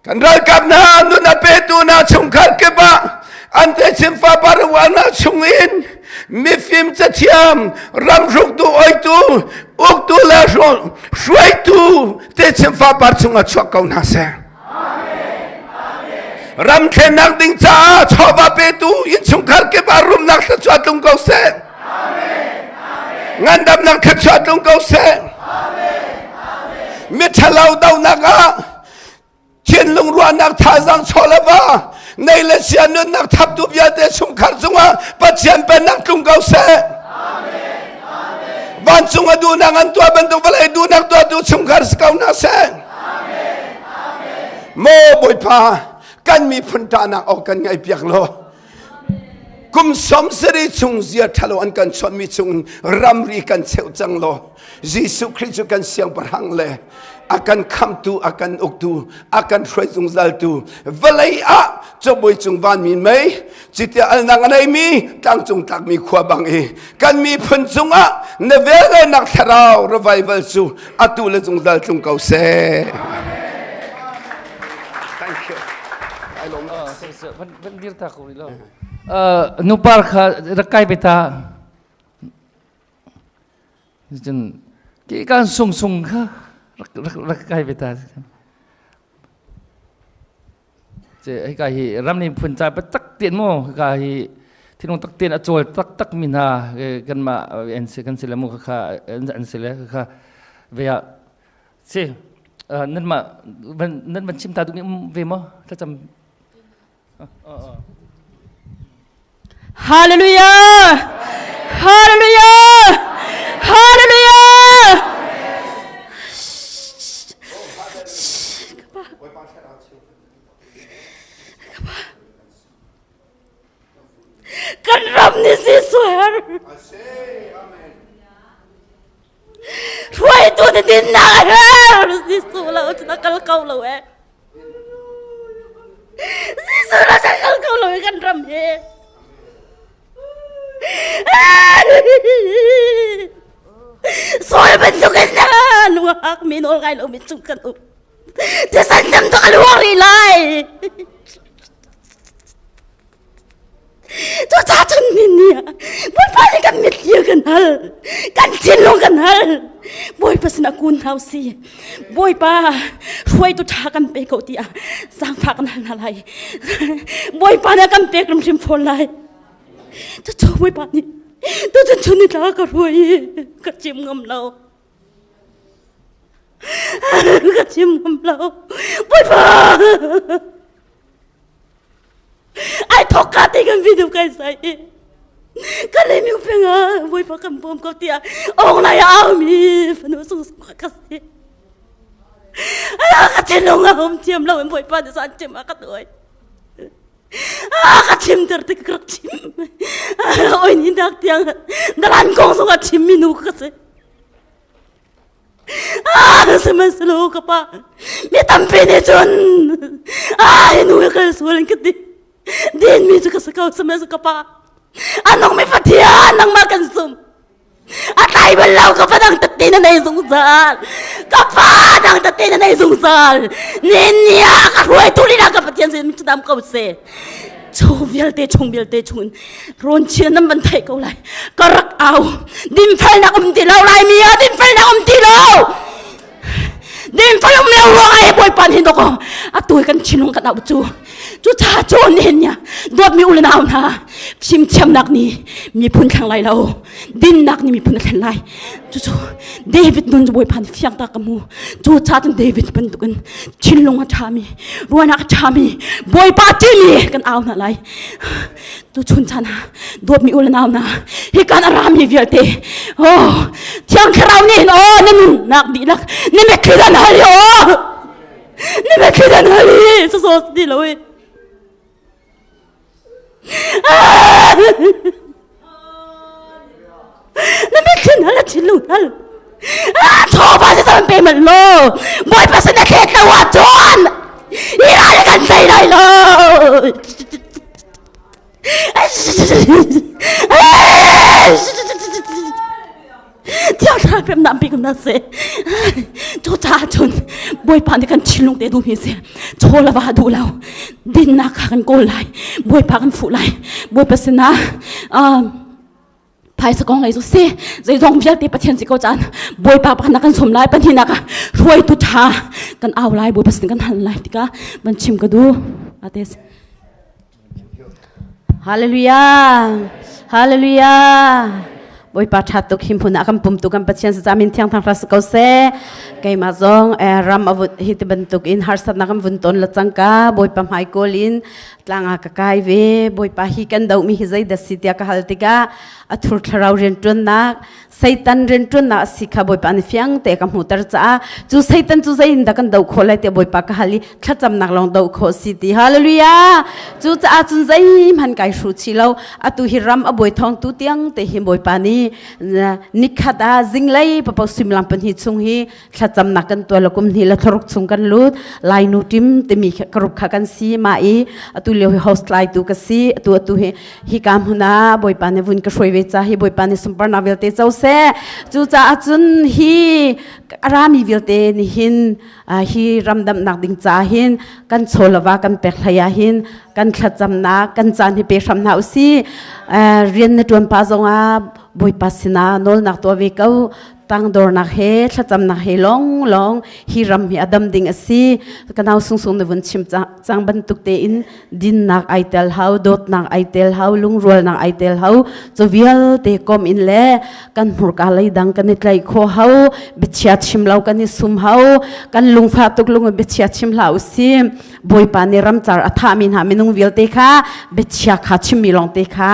Kan ralkap hna nun a petu hna chungkhar kip ah an techin fapar uana chungin mifim cathiam ramhruktu oitu uktu le hruaitu techin fapar chungah chuak ko hna seh. Ram thlennak ding caah chawva petu innchungkhar kip ah rumnak thluachuah tlung ko seh. Ngandamnak thluachuah tlung ko seh. Miṭhalo donak ah thinlung ruahnak thazaang chaw le va nei le sia nunnak thaptu vialte chungkhar cungah Pathian pennak tlung ko seh. Vancung a duhnak an tuah bantuk vawlei duhnak tuahtu chungkhar si ko hna seh. Maw Bawipa, kan miphun ṭahnak awk kan ngaihpiak law kum 70 chung zia ṭhalo an kan chawnhmi chung ramri kan cheuh cang law Jesuh Khrih cu kan siangpahrang le a kan khamtu a kan uktu a kan hruai zungzaltu vawlei ah cawbui cung vanmi mei citia alnak a neimi tlangcung tlakmi khua bang i kan miphun cungah na velngeihnak thlarau revival cu atu le zungzal tlung ko seh. Thank you. I lom. Van dir ta ko rih lo. Nupar kha rak kai ve ta. Cun ki kan sung sung kha rak rak rak kai ve ta. Ce hika hi ram ni phun ca tak tian mo hika hi thinlung tak tian a cawl tak tak mi hna kan mah an si kan si le mu kha an si le kha ve ah si nan mah nan van chim ta duh mi um ve maw thlacam Hallelujah! Hallelujah! Hallelujah! Kan ram ni si suar. Hruaitu ni din na her si su lo na kal ko lo eh. Si su lo sa kal ko lo kan ram he. Sawi bantuk in na lungak mi nawl ngai lo mi chung kan um. Tisan tam tuk a luang rih lai. Cucaah cun mi nih Bawipa nih kan mitthli kan hal, kan thinlung kan hal. Bawipa sinah kun hna usih. Bawipa hruaitu ṭha kan pe ko tiah zaangfah kan hal hna lai. Bawipa nih a kan pek hrimhrim fawn lai. Cucu Bawipa nih tuchun chun ni tla ka hruai i ka chim ngam lo. Ka chim ngam lo. Bawipa! Ai thok ka te kan video kai sai i ka le mi penga Bawipa kan bawm ko tiah ong lai au mi fanu sung sung ka si. Ka thinlung a um thiam lo in Bawipa nih san chim a ka tuai. Ka chim ter te ka rak chim. Oi ni nak tiang dalan kong sung a chim mi nu ka si. Sihmanhsehlaw ka pa, mi tampi nih cun ah nu he kal sual an ka ti. Dinmi cu ka si ko, sihmanhsehlaw ka pa, a nungmi Pathian nangmah kan zumh. A tlai bal lo ka pa dang tette na nei zungzal. Ka pa dang tette na nei zungzal. Nin ni ah ka hruaitu lila ka Pathian sin cu dam ko seh. Chung vialte chung vialte chung in rawn chin nan van theih ko lai. Ka rak au. Dinfelnak um ti lo lai mi ah dinfelnak um ti lo. Dinfel um lio ruang ai Bawipa nih dok atu kan thinlung kan au cu. Cu cha cu nihin nia dawtmi u le nau hna fimthiamnak nih miphun thlang lai lo. Dinnak nih miphun a thlen lai. Cucu David nun cu Bawipa nih fiang tak ka hmu. Cu ca cun David bantukin thinlung a ṭhami, ruahnak a ṭhami, Bawipa timi kan au hna lai. Tuchun chan ah dawtmi u le nau hna, hi kan a rami vialte, oh, Thiang Thlarau nih hin oh, na nunnak dihlak, na mitthli dan hal i oh, na mitthli dan hal i, sasawt ti lo i. Na mitthli hal na thinlung hal. Chaw pa si san pe man lo. Bawipa sin na thlet lo ahcun hi ral kan tei lai lo. Thiang Thlarau pemnak bik na si. Cucaah cun Bawipa nih kan thinlung te duhmi si. Chaw le va duh lo. Dinnak kha kan kawl lai. Bawipa kan fuh lai. Bawipa sinah phaisa kong lei cu si zeizong vialte Pathian si ko caan Bawipa pakhat kan sawm lai pahnihnak ah hruaitu ṭha kan au lai Bawipa sin kan hal lai tikah van chim ka duh. Ates. Hallelujah. Hallelujah. Bawipa tha tuk him phun ah kan pum tu kan Pathian sa min thiang thang ras ko se keimah zong ram avut hi ti bantuk in harsatnak kan vun ton la cangka Bawipa hmai kawl in tlang ah ka kai ve Bawipa hi kan do mi hi zei dah si tiah ka hal tikah a thur thlarau rianṭuannak Satan rianṭuannak a si kha Bawipa nih fiang te ka hmuhter caah cu Satan cu zei in dah kan doh khawh lai tiah Bawipa ka hal i thlacamnak lawng doh khawh si ti. Hallelujah! Cu caah cun zeihmanh kai hru chih lo. Atu hi ram a buai thawng tu tiang te hi Bawipa nih nikhat ah zinglei papo suimilam pahnih chung hi thlacamnak kan tuah lo kum hnih le thlaruk chung kan lut lai nu tim timi karup kha kan si ma i atu lio hi host lai tu ka si atu atu hi hi ka hmun ah bawipa nih vun ka hruai ve ca hi bawipa nih sunparnak vialte co seh cu caah cun hi arami vialte nih hin hi ramdamnak ding ca hin kan chawlava kan pek hlei ah hin kan thlacamnak kan caan hi pe hram hna usi rian na tuan pa zongah bawipa sinah nawlnak tuah ve ko tangdornak he thlacamnak he long long hi ram hi adam ding a si kanau sung sung na vun chim cang bantuk tein dinnak ai tel hau dawtnak ai tel hau lungrualnak ai tel hau cu vialte kom in le kan hmurka lei dang kan i tlaih kho hau biachia chim lo kan i sum hau kan lungfah tuk lung biachia chim hlah usi bawipa nih ramcar a thahmi hna minung vialte kha biachia kha chimmi lawngte kha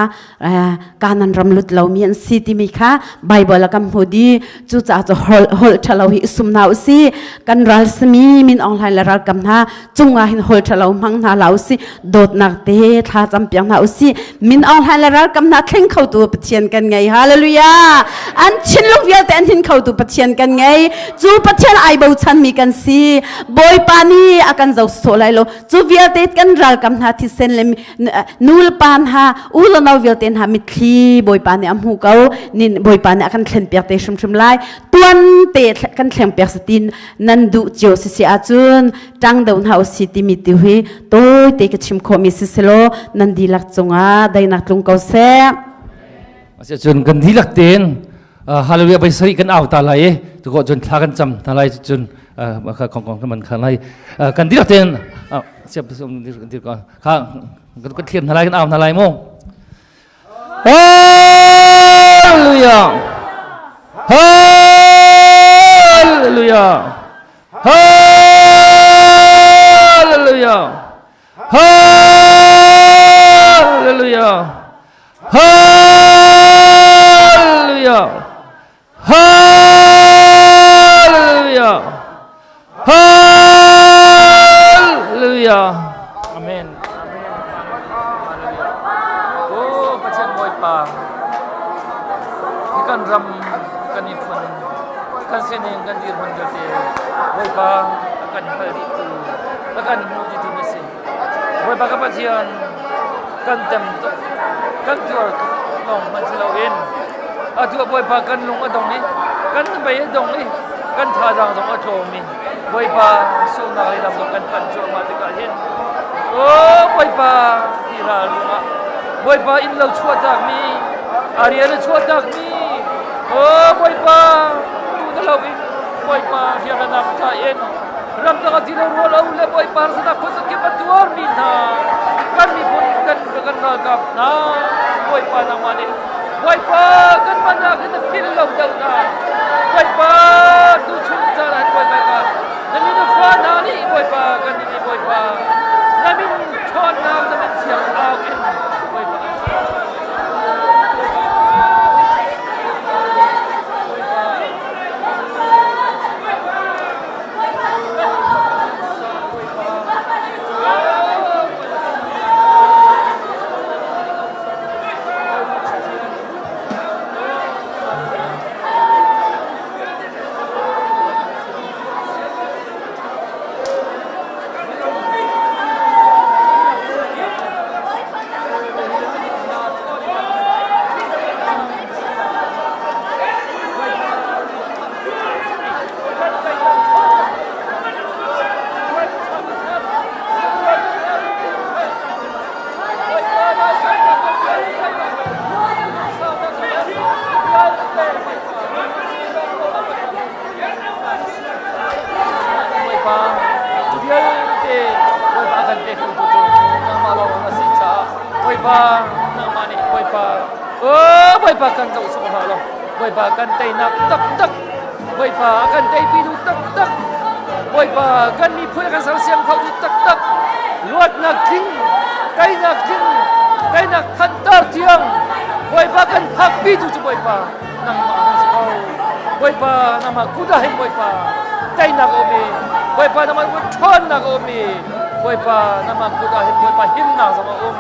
Kanan ram lut lomi an si timi kha Bible ah kan hmu di cucaah cu holh holh ṭhalo hi sum hna usi kan ral simi min Aung Hlaing le ralkam hna cungah hin holh ṭhalo hmang hna la usi dawtnak te thla cam piak hna usi min Aung Hlaing le ralkam hna thleng khotu Pathian kan ngei hallelujah an thinlung vialte an hin khotu Pathian kan ngei cu Pathian ai bochanmi kan si Bawipa nih a kan zo sawh lai lo cu vialte kan ralkam hna thisen le nu le pa hna u le nau vialte hna mitthli bawipa nih a hmu ko nin bawipa nih a kan thlen piak te hrimhrim lai tuan te kan thleng piak satin nan duh cio si si ahcun ṭang do hna usi timi tu hi tawi te ka chim khawhmi si selaw nan dihlak cungah dainak tlung ko seh. Asiahcun kan dihlak tein hallelujah bai sari kan au ta lai i tuko cun thla kan cam ta lai cun kha kong kong kan kha lai kan dihlak tein siap dir ko kha kan thlir hna lai kan au hna lai mu hallelujah hallelujah hallelujah hallelujah Hallelujah. Hallelujah. Hallelujah. Amen. Oh, Pathian Bawipa. Hi kan ram kan miphun kan sining kan dirhmun vialte Bawipa a kan hngal dih tu a kan hmu dih tu na si. Bawipa ka Pathian kan tem tuk kan tuar tuk lawng hmanh si loin atu ah Bawipa kan lung a dong i kan bei a dong i kan thazaang zong a tlawm i Bawipa sunghnak lei lam zong kan panh cuahmah tikah hin aw Bawipa ti ral ruangah Bawipa inn lo chuahtakmi a rian a chuahtakmi aw Bawipa tu na lo in Bawipa rian a nam tla in ramdang a ti lo rual o le bawipa harsatnak khuazakip a tuarmi hna kan miphun kan kan ralkap hna bawipa nangmah nih bawipa kan manak in na phil lo deuh hna bawipa tuchun caan ah bawipa ka na min fa hna nih bawipa kan nih bawipa na min ṭhawnnak na min thiang au in bawipa Bawipa nangmah nih Bawipa oh Bawipa kan zoh sawh hlah law Bawipa kan teinak taktak Bawipa a kan teipi du taktak Bawipa kan miphun a kan sersiam kho tu taktak luatnak tling teinak tling teinak thantar tiang Bawipa kan phakpi tu cu Bawipa nangmah na si ko Bawipa nangmah kut ah hin Bawipa teinak a um i Bawipa nangmah kut ṭhawnnak a um i Bawipa nangmah kut ah hin Bawipa himnak zong a um.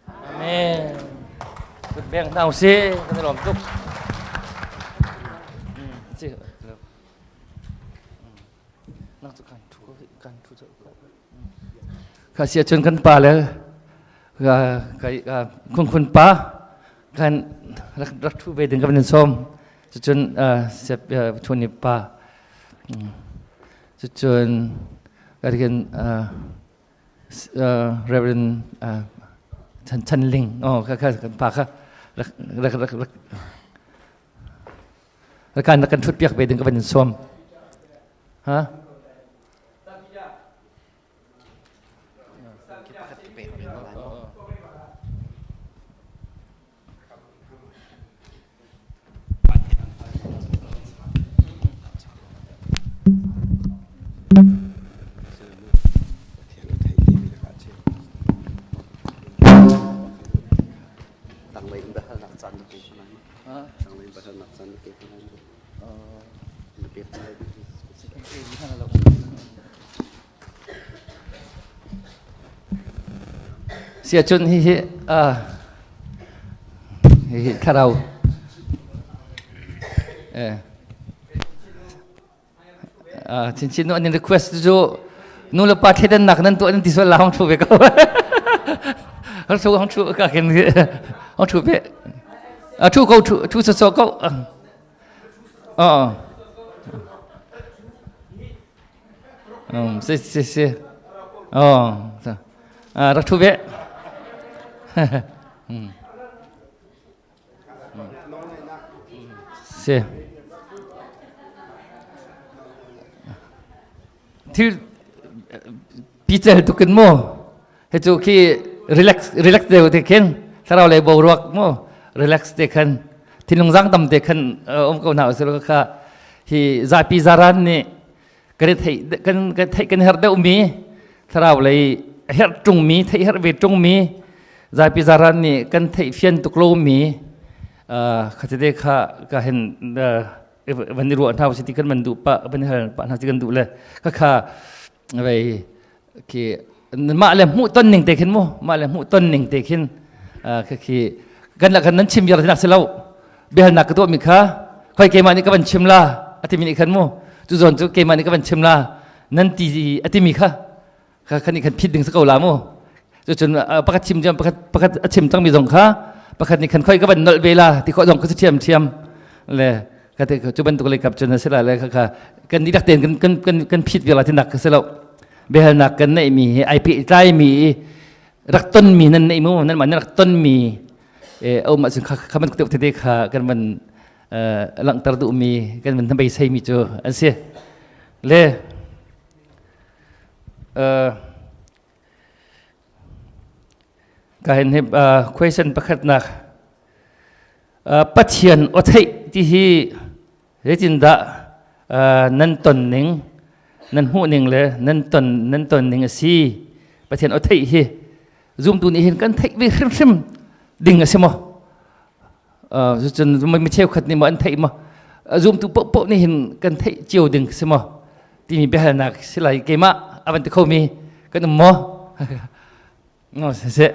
Amen. Kut beng hna usih, kan i lawm tuk. Kha sia cun kan pa le khun khun pa kan rak thu ve ding kan in sawm. Cucun thun ni pa. Cucun kan Reverend Chan Chan Ling oh kha kha kan pa kha rak rak rak rak rak kan kan thut piak ve ding ka van in sawm ha Sia cun hihi hihi thlarau eh chinchin nu an in request cu nu le pa thleidannak nan tuah nan ti sual la hong thu ve ko hong thu hong thu ka khin hong thu ve a thu ko thu thu so so ko ờ si si si ờ rak thu ve Si. Thil pical tukin mu he cu khi relax relax deuh te khin thlarau lei boruak mu relax te khan thinlung zang tam te khan um ko hna usilo kha hi zapi zaran nih kan thei kan kan thei kan her deuh mi thlarau lei her tung mi thei her ve tung mi zapi zaran nih kan theih fian tuk lo mi kha kha ka hen van i ruah hna si ti kan man duh pa van hal pa hna ti kan duh le kha kha vei khi mah le hmuh ton ning te khin mu mah le hmuh ton ning te khin kha khi kan la kan nan chim viar nak si lo biahalnak ka tuah mi kha khoi keimah nih ka van chim la ati mi nih khan mu cu zawn cu keimah nih ka van chim la nan ti ati mi kha kha khan nih khan phit ding si ko la mu cucun pakhat chim cun pakhat pakhat a chim cangmi zong kha pakhat nih khan khoi ka van nolh ve la ti khawh zong ka si thiam thiam le ka te cu bantuk lei kap cun a si la le kha kha kan dihlak tein kan kan kan kan phit vial ti nak ka si lo biahalnak kan neih mi hi ai pehtlai mi rak ton mi nan neih mu nan mah nan rak ton mi e um ahcun kha kha man te te kha kan van langhter duh mi kan van beisei mi cu an si le Ka hin hi question pakhatnak Pathian aw theih ti hi zeitindah nan ton ning nan hmuh ning le nan ton nan ton ning a si Pathian aw theih hi zumtu nih hin kan theih ve hrimhrim ding a si maw cun mi cheukhat nih maw an theih maw zumtu paohpaoh nih hin kan theih cio ding si maw timi biahalnak si lai keimah a van ti khomi kan um maw no si si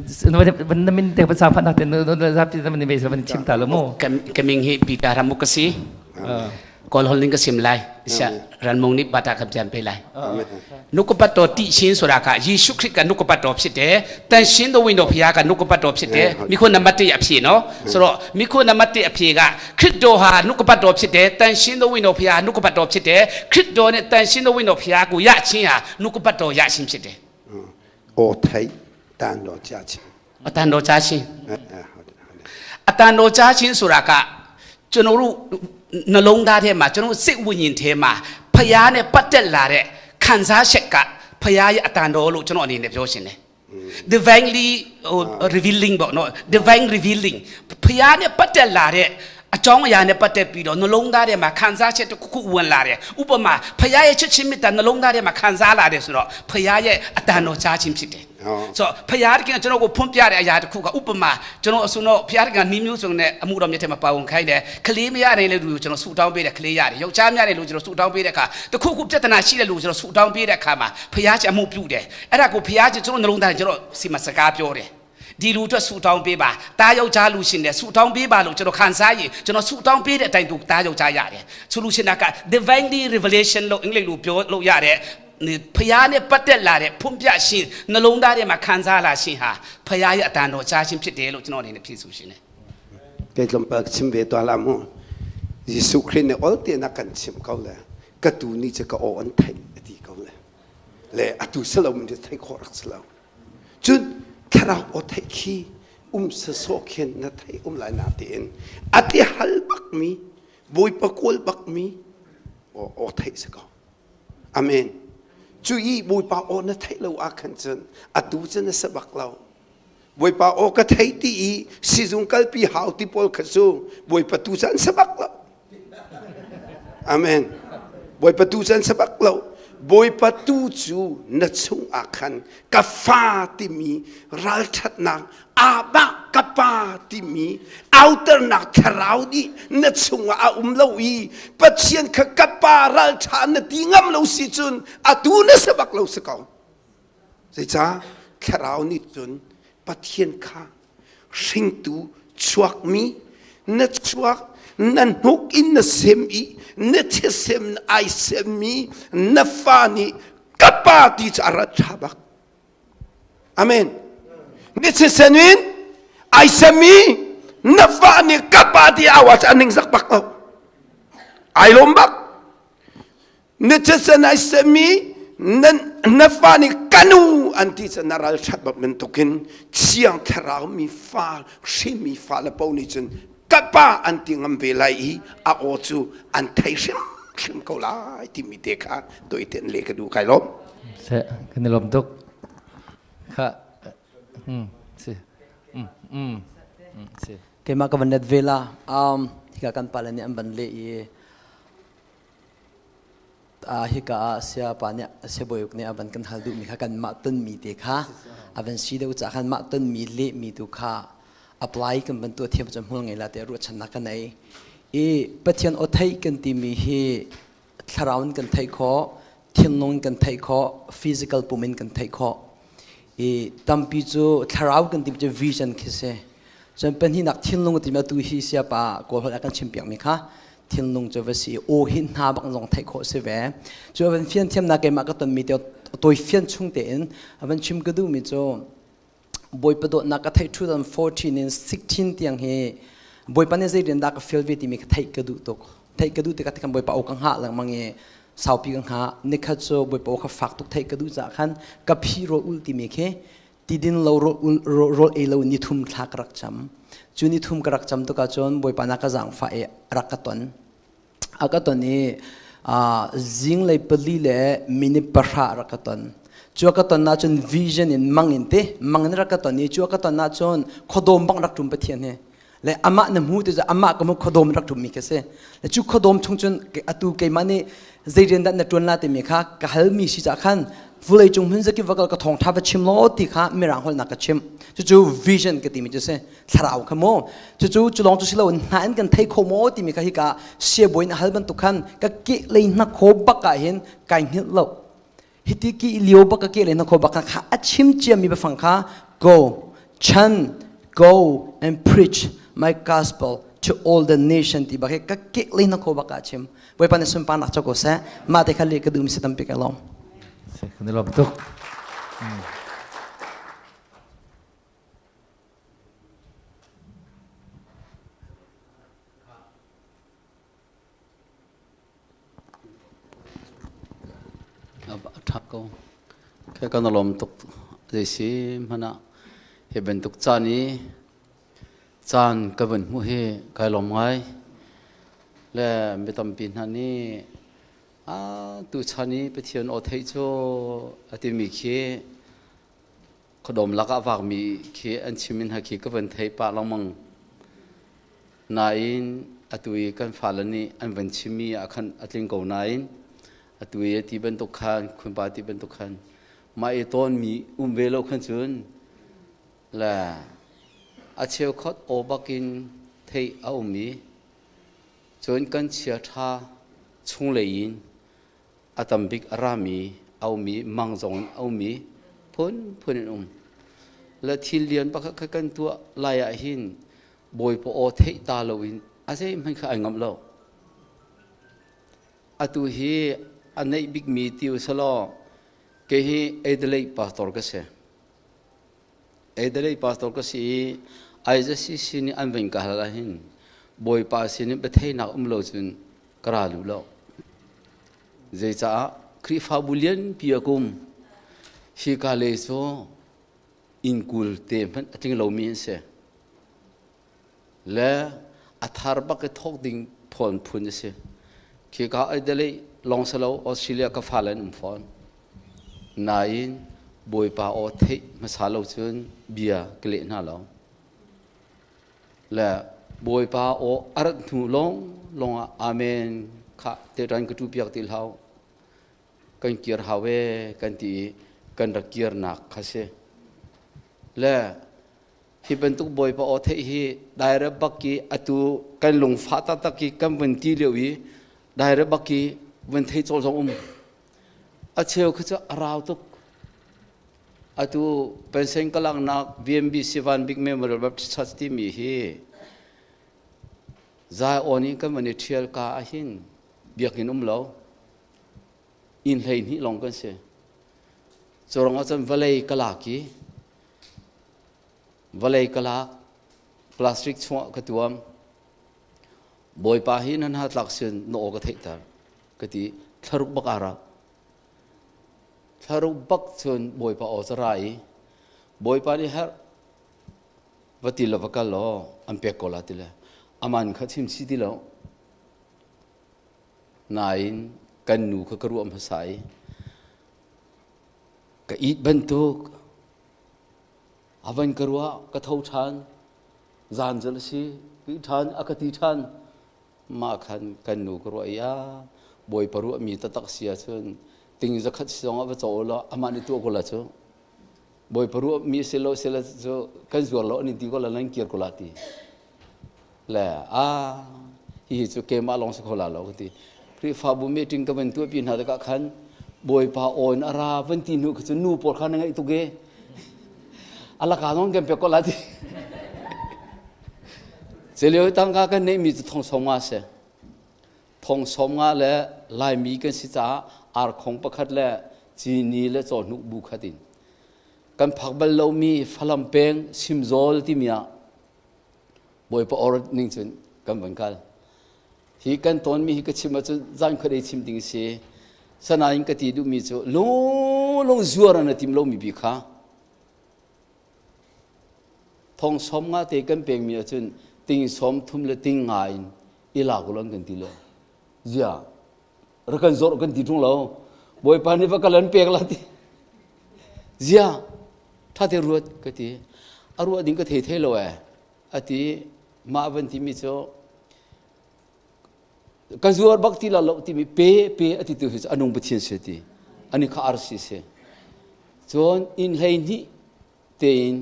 si na min te van sang phan te zapi na min van chim ta lo mu kaming hi Peter Ramuk ka si kawl hol ning ka sim lai sia ranmung nih bata kam jam pe lai နှုတ်ကပတ်တော်တည်ခြင်းဆိုတာကယေရှုခရစ်ကနှုတ်ကပတ်တော်ဖြစ်တယ်။တန်ရှင်းသောဝိညာဉ်တော်ဘုရားကနှုတ်ကပတ်တော်ဖြစ်တယ်။မိခွန်းနံပါတ်1အဖြစ်နော်။ဆိုတော့မိခွန်းနံပါတ်1အဖြစ်ကခရစ်တော်ဟာနှုတ်ကပတ်တော်ဖြစ်တယ်။တန်ရှင်းသောဝိညာဉ်တော်ဘုရားနှုတ်ကပတ်တော်ဖြစ်တယ်။ခရစ်တော်နဲ့တန်ရှင်းသောဝိညာဉ်တော်ဘုရားကိုရခြင်းဟာနှုတ်ကပတ်တော်ရခြင်းဖြစ်တယ် ။အော်ထိုက်တန်တော်ကြားခြင်း။အတန်တော်ကြားခြင်း။အတန်တော်ကြားခြင်းဆိုတာကကျွန်တော်တို့နှလုံးသားထဲမှာကျွန်တော်စိတ်ဝိညာဉ်ထဲမှာဖျားနဲ့ပတ်သက်လာတဲ့ခံစားချက်ကဖျားရဲ့အတန်တော်လို့ကျွန်တော်အနေနဲ့ပြောရှင်တယ် divinely revealing ပေါ့နော် divine revealing ဖျားနဲ့ပတ်သက်လာတဲ့အကြောင်းအရာနဲ့ပတ်သက်ပြီးတော့နှလုံးသားထဲမှာခံစားချက်တစ်ခုခုဝင်လာတယ်ဥပမာဖခင်ရဲ့ချစ်ချင်းမေတ္တာနှလုံးသားထဲမှာခံစားလာတယ်ဆိုတော့ဖခင်ရဲ့အတန်တော်ကြားခြင်းဖြစ်တယ်ဆိုတော့ဖခင်တကယ်ကျွန်တော်ကိုဖွင့်ပြတဲ့အရာတစ်ခုကဥပမာကျွန်တော်အစွန်းတော့ဖခင်တကယ်နှီးမျိုးစုံနဲ့အမှုတော်မြတ်ထဲမှာပါဝင်ခိုင်းတယ်ကလေးမရတဲ့လူကိုကျွန်တော်ဆူတောင်းပေးတယ်ကလေးရတယ်ယောက်ျားမရတဲ့လူကျွန်တော်ဆူတောင်းပေးတဲ့အခါတခုခုပြဿနာရှိတဲ့လူကိုကျွန်တော်ဆူတောင်းပေးတဲ့အခါမှာဖခင်ချအမှုပြုတယ်အဲ့ဒါကိုဖခင်ကျွန်တော်နှလုံးသားကျွန်တော်စီမစကားပြောတယ်ဒီလူအတွက်ဆူတောင်းပေးပါတားယောက်ျားလူရှင်တယ်ဆူတောင်းပေးပါလို့ကျွန်တော်ခံစားရင်ကျွန်တော်ဆူတောင်းပေးတဲ့အတိုင်းသူတားယောက်ျားရတယ်ဆိုလူရှင်တာက divinely revelation လို့အင်္ဂလိပ်လိုပြောလို့ရတယ်ဖျားနဲ့ပတ်သက်လာတဲ့ဖွင့်ပြရှင်နှလုံးသားထဲမှာခံစားလာရှင်ဟာဖျားရဲ့အတန်တော်ကြားရှင်ဖြစ်တယ်လို့ကျွန်တော်အနေနဲ့ဖြေဆိုရှင်တယ် ကဲလံပတ်ချင်ဘေတော်လာမို့ယေရှုခရစ်နဲ့အော်တေနာကန်ချင်ကောလေကတူနီချကအော်အန်ထိုင်ဒီကောလေလေအတူဆလုံးမင်းထိုင်ခေါ်ရဆလောจุดทราโอไทคีอุมสโซเคนนะไทอุมลายนาเตียนอติฮัลบักมีบุยปะกวลบักมีโอโอไทสกออาเมนจุยบุยปะโอนะไทเลวอาคันจันอตูจันสบักเราบุยปะโอกะไทตีซีซุงกัลปีหาวติปอลขซูบุยปะตูจันสบักเราอาเมน Bawipa tu cu an si bak lo. Bawipa tu cu na chungah khan ka fa timi ralṭhatnak Abba ka pa timi auternak thlarau nih na chungah a um lo i Pathian kha ka pa ralṭha na ti ngam lo si cun atu na si bak lo si ko. Zeicah thlarau nih cun Pathian kha hringtu chuakmi na chuak na hnuk in na sem i na thisem ai semmi na fa nih ka pa ti cu a rat ṭha bak. Amen. Ni thisen in ai semmi na fa nih ka pa ti au ah a ningzak bak lo. Ai lawm bak. Na thisen ai semmi na fa nih ka nu an ti cu na ral ṭhat bak bantukin Thiang Thlarau mi fa hrinmi fa le po nih cun ka pa an ti ngam ve lai i a aw cu an thei hrimhrim ko lai timi te kha toiten le ka duh kai lawm. Se kan i lawm tuk. Kha si si. Keimah ka van let ve la. Hika kan pale nih an van leh i hika ah siapa nih siabawiuk nih a van kan hal duhmi kha kanmah tonmi te kha a van si deuh caah khan mah tonmi lehmi tu kha apply kan van tuah thiam cu hmual ngei la tiah ruahchannak ka nei. I Pathian aw theih kan timi hi thlarau in kan theih khawh, thinlung in kan theih khawh, physical pum in kan theih khawh. I tampi cu thlarau kan timi cu vision khi si. Cun pahnihnak thinlung timi atu hi siapa Kawl holh ah kan chimpiakmi kha thinlung cu va si aw hi hna bak zong theih khawh si ve. Cu a van fian thiamnak keimah ka tonmi te tawi fian chung tein a van chim ka duhmi cu Bawipa dawtnak ka theih 2014 in 16 tiang hi Bawipa nih zei rian dah ka fial ve timi ka theih ka duh tuk. Theih ka duh tikah tikhan Bawipa aw ka hngah lengmang i saupi ka hngah. Nikhat cu Bawipa aw kha fak tuk theih ka duh caah khan ka phi rawl ul timi khi tidin lo rawl ei lo ni thum thla ka rak cam. Cu ni thum ka rak cam tuk ahcun Bawipa na ka zaangfah i rak ka ton. A ka ton i zinglei 4 le minute 10 rak ka ton. Cu ka ton ahcun vision in mang in te mang in rak ka ton i cu ka ton ahcun khuadawm bang rak ṭum Pathian hi le amah na hmu ti cu amah ka mu khuadawm rak ṭummi ka si. Le cu khuadawm chung cun atu keimah nih zei rian dah na ṭuan la timi kha ka halmi si caah khan vulei cung hmun zakip va kal ka thawngṭha va chim law ti kha mirang holh nak ka chim. Cucu vision ka timi cu si. Thlarau kha maw cucu cu lawng cu si lo hna in kan thei kho maw timi kha hika siabawi in a hal bantuk khan ka ke lei hna kho bak ah hin kai hngilh lo. Hiti ki lio bak ka ke lei hna kho bak kha a chim ciami biafang kha go chan go and preach my gospel to all the nation ti bak hi ka ke lei hna kho bak ah chim. Bawipa nih sunparnak co ko seh. Mah te kha le ka duhmi si tampi ka lawm. Kan i lawm tuk. Ṭha ko. Khe kan lawm tuk. Zei si hmanh ah hi bantuk caan i caan ka vun hmuh hi kai lawm ngai. Le mi tampi hna nih a tuchan i Pathian aw theih cu a timi khi khuadawm lakah vakmi khi an chim in khi ka van thei pah lengmang. Nain atu i kan fale nih an van chimmi ah khan a tling ko nain atu i ti bantuk khan khunpa ti bantuk khan mah i tawnmi um ve lo khan cun le a cheukhat aw bakin theih a um i cun kan chia ṭha chunglei in a tam bik a rami a um i mang zong in a um i phunphun in um. Le thil lian pakhat kha kan tuah lai ah hin Bawipa aw theih ta loin a zeihmanh kha ai ngamh lo. Atu hi a neih bikmi ti usalaw kei hi Adelaide pastor ka si. Adelaide pastor ka si i IZCC nih an veng ka hal ahhin Bawipa sin in biatheinak um lo cun ka ra lu lo. Zeicaah Khrihfabu lianpi a kum hi ka le cu inn kul te hmanh a tling lomi an si. Le a thar bak i thawk ding phone phun a si. Khi ka Adelaide lawng si lo Australia ka fale an um fawn. Nain Bawipa aw theih hmasa lo cun bia ka leh hna lo. Le Bawipa aw a rat hnu lawng lawng ah Amen. Kha te ran ka tu piak ti hlau kan kir hau e kan ti i kan rak kirnak kha si. Le hi bantuk Bawipa aw theih hi daire bak i atu kan lungfah taktak i kan vun ti lio i daire bak i vun thei cawl zong um. A cheu khi cu a rau tuk. Atu pension ka laknak VMBC Van Bik Memorial Baptist Church timi hi Zion in kan van i ṭhial ka ahhin biakinn um lo. Inn 12 lawng kan si. Cu ah cun vawlei ka lak i vawlei ka lak plastic chungah ka tuam. Bawipa hi nan ha tlak sin na aw ka theihter ka ti. Thlaruk bak aa rap. Thlaruk bak cun Bawipa aw ca ra i Bawipa nih herh va ti lo va kal law an pek ko la ti le aman kha chim si ti lo. Nain kan nu kha ka ruah hmasa i ka it bantuk a van ka ruah ka tho ṭhan. Zan zel si ki ṭhan a ka ti ṭhan. Mah khan kan nu ka ruah i a Bawipa ruah mi taktak si ahcun ting zakhat si zong ah va caw law amah nih tuah ko la cu. Bawipa ruah mi si lo si la cu kan zuar lo an in ti ko la nan kir ko la ti le a hihi cu keimah lawng si kho la lo ka ti. Khrihfabu meeting ka van tuahpi hna tikah khan Bawipa aw in a ra van ti hnu kha cu nu pawl kha na ngaih tuk e alaka non kan pek ko la ti. Celio tangka kan neih mi cu thong som nga si. Thong som nga le Laimi kan si caah arkhong pakhat le cini le cawhnuk bu khat in kan phak bal lomi Falam peng Simzawl timi ah Bawipa or ning cun kan van kal. Hi kan tawnmi hi ka chim ahcun zan khuadei chim ding si. Sanain ka ti duhmi cu lung zuar an tim lomi bi kha thong som nga te kan pekmi ahcun ting som thum le ting nga in i lak ulan kan ti le zia ra kan zor kan ti ṭung lo. Bawipa nih va kal an pek la ti zia tha te ruat ka ti. A ruah ding ka thei thei lo e ati. Mah van ti mi cu ka zuar bak ti la lo timi pe pe ati tu hi cu anung Pathian si ti ani kha arsi si. Cun inn 12 tein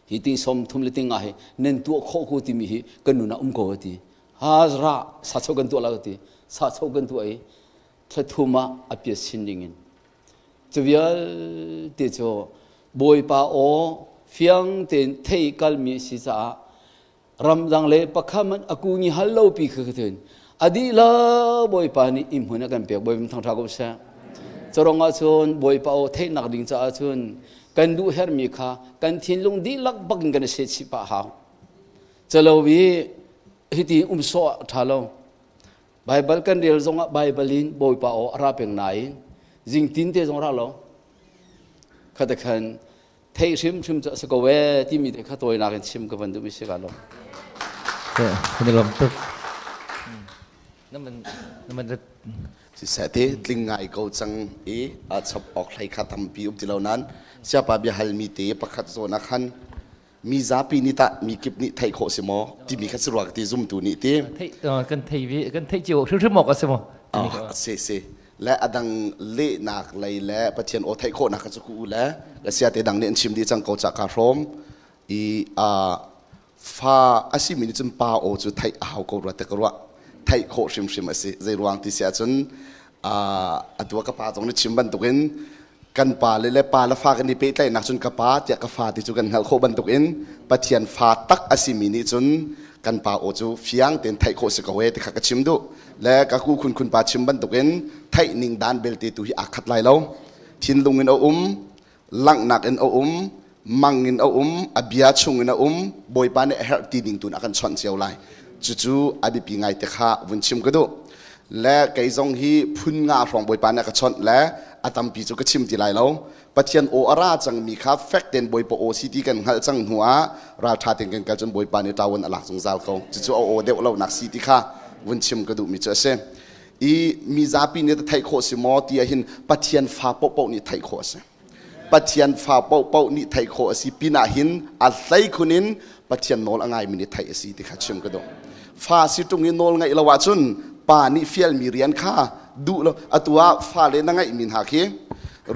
hi ting som thum le ting nga hi nan tuah khawh ko timi hi kan nun ah um ko ati. Ha ra sa cho kan tuah la ti sa cho kan tuah i thla thum ah a piat sin ding in cu vialte cu Bawipa aw fiang tein thei kalmi si caah ramdang le pakhat man aku ngi hal lo pi kha khatun adi la Bawipa nih im hmun a kan pek. Bawipa thang tha ko seh. Corong ah cun Bawipa aw theihnak ding caah cun kan duh hermi kha kan thinlung dihlak bakin kan se chih pah hau. Calo i hiti um sawh tha lo. Bible kan rel zongah Bible in Bawipa aw a ra peng nain zing tin te zong ra lo. Khata khan theih hrimhrim cu a si ko e timi te kha tawinak in chim ka van duhmi si ka lo. Kan i lawm tuk. Naman Siseh te tling ngai ko cang i a chap awk hlei kha tampi um ti lo nain siapa bia halmi te pakhat zawn ah khan mi zapi nih tah mi kip nih theih khawh si maw timi kha si rua ka ti zumtu nih ti. Kan thei vi kan theih cio hrimhrim awk a si maw? Si si le adang lehnak lei le Pathian aw theih khawhnak kha cu ku le le sia te dang nih an chim dih cang ko ca ka hrawm i a fa a si mi nih cun pa aw cu theih a hau ko rua te ka ruah. Theih khawh hrimhrim a si. Zei ruang ti si ahcun atu ka pa zong nih chim bantukin kan pa le le pa le fa kan i pehtlaihnak cun ka pa tiah ka fa ti cu kan hngalh khawh bantukin Pathian fa tak a simi nih cun kan pa aw cu fiang tein theih khawh si ko e ti kha ka chim duh. Le ka ku khun khun pa chim bantukin theih ning dan belte tu hi aa khat lai lo. Thinlung in a um, langhnak in a um, mang in a um, a bia chung in a um. Bawipa nih a herh ti ding tun a kan chawnh cio lai. Cucu a biapi ngai te kha vun chim ka duh. Le kei zong hi phun nga hrawng Bawipa nih a ka chawnh le a tampi cu ka chim ti lai lo. Pathian aw a ra cangmi kha fek tein Bawipa aw si ti kan hngalh cang hnu ah ralṭha tein kan kal cun Bawipa nih ṭawan a lak zungzal ko. Cucu a aw deuh lonak si ti kha vun chim ka duhmi cu a si. I mi zapi nih theih khawh si maw ti ahhin Pathian fa paohpaoh nih theih khawh a si. Pathian fa paohpaoh nih theih khawh a si pinah hin a hlei khun in Pathian nawl a ngaimi nih theih a si ti kha chim ka duh. Fa si ṭung i nawl ngaih lo ahcun Pa nih fialmi rian kha duh lo. Atu ah fale na ngeihmi hna khi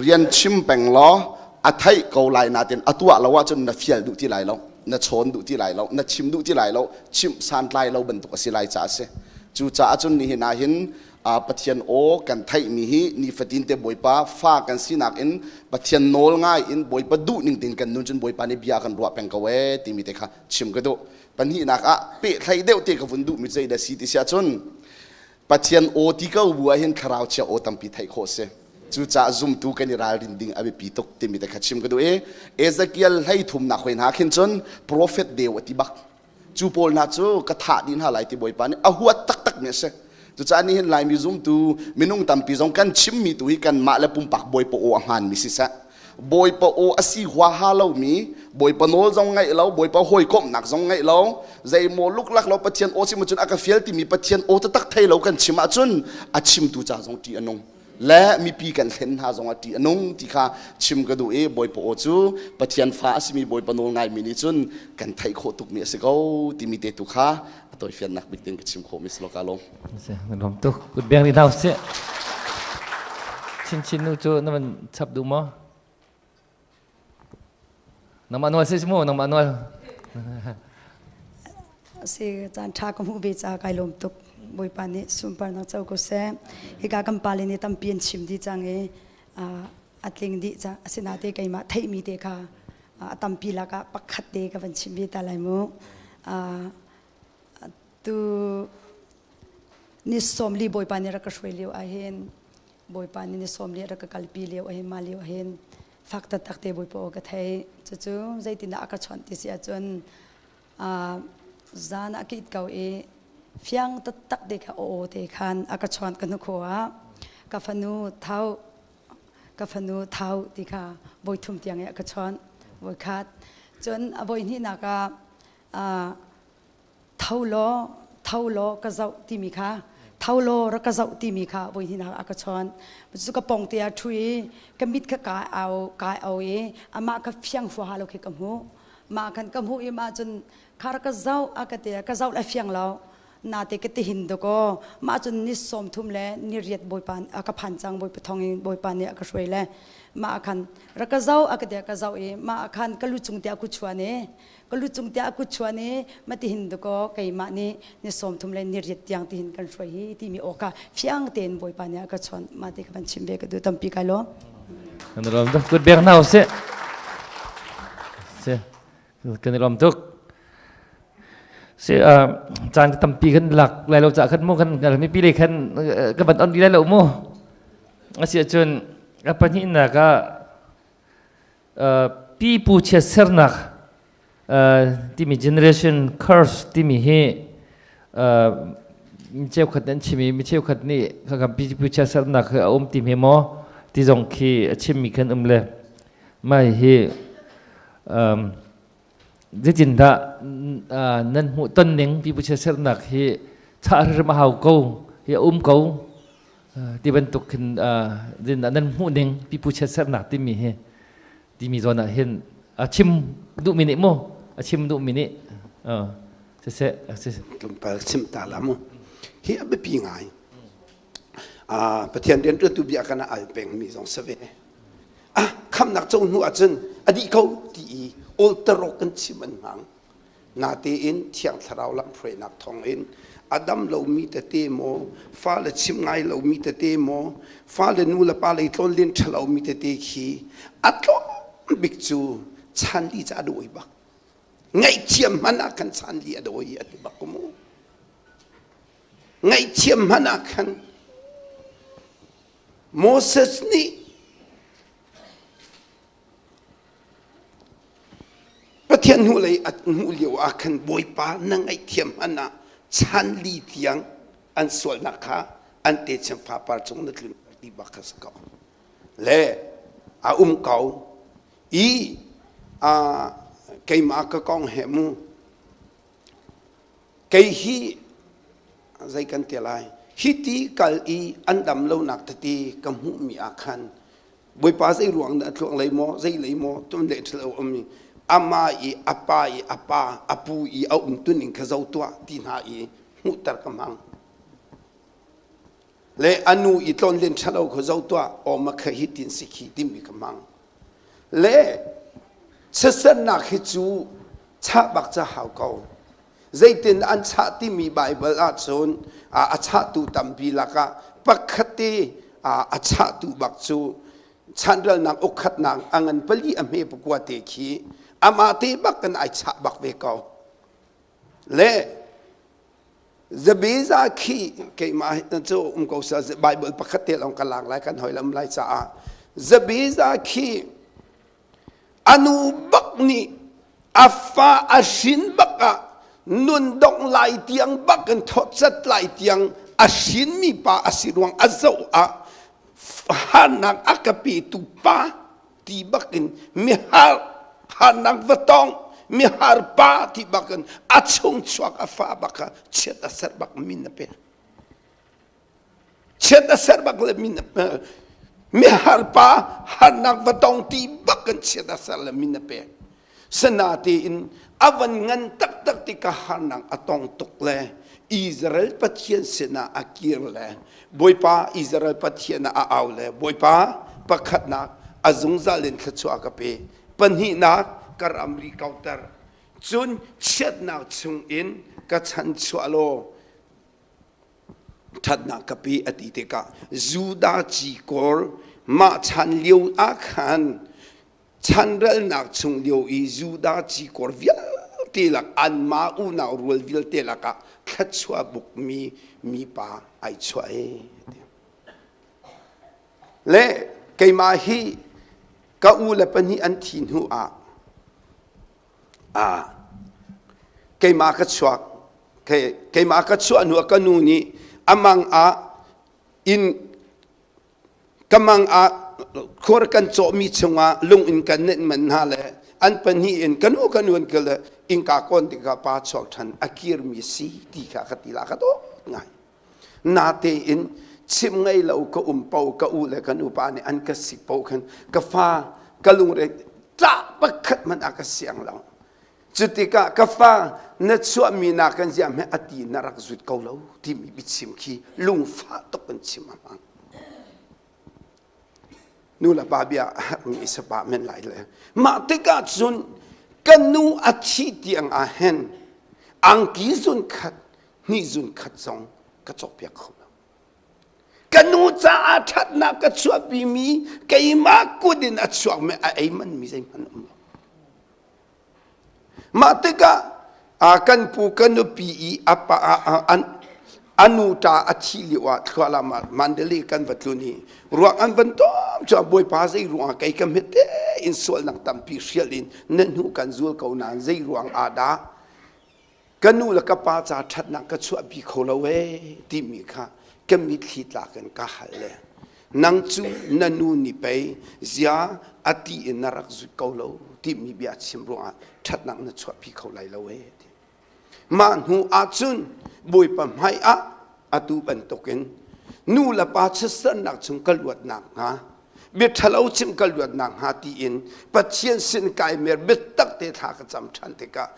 rian chim peng law a theih ko lai natin a tuah lo ahcun na fial duh ti lai lo, na chawn duh ti lai lo, na chim duh ti lai lo, chimh santlai lo bantuk a si lai caah a si. Cucaah cun nihin ah hin Pathian aw kan theihmi hi nifatin te Bawipa fa kan sinak in Pathian nawl ngai in Bawipa duh ning tein kan nun cun Bawipa nih bia kan ruah peng ko ee timi te kha chim ka duh. Pahnihnak ah pehthlaih deuh te ka vun duhmi zei dah si ti si ahcun Pathian aw ti ko bu ah hin thlarau chia aw tampi theih khawh si. Cucaah zumtu kan i ralrin ding a biapi tuk timi te kha chim ka duh i Ezekiel 33nak hoi hna khin cun profet deu a ti bak. Cu pawl hna cu ka thah dih hna lai ti Bawipa nih a huat taktak mi a si. Cucaah nihin Laimi zumtu minung tampi zong kan chimmi tu hi kanmah le pumpak Bawipa aw a hmaanmi siseh, Bawipa aw a si huaha lomi, Bawipa nawl zong ngaih lo, Bawipa hawikomhnak zong ngaih lo, zeimaw luklak lo Pathian aw si cun a ka fial timi Pathian aw taktak thei lo kan chim ahcun a chimtu ca zong ṭih a nung le mipi kan thlen hna zong ah ṭih a nung ti kha chim ka duh i Bawipa aw cu Pathian fa a simi Bawipa nawl ngaimi nih cun kan theih khawh tukmi a si ko timi te tu kha a tawifiannak bik tin ka chim khawh mi si lo ka lawm. Lawm tuk. Kut beng rih hna usih. Chinchin nu cu na van chap duh maw? Nangmah nawl si mu, nangmah nawl. Si caan ṭha ka hmuh ve ca kai lawm tuk. Bawipa nih sunparnak co ko seh. Hika kan pale nih tampi an chim dih cang i a tling dih ca asinain keimah theihmi te kha a tampi lakah pakhat te ka van chim ve ta lai mu. Tu ni 40 Bawipa nih rak ka hruai lio ahhin Bawipa nih ni 40 rak ka kalpi lio ahhin mah lio ahhin fak taktak te Bawipa aw ka thei. Cucu zeitindah a ka chawnh ti si ahcun zan ah ka it ko i fiang taktak te kha aw te khan a ka chawnh ka hnukhaw ah ka fanu thau ka fanu thau ti kha voi thum tiang i a ka chawnh voi khat cun a voi hnihnak ah tho law tho law ka zoh timi kha tho law rak ka zoh timi kha voi hnihnak a ka chawnh cu ka pong te ah ṭhu i ka mit kha kai au kai au i amah ka fiang huaha lo khi ka hmuh mah khan ka hmuh i mah cun kha rak ka zoh a ka ti ka zoh le fiang lo nate ka ti hin dakaw mah cun ni 30 le ni riat bawipa a ka phan cang bawipa thong in bawipa nih a ka hruai le mah khan rak ka zoh a ka ti ka zoh i mah khan ka lu cung tiah ku chuan i ka lu cung tiah a kut chuan i matihin dakaw keimah nih ni 30 le ni riat tiang tihin kan hruai hi timi aw kha fiang tein bawipa nih a ka chawnh mah ti ka van chim ve ka duh tampi kai lawm. Kan i lawm tuk kut bek hna usih. Si kan i lawm tuk. Si caan tampi kan lak lai lo ca khan mu kan mipi le khan ka van on lai lo mu. Asi ahcun a pahnihnak ah Pipu chiatsernak timi generation curse timi hi mi cheukhat nih an chim i mi cheukhat nih khakam pipu chiatsernak hi a um ti hme maw ti zong khi a chimmi khan um le mah hi zeitindah nan hmuh ton ning pipu chiatsernak hi chah hrim a hau ko hi a um ko ti bantuk khin nan hmuh ning pipu chiatsernak timi hi timi zawn ah hin a chim duhmi nih mu a chim duhmi nih siseh tlawmpal chim ta la mu hi a biapi ngai Pathian rian ṭuantu bia kan al pengmi zong si ve ah khamnak co hnu ahcun a dih ko ti i olterok kan chim an hmang Natein Thiang Thlarau lamhruainak thawngin a dam lomi tete maw, fale chim ngai lomi tete maw, fale nu le pa lei tlawnlen ṭha lomi tete khi a tlawm bik cu chan li ca a dawi bak. Ngaihthiam hmanh ah khan chan li a dawi a ti bak ko mu. Ngaihthiam hmanh ah khan Moses nih Pathian hnulei a hmuh lio ah khan Bawipa na ngaihthiam hmanh ah chan li tiang an sualnak kha an techin fapar cung na tlun ti bak kha si ko. Le a um ko i keimah ka kong he mu kei hi zei kan ti lai hi ti kal i an dam lonak tete ka hmuhmi ah khan Bawipa zei ruang dah a tluang lei maw zei lei maw tun le ṭhalo um i ama i a pa i a pa a pu i a um tuning kha zo tuah ti hna i hmuhter ka hmang. Le anu i tlon len ṭhalo kho zo tuah aw ma kha hi tin si khi timi ka mang. Le siasernak hi cu chah bak ca hau ko. Zeitin an chah timi Baibal ahcun a chahtu tampi lakah pakhat te a chahtu bak cu chanralnak ukkhatnak a ngan pali a hme pakua te khi amah te bak kan ai chah bak ve ko. Le Zabeza khi keimah cu um ko seh Bible pakhat te lawng ka lak lai kan hoi lam lai caah Zabeza khi anu bak nih a fa a hrin bak ah nun dongh lai tiang bak in thawtcat lai tiang a hrinmi pa a si ruang a zoh ah harnak a ka petu pa ti bak in mihar harnak va tong mihar pa ti bak in a chung chuak a fa bak kha chiat a ser bak min a pek chiat a ser bak le min mihar pa harnak va tong ti bak in chiat a ser le min a pek sanatein a van ngan taktak ti ka harnak a tong tuk le Israel Pathian sinah a kir le Bawipa Israel Pathian ah a au le Bawipa pakhatnak a zungzal in thluachuah ka pe pahnihnak ka ramri kauter cun chiatnak chungin ka chanchuah law ṭhatnak ka pe a ti tikah Judah cikawr mah chan lio ah khan chanralnak chung lio i Judah cikawr vialte lak anmah unau rual vialte lakah thluachuah bukmi mipa ai chuah e. Le keimah hi ka u le pahnih an thi hnu ah keimah ka chuak keimah ka chuah hnu ah ka nu nih amang ah in ka mang ah khur kan cawhmi chungah lung in kan nenh man hna le an pahnih in ka nu ka nu an kal le innka kawn tikah pa chuak ṭhan a kirmi si ti kha ka ti la ka dawt ngai natein chim ngei lo ka um po ka u le ka nupa nih an ka sik po khan ka fa ka lungre tlah pakhat hmanh a ka siang lo Cutikah ka fa na chuahmi na kan ziah hme a ti na rak zut ko lo timi biachim khi lungfah tuk in chim a hmang. Nu le pa bia mi sapa men lai le mah tikah cun kan nu a thi tiang ah hin angki zun khat hni zun khat zong ka cawkpiak kho lo. Ka nu caah ṭhatnak ka chuahpimi keimah kut in a chuakmi a ei manmi zeihmanh um lo. Mah tikah kan pu ka nupi i a pa a nu ṭa a thih lio ah thlualam ah Mandalay kan va tlun i ruak an van tom cu Bawipa zei ruangah kei ka hmet tein sualnak tampi hrial in na hnu kan zul ko nain zei ruang ah dah ka nu le ka pa ca ṭhatnak ka chuahpi kho lo ee timi kha ka mitthli tlak in ka hal le nang cu na nu nih pei zia a ti in na rak zut ko lo timi bia chim ruangah ṭhatnak na chuahpi kho lai lo ee ti mah hnu ahcun Bawipa hmai ah atu bantukin nu le pa chiatsernak chung ka luat nakhnga bia ṭhalo chim ka luat nakhnga tiin Pathian sin kai mer biatak te thla ka cam ṭhan tikah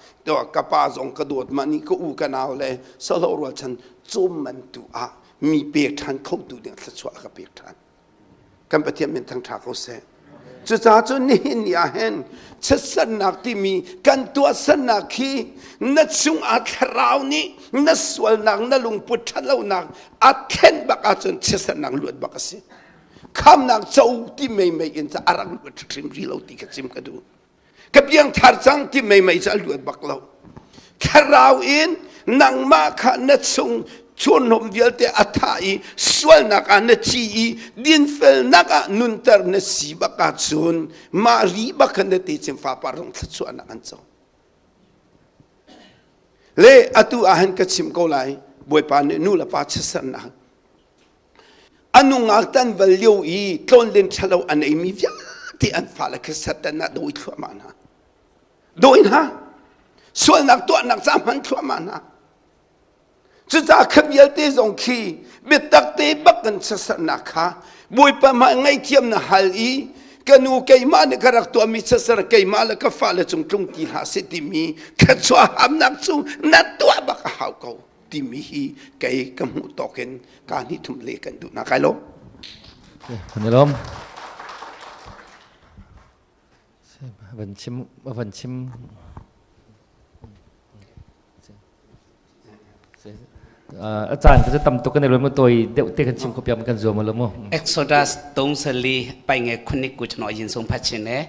ka pa zong ka dawt mah nih ka u ka nau le salo rualchan cawm man tu ah mi pek ṭhan khotu ding thluachuah a ka pek ṭhan kan Pathian min thangṭha ko seh cucaah cun nihin ni ah hin chiatsernak timi kan tuahsernak hi na chungah thlarau nih na sualnak na lungput ṭhatlonak a thlen bak ahcun chiatsernak luat bak a si khamnak co ti meimei in ca a rak luat hrim ri lo ti ka chim ka duh ka piangthar cang ti meimei cu a luat bak lo thlarau in nangmah kha na chung chunhom vialte a tha i sualnak ah na thi i dinfelnak ah nunter na si bak ahcun mah ri bak khan na te chin fapa rong thluachuahnak an co le atu ah hin ka chim ko lai bawipa nih nu le pa chiatsernak A nungak tan val lio i tlawnlen ṭhalo a neimi vialte an fale kha Satan ah dawi thluahmah hna. Dawi hna. Sualnak tuahnak ca hman thluahmah hna. Cucaah kha vialte zong khi biatak te bak kan chiatsernak kha Bawipa mah ngaihthiam na hal i ka nu keimah nih ka rak tuahmi chiatser keimah le ka fale cung tlung ti hlah seh timi thluachuah hamnak cu na tuah bak a hau ko. Timi hi kei ka hmuh tawk in ka hnih thum le kan duh na kai lo. Kan i lawm. Van chim van chim a caan ka tam tuk kan i mu toi deuh te kan chim ko piam kan zuam lo mu. Exodus 34 ပိုင်ငယ်9ကိုကျွန်တော်အရင်ဆုံးဖတ်ခြင်းနဲ့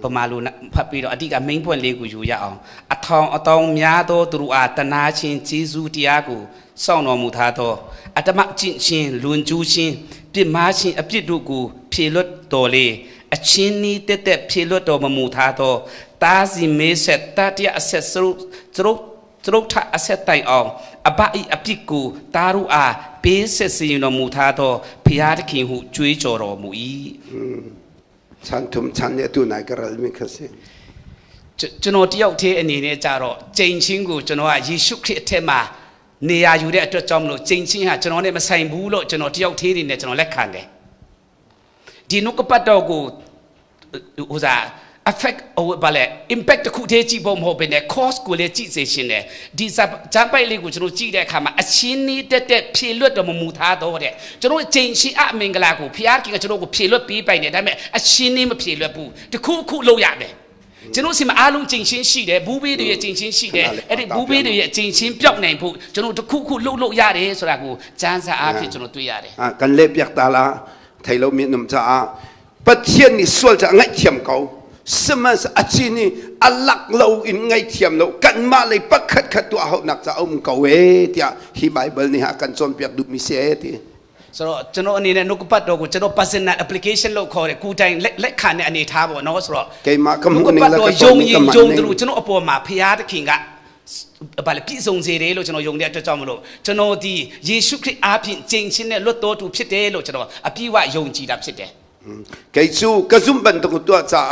ပမာလူဖတ်ပြီးတော့အတိက main point လေးကိုယူရအောင်အထောင်အတောင်များသောသူတို့အားတနာခြင်းဂျေဇုတရားကိုစောင့်တော်မူထားသောအတမကျင့်ခြင်းလွန်ကျူးခြင်းပြစ်မှားခြင်းအပြစ်တို့ကိုဖြေလွတ်တော်လေအချင်းနီးတက်တက်ဖြေလွတ်တော်မမူထားသောတားစီမေးဆက်တတရအဆက်စရုစရုစရုထအဆက်တိုင်အောင်အဘဤအပြစ်ကိုတားတို့အားပေးဆက်စီရင်တော်မူထားသောဖျားသခင်ဟုကြွေးကြော်တော်မူ၏ချန်ထုံချန်နေတူနိုင်ကြရမိခစီ ကျွန်တော်တယောက်တည်းအနေနဲ့ကြတော့ကျိန်ချင်းကိုကျွန်တော်ကယေရှုခရစ်အထက်မှာနေရာယူတဲ့အတွက်ကြောင့်မလို့ကျိန်ချင်းဟာကျွန်တော်နဲ့မဆိုင်ဘူးလို့ကျွန်တော်တယောက်တည်းနေနဲ့ကျွန်တော်လက်ခံတယ်ဒီနှုတ်ကပတ်တော်ကိုဟိုစား affect ဟိုဘာလဲ impact တခုတည်းကြည့်ဖို့မဟုတ်ဘဲနဲ့ cause ကိုလည်းကြည့်စေရှင်တယ်ဒီဇာပိုက်လေးကိုကျွန်တော်ကြည့်တဲ့အခါမှာအချင်းနီးတက်တက်ဖြေလွတ်တော်မမူထားတော့တဲ့ကျွန်တော်ချိန်ရှိအမင်္ဂလာကိုဖျားခင်ကကျွန်တော်ကိုဖြေလွတ်ပေးပိုင်တယ်ဒါပေမဲ့အချင်းနီးမဖြေလွတ်ဘူးတခုခုလုပ်ရမယ်ကျွန်တော်စီမှာအားလုံးချိန်ချင်းရှိတယ်ဘူးဘေးတွေရဲ့ချိန်ချင်းရှိတယ်အဲ့ဒီဘူးဘေးတွေရဲ့ချိန်ချင်းပြောက်နိုင်ဖို့ကျွန်တော်တခုခုလှုပ်လှုပ်ရတယ်ဆိုတာကိုကျမ်းစာအားဖြင့်ကျွန်တော်တွေ့ရတယ် အာကန်လေပြက်တာလားထိုင်လို့မြင်နုံချာပထยนี่สวลจะไงเทียมเขาสมัสอาชีนี่อลักเราอินไงเทียมเรากันมาเลยปักขัดขัดตัวเขาหนักจะเอามเขาเอเตียฮีไบเบิลนี่ฮะกันจนเปียกดูมิเสตี ဆိုတော့ကျွန်တော်အနေနဲ့နှုတ်ကပတ်တော်ကိုကျွန်တော် personal application လို့ခေါ်တယ်ကိုတိုင်လက်လက်ခံတဲ့အနေထားပေါ့နော်ဆိုတော့ ကဲမကမှု နှုတ်က နေ ပတ်တော် လက ယုံရင်ယုံတယ်လို့ကျွန်တော်အပေါ်မှာဖရာသခင်ကဘာလဲပြည့်စုံစေတယ်လို့ကျွန်တော်ယုံတဲ့အတွက်ကြောင့်မလို့ကျွန်တော်ဒီယေရှုခရစ်အားဖြင့်ကျင့်ခြင်းနဲ့လွတ်တော်သူဖြစ်တယ်လို့ကျွန်တော်အပြည့်အဝယုံကြည်တာဖြစ်တယ် ကဲကျူကဇုံဘန်တကုတောချာ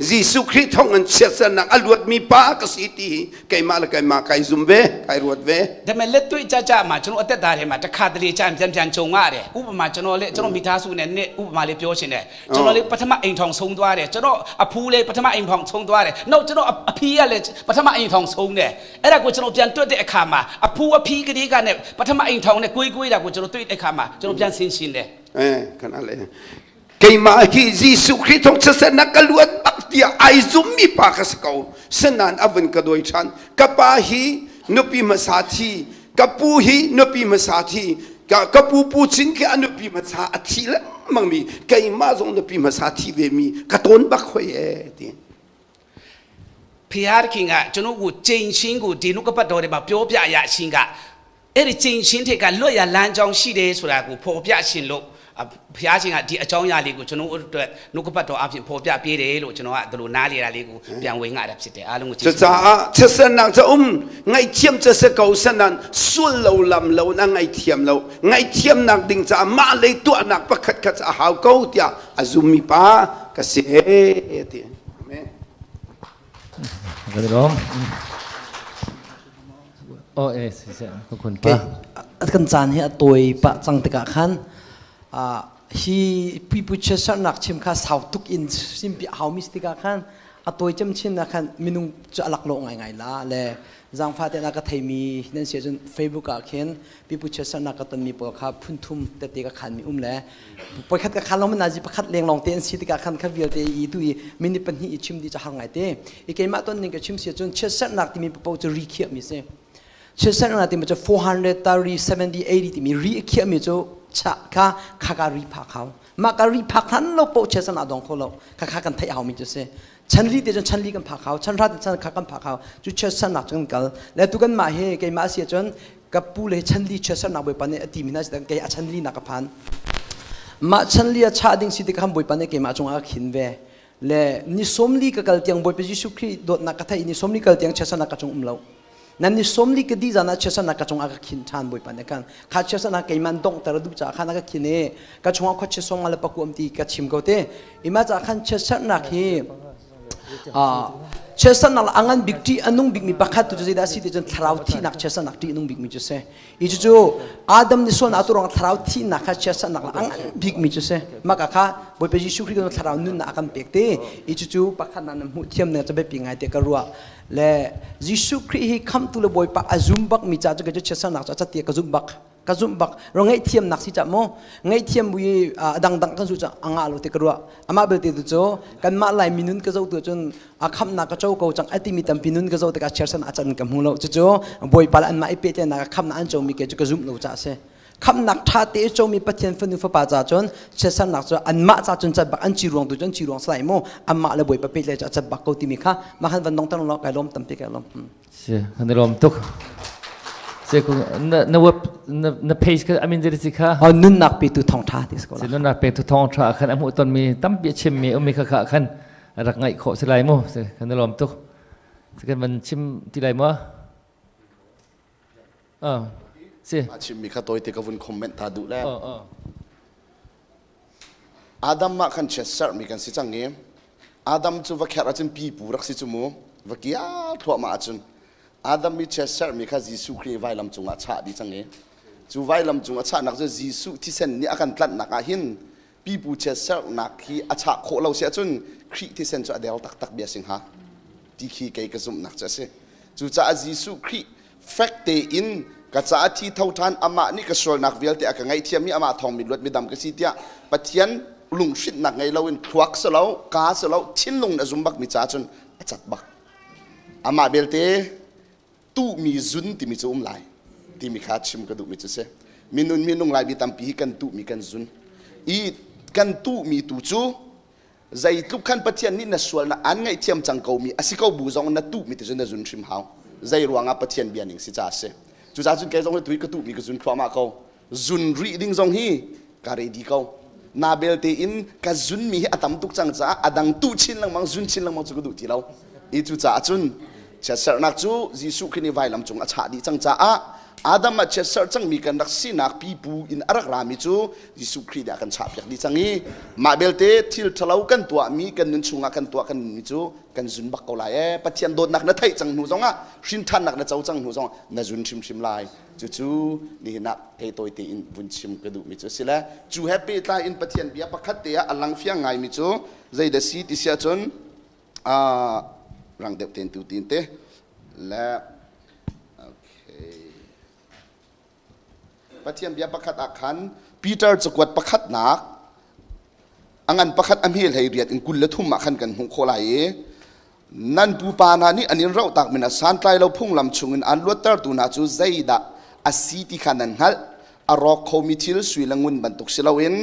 ယေရှုခရစ်ထောင်းန်ချက်စနအလွတ်မီပါကစီတီကဲမလကဲမကိုင်ဇုံဘဲကိုင်ရဝတ်ဘဲ ဒါပေမဲ့လက်တွေ့ကြကြမှာကျွန်တော်အသက်တာထဲမှာတစ်ခါတလေကြာပြန်ပြန်ကြုံရတယ်ဥပမာကျွန်တော်လည်းကျွန်တော်မိသားစုနဲ့နဲ့ဥပမာလေးပြောချင်တယ်ကျွန်တော်လေးပထမအိမ်ထောင်ဆုံးသွားတယ်ကျွန်တော်အဖူးလေးပထမအိမ်ထောင်ဆုံးသွားတယ်နောက်ကျွန်တော်အဖီးကလည်းပထမအိမ်ထောင်ဆုံးတယ်အဲ့ဒါကိုကျွန်တော်ပြန်တွက်တဲ့အခါမှာအဖူးအဖီးကလေးကနဲ့ပထမအိမ်ထောင်နဲ့ကိုွေးကိုွေးတာကိုကျွန်တော်တွေ့တဲ့အခါမှာကျွန်တော်ပြန်ဆင်းရှင်းတယ် အဲခဏလေးကဲမာခီယေရှုခရစ်ထောင်းချက်စနကလွတ်ဘတ်တီအိုင်ဇုံမီပါကစကောစနန်အဝန်ကဒိုချန်ကပါဟီနုပီမစာသီကပူဟီနုပီမစာသီကကပူပူချင်းကအနုပီမစာအသီလမငမီကဲမာဇုံနုပီမစာသီဝေမီကတွန်ဘခွေတီ ဖျားခင်ကကျွန်တော်ကိုကျိန်ချင်းကိုဒီနှုတ်ကပတ်တော်ထဲမှာပြောပြရချင်းကအဲ့ဒီကျိန်ချင်းထက်ကလွတ်ရလမ်းကြောင်းရှိတယ်ဆိုတာကိုဖော်ပြရှင်လို့ဖျားရှင်ကဒီအကြောင်းအရာလေးကိုကျွန်တော်တို့အတွက်နှုတ်ကပတ်တော်အဖြစ်ဖော်ပြပေးတယ်လို့ကျွန်တော်ကဒီလိုနားလေတာလေးကိုပြန်ဝင်ငါတာဖြစ်တယ်အားလုံးကိုကျေး จะ ဇူး จ้าเชสนักจะอุ้มไงเทียมจะสเกาสนันสุลเลาลำเลานะไงเทียมเลาไงเทียมนักดิ่งจะมาเลยตัวนักประคัดขัดจะหาวเกาเตียอาซุมิปากะเสตี ကဲတော့အော်အေးဆရာခုန်ပါ kan caan hi a tawi pah cang tikah khan hi pipu chiatsernak chim kha sau tuk in simpi hau mi si tikah khan a tawi camchin na khan minung cu a laklawh ngaingai la le zaangfa te na ka theimi nan si ahcun Facebook ah khin pipu chiatsernak ka tonmi pawl kha phun thum tete ka khan mi um le pakhat ka khan lawng nazi pakhat leng lawng te an si tikah khan kha vialte i tu i minute pahnih i chim dih cu har ngai te i keimah ton ning ka chim si ahcun chiatsernak timi paoh cu ri khiah mi si chiatsernak timi cu 430 70 80 timi ri a khiah mi cu cha kha khaka ri phak hau mah ka ri phak hlan lo paoh chiatsernak dong kho lo kha kha kan theih hau mi cu si chan li te cun chan li kan phak hau chan hra te chan kha kan phak hau cu chiatsernak cu kan kal le tu kan mah hi keimah si ahcun ka pu le chan li chiatsernak bawipa nih a ti mi hna si kei a chan li nak ka phan mah chan li a chah ding si tikah bawipa nih keimah cungah a khin ve le ni sawmli ka kal tiang bawipa Jesuh Khrih dawtnak ka theih ni sawmli kal tiang chiatsernak ka cung um lo nan ni sawmli ka di zan ah chiatsernak ka cungah ka khin ṭhan bawipa nih khan kha chiatsernak keimah donghter a duh caah khan a ka khin i ka chungah khuachia sawm nga le paku um ti ka chim ko te ima caah khan chiatsernak hi. Chiatsernak le a ngan bik ṭih a nung bikmi pakhat tu cu zeidah a si ti cun thlarau thihnak chiatsernak ṭih a nung bikmi cu si. I cucu Adam nih sualnak a tuah ruangah thlarau thihnak kha chiatsernak le a ngan bikmi cu si. Mah ka kha Bawipa Jesuh Khrih kan thlarau nunnak a kan pek te. I cucu pakhat nak na hmuh thiam ning cu biapi ngai te ka ruah. Le Jesuh Khrih hi khamhtu le Bawipa a zum bakmi ca cu kei cu chiatsernak cu a cat ti ka zumh bak. Ka zumh bak. Ro ngaihthiamnak si ca mu. Ngaihthiam bu i a dangdang kan zu ca a ngah lo ti ka ruah. Amah belte tu cu kanmah Lai minun ka zoh tu cun a khamhnak ka co ko cang a timi tampi nun ka zoh tikah chiarsan a can ka hmu lo. Cucu Bawipa le anmah i pehtlaihnak ah khamhnak an comi ke cu ka zumh lo caah a si. Khamhnak ṭha te i comi Pathian fanu fapa ca cun chiatsernak cu anmah ca cun cat bak an ci ruang tu cu an ci ruang salai mu anmah le Bawipa pehtlaih cu a cat bak ko timi kha mah khan van dongter law kai lawm tampi kai lawm. Si, kan i lawm tuk. Si, na na web na na page kha amin zeri si kha. Oh, nunnak petu thawngṭha ti si ko la. Si, nunnak petu thawngṭha khan a hmuh tonmi tampi a chimmi ummi kha kha khan rak ngaih khawh si lai mu. Si, kan i lawm tuk. Si, kan van chim ti lai maw? Ah, si. A chimmi kha tawite ka vun comment ta duh le. Oh, oh. Adam ah khan chiatserhmi kan si cang i Adam cu va kherh ahcun pipu rak si cu mu va kial thluahmah ahcun Adam i chiatserhmi kha Jesuh Khrih vailam cungah chah dih cang i cu vailam cung a chahnak cu Jesuh thisen nih a kan tlanhnak ah hin pipu chiatserhnak hi a chah khawh lo si ahcun Khrih thisen cu a der taktak bia si hnga ti khi kei ka zumhnak cu a si. Cucaah Jesuh Khrih fek tein ka caah thi tho ṭhan amah nih ka sualnak vialte a ka ngaihthiam i amah thawng mi luat midam ka si tiah Pathian lunghrinhnak ngei loin thluak si lo ka si lo thinlung na zum bak mi ca cun a cat bak. Amah belte tuhmi zun timi cu um lai timi kha chim ka duhmi cu si. Minun minung lai mi tampi hi kan tuhmi kan zun i kan tuhmi tu cu zeitluk khan Pathian nih na sualnak aan ngaihthiam cang ko mi a si ko bu zong na tuh mi te cu na zun hrim hau. Zei ruangah Pathian bia ning si ca a si. Cucaah cun kei zong hi tui ka tuh mi ka zun thluahmah ko. Zun rih ding zong hi ka ready ko. Na belte in ka zun mi hi a tam tuk cang caah a dang tuh chin lengmang zun chin lengmang cu ka duh ti lo. I cucaah cun chiatserhnak cu Jesuh Khrih nih vailam cung a chah dih cang caah Adam ah chiatserh cangmi kan rak sinak pipu in a rak rami cu Jesuh Khrih nih a kan chahpiak dih cang i mah belte thil ṭhalo kan tuahmi kan nun chungah kan tuah kan nunmi cu kan zun bak ko lai ee. Pathian dawtnak na theih cang hnu zongah hrinṭhannak na co cang hnu zongah na zun hrimhrim lai. Cucu nihin ah thei tawi tein vun chim ka duhmi cu a si le cu he pehtlai in Pathian bia pakhat te ah a lang fiang ngaimi cu zeidah si ti si ahcun rang deuh tein tu tin te le okay. Pathian bia pakhat ah khan Peter cakuat pakhatnak a ngan pakhat a hme hlei riat in 23 ah khan kan hmuh khawh lai i nan pupa hna nih an in rohtak min a santlai lo phunglam chungin an luattertu hna cu zeidah a si ti kha nan hngalh. A rawk khomi thil sui le ngun bantuk si loin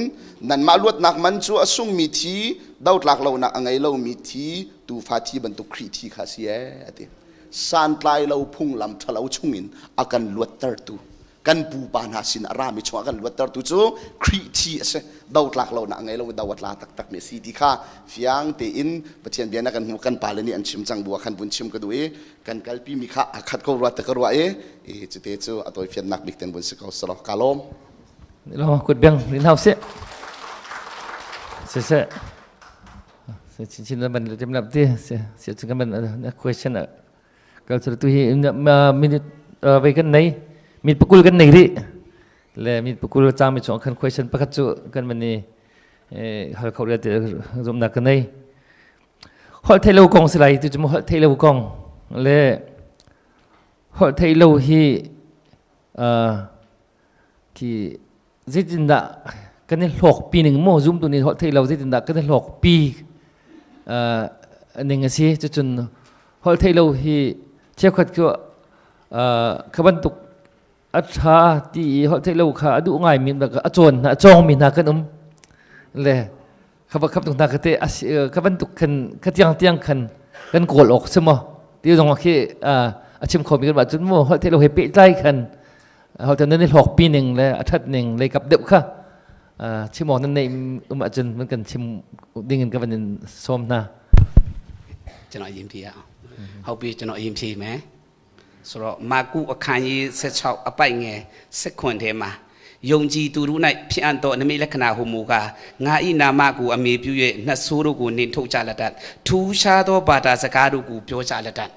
nanmah luatnak man cu a sungmi thi, dotlak lonak a ngei lomi thi, tuufa thi bantuk Khrih thi kha a si ee a ti. Santlai lo phunglam ṭhalo chungin a kan luattertu kan pupa hna sin a rami chungah kan luattertu cu Khrih thi a si. Dotlak lonak a ngei lo do a tla taktakmi a si ti kha fiang tein Pathian bia na kan hmu. Kan pale nih an chim cang bu ah khan vun chim ka duh i kan kalpi mi kha a khat ko rua te ka ruah i cute cu a tawifiannak bik ten vun si ko selaw ka lawm. Lo kut beng rin hau se se se se chin chin ban le tem lap ti se se chu kan ban question kal chu tu hi minute ve kan nei mit pakul kan nei ri le mit pakul chang mi chung khan question pakhat chu kan man ni hal kho le te zum na kan nei. Holh theih lo kong si lai tu cu holh theih lo kong le holh theih lo hi khi zeitindah kan i hlawkpi ning maw zumtu nih holh theih lo zeitindah kan i hlawkpi ning a si. Cucun holh theih lo hi cheukhat cu kha bantuk a ṭha ti i holh theih lo kha a duh ngaimi a cawn hna a cawngmi hna kan um le kha va khap tuk hna kha te kha bantuk khan kha tiang tiang khan kan kawl awk si maw ti zong khi a chim khomi kan mah cun mu holh theih lo he pehtlai khan holh theih nan i hlawk pi ning le a ṭhat ning lei kap deuh kha chim awk nan neih um ahcun man kan chim ding in ka van in sawm hna. ကျွန်တော်အရင်ဖြေရအောင်ဟုတ်ပြီကျွန်တော်အရင်ဖြေမယ်ဆိုတော့မာကုအခန်းကြီး16အပိုက်ငယ်7ခွန်ထဲမှာ ယုံကြည်သူတို့၌ဖြစ်အံ့သောနမိတ်လက္ခဏာဟုမူကားငါ၏နာမကိုအမေပြု၍နတ်ဆိုးတို့ကိုနှင်ထုတ်ကြလတတ်ထူးခြားသောဘာသာစကားတို့ကိုပြောကြလတတ်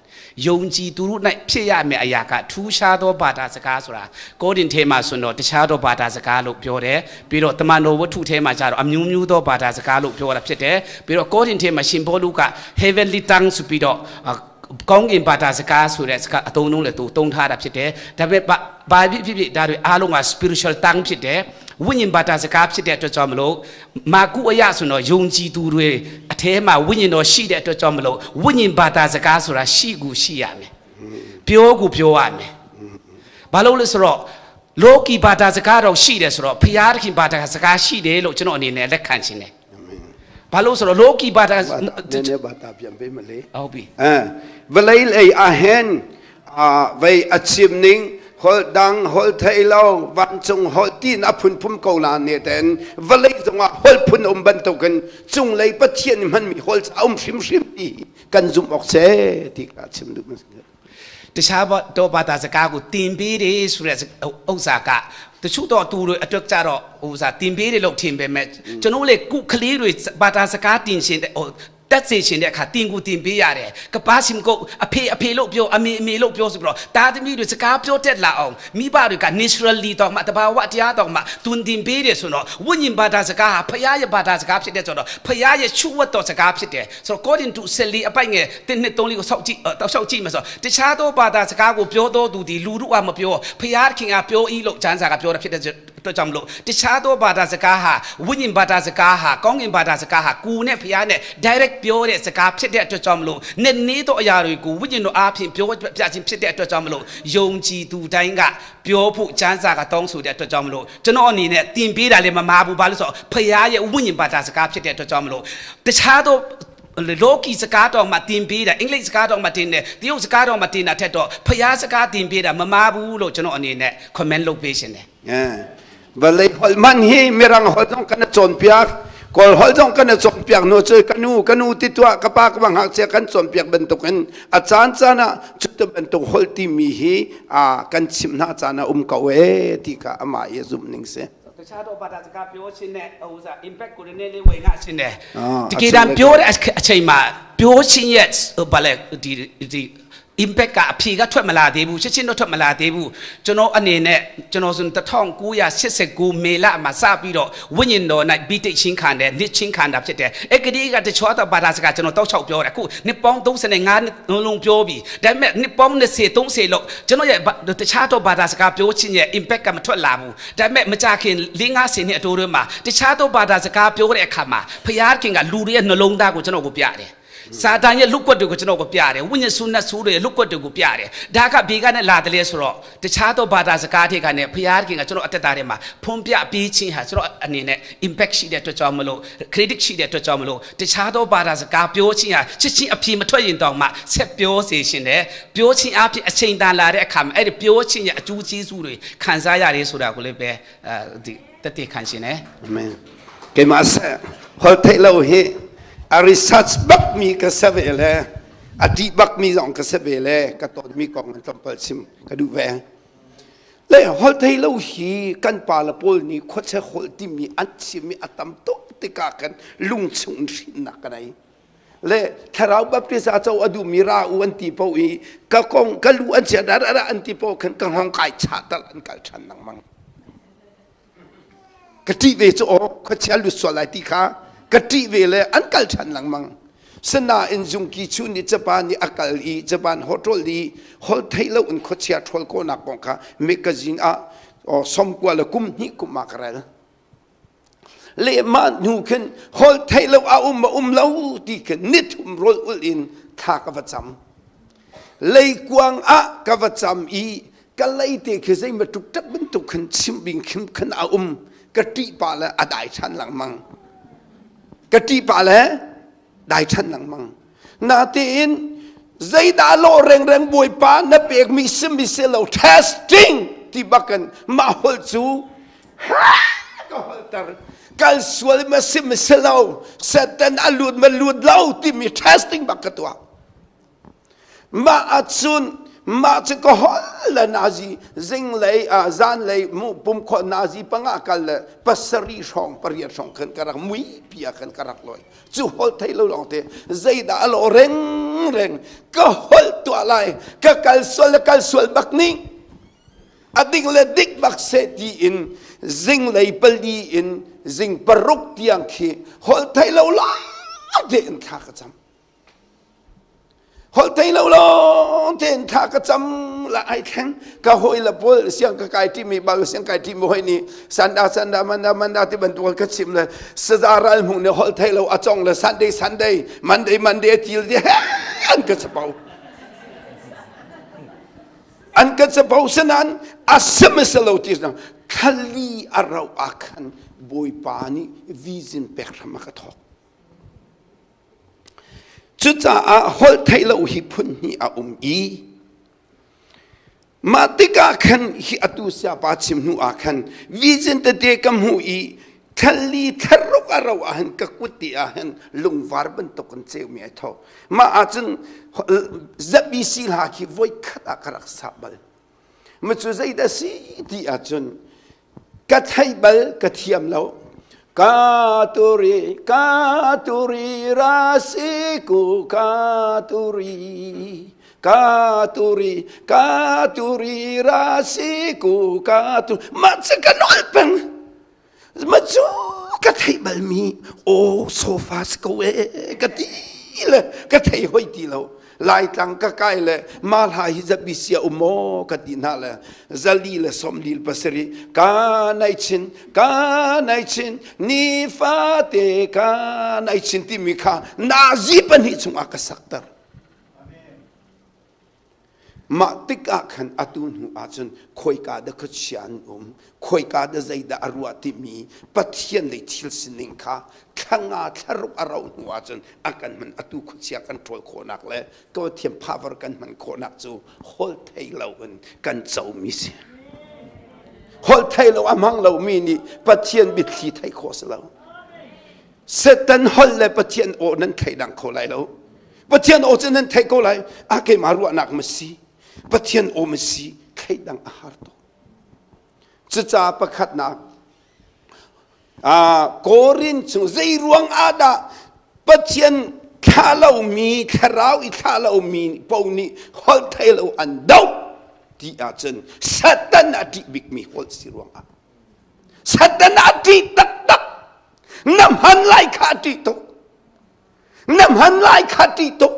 ယုံကြည်သူတို့၌ဖြစ်ရမယ့်အရာကထူးခြားသောဘာသာစကားဆိုတာကောဒင်ထဲမှာဆိုတော့တခြားသောဘာသာစကားလို့ပြောတယ်ပြီးတော့တမန်တော်ဝတ္ထုထဲမှာကျတော့အမျိုးမျိုးသောဘာသာစကားလို့ပြောတာဖြစ်တယ်ပြီးတော့ကောဒင်ထဲမှာရှင်ပေါလုက heavenly tongue ဆိုပြီးတော့ကောင်းကင်ဘာသာစကားဆိုတဲ့စကားအသုံးလုံးလည်းသူသုံးထားတာဖြစ်တယ်ဒါပေမဲ့ဘာဖြစ်ဖြစ်ဒါတွေအားလုံးက spiritual tongue ဖြစ်တယ်ဝိညာဉ်ဘာသာစကားဖြစ်တဲ့အတွက်ကြောင့်မလို့မာကုအယဆိုတော့ယုံကြည်သူတွေအထဲမှာဝိညာဉ်တော်ရှိတဲ့အတွက်ကြောင့်မလို့ဝိညာဉ်ဘာသာစကားဆိုတာရှိကူရှိရမယ်ပြောကူပြောရမယ်ဘာလို့လဲဆိုတော့လောကီဘာသာစကားတော့ရှိတယ်ဆိုတော့ဖျားသခင်ဘာသာစကားရှိတယ်လို့ကျွန်တော်အနေနဲ့လက်ခံခြင်းတယ်ဘာလို့ဆိုတော့လောကီဘာသာနည်းနည်းဘာသာပြန်ပေးမလေဟုတ်ပြီအဲဗလိလေအဟန်အာဝေအချိမနင်းဟောဒန်းဟောထိုင်လောวันจงဟောตีนอพุนพุ่มเกาลาเนเตนวเลยจงว่าฮอลพุนอมบันตกันจงเลยปะเทียนมันมีฮอลอมชิมชิมตีกันซุมออกเสติกาชิมดุมัน တခြားတော့ဘာသာစကားကိုတင်ပေးတယ်ဆိုတဲ့ဥစ္စာကတချို့တော့သူတွေအတွက်ကြတော့ဟိုစားတင်ပေးတယ်လို့ထင်ပေမဲ့ကျွန်တော်လေကုကလေးတွေဘာသာစကားတင်ရှင်တဲ့ဟိုတက်စေရှင်တဲ့အခါတင်ကူတင်ပေးရတယ်ကပါစီမကိုအဖေအဖေလို့ပြောအမေအမေလို့ပြောဆိုပြီးတော့တာသမီတွေစကားပြောတတ်လာအောင်မိဘတွေက naturally တော့မှတဘာဝတရားတော့မှတွင်တင်ပေးတယ်ဆိုတော့ဝိညာဉ်ဘာသာစကားဟာဖရားရဲ့ဘာသာစကားဖြစ်တဲ့ဆိုတော့ဖရားရဲ့ချူဝတ်တော်စကားဖြစ်တယ်ဆိုတော့ according to ဆယ်လီအပိုင်ငယ်တင်းနှစ်သုံးလေးကိုဆောက်ကြည့်တောက်လျှောက်ကြည့်မှာဆိုတခြားသောဘာသာစကားကိုပြောတော်သူဒီလူတို့ကမပြောဖရားခင်ကပြောဤလို့ကျမ်းစာကပြောတာဖြစ်တဲ့အတွက်ကြောင့်မလို့တခြားသောဘာသာစကားဟာဝိညာဉ်ဘာသာစကားဟာကောင်းကင်ဘာသာစကားဟာကူနဲ့ဖရားနဲ့ direct ပြောတဲ့စကားဖြစ်တဲ့အတွက်ကြောင့်မလို့နည်းနည်းသောအရာတွေကိုဝိညာဉ်တော်အားဖြင့်ပြောပြခြင်းဖြစ်တဲ့အတွက်ကြောင့်မလို့ယုံကြည်သူတိုင်းကပြောဖို့ကျမ်းစာကတောင်းဆိုတဲ့အတွက်ကြောင့်မလို့ကျွန်တော်အနေနဲ့တင်ပေးတာလည်းမမာဘူးဘာလို့ဆိုတော့ဖရားရဲ့ဝိညာဉ်ဘာသာစကားဖြစ်တဲ့အတွက်ကြောင့်မလို့တခြားသောလောကီစကားတော့မှတင်ပေးတာအင်္ဂလိပ်စကားတော့မှတင်တယ်တရုတ်စကားတော့မှတင်တာထက်တော့ဖျားစကားတင်ပေးတာမမာဘူးလို့ကျွန်တော်အနေနဲ့ comment လုပ်ပေးရှင်တယ် အဲဗလေဟလမန်ဟီမရန်ဟောဇုံကနချွန်ပြာ kol hol jong kan chong piak no choi kanu kanu ti tua ka pa ka bang hak che kan chom piak ban tuk in a chan chana chut ban tuk hol ti mi hi a kan chim na chana ka we ti ka ama ye zum ning se တခြားတော့ဘာသာစကားပြောခြင်းနဲ့ဟိုစား impact ကိုနည်းနည်းလေးဝင်ငါခြင်းနဲ့တကယ်တမ်းပြောတဲ့အချိန်မှာပြောခြင်းရဲ့ဘာလဲဒီဒီ impact ကအဖြေကထွက်မလာသေးဘူးချက်ချင်းတော့ထွက်မလာသေးဘူးကျွန်တော်အနေနဲ့ကျွန်တော်ဆို1989မေလမှာစပြီးတော့ဝိညာဉ်တော်၌ဘိတိတ်ချင်းခံတယ်နှစ်ချင်းခံတာဖြစ်တယ်အဲ့ကလေးကတခြားတော့ဘာသာစကားကျွန်တော်တောက်ချောက်ပြောတယ်အခုနှစ်ပေါင်း35နှစ်လုံးပြောပြီဒါပေမဲ့နှစ်ပေါင်း20 30လောက်ကျွန်တော်ရဲ့တခြားတော့ဘာသာစကားပြောချင်းရဲ့ impact ကမထွက်လာဘူးဒါပေမဲ့မကြခင်50နှစ်အတိုးတွင်းမှာတခြားတော့ဘာသာစကားပြောတဲ့အခါမှာဖျားခင်ကလူတွေရဲ့နှလုံးသားကိုကျွန်တော်ကိုပြတယ် စာတန်ရဲ့လူကွက်တွေကိုကျွန်တော်ကိုပြတယ်ဝိညာဉ်ဆုနတ်ဆိုးတွေရဲ့လူကွက်တွေကိုပြတယ်ဒါကဘေကနဲ့လာတယ်လေဆိုတော့တခြားသောဘာသာစကားတွေကနဲ့ဖျားခင်ကကျွန်တော်အသက်တာထဲမှာဖွန်ပြပေးခြင်းဟာကျွန်တော်အနေနဲ့ impact ရှိတဲ့အတွက်ကြောင့်မလို့ credit ရှိတဲ့အတွက်ကြောင့်မလို့တခြားသောဘာသာစကားပြောခြင်းဟာချစ်ချင်းအပြေမထွက်ရင်တောင်မှဆက်ပြောစေရှင်တယ်ပြောခြင်းအပြင်အချိန်တန်လာတဲ့အခါမှာအဲ့ဒီပြောခြင်းရဲ့အကျိုးကျေးဇူးတွေခံစားရတယ်ဆိုတာကိုလည်းပဲအဲဒီတသက်ခံရှင်တယ် အာမင်ကေမဆဟောထေလောဟေ a research bak mi ka save le a di bak mi zong ka save le ka ton mi kong an tlawmpal chim ka duh ve le hol thei lo hi kan pa la pawl nih khuache hol timi an chim mi a tam tuk tikah kan lung chung hrinnak ka nei le thlarau baptist a co a duh mi ra u an ti po i ka kong ka lu an chia da da an ti po khan ka hong kai cha tal an kal than nang mang ka ṭih ve cu aw khuachia lut sual lai ti kha ka ṭih ve le an kal ṭhan lengmang sinain zungki chu nih Japan i a kal i Japan hotel i hol theih lo in khuachia ṭhawl khawhnak kong kha magazine ah somkua le kum hnih kum ah ka rel le mah hnu khin hol theih lo a um ma um lo ti khin nithum rawl ul in thla ka va cam leikuang ah ka va cam i ka lei te khi zei ma tuk tak bantuk khin chim bing khim khan a um ka ṭih pa le a dai ṭhan lengmang ka ṭih pa le dai ṭhan lengmang natein zeidah lawh rengreng bawipa na pekmi simi si lo testing ti bakin mah hol cu ka holter kal sual ma sim si lo satan a lut ma lut lo timi testing bak ka tuah mah ahcun Mah cu ka hol le nazi zinglei zanlei mu pum khawh nazi panga kal le pasarih hrawng pariat hrawng khan ka rak mui pi ah khan ka rak lawi. Cu hol thei lo lawng te zeidah a lawh reng reng ka hol tuah lai ka kal sual le kal sual bak nih a ding le dik bak seh tiin zinglei pali in zing paruk tiang khi hol thei lo lawng tein thla ka cam. Holh thei lo lawng tein thla ka cam la ai thleng ka hawi le pawl siang ka kai ṭimi bal siang kai ṭimi hoi nih sanda sanda manda manda ti bantuk ka chim le saza ral hmuh nih holh thei lo a cong le Sunday Sunday Monday Monday til ti an ka chapo an ka chapo sanan asim lo ti thali a rau akhan bawipa nih vision pek hram a ka thawk. Cucaah holh theih lo hi phun hnih a um i mah tikah khan hi atu siapa chim hnu ah khan vision tete ka hmuh i thali tharuk a ro ah hin ka kut ti ah hin lungvar bantuk in ceumi ai tho. Mah ahcun ZBC hla khi voi khat ah ka rak sa bal. Ma cu zeidah si ti ahcun ka theih bal ka thiam lo ka turi ka turi rasiku ka turi ka turi ka turi rasiku ka tu mah cu ka nol peng ma cu ka theih bal mi aw sofa si ko e ka ti le ka thei hoi ti lo laitlang ka kai le ma hla hi zapi sia um maw ka ti hna le zali le sawmlil pasarih ka nai chin ka nai chin ni fate ka nai chin timi kha nazi pahnih chungah ka sakter. Mah tikah khan atu hnu ahcun khoika dah khuachia an um, khoika dah zeidah a ruah timi Pathian lei thil sining kha thla nga thla ruk a rauh hnu ahcun a kan hman. Atu khuachia kan ṭhawl khawhnak le Pathian power kan hman khawhnak cu holh thei loin kan comi si. Holh thei lo a hmang lomi nih Pathian biathli theih khawh si lo. Satan holh le Pathian aw nan thleidang kho lai lo. Pathian aw cu nan theih ko lai. A keimah ruahnak ma si. Pathian aw ma si. Thleidang a har tuk. Cucaah pakhatnak Korin chung zei ruang ah dah Pathian thlah lomi thlarau i thlah lomi paoh nih holh thei lo an doh ti ahcun Satan a ṭih bikmi holh si ruangah Satan a ṭih taktak. Na hman lai kha a ṭih tuk. Na hman lai kha ṭih tuk.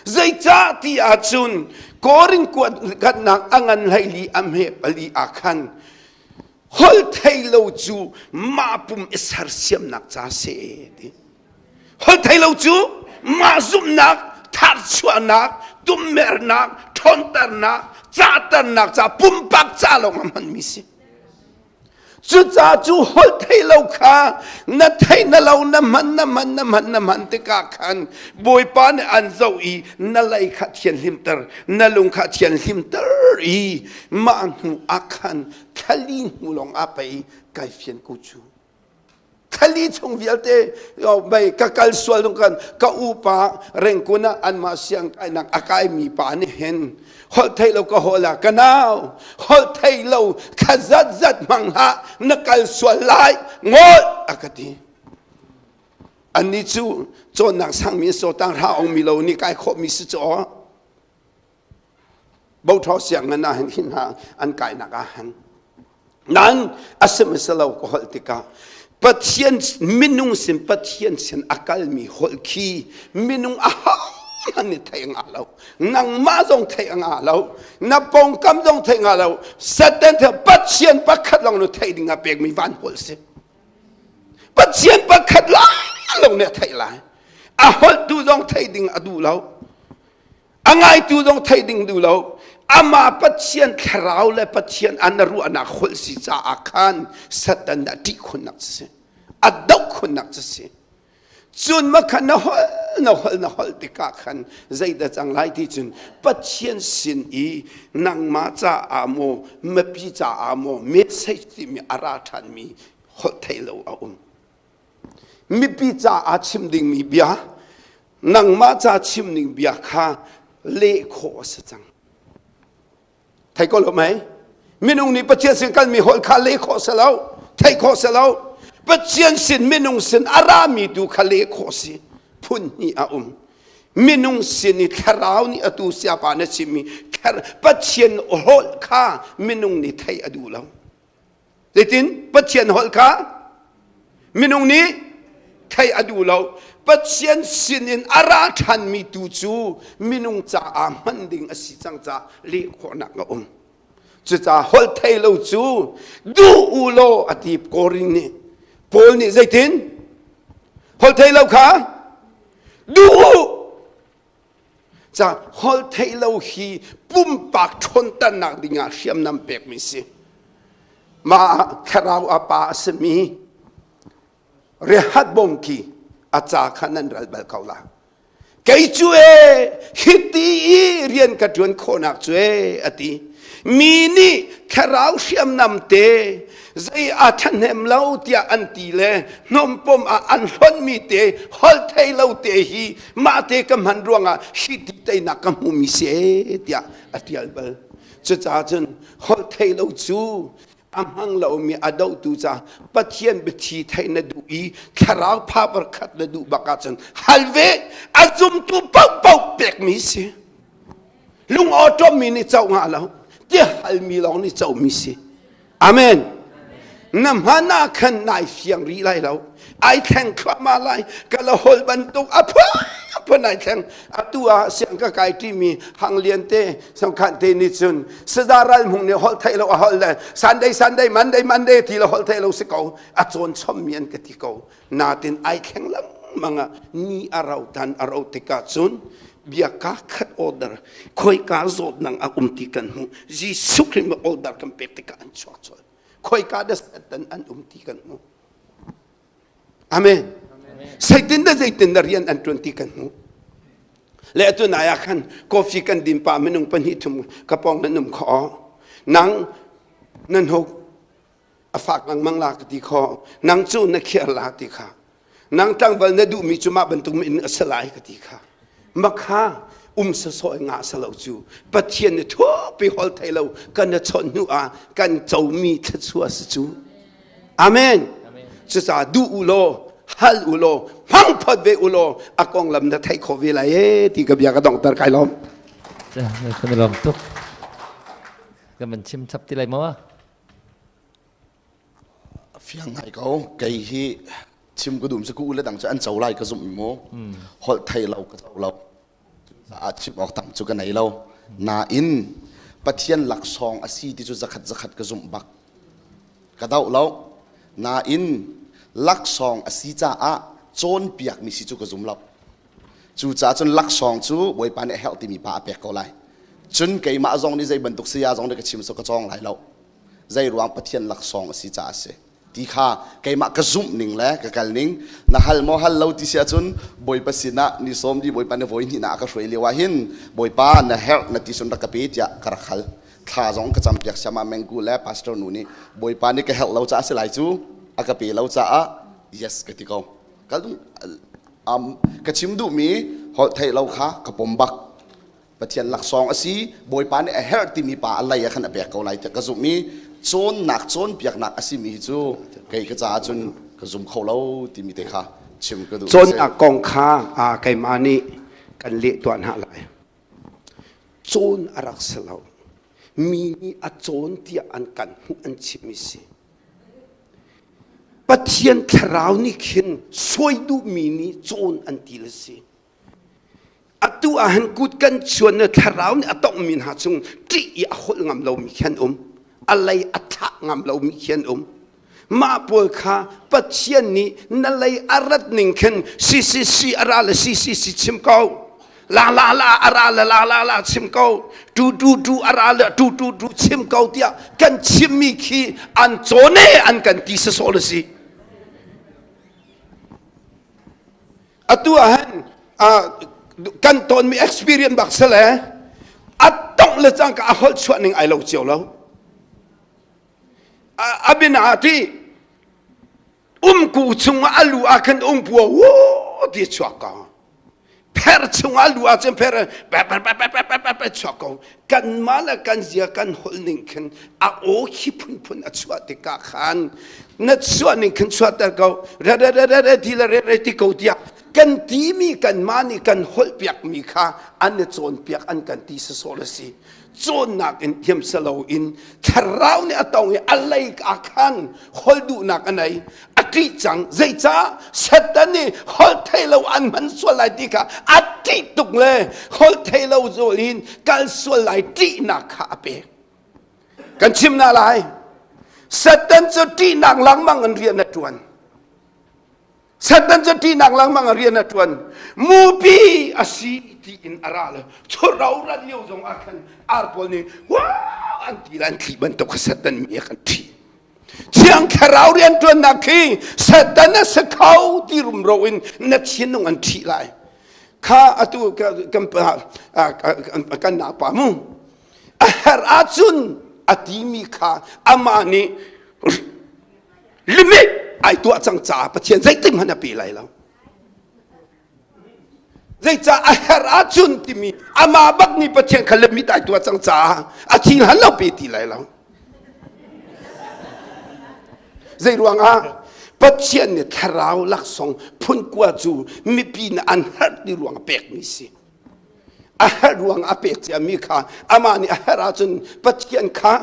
Zeicah ti ahcun Korin kuatnak a ngan hleili a hme pali ah khan holh thei lo cu mah pum i sersiamnak ca si ti. Holh thei lo cu mah zumhnak, tharchuahnak, tummernak, ṭhawnternak, cahternak ca pumpak ca lawng a hmanmi si. Cucaah cu holh thei lo kha na thei na lo na hman na hman na hman na hman tikah khan Bawipa nih an zoh i na lei kha thianhlimter na lung kha thianhlimter i mah hnu ah khan thlali hnu lawng ah pei kai fian ko cu. Thali chung vialte mei ka kal sual dong kan ka upa rengkun ah anmah siang kainak a kaimi pa nih hin holh thei lo ka hawl ah ka nau holh thei lo kha zat zat hmang hlah na kal sual lai ngol a ka ti. Annih cu cawnnak sangmi sawtang hra ong mi lo nih kai khawhmi si cu aw. Boṭhaw sianginn ah hin hin hna an kainak ah hin. Nain a sihmanhsehlaw ka holh tikah Pathian minung sin Pathian sin a kalmi holh khi minung a hang nih theih ngah lo. Nangmah zong theih ngah lo. Na pawngkam zong theih ngah lo. Satan the Pathian pakhat lawng nu theih ding ah pekmi van holh si. Pathian pakhat lawng nih a theih lai. A holhtu zong theih ding a duh lo. A ngaitu zong theih ding duh lo. Amah Pathian thlarau le Pathian an ruahnak holh si caah khan Satan a ṭih khunnak cu si. A doh khunnak cu si. Cun ma khan na holh na holh na holh tikah khan zeidah cang lai ti cun Pathian sin i nangmah caah maw mipi caah maw message timi a ra ṭhanmi holh theih lo a um. Mipi caah chim dingmi bia, nangmah ca chim ning bia kha leh khawh a si cang. Thei ko lo mei? Minung nih Pathian sin kalmi holh kha leh khawh si lo, theih khawh si lo. Pathian sin minung sin a rami tu kha leh khawh si. Phun hnih a um. Minung sin i thlarau nih atu siapa na chimmi Pathian holh kha minung nih theih a duh lo. Zeitin? Pathian holh kha minung nih theih a duh lo. Pathian sinin a ra ṭhanmi tu cu minung caah hman ding a si cang caah leh khawhnak a um. Cucaah holh thei lo cu duh u law a ti Korin nih. Paul nih zeitin? Holh thei lo kha duh u. Ca holh theih lo hi pumpak ṭhawnternak dingah hriamnam pekmi si. Mah thlarau a pa a simi Rehat Bongki a ca kha nan ral bal ko la. Kei cu e hiti i rian ka ṭuan khawhnak cu e a ti. Mi nih thlarau hriamnam te zei a ṭhahnem lo tiah an ti le hnawmpom ah an hlonhmi te holh thei lo te hi mah te ka hman ruangah hi ti teinak ka hmumi si e tiah a ṭial bal. Cucaah cun holh thei lo cu a hmang lomi a dohtu ca Pathian biathi theih na duh i thlarau power khat na duh bak ahcun hal ve a zumtu paohpaoh pekmi si. Lung awṭawmmi nih co ngah lo ti halmi lawng nih comi si. Amen. Na hman ah khan nai fiang rih lai lo. Ai thleng thluahmah lai. Ka la hol bantuk a phun ai thleng. Atu ah siang ka kai ṭimi hang lian te sangkhan te nih cun saza ral hmung nih holh theih lo a holh le Sunday Sunday Monday Monday ti le holh theih lo si ko. A cawn chommi an ka ti ko. Natin ai thleng lengmang ah ni a rau tan a rau tikah cun bia ka khat order khoika zawtnak a um ti kan hmuh Jesuh Khrih nih order kan pek tikah an chuak colh khoika dah Satan an um ti kan hmuh Amen Satan dah zeitin dah rian an tuan ti kan hmuh le atu nai ah khan coffee kan din pa minung pahnih thum ka pong nan um kho nang nan huk a fak lengmang la ka ti kho nang cu na khiar la ti kha nang tlangval na duhmi cu mah bantuk in a si lai ka ti kha makha um sasawh nga salo cu Pathian nih thupi hol thei lo kan na chawnh hnu ah kan comi thluachuah si cu amen cucaah duh u law hal u law hmang phot ve u law a konglam na theih khawh ve lai e ti ka bia ka donghter kai lawm kan lawm tuk kan van chim chap ti lai maw Fiang ngai ko. Kei hi chim ka dum si ku le dang cu an co lai ka zumh mu. Holh thei lo ka co lo. Caah chim awk tam cu ka nei lo. Nain Pathian laksawng a si ti cu zakhat zakhat ka zumh bak. Ka doh lo. Nain laksawng a si caah cawnpiakmi si cu ka zum lo. Cucaah cun laksawng cu Bawipa nih a herh timi pa a pek ko lai. Cun keimah zong nih zei bantuk saya zong nih ka chim so ka cawng lai lo. Zei ruang Pathian laksawng a si caah a si ti kha keimah ka zumh ning le ka kal ning na hal maw hal lo ti si ahcun Bawipa sinah ni sawm di Bawipa na voi hnih na ka hruai lio ah hin Bawipa na herh na ti sun rak ka pe tiah ka rak hal thla zong ka campiak siama mengku le pastor nu nih Bawipa nih ka herh lo caah si lai cu a ka pe lo caah yes ka ti ko kal ka chim duhmi holh theih lo kha ka pom bak Pathian laksawng a si Bawipa nih a herh timi pa a lei ah khan a pek ko lai tiah ka zumh i cawnnak cawnpiaknak a simi hi cu kei ka caah cun ka zum kho lo timi te kha chim ka duh cawnnak kong kha keimah nih kan leh tuah hna lai cawn a rak si lo mi nih a cawn tiah an kan hmuh an chimmi si Pathian thlarau nih khin sawi duhmi nih cawn an ti le si Atu ah hin kut kan chuan na thlarau nih a tonghmi hna chung ṭih i a holh ngam lomi khi an um. A lei a thlah ngam lomi khi an um. Mah pawl kha Pathian nih na lei a rat ning khin si si si a ra le si si si chim ko. La la la a ra le la la la chim ko. Tu tu tu a ra le tu tu tu chim ko tiah kan chimmi khi an cawn e an kan ti sasawh le si. Atu ah hin kan tonmi experience bak sel e a tongh le cangka a holh chuah ning ai lo cio lo. Abin ah ti umku chungah a lu ah khan umpu wo ti chuak ko. Pher chungah lu ahcun pher pe pe pe pe pe pe pe chuak ko. Kanmah le kan zia kan holh ning khin a aw khi phunphun a chuah tikah khan na chuah ning khin chuahter ko. Re re re re re ti le re re ti ko tiah kan timi kanmah nih kan holh piakmi kha an i cawnpiak an kan ti sasawh a si. Cawnnak in thiam salo in thlarau nih a tong i a lei ah khan holh duhnak a nei a ṭih cang. Zeicah? Satan nih holh thei lo an hman sual lai ti kha a ṭih tuk le holh thei lo zawl in kal sual lai ṭihnak kha a pek. Kan chim na lai, Satan cu ṭihnak lengmang in rian a ṭuan. Satan cu ṭihnak lengmang a rian a ṭuan. Mupi a si tiin a ra le churro rat lio zong ah khan ar pawl nih wow an ti le an thli bantuk kha Satan mi a kan ṭhi. Thiang Thlarau rianṭuannak khi Satan a si kho ti rumro in na thinlung an ṭhih lai. Kha atu kan kan naupa mu. A herh ahcun a timi kha amah nih limit ai tuah cang caah Pathian zeitik hmanh a pe lai lo. Zeicah a herh ahcun timi amah bak nih Pathian kha limit ai tuah cang caah a thi hlan lo pe ti lai lo. Zei ruangah Pathian nih thlarau laksawng phun kua cu mipi nih an herh ti ruang a pekmi si. A herh ruang a pek ciami kha amah nih a herh ahcun Pathian kha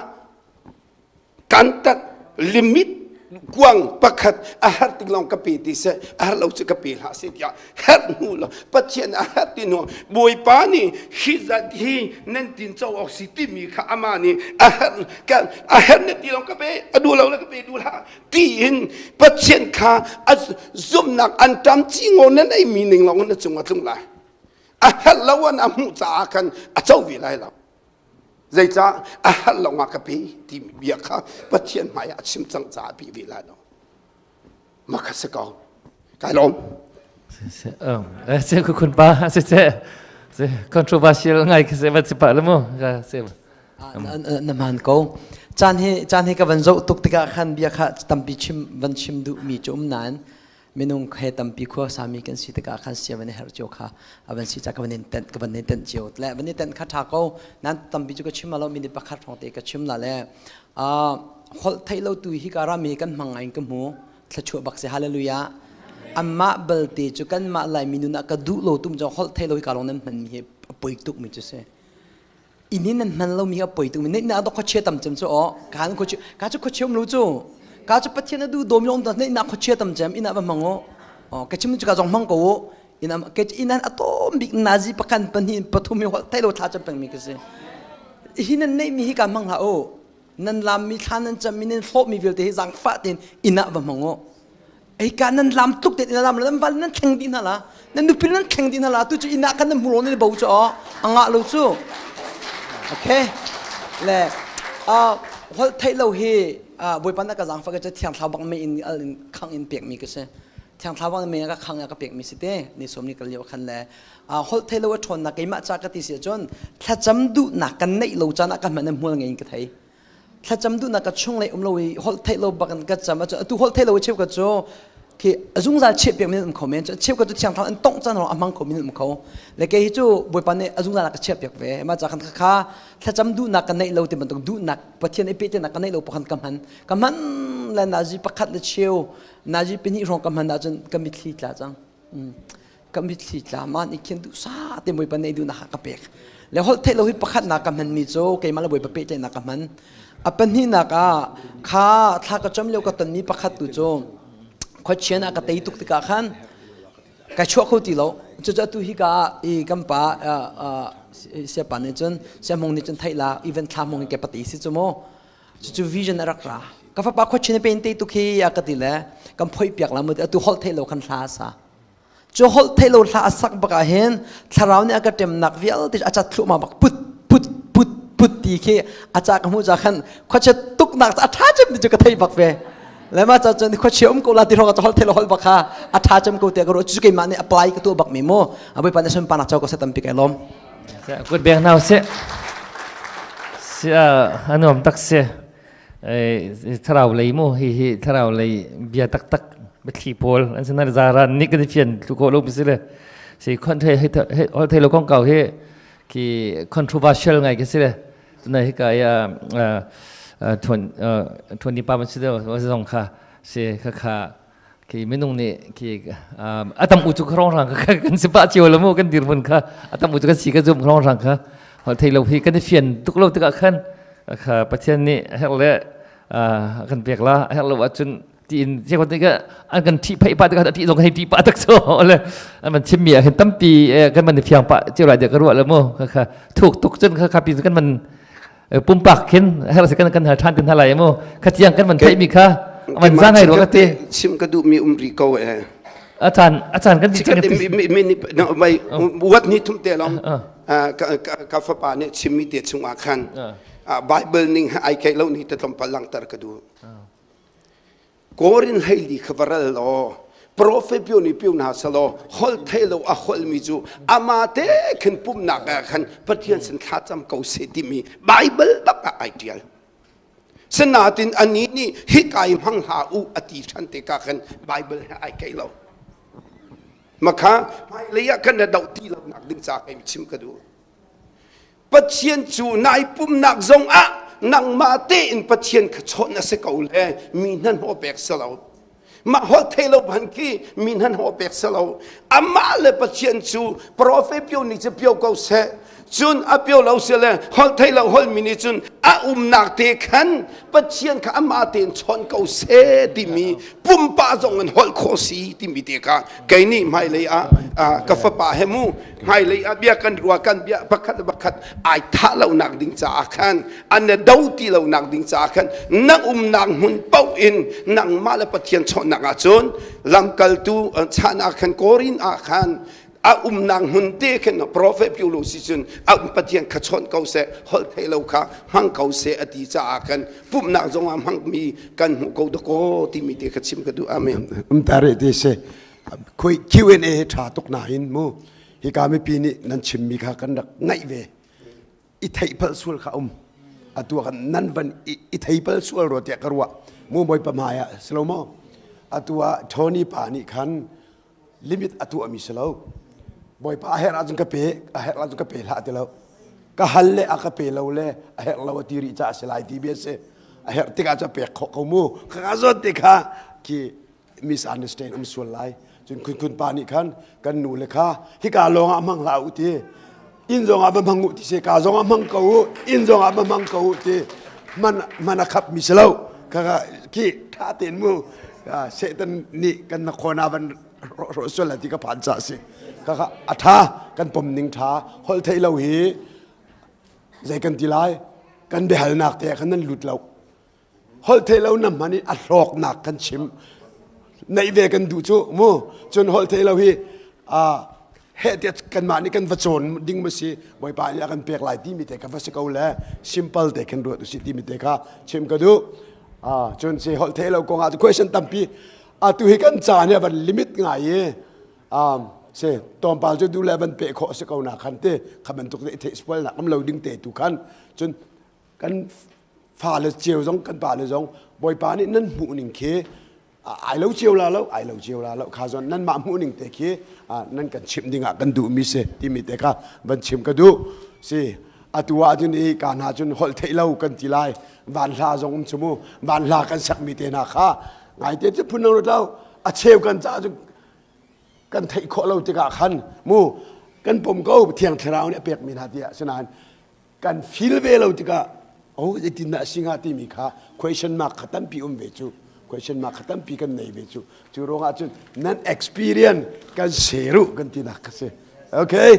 Kan tak limit kuang pakhat a herh tik lawng ka pe ti seh, a herh lo cu ka pe hlah seh tiah herh hnu lo Pathian a herh ti hnu Bawipa nih hi zat hi nan tin co awk si timi kha amah nih a herh ka a herh na ti lawng ka pe, a duh lo le ka pe duh hlah tiin Pathian kha a zumhnak an tam ci ngaw na nei mi ning lawng na cung a tlung lai. A herh lo an a hmuh caah khan a co ve lai lo. Zeicah a herh lo nga ka pe timi bia kha Pathian hmaiah a chim cang caah pi ve lai lo. Mah kha si ko. Kai lawm. Se kun pa se se se controversial ngai ka se van si pa le mu ka se. Na man ko. Caan hi ka van zoh tuk tikah khan bia kha tampi chim van chim duh mi cu um nain Minung he tampi khua sami kan si tikah khan sia van i herh cio kha a van si ca ka van in tenh ka van in tenh cio le van i tenh kha tha ko. Nan tampi cu ka chim lo, minute pakhat hrawng te ka chim la le holh theih lo tu hi ka rami kan hmang ngai in ka hmu. Thluachuah bak si. Hallelujah. Amah balte cu kanmah Lai minun ah ka duh lo tum cu holh theih lo hi ka lawng nan hman mi hi a poi tuk mi cu si. Inn in nan hman lomi a poi tuk mi na dok khuachia tam cem cu aw ka khuachia ka cu khuachia um lo cu ka cu Pathian a du dom yong ta na khuachia tam cem ina ba mang o o ka chim chu ka zong mang ko ina ke ina atom bik nazi pakan pahnih pathum mi hol thai lo thla cham peng mi ka si. Hi nan nei mi hi ka mang hla o nan lam mi thla nan cham mi nan hlawh mi vialte hi zang fa ten ina va mang o. Ei ka nan lam tuk te ina lam nan val nan thleng di na la nan nupi nan thleng di na la tu chu ina kan nan hmulo nan bo chu o anga lo chu. Okay, le a hol thei lo hi Bawipa na ka zang fa ka che thiang thlau bak me in al in khang in pek mi ka se. Thiang thlau bak me ka khang ka pek mi si te ni som ni kal liu khan le a hol thei lo a thon na keimah cha ka ti si chon thlacam du na kan nei lo chan ka man hmual ngei in ka thei. Thlacam duhnak ka chung lei um lo i holh theih lo bak in ka cam. Atu holh theih lo cheu ka cu khi zungzal cheh piak min um kho men. Cheu ka cu thiang thlarau an tongh caan a hmang kho min um kho le ke hi cu Bawipa nih a zungzal ka chiah piak ve. Ma ca khan kha thlacam duhnak ka neih lo ti bantuk duhnak Pathian i pehtlainak ka neih lo pakhan ka hman ka hman le nazi pakhat le cheu nazi pahnih hrawng ka hman ahcun ka mitthli tla cang. Ka mitthli tla man i khin duh sa te Bawipa neih duhnak ka pek le holh theih lo hi pakhat nak ka hman mi cu keimah le Bawipa pehtlaihnak ka hman. A pahnihnak ah kha thla ka cam lio ka ton mi pakhat tu cu khuachian ah ka tei tuk tikah khan kai chuah kho ti lo. Cucu atu hi ka i kan pa siapa nih cun siahmung nih cun theih la even thla mong ke pati si cu mu. Cucu vision a rak ra. Ka fapa khuachin pen te tuk hi a ka ti le kan phoi piak la mu. Atu holh theih lo khan hla sa cu holh theih lo hla a sak bak ah hin thlarau nih a ka ṭemnak vialte a cat thluahmah bak put put put put ti khi a ca ka hmuh ca khan khuachia tuknak a ṭha cem ti cu ka thei bak ve le ma ca cun khuachia um ko la ti hrawng ah holh theih lo holh bak kha a ṭha cem ko tiah ka ruah. Cu keimah nih apply ka tuah bak mi mu. A Bawipa nih sunparnak co ko seh. Tampi kai lawm. Kut beng hna usih. Sia anuam tak si. Thlarau lei mu hi hi thlarau lei bia taktak biathli pawl an sinar zaran nih kan i fian tlu ko lo si le. Si khon thei hol thei lo kong kau hi ki controversial ngai ke si le. Tunai hi ka ya thon thon ni pa ban si de zong kha si kha kha ki minung nih ki atam u chu khrong rang kha kan si pa chiu lo mu kan dirmun kha atam u chu kan si ka zum khrong rang kha hol thei lo hi kan fian tuk lo tikah khan kha Pathian nih her le kan pek la her lo ahcun tiin che kon ka an kan thi phei pa tikah thi zong hei ti pa tak so le an man chim mi ah khan tampi kan man fiang pa chiu lai de ka ruah lo mu kha kha thuk tuk cun kha kha pi kan man pumpak khin her se kan kan hal than tin halai mu kha chiang kan man thei mi kha man zang hai ro ka ti chim ka du mi um ri ko e achan achan kan ti mi mi ni mai wat ni thum te long ka fapa ne chim mi te chung ah khan bible ning ai kai lo ni te tlom pal lang tar ka du Korin hleili kha va ral law profet pio nih pio hna selaw holh thei lo a holhmi cu amah te khin pumhnak ah khan Pathian sin thlacam ko seh timi Baibal bak ah ai ṭial. Sinain anih nih hika i hmang hlah u a ti ṭhan tikah khan Baibal he ai keih lo. Makha hmailei ah kan ra doh ti lonak ding ca kei chim ka duh. Pathian cu nai pumnak zong ah nangmah tein Pathian kha chawnh a si ko le mi hnahnawh pek si lo. Mah holh thei lo ban khi mi hnahnawh pek si lo. Amah le Pathian cu profet pio nih cu pio ko seh. Cun a pio lo si le holh thei lo holh mi nih cun a umnak te khan Pathian kha amah tein chawn ko seh timi pumpa zong in holh khawh si timi te kha kei nih hmailei ah ka fapa he mu hmailei ah bia kan rua kan bia pakhat le pakhat ai thah lonak ding caah khan an na do ti lonak ding caah khan na umnak hmun paoh in nangmah le Pathian chawnhnak ahcun lamkaltu chan ah khan Korin ah khan a umnak hmun te khin prophet piu si cun a um Pathian kha chawnh ko seh holh thei lo kha hmang ko seh a ti caah khan pumhnak zong ah hmangmi kan hmuh ko dakaw timi te kha chim ka duh amen um tare te se khoi Q&A he tha tuk na hin mu hika mipi nih nan chimmi kha kan rak ngaih ve i theihpal sual kha um atu kan nan van i theipal sual ro tiah ka ruah mu moi pa hmai ah silo mo atu ah Tony pa nih khan limit a tuahmi si lo bawipa a herh ahcun ka pe a herh ahcun ka pe hlah ti lo ka hal le a ka pe lo le a herh lo a ti rih caah si lai ti bia si a herh tikah cu pek khawh ko mu ka ka zawt ti kha khi misunderstand um sual lai cun khun khun pa nih khan kan nu le kha hika lawng ah hmang hlah u ti inn zong ah va hmang u ti se ka zong ah hmang ko u inn zong ah va hmang ko u ti man man a khap mi si lo kha khi tha tein mu Satan nih kan na khona van ro sual ti ka phan cha si kha kha a tha kan pom ning tha hol thei lo hi zei kan ti lai kan biahalnak te khan nan lut lo holh thei lo na hman i a hlawknak kan chim neih ve kan duh cu mu cun holh thei lo hi a heh tiah kanmah nih kan va cawn ding ma si bawipa nih a kan pek lai timi te kha va si ko le simple te khin ruat usih timi te kha chim ka duh cun si holh thei lo kong ah question tampi atu hi kan ca nih a van limit ngai i si tlawmpal cu du le van pe khawh si ko na khan te kha bantuk te theih sual nak am lo ding te tu khan cun kan fale cio zong kan pale zong bawipa nih nan hmuh ning khi ai lo cio la lo ai lo cio la lo kha zon nan mah hmuh ning te khi nan kan chimh ding ah kan duh mi si timi te kha van chim ka duh si atu ah cun i ka hna cun holh theih lo kan ti lai van hla zong um chu mu van hla kan sak mi te hna kha ngai te cu phun lo lo a cheu kan ca cun kan theih khawh lo tikah khan mu kan pom ko thiang thlarau nih a pek mi hna tiah sinain kan feel ve lo tikah oh zeitin dah si hnga timi kha question mark kha tampi um ve cu question mark kha tampi kan nei ve cu cu ruangah cun nan experience kan share u kan tinak kha si okay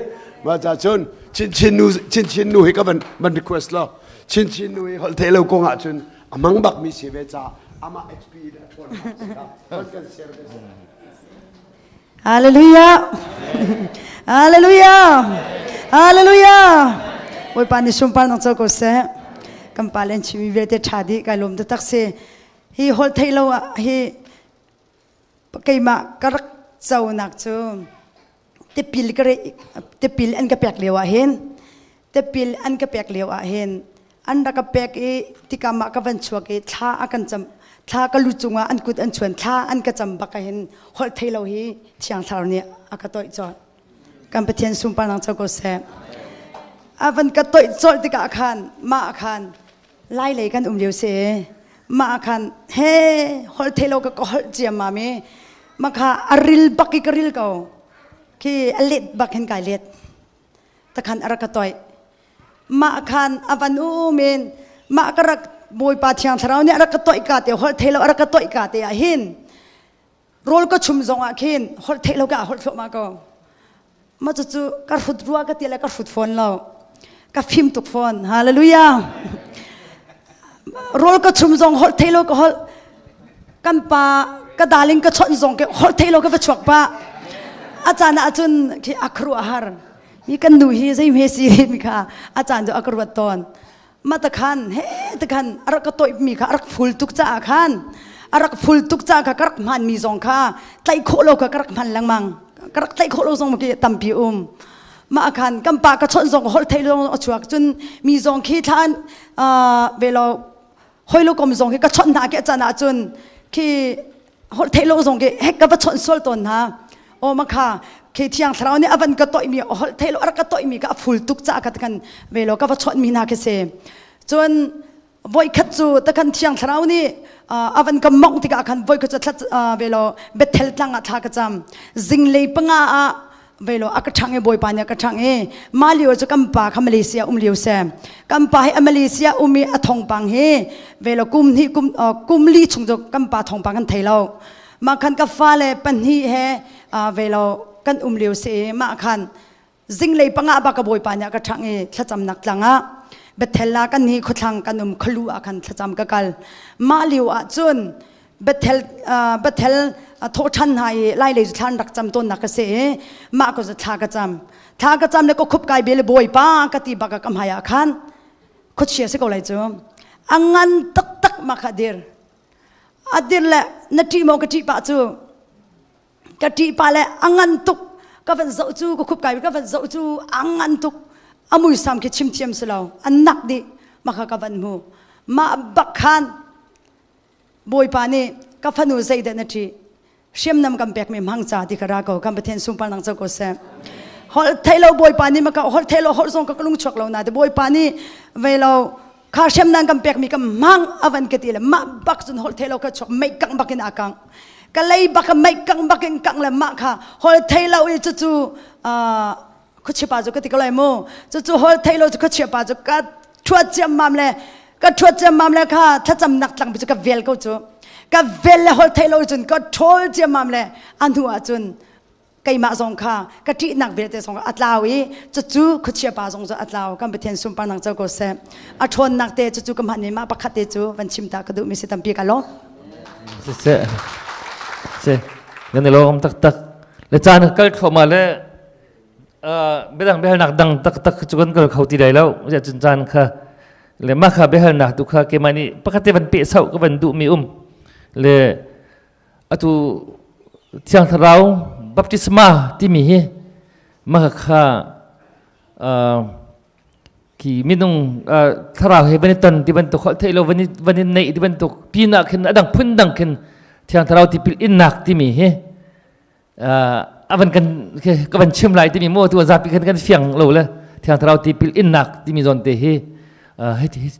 mah ca cun chin chin nu chin chin nu hi ka van van request lo chin chin nu hi holh thei lo kong ah cun amang bak mi si ve ca amah experience a ṭhawn kan share ve Hallelujah. Hallelujah. Hallelujah. Bawipa nih sunpar nak co ko seh. Kan pa len chimi vialte tha dih kai lawm taktak si. Hi holh theih lo ah hi keimah ka rak conak cu tipil ka tipil an ka pek lio ah hin tipil an ka pek lio ah hin an rak ka pek i tikam ah ka van chuak i thla a kan cam thla ka lu cungah an kut an chuan thla an ka cam bak ah hin holh thei lo hi thiang thlarau nih a ka toih colh. Kan Pathian sunparnak co ko seh. A van ka toih colh tikah khan mah khan lai lei kan um lio si mah khan he holh thei lo ka ka holh ciammam i ma kha a ril bak i ka ril ko khi a let bak hin kai let takhan a rak ka toih mah khan a van um in mah ka rak Bawipa Thiang Thlarau nih a rak ka toih ka te holh thei lo a rak ka toih ka te ah hin rawl ka chum zong ah khin holh theih lo ka holh thluahmah ko ma cucu ka hrut rua ka ti le ka hrut fawn lo ka fim tuk fawn hallelujah rawl ka chum zong holh theih lo ka holh kan pa ka darling ka chawnh zong ke holh theih lo ka va chuak pa a caan ah cun khi a khuaruah har mi kan nu hi zei hme si mi kha a caan cu a ka ruat tawn ma ta khan he ta khan a rak ka toih mi kha a rak ful tuk caah khan a rak ful tuk caah kha ka rak hman mi zong kha tlaih khawh lo kha ka rak hman lengmang ka rak tlaih khawh lo zong ki tampi um mah khan kan pa ka chawnh zong holh thei zong a chuak cun mi zong khi thlan ve lo hoi lo kom zong khi ka chawnh hna ke chan ah cun khi holh theih lo zong khi hek ka va chawnh sual tawn hna o ma kha khi thiang thlarau nih avan ka toih mi holh theih lo a ka toih mi ka a ful tuk ca ka kan ve lo ka va chawnh mi hna khi si cun voi khat cu takhan thiang thlarau nih avan ka mongh tikah khan voi khat cu thla ve lo Bethel tlang ah thla ka cam zinglei panga ah velo a ka ṭhang i bawipa nih a ka ṭhang i mah lio cu kan pa kha Malaysia um lio si kan pa hi a Malaysia um i a thongpang hi velo kum hnih kum kum li chung cu kan pa thongpang kan thei lo mah khan ka fale pahnih he velo kan um lio si i mah khan zinglei panga ba ka bawipa nih a ka ṭhang i thlacamnak tlang ah Bethel ah kan hi khuathlang kan um khalu ah khan thlacam ka kal mah lio ah cun Bethel Bethel thawhṭhan hna i lailei cu thla an rak cam tawnnak ka si i mah ko cu thla ka cam thla ka cam le ka khup kai bel bawipa ka ti bak ka hmai ah khan khuachia si ko lai cu a ngan taktak ma kha dir a dir le na ṭih maw ka ṭih pah cu ka ṭih pah le a ngan tuk ka van zoh cu ka khup kai ka van zoh cu a ngan tuk a muisam khi chim thiam si lo a nak dih mah kha ka van hmu mah bak khan Bawipa nih ka fanu zeidah na ṭih hriamnam kan pekmi hmang ca ti ka ra ko kan Pathian sunpar nang co ko seh holh theih lo Bawipa nih maka holh theih lo holh zong ka lung chuak lo na te Bawipa nih ve lo kha hriamnam kan pekmi ka hmang avan ka ti le mah bak cun holh theih lo ka chuak mei kang bakin a kang ka lei bak mei kang bakin kang le mah kha holh theih lo i cucu khuachia pa cu ka ti ko lai mu cucu holh theih lo cu khuachia pa cu ka ṭhuat ciammam le ka ṭhuat ciammam le kha thlacamnak tlangpi cu ka vel ko cu ka vel le holh theih lo cun ka ṭhawl ciammam le a hnu ah cun keimah zong kha ka ṭihnak vialte zong a tlau i cucu khuachia pa zong cu a tlau kan Pathian sunparnak co ko seh a ṭhawnnak te cucu ka hman i mah pakhat te cu van chim ta ka duhmi si tampi ka lawm Siseh se kan i lawm taktak le caan kal thluahmah le biadang biahalnak dang taktak cu kan kal kho ti lai lo ziah cun caan kha le mah kha biahalnak tu kha keimah nih pakhat te van peh sauh ka van duhmi um le atu thiang thlarau baptisma timi hi mah kha khi minung thlarau he van i ton ti bantuk holh theih lo van i van i neih ti bantuk pinah khin adang phun dang khin thiang thlarau tipil innak timi hi a van kan ka van chim lai timi mu tu zapi khan kan fiang lo le thiang thlarau tipil innak timi zawn te hi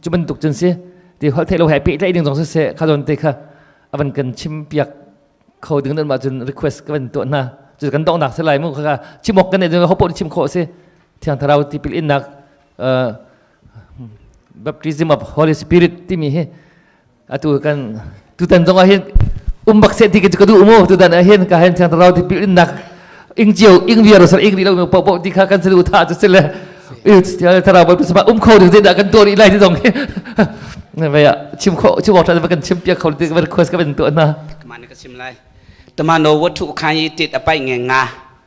cu bantuk cun si ti holh theih lo he pehtlaih ding zong siseh kha zawn te kha a van kan chim piak kho ding nan mah cun request ka van tuah hna cu kan donghnak si lai mu kha chim awk kan nei hopo chim khawh si thiang thlarau tipil innak baptism of Holy Spirit timi hi atu kan tutan zong ah hin um bak se ti ka duh mu tutan ah hin ka hen thiang thlarau tipil innak ing cio ing viar sar ing ri lo po po ti kha kan selu tha chu sile thiang thlarau baptisma um kho ding dah kan tuah rih lai ti zong hi vaya chim kho chim awk tha kan chim piak kho ti ka request ka ben tuah na man ka chim lai တမန်တော်ဝတ္ထုအခန်းကြီး1အပိုက်ငယ်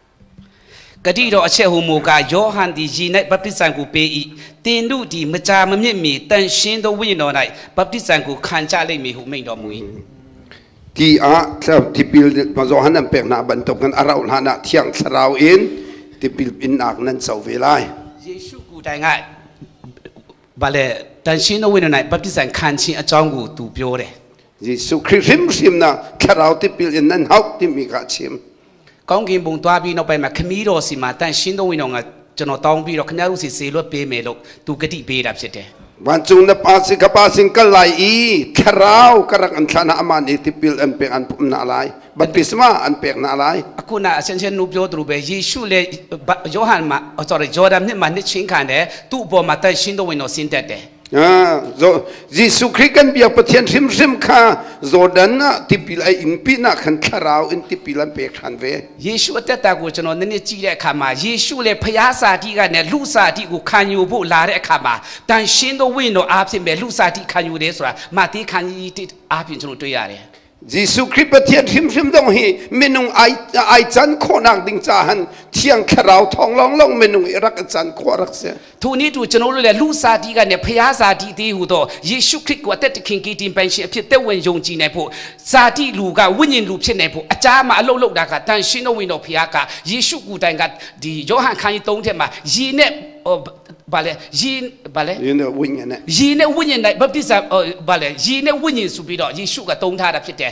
9ဂတိတော်အချက်ဟူမူကားယောဟန်သည်ရေ၌ဗပတိဇံကိုပေး၏တင်တို့သည်မကြာမမြင့်မီတန်ရှင်းသောဝိညာဉ်တော်၌ဗပတိဇံကိုခံကြလိမ့်မည်ဟုမိန့်တော်မူ၏Ti ah tipil Johan an pek hna bantukin a rauh hlan ah Thiang Thlarau in tipil innak nan co ve lai. ယေရှုကိုယ်တိုင်ကဘာလဲတန်ရှင်းသောဝိညာဉ်တော်၌ဗပတိဇံခံခြင်းအကြောင်းကိုသူပြောတယ် Jesuh Khrih hrimhrim na thlarau tipil in nan hauh timi kha a chim. ကောင်းကင်ဘုံသွားပြီးနောက်ပိုင်းမှာခမီးတော်စီမှာတန်ရှင်းတော်ဝင်တော်ကကျွန်တော်တောင်းပြီးတော့ခင်ဗျားတို့စီစေလွတ်ပေးမယ်လို့သူဂတိပေးတာဖြစ်တယ် Vancung na pa si kapasin kalai i thlarau karak an thlana aman i tipil an pek an pum na lai baptisma an pek na lai အခုနအရှင်ရှင်နူပြောသူပဲယေရှုလေယောဟန်မှာ sorry ဂျော်ဒန်မြစ်မှာနှစ်ချင်းခံတယ်သူ့အပေါ်မှာတန်ရှင်းတော်ဝင်တော်ဆင်းတက်တယ် Zo Jesuh Khrih kan biak Pathian hrimhrim kha Jordan ah tipil ai in pinah khan thlarau in tipil an pek ṭhan ve. ယေရှုအသက်တာကိုကျွန်တော်နည်းနည်းကြည့်တဲ့အခါမှာယေရှုလည်းဖျားစာတိကနဲ့လူစာတိကိုခံယူဖို့လာတဲ့အခါမှာတန်ရှင်းသောဝိညာဉ်တော်အားဖြင့်ပဲလူစာတိခံယူတယ်ဆိုတာမာသီခန်းကြီးတိအားဖြင့်ကျွန်တော်တွေ့ရတယ် Jesuh Khrih Pathian hrimhrim dong hi minung ai ai can khawhnak ding cahan Thiang Thlarau thawng lawnglawng minung i rak can khawh rak si. ထိုနည်းတူကျွန်တော်တို့လည်းလူစာတိကနဲ့ဖျားစာတိသေးဟူသောယေရှုခရစ်ကိုအသက်တခင်ကယ်တင်ပိုင်ရှင်အဖြစ်သက်ဝင်ယုံကြည်နိုင်ဖို့စာတိလူကဝိညာဉ်လူဖြစ်နိုင်ဖို့အကြားမှာအလုတ်လုတ်တာကတန်ရှင်းတော်ဝိညာဉ်တော်ဖျားကယေရှုကိုယ်တိုင်ကဒီယောဟန်ခန်းကြီး3ထက်မှာယေနဲ့ဘာလဲယေဘာလဲ ယေနဲ့ဝိညာဉ်နဲ့ ယေနဲ့ဝိညာဉ်နဲ့ဗပတိဇာဘာလဲယေနဲ့ဝိညာဉ်ဆိုပြီးတော့ယေရှုကတုံးထားတာဖြစ်တယ်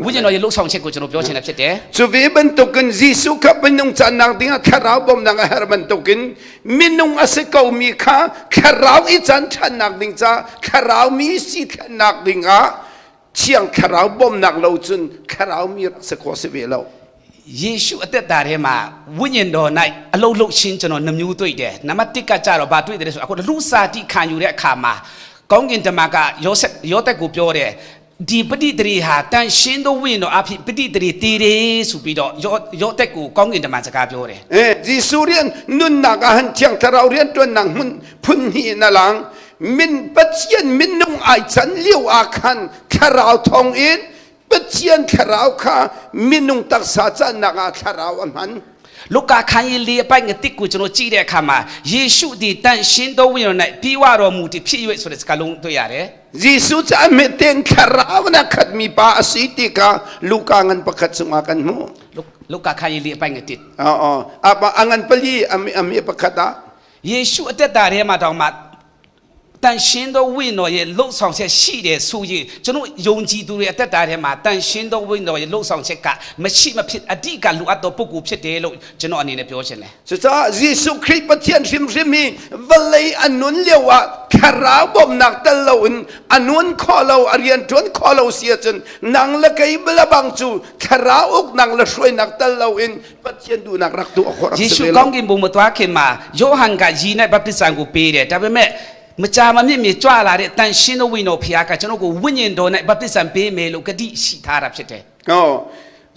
ဝိညာဉ်တော်ရဲ့လှုပ်ဆောင်ချက်ကိုကျွန်တော်ပြောချင်တာဖြစ်တယ် Cu ve bantukin Jesuh kha minung cannak dingah thlarau bawmnak a herh bantukin minung a si komi kha thlarau i can ṭhannak ding ca thlarau mi si thlennak dingah Thiang Thlarau bawmnak lo cun thlarau mi rak si khawh si ve lo. ယေရှုအသက်တာထဲမှာဝိညာဉ်တော်၌အလုတ်လုတ်ချင်းကျွန်တော်နှမျိုးတွေ့တယ်နံပါတ်1ကကြတော့ဘာတွေ့တယ်ဆိုအခုလူစာတိခံယူတဲ့အခါမှာကောင်းကင်တမန်ကယောဆက်ယောသက်ကိုပြောတယ်ဒီပဋိတရေဟာတန်ရှင်းသောဝိညာဉ်တော်အဖြစ်ပဋိတရေတည်တယ်ဆိုပြီးတော့ယောယောသက်ကိုကောင်းကင်တမန်စကားပြောတယ် Eh, Jesuh rian nunnak ah han Thiang Thlarau rian ṭuannak hmun phun hnih in a lang. Min Pathian minung ai can lio ah khan thlarau thawng in Pathian thlarau kha minung taksa cannak ah thlarau a hman. လုကာခန်းကြီးလေးအပိုက်ငတစ်ကိုကျွန်တော်ကြည့်တဲ့အခါမှာယေရှုဒီတန်ရှင်းသောဝိညာဉ်တော်၌ပြီးဝတော်မူတဖြစ်၍ဆိုတဲ့စကားလုံးတွေ့ရတယ် Jesuh cu a meten thlarau na khatmi pa a si ti kha Luka ngan pakhat chungah kan hmuh. လုကာခန်းကြီးလေးအပိုက်ငတစ် Oo. Apa angan pali ami ami pakhat ah. ယေရှုအသက်တာထဲမှာတောင်မှတန်ရှင်းသောဝိညာဉ်တော်ရဲ့လှုပ်ဆောင်ချက်ရှိတယ်ဆိုရင်ကျွန်တော်ယုံကြည်သူတွေအသက်တာထဲမှာတန်ရှင်းသောဝိညာဉ်တော်ရဲ့လှုပ်ဆောင်ချက်ကမရှိမဖြစ်အဓိကလိုအပ်သောပုဂ္ဂိုလ်ဖြစ်တယ်လို့ကျွန်တော်အနေနဲ့ပြောချင်တယ် Cucaah Jesuh Khrih Pathian hrimhrim hi vawlei a nun lio ah thlarau bawmhnak tel loin a nun khawh lo, a rianṭuan khawh lo si ahcun nang le kei lebang cu thlarau uknak le hruainak tel loin Pathian duhnak rak tuah khawh rak ယေ si ရှု ve ကော lo. င်းကင်ဘုံမသွားခင်မှာယောဟန်ကယီ၌ဗပတိစံကိုပေးတယ်ဒါပေမဲ့မကြာမမြင့်မြကြွလာတဲ့တန်ရှင်းသောဝိညာဉ်တော်ဖခင်ကကျွန်တော်ကိုဝိညာဉ်တော်၌ဗပတိစံပေးမယ်လို့ဂတိရှိထားတာဖြစ်တယ် Oh.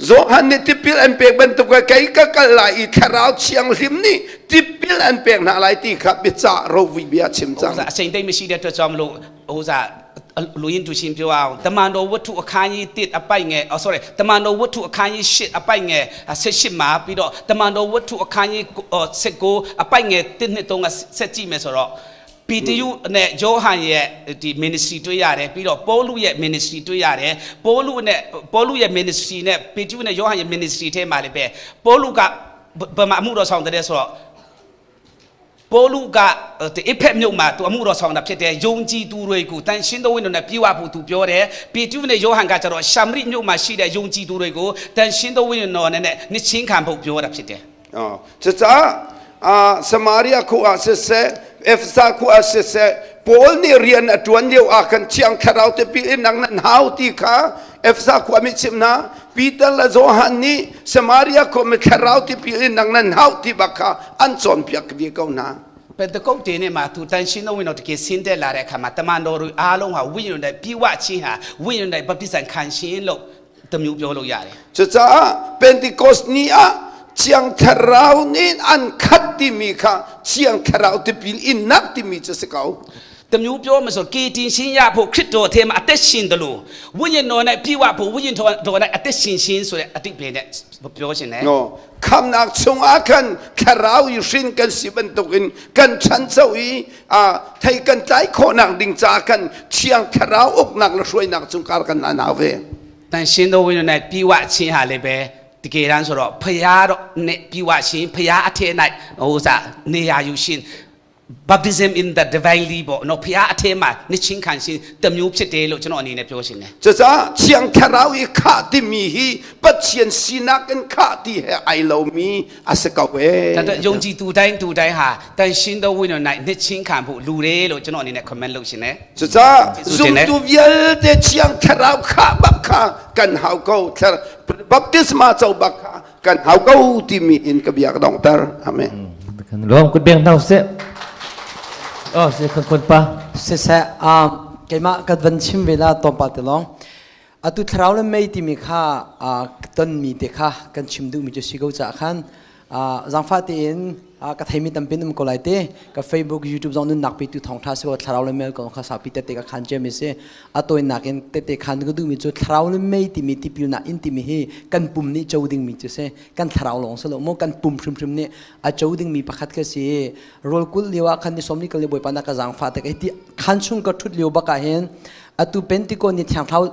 Johan nih tipil an pek bantuk ke kei ka kal lai i thlarau thianghlim nih tipil an pek hna lai ti kha biacah rovi bia chim ဟို cang. စားအချိန်တိတ်မရှိတဲ့အတွက်ကြောင့်မလို့ဟိုစားလူရင်းတူရှင်ပြောအောင်တမန်တော်ဝတ္ထုအခန်းကြီး1အပိုက်ငယ်အော် sorry တမန်တော်ဝတ္ထုအခန်းကြီး8အပိုက်ငယ်18မှာပြီးတော့တမန်တော်ဝတ္ထုအခန်းကြီး19အပိုက်ငယ်1နှစ်3ကဆက်ကြည့်မယ်ဆိုတော့ပေတရုနဲ့ယောဟန်ရဲ့ဒီ ministry တွေ့ရတယ်ပြီးတော့ပေါလုရဲ့ ministry တွေ့ရတယ်ပေါလုနဲ့ပေါလုရဲ့ ministry နဲ့ပေတရုနဲ့ယောဟန်ရဲ့ ministry ထဲမှာလည်းပဲပေါလုကဘယ်မှာအမှုတော်ဆောင်တဲ့ဆိုတော့ ပေါလုကဒီအဖက်မြို့မှာသူအမှုတော်ဆောင်တာဖြစ်တယ်ယုံကြည်သူတွေကိုတန်ရှင်းသောဝိညာဉ်နဲ့ပြေဝဖို့သူပြောတယ်ပေတရုနဲ့ယောဟန်ကကျတော့ရှမရိမြို့မှာရှိတဲ့ယုံကြည်သူတွေကိုတန်ရှင်းသောဝိညာဉ်တော်နဲ့နှစ်ချင်းခံဖို့ပြောတာဖြစ်တယ် Oh. Cucaah Samaria khua ah siseh, Efesa khua ah siseh, Paul nih rian a ṭuan lio ah khan Thiang Thlarau tipil in nang nan hau ti kha Efesa khua mi chimh hna. Peter le Johan nih Samaria khua mi Thlarau tipil in nang nan hau ti bak kha an cawnpiak ve ko hna. ပက်တကုတ်တင်နဲ့မှာသူတန်ရှင်းသောဝိညာဉ်တော်တကယ်ဆင်းသက်လာတဲ့အခါမှာတမန်တော်တွေအားလုံးဟာဝိညာဉ်တော်ပြေဝခြင်းဟာဝိညာဉ်တော်ဗပတိစံခံရှင်လို့တမျိုးပြောလို့ရတယ် Cucaah Pentecost ni ah Thiang Thlarau nih an khat timi kha Thiang Thlarau tipil innak timi cu si ko. တမျိုးပြောမဆိုကေတင်ရှင်ရဖို့ခရစ်တော်ထဲမှာအသက်ရှင်တယ်လို့ဝိညာဉ်တော်၌ပြေဝဖို့ဝိညာဉ်တော်၌အသက်ရှင်ခြင်းဆိုတဲ့အတိတ်ပဲနဲ့ပြောရှင်တယ် No. Khamnak chungah khan thlarau i hrin kan si bantukin kan ṭhancho i thei kan tlai khawhnak ding caah khan Thiang Thlarau uknak le hruainak chungkar kan anau ve. တန်ရှင်တော်ဝိညာဉ်၌ပြေဝခြင်းဟာလည်းပဲတကယ်တမ်းဆိုတော့ဖရာတော့နဲ့ပြေဝခြင်းဖရာအထက်၌ဟိုစားနေရာယူရှင် Baptism in the divinely ပေါ့နော်ဖခင်အထဲမှာနှစ်ချင်းခံရှင်တမျိုးဖြစ်တယ်လို့ကျွန်တော်အနေနဲ့ပြောရှင်တယ် Cucaah Thiang Thlarau i khah timi hi Pathian sinak in khah ti he ai lomi a si ko ee. ဒါတော့ယုံကြည်သူတိုင်းသူတိုင်းဟာတန်ရှင်းသောဝိညာဉ်၌နှစ်ချင်းခံဖို့လူတယ်လို့ကျွန်တော်အနေနဲ့ comment လုပ်ရှင်တယ် Cucaah zumtu vialte Thiang Thlarau khah bak kha kan hau ko. Baptisma co bak kha kan hau ko timi in ka bia ka donghter. Amen. Kan lawm kut beng hna seh. Oh, si kan kon pa. Siseh, um, keimah ka van chim ve la tlawmpal te lawng. Atu thlarau le mei timi kha uh, tonmi te kha kan chim duhmi cu si ko caah khan uh, zaangfah tein uh, ka theimi tampi um ko lai te ka Facebook YouTube zong nunnak pe tu thawngtha si ko thlarau le mei ko kha saupi tete ka khan cem si a tawinak in tete khan ka duhmi cu thlarau le mei timi tipilnak in timi hi kan pum nih co dingmi cu si kan thlarau lawng si lo mu kan pum hrimhrim nih a co dingmi pakhat kha si rawl kulh lio ah khan ni sawm ni kal le bawipa na ka zaangfah te ti khan chung ka thut lio bak ah hin atu Pentecost ni thiang thlarau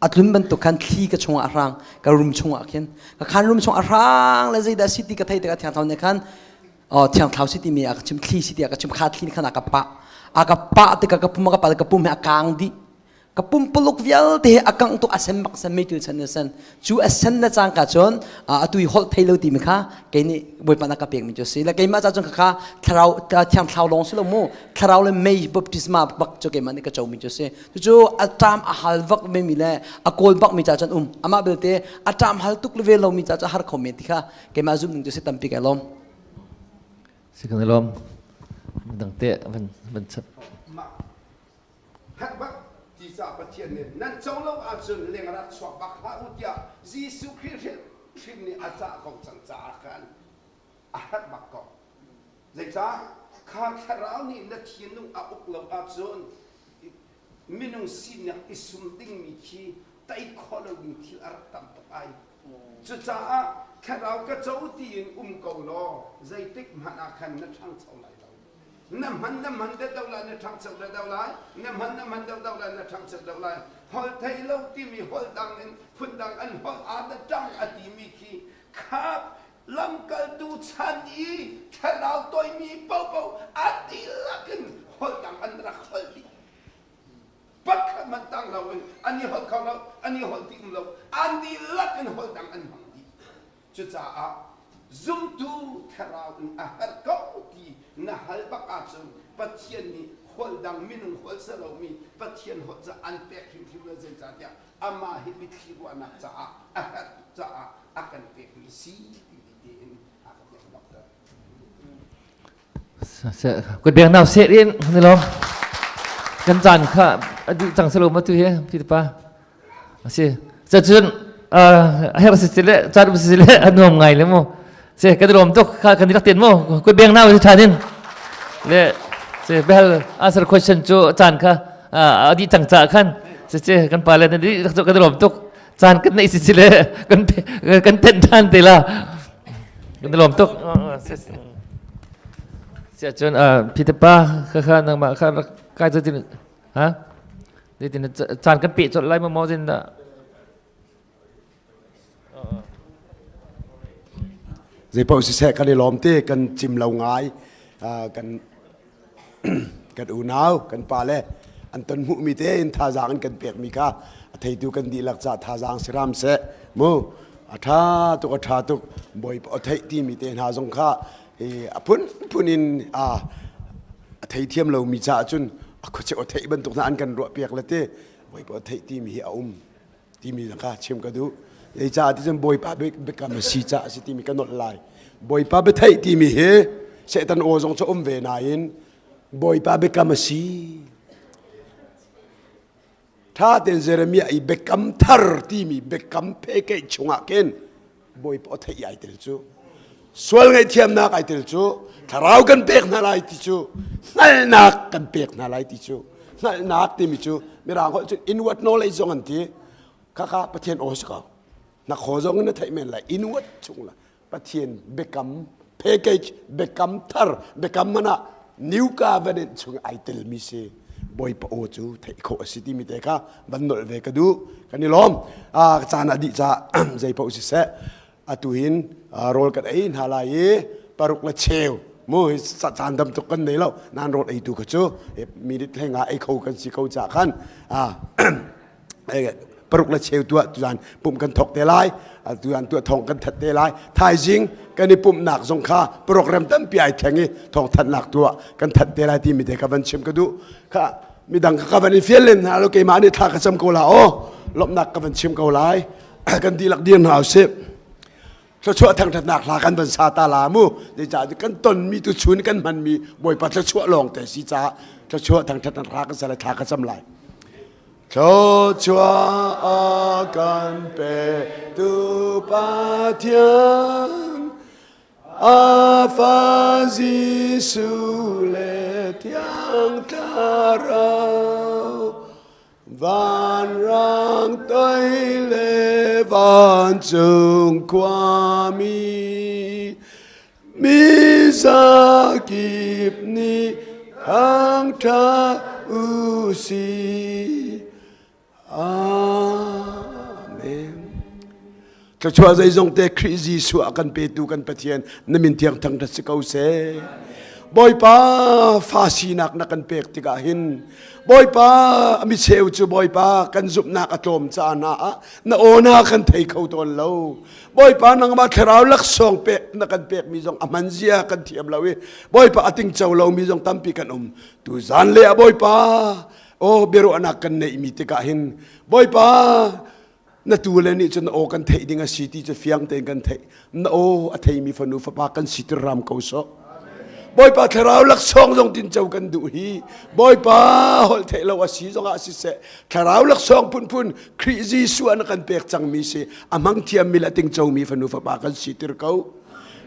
a tlun bantuk khan thli ka chungah a hrang ka room chungah khin ka khan room chung a hrang le zeidah si ti ka thei tikah thiang thlarau nih khan oh thiang thlarau si timi a ka chim thli si ti a ka chim kha thli khan a ka pah a ka pah tikah ka pum a ka pah ka pum he a kang dih ka pumpuluk vialte he a kangh tuk a sen bak sen meitul sen na sen cu a sen na cangka cun atu i holh thei lo timi kha kei nih bawipa na ka pek mi cu si le keimah ca cun kha thlarau thiang thlarau lawng si lo mu thlarau le mei baptisma bak cu keimah nih ka co mi cu si cucu a ṭam a hal vak mi mi le a kawl bak mi ca cun um amah belte a ṭam hal tuk le ve lo mi ca cu har kho men ti kha keimah zum ning cu si tampi kai lawm si kan lawm dang te van van chap Herh bak ti caah Pathian nih nan co lo ahcun leng rak chuak bak hlah u tiah Jesuh Khrih hrim nih a cah ko cang caah khan a herh bak ko. Zeicah? Kha thlarau nih na thinlung a uk lo ahcun minung sinak i sum dingmi khi tei khawh lo ding thil a rak tam tuk ai. Cucaah thlarau ka co tiin um ko law zeitik hmanh ah khan na ṭhangcho lai lo. Na hman na hman deuh deuh lai na ṭhangcho deuh deuh lai na hman na hman deuh deuh lai na ṭhangcho deuh lai holh thei lo timi holh dang in phun dang an holh aa da ṭang a timi khi kha lamkaltu chan i thlarau toimi paohpaoh a dihlak in holh dang an rak holh dih pakhat hmanh tang loin an i holh kho lo an i holh dih um lo an dihlak in holh dang an hmang dih Cucaah zumtu thlarau in a herh ko ti na hal bak ahcun Pathian nih holh dang minung holh si lomi Pathian holh cu an pek hrimhrim lo zeicahtiah amah hi mitthli ruahnak caah a herh tuk caah a kan pekmi si ti tiin a ka pek doctor. Kut beng nau se in ni lo kan caan kha a dih cang selo ma tu hi pi pa si cun a her si le caan si le a nuam ngai le mu se kan rom tuk kha kan rak ten mu kut beng nau si than in le se bel answer question cu caan kha a dih cang ca khan se se kan pa le na di kan rom tuk caan kan nei si le kan kan ten than te la kan lawm tuk sia cun Peter pa kha kha nangmah kha rak kai cu tin ha tin caan kan pe colh lai maw maw zin dah Zeipaoh siseh kan i lawm te kan cim lo ngai kan kan unau kan pale an ton hmuhmi te in thazaang an kan pekmi kha a theitu kan dihlak ca thazaang si hram seh mu a tha tuk a tha tuk bawipa a theih timi te hna zong kha a phunphun in a theithiam lomi caah cun a khuacheu a theih bantuk hna an kan ruah piak le te bawipa a theih timi hi a um timi kha chim ka duh Zei ti cun Bawipa biakam a si caah a si timi ka nolh lai. Bawipa biatheih timi hi Satan aw zong cu um ve nain Bawipa biakam a si. Tha tein Jeremiah i biakam thar timi biakam phekeih chungah khin Bawipa aw theih ai tel cu. Sual ngaihthiamnak ai tel cu thlarau kan pek hna lai ti cu hngalhnak kan pek hna lai ti cu hngalhnak timi cu mirang holh cun inward knowledge zong an ti Khakha Pathian aw si ko. Na khaw zong in na theih men lai. Inward chung la Pathian biakam package biakam thar biakam mana new covenant chung ai tel mi si. Bawipa aw cu theih khawh a si timi te kha van nolh ve ka duh. Kan i lawm. Caan a dih ca zei paoh siseh atu hin rawl kan ei hna lai i paruk le cheu Mu hi caan dam tuk kan nei lo. Nan rawl ei tu kha cu minute hlei nga ei kho kan si ko ca khan paruk le cheu tuah tuzan pumh kan thok te lai. Tuzan tuah thong kan that te lai. Thaizing kan i pumhnak zong kha program tampi ai thleng i thong thatnak tuah kan that te lai timi te ka van chim ka duh. Kha midang ka van i fial len hna lo, keimah nih thla ka cam ko la o lawmhnak ka van chim ko lai. Kan dihlak dir hna usih. Thluachuah thangṭhatnak hla kan van sa ta la mu. Zeicah kan tonmi tu chun kan hmanmi Bawipa thluachuah lawng te si caah thluachuah thangṭhatnak hla kan sa lai, thla ka cam lai. Thluachuah a kan pe tu Pathian a fa Jesuh le Thiang Thlarau vanrang toi le vancung khuami mi zakip nih thangṭhat u si. Amen. Thluachuah zeizong te Khrih Jesuh a kan petu kan Pathian na min thiang thangṭhat si ko seh. Bawipa fa sinak na kan pek tikah hin Bawipa mi cheu cu Bawipa kan zumhnak a tlawm ca hna ah na aw na kan thei kho tawn lo. Bawipa nangmah thlarau laksawng pek na kan pek mi zong a hman zia kan thiam lo i Bawipa a tingco lo mi zong tampi kan um. Tu zan le a Bawipa aw biaruahnak kan neih mi tikah hin Bawipa na tu le nih cun na aw kan theih ding a si ti cu fiang tein kan theih. Na aw a theimi fanu fapa kan si tir ram ko sawh. Bawipa thlarau laksawng zong tinco kan duh hi. Bawipa holh theih lo a si zongah siseh thlarau laksawng phunphun Khrih Jesuh ah na kan pek cangmi si a hmang thiammi le a tingcomi fanu fapa kan si tir ko.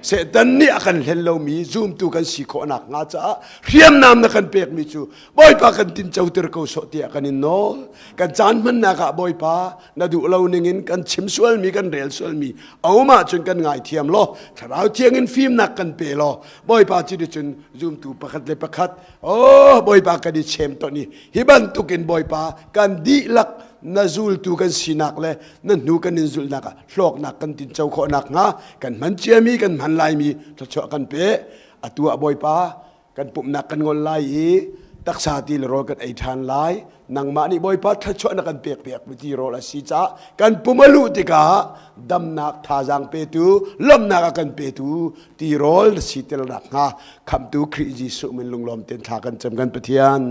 Satan nih a kan hlen lomi zumtu kan si khawh nakhnga caah hriamnam na kan pekmi cu Bawipa kan tincoter ko sawh tiah kan in nawl. Kan caan hmannak ah Bawipa na duh lo ningin kan chim sualmi kan rel sualmi a um ahcun kan ngaithiam law Thlarau Thiang in fimnak kan pe law Bawipa cu cun zumtu pakhat le pakhat oh Bawipa kan i chem ton i hi bantukin Bawipa kan dihlak na zultu kan sinak le na hnu kan in zulhnak ah hlawknak kan tinco khawh nakhnga kan hman ciami kan hman laimi thluachuah kan pe. Atu ah Bawipa kan pumhnak kan ngol lai i taksa ti le rawl kan ei ṭhan lai. Nangmah nih Bawipa thluachuah na kan pek piak ti rawl a si caah kan pum a luh tikah damnak thazaang petu lawmhnak a kan petu ti rawl na si tel nakhnga khamhtu Khrih Jesuh min lunglawm tein thla kan cam kan Pathian.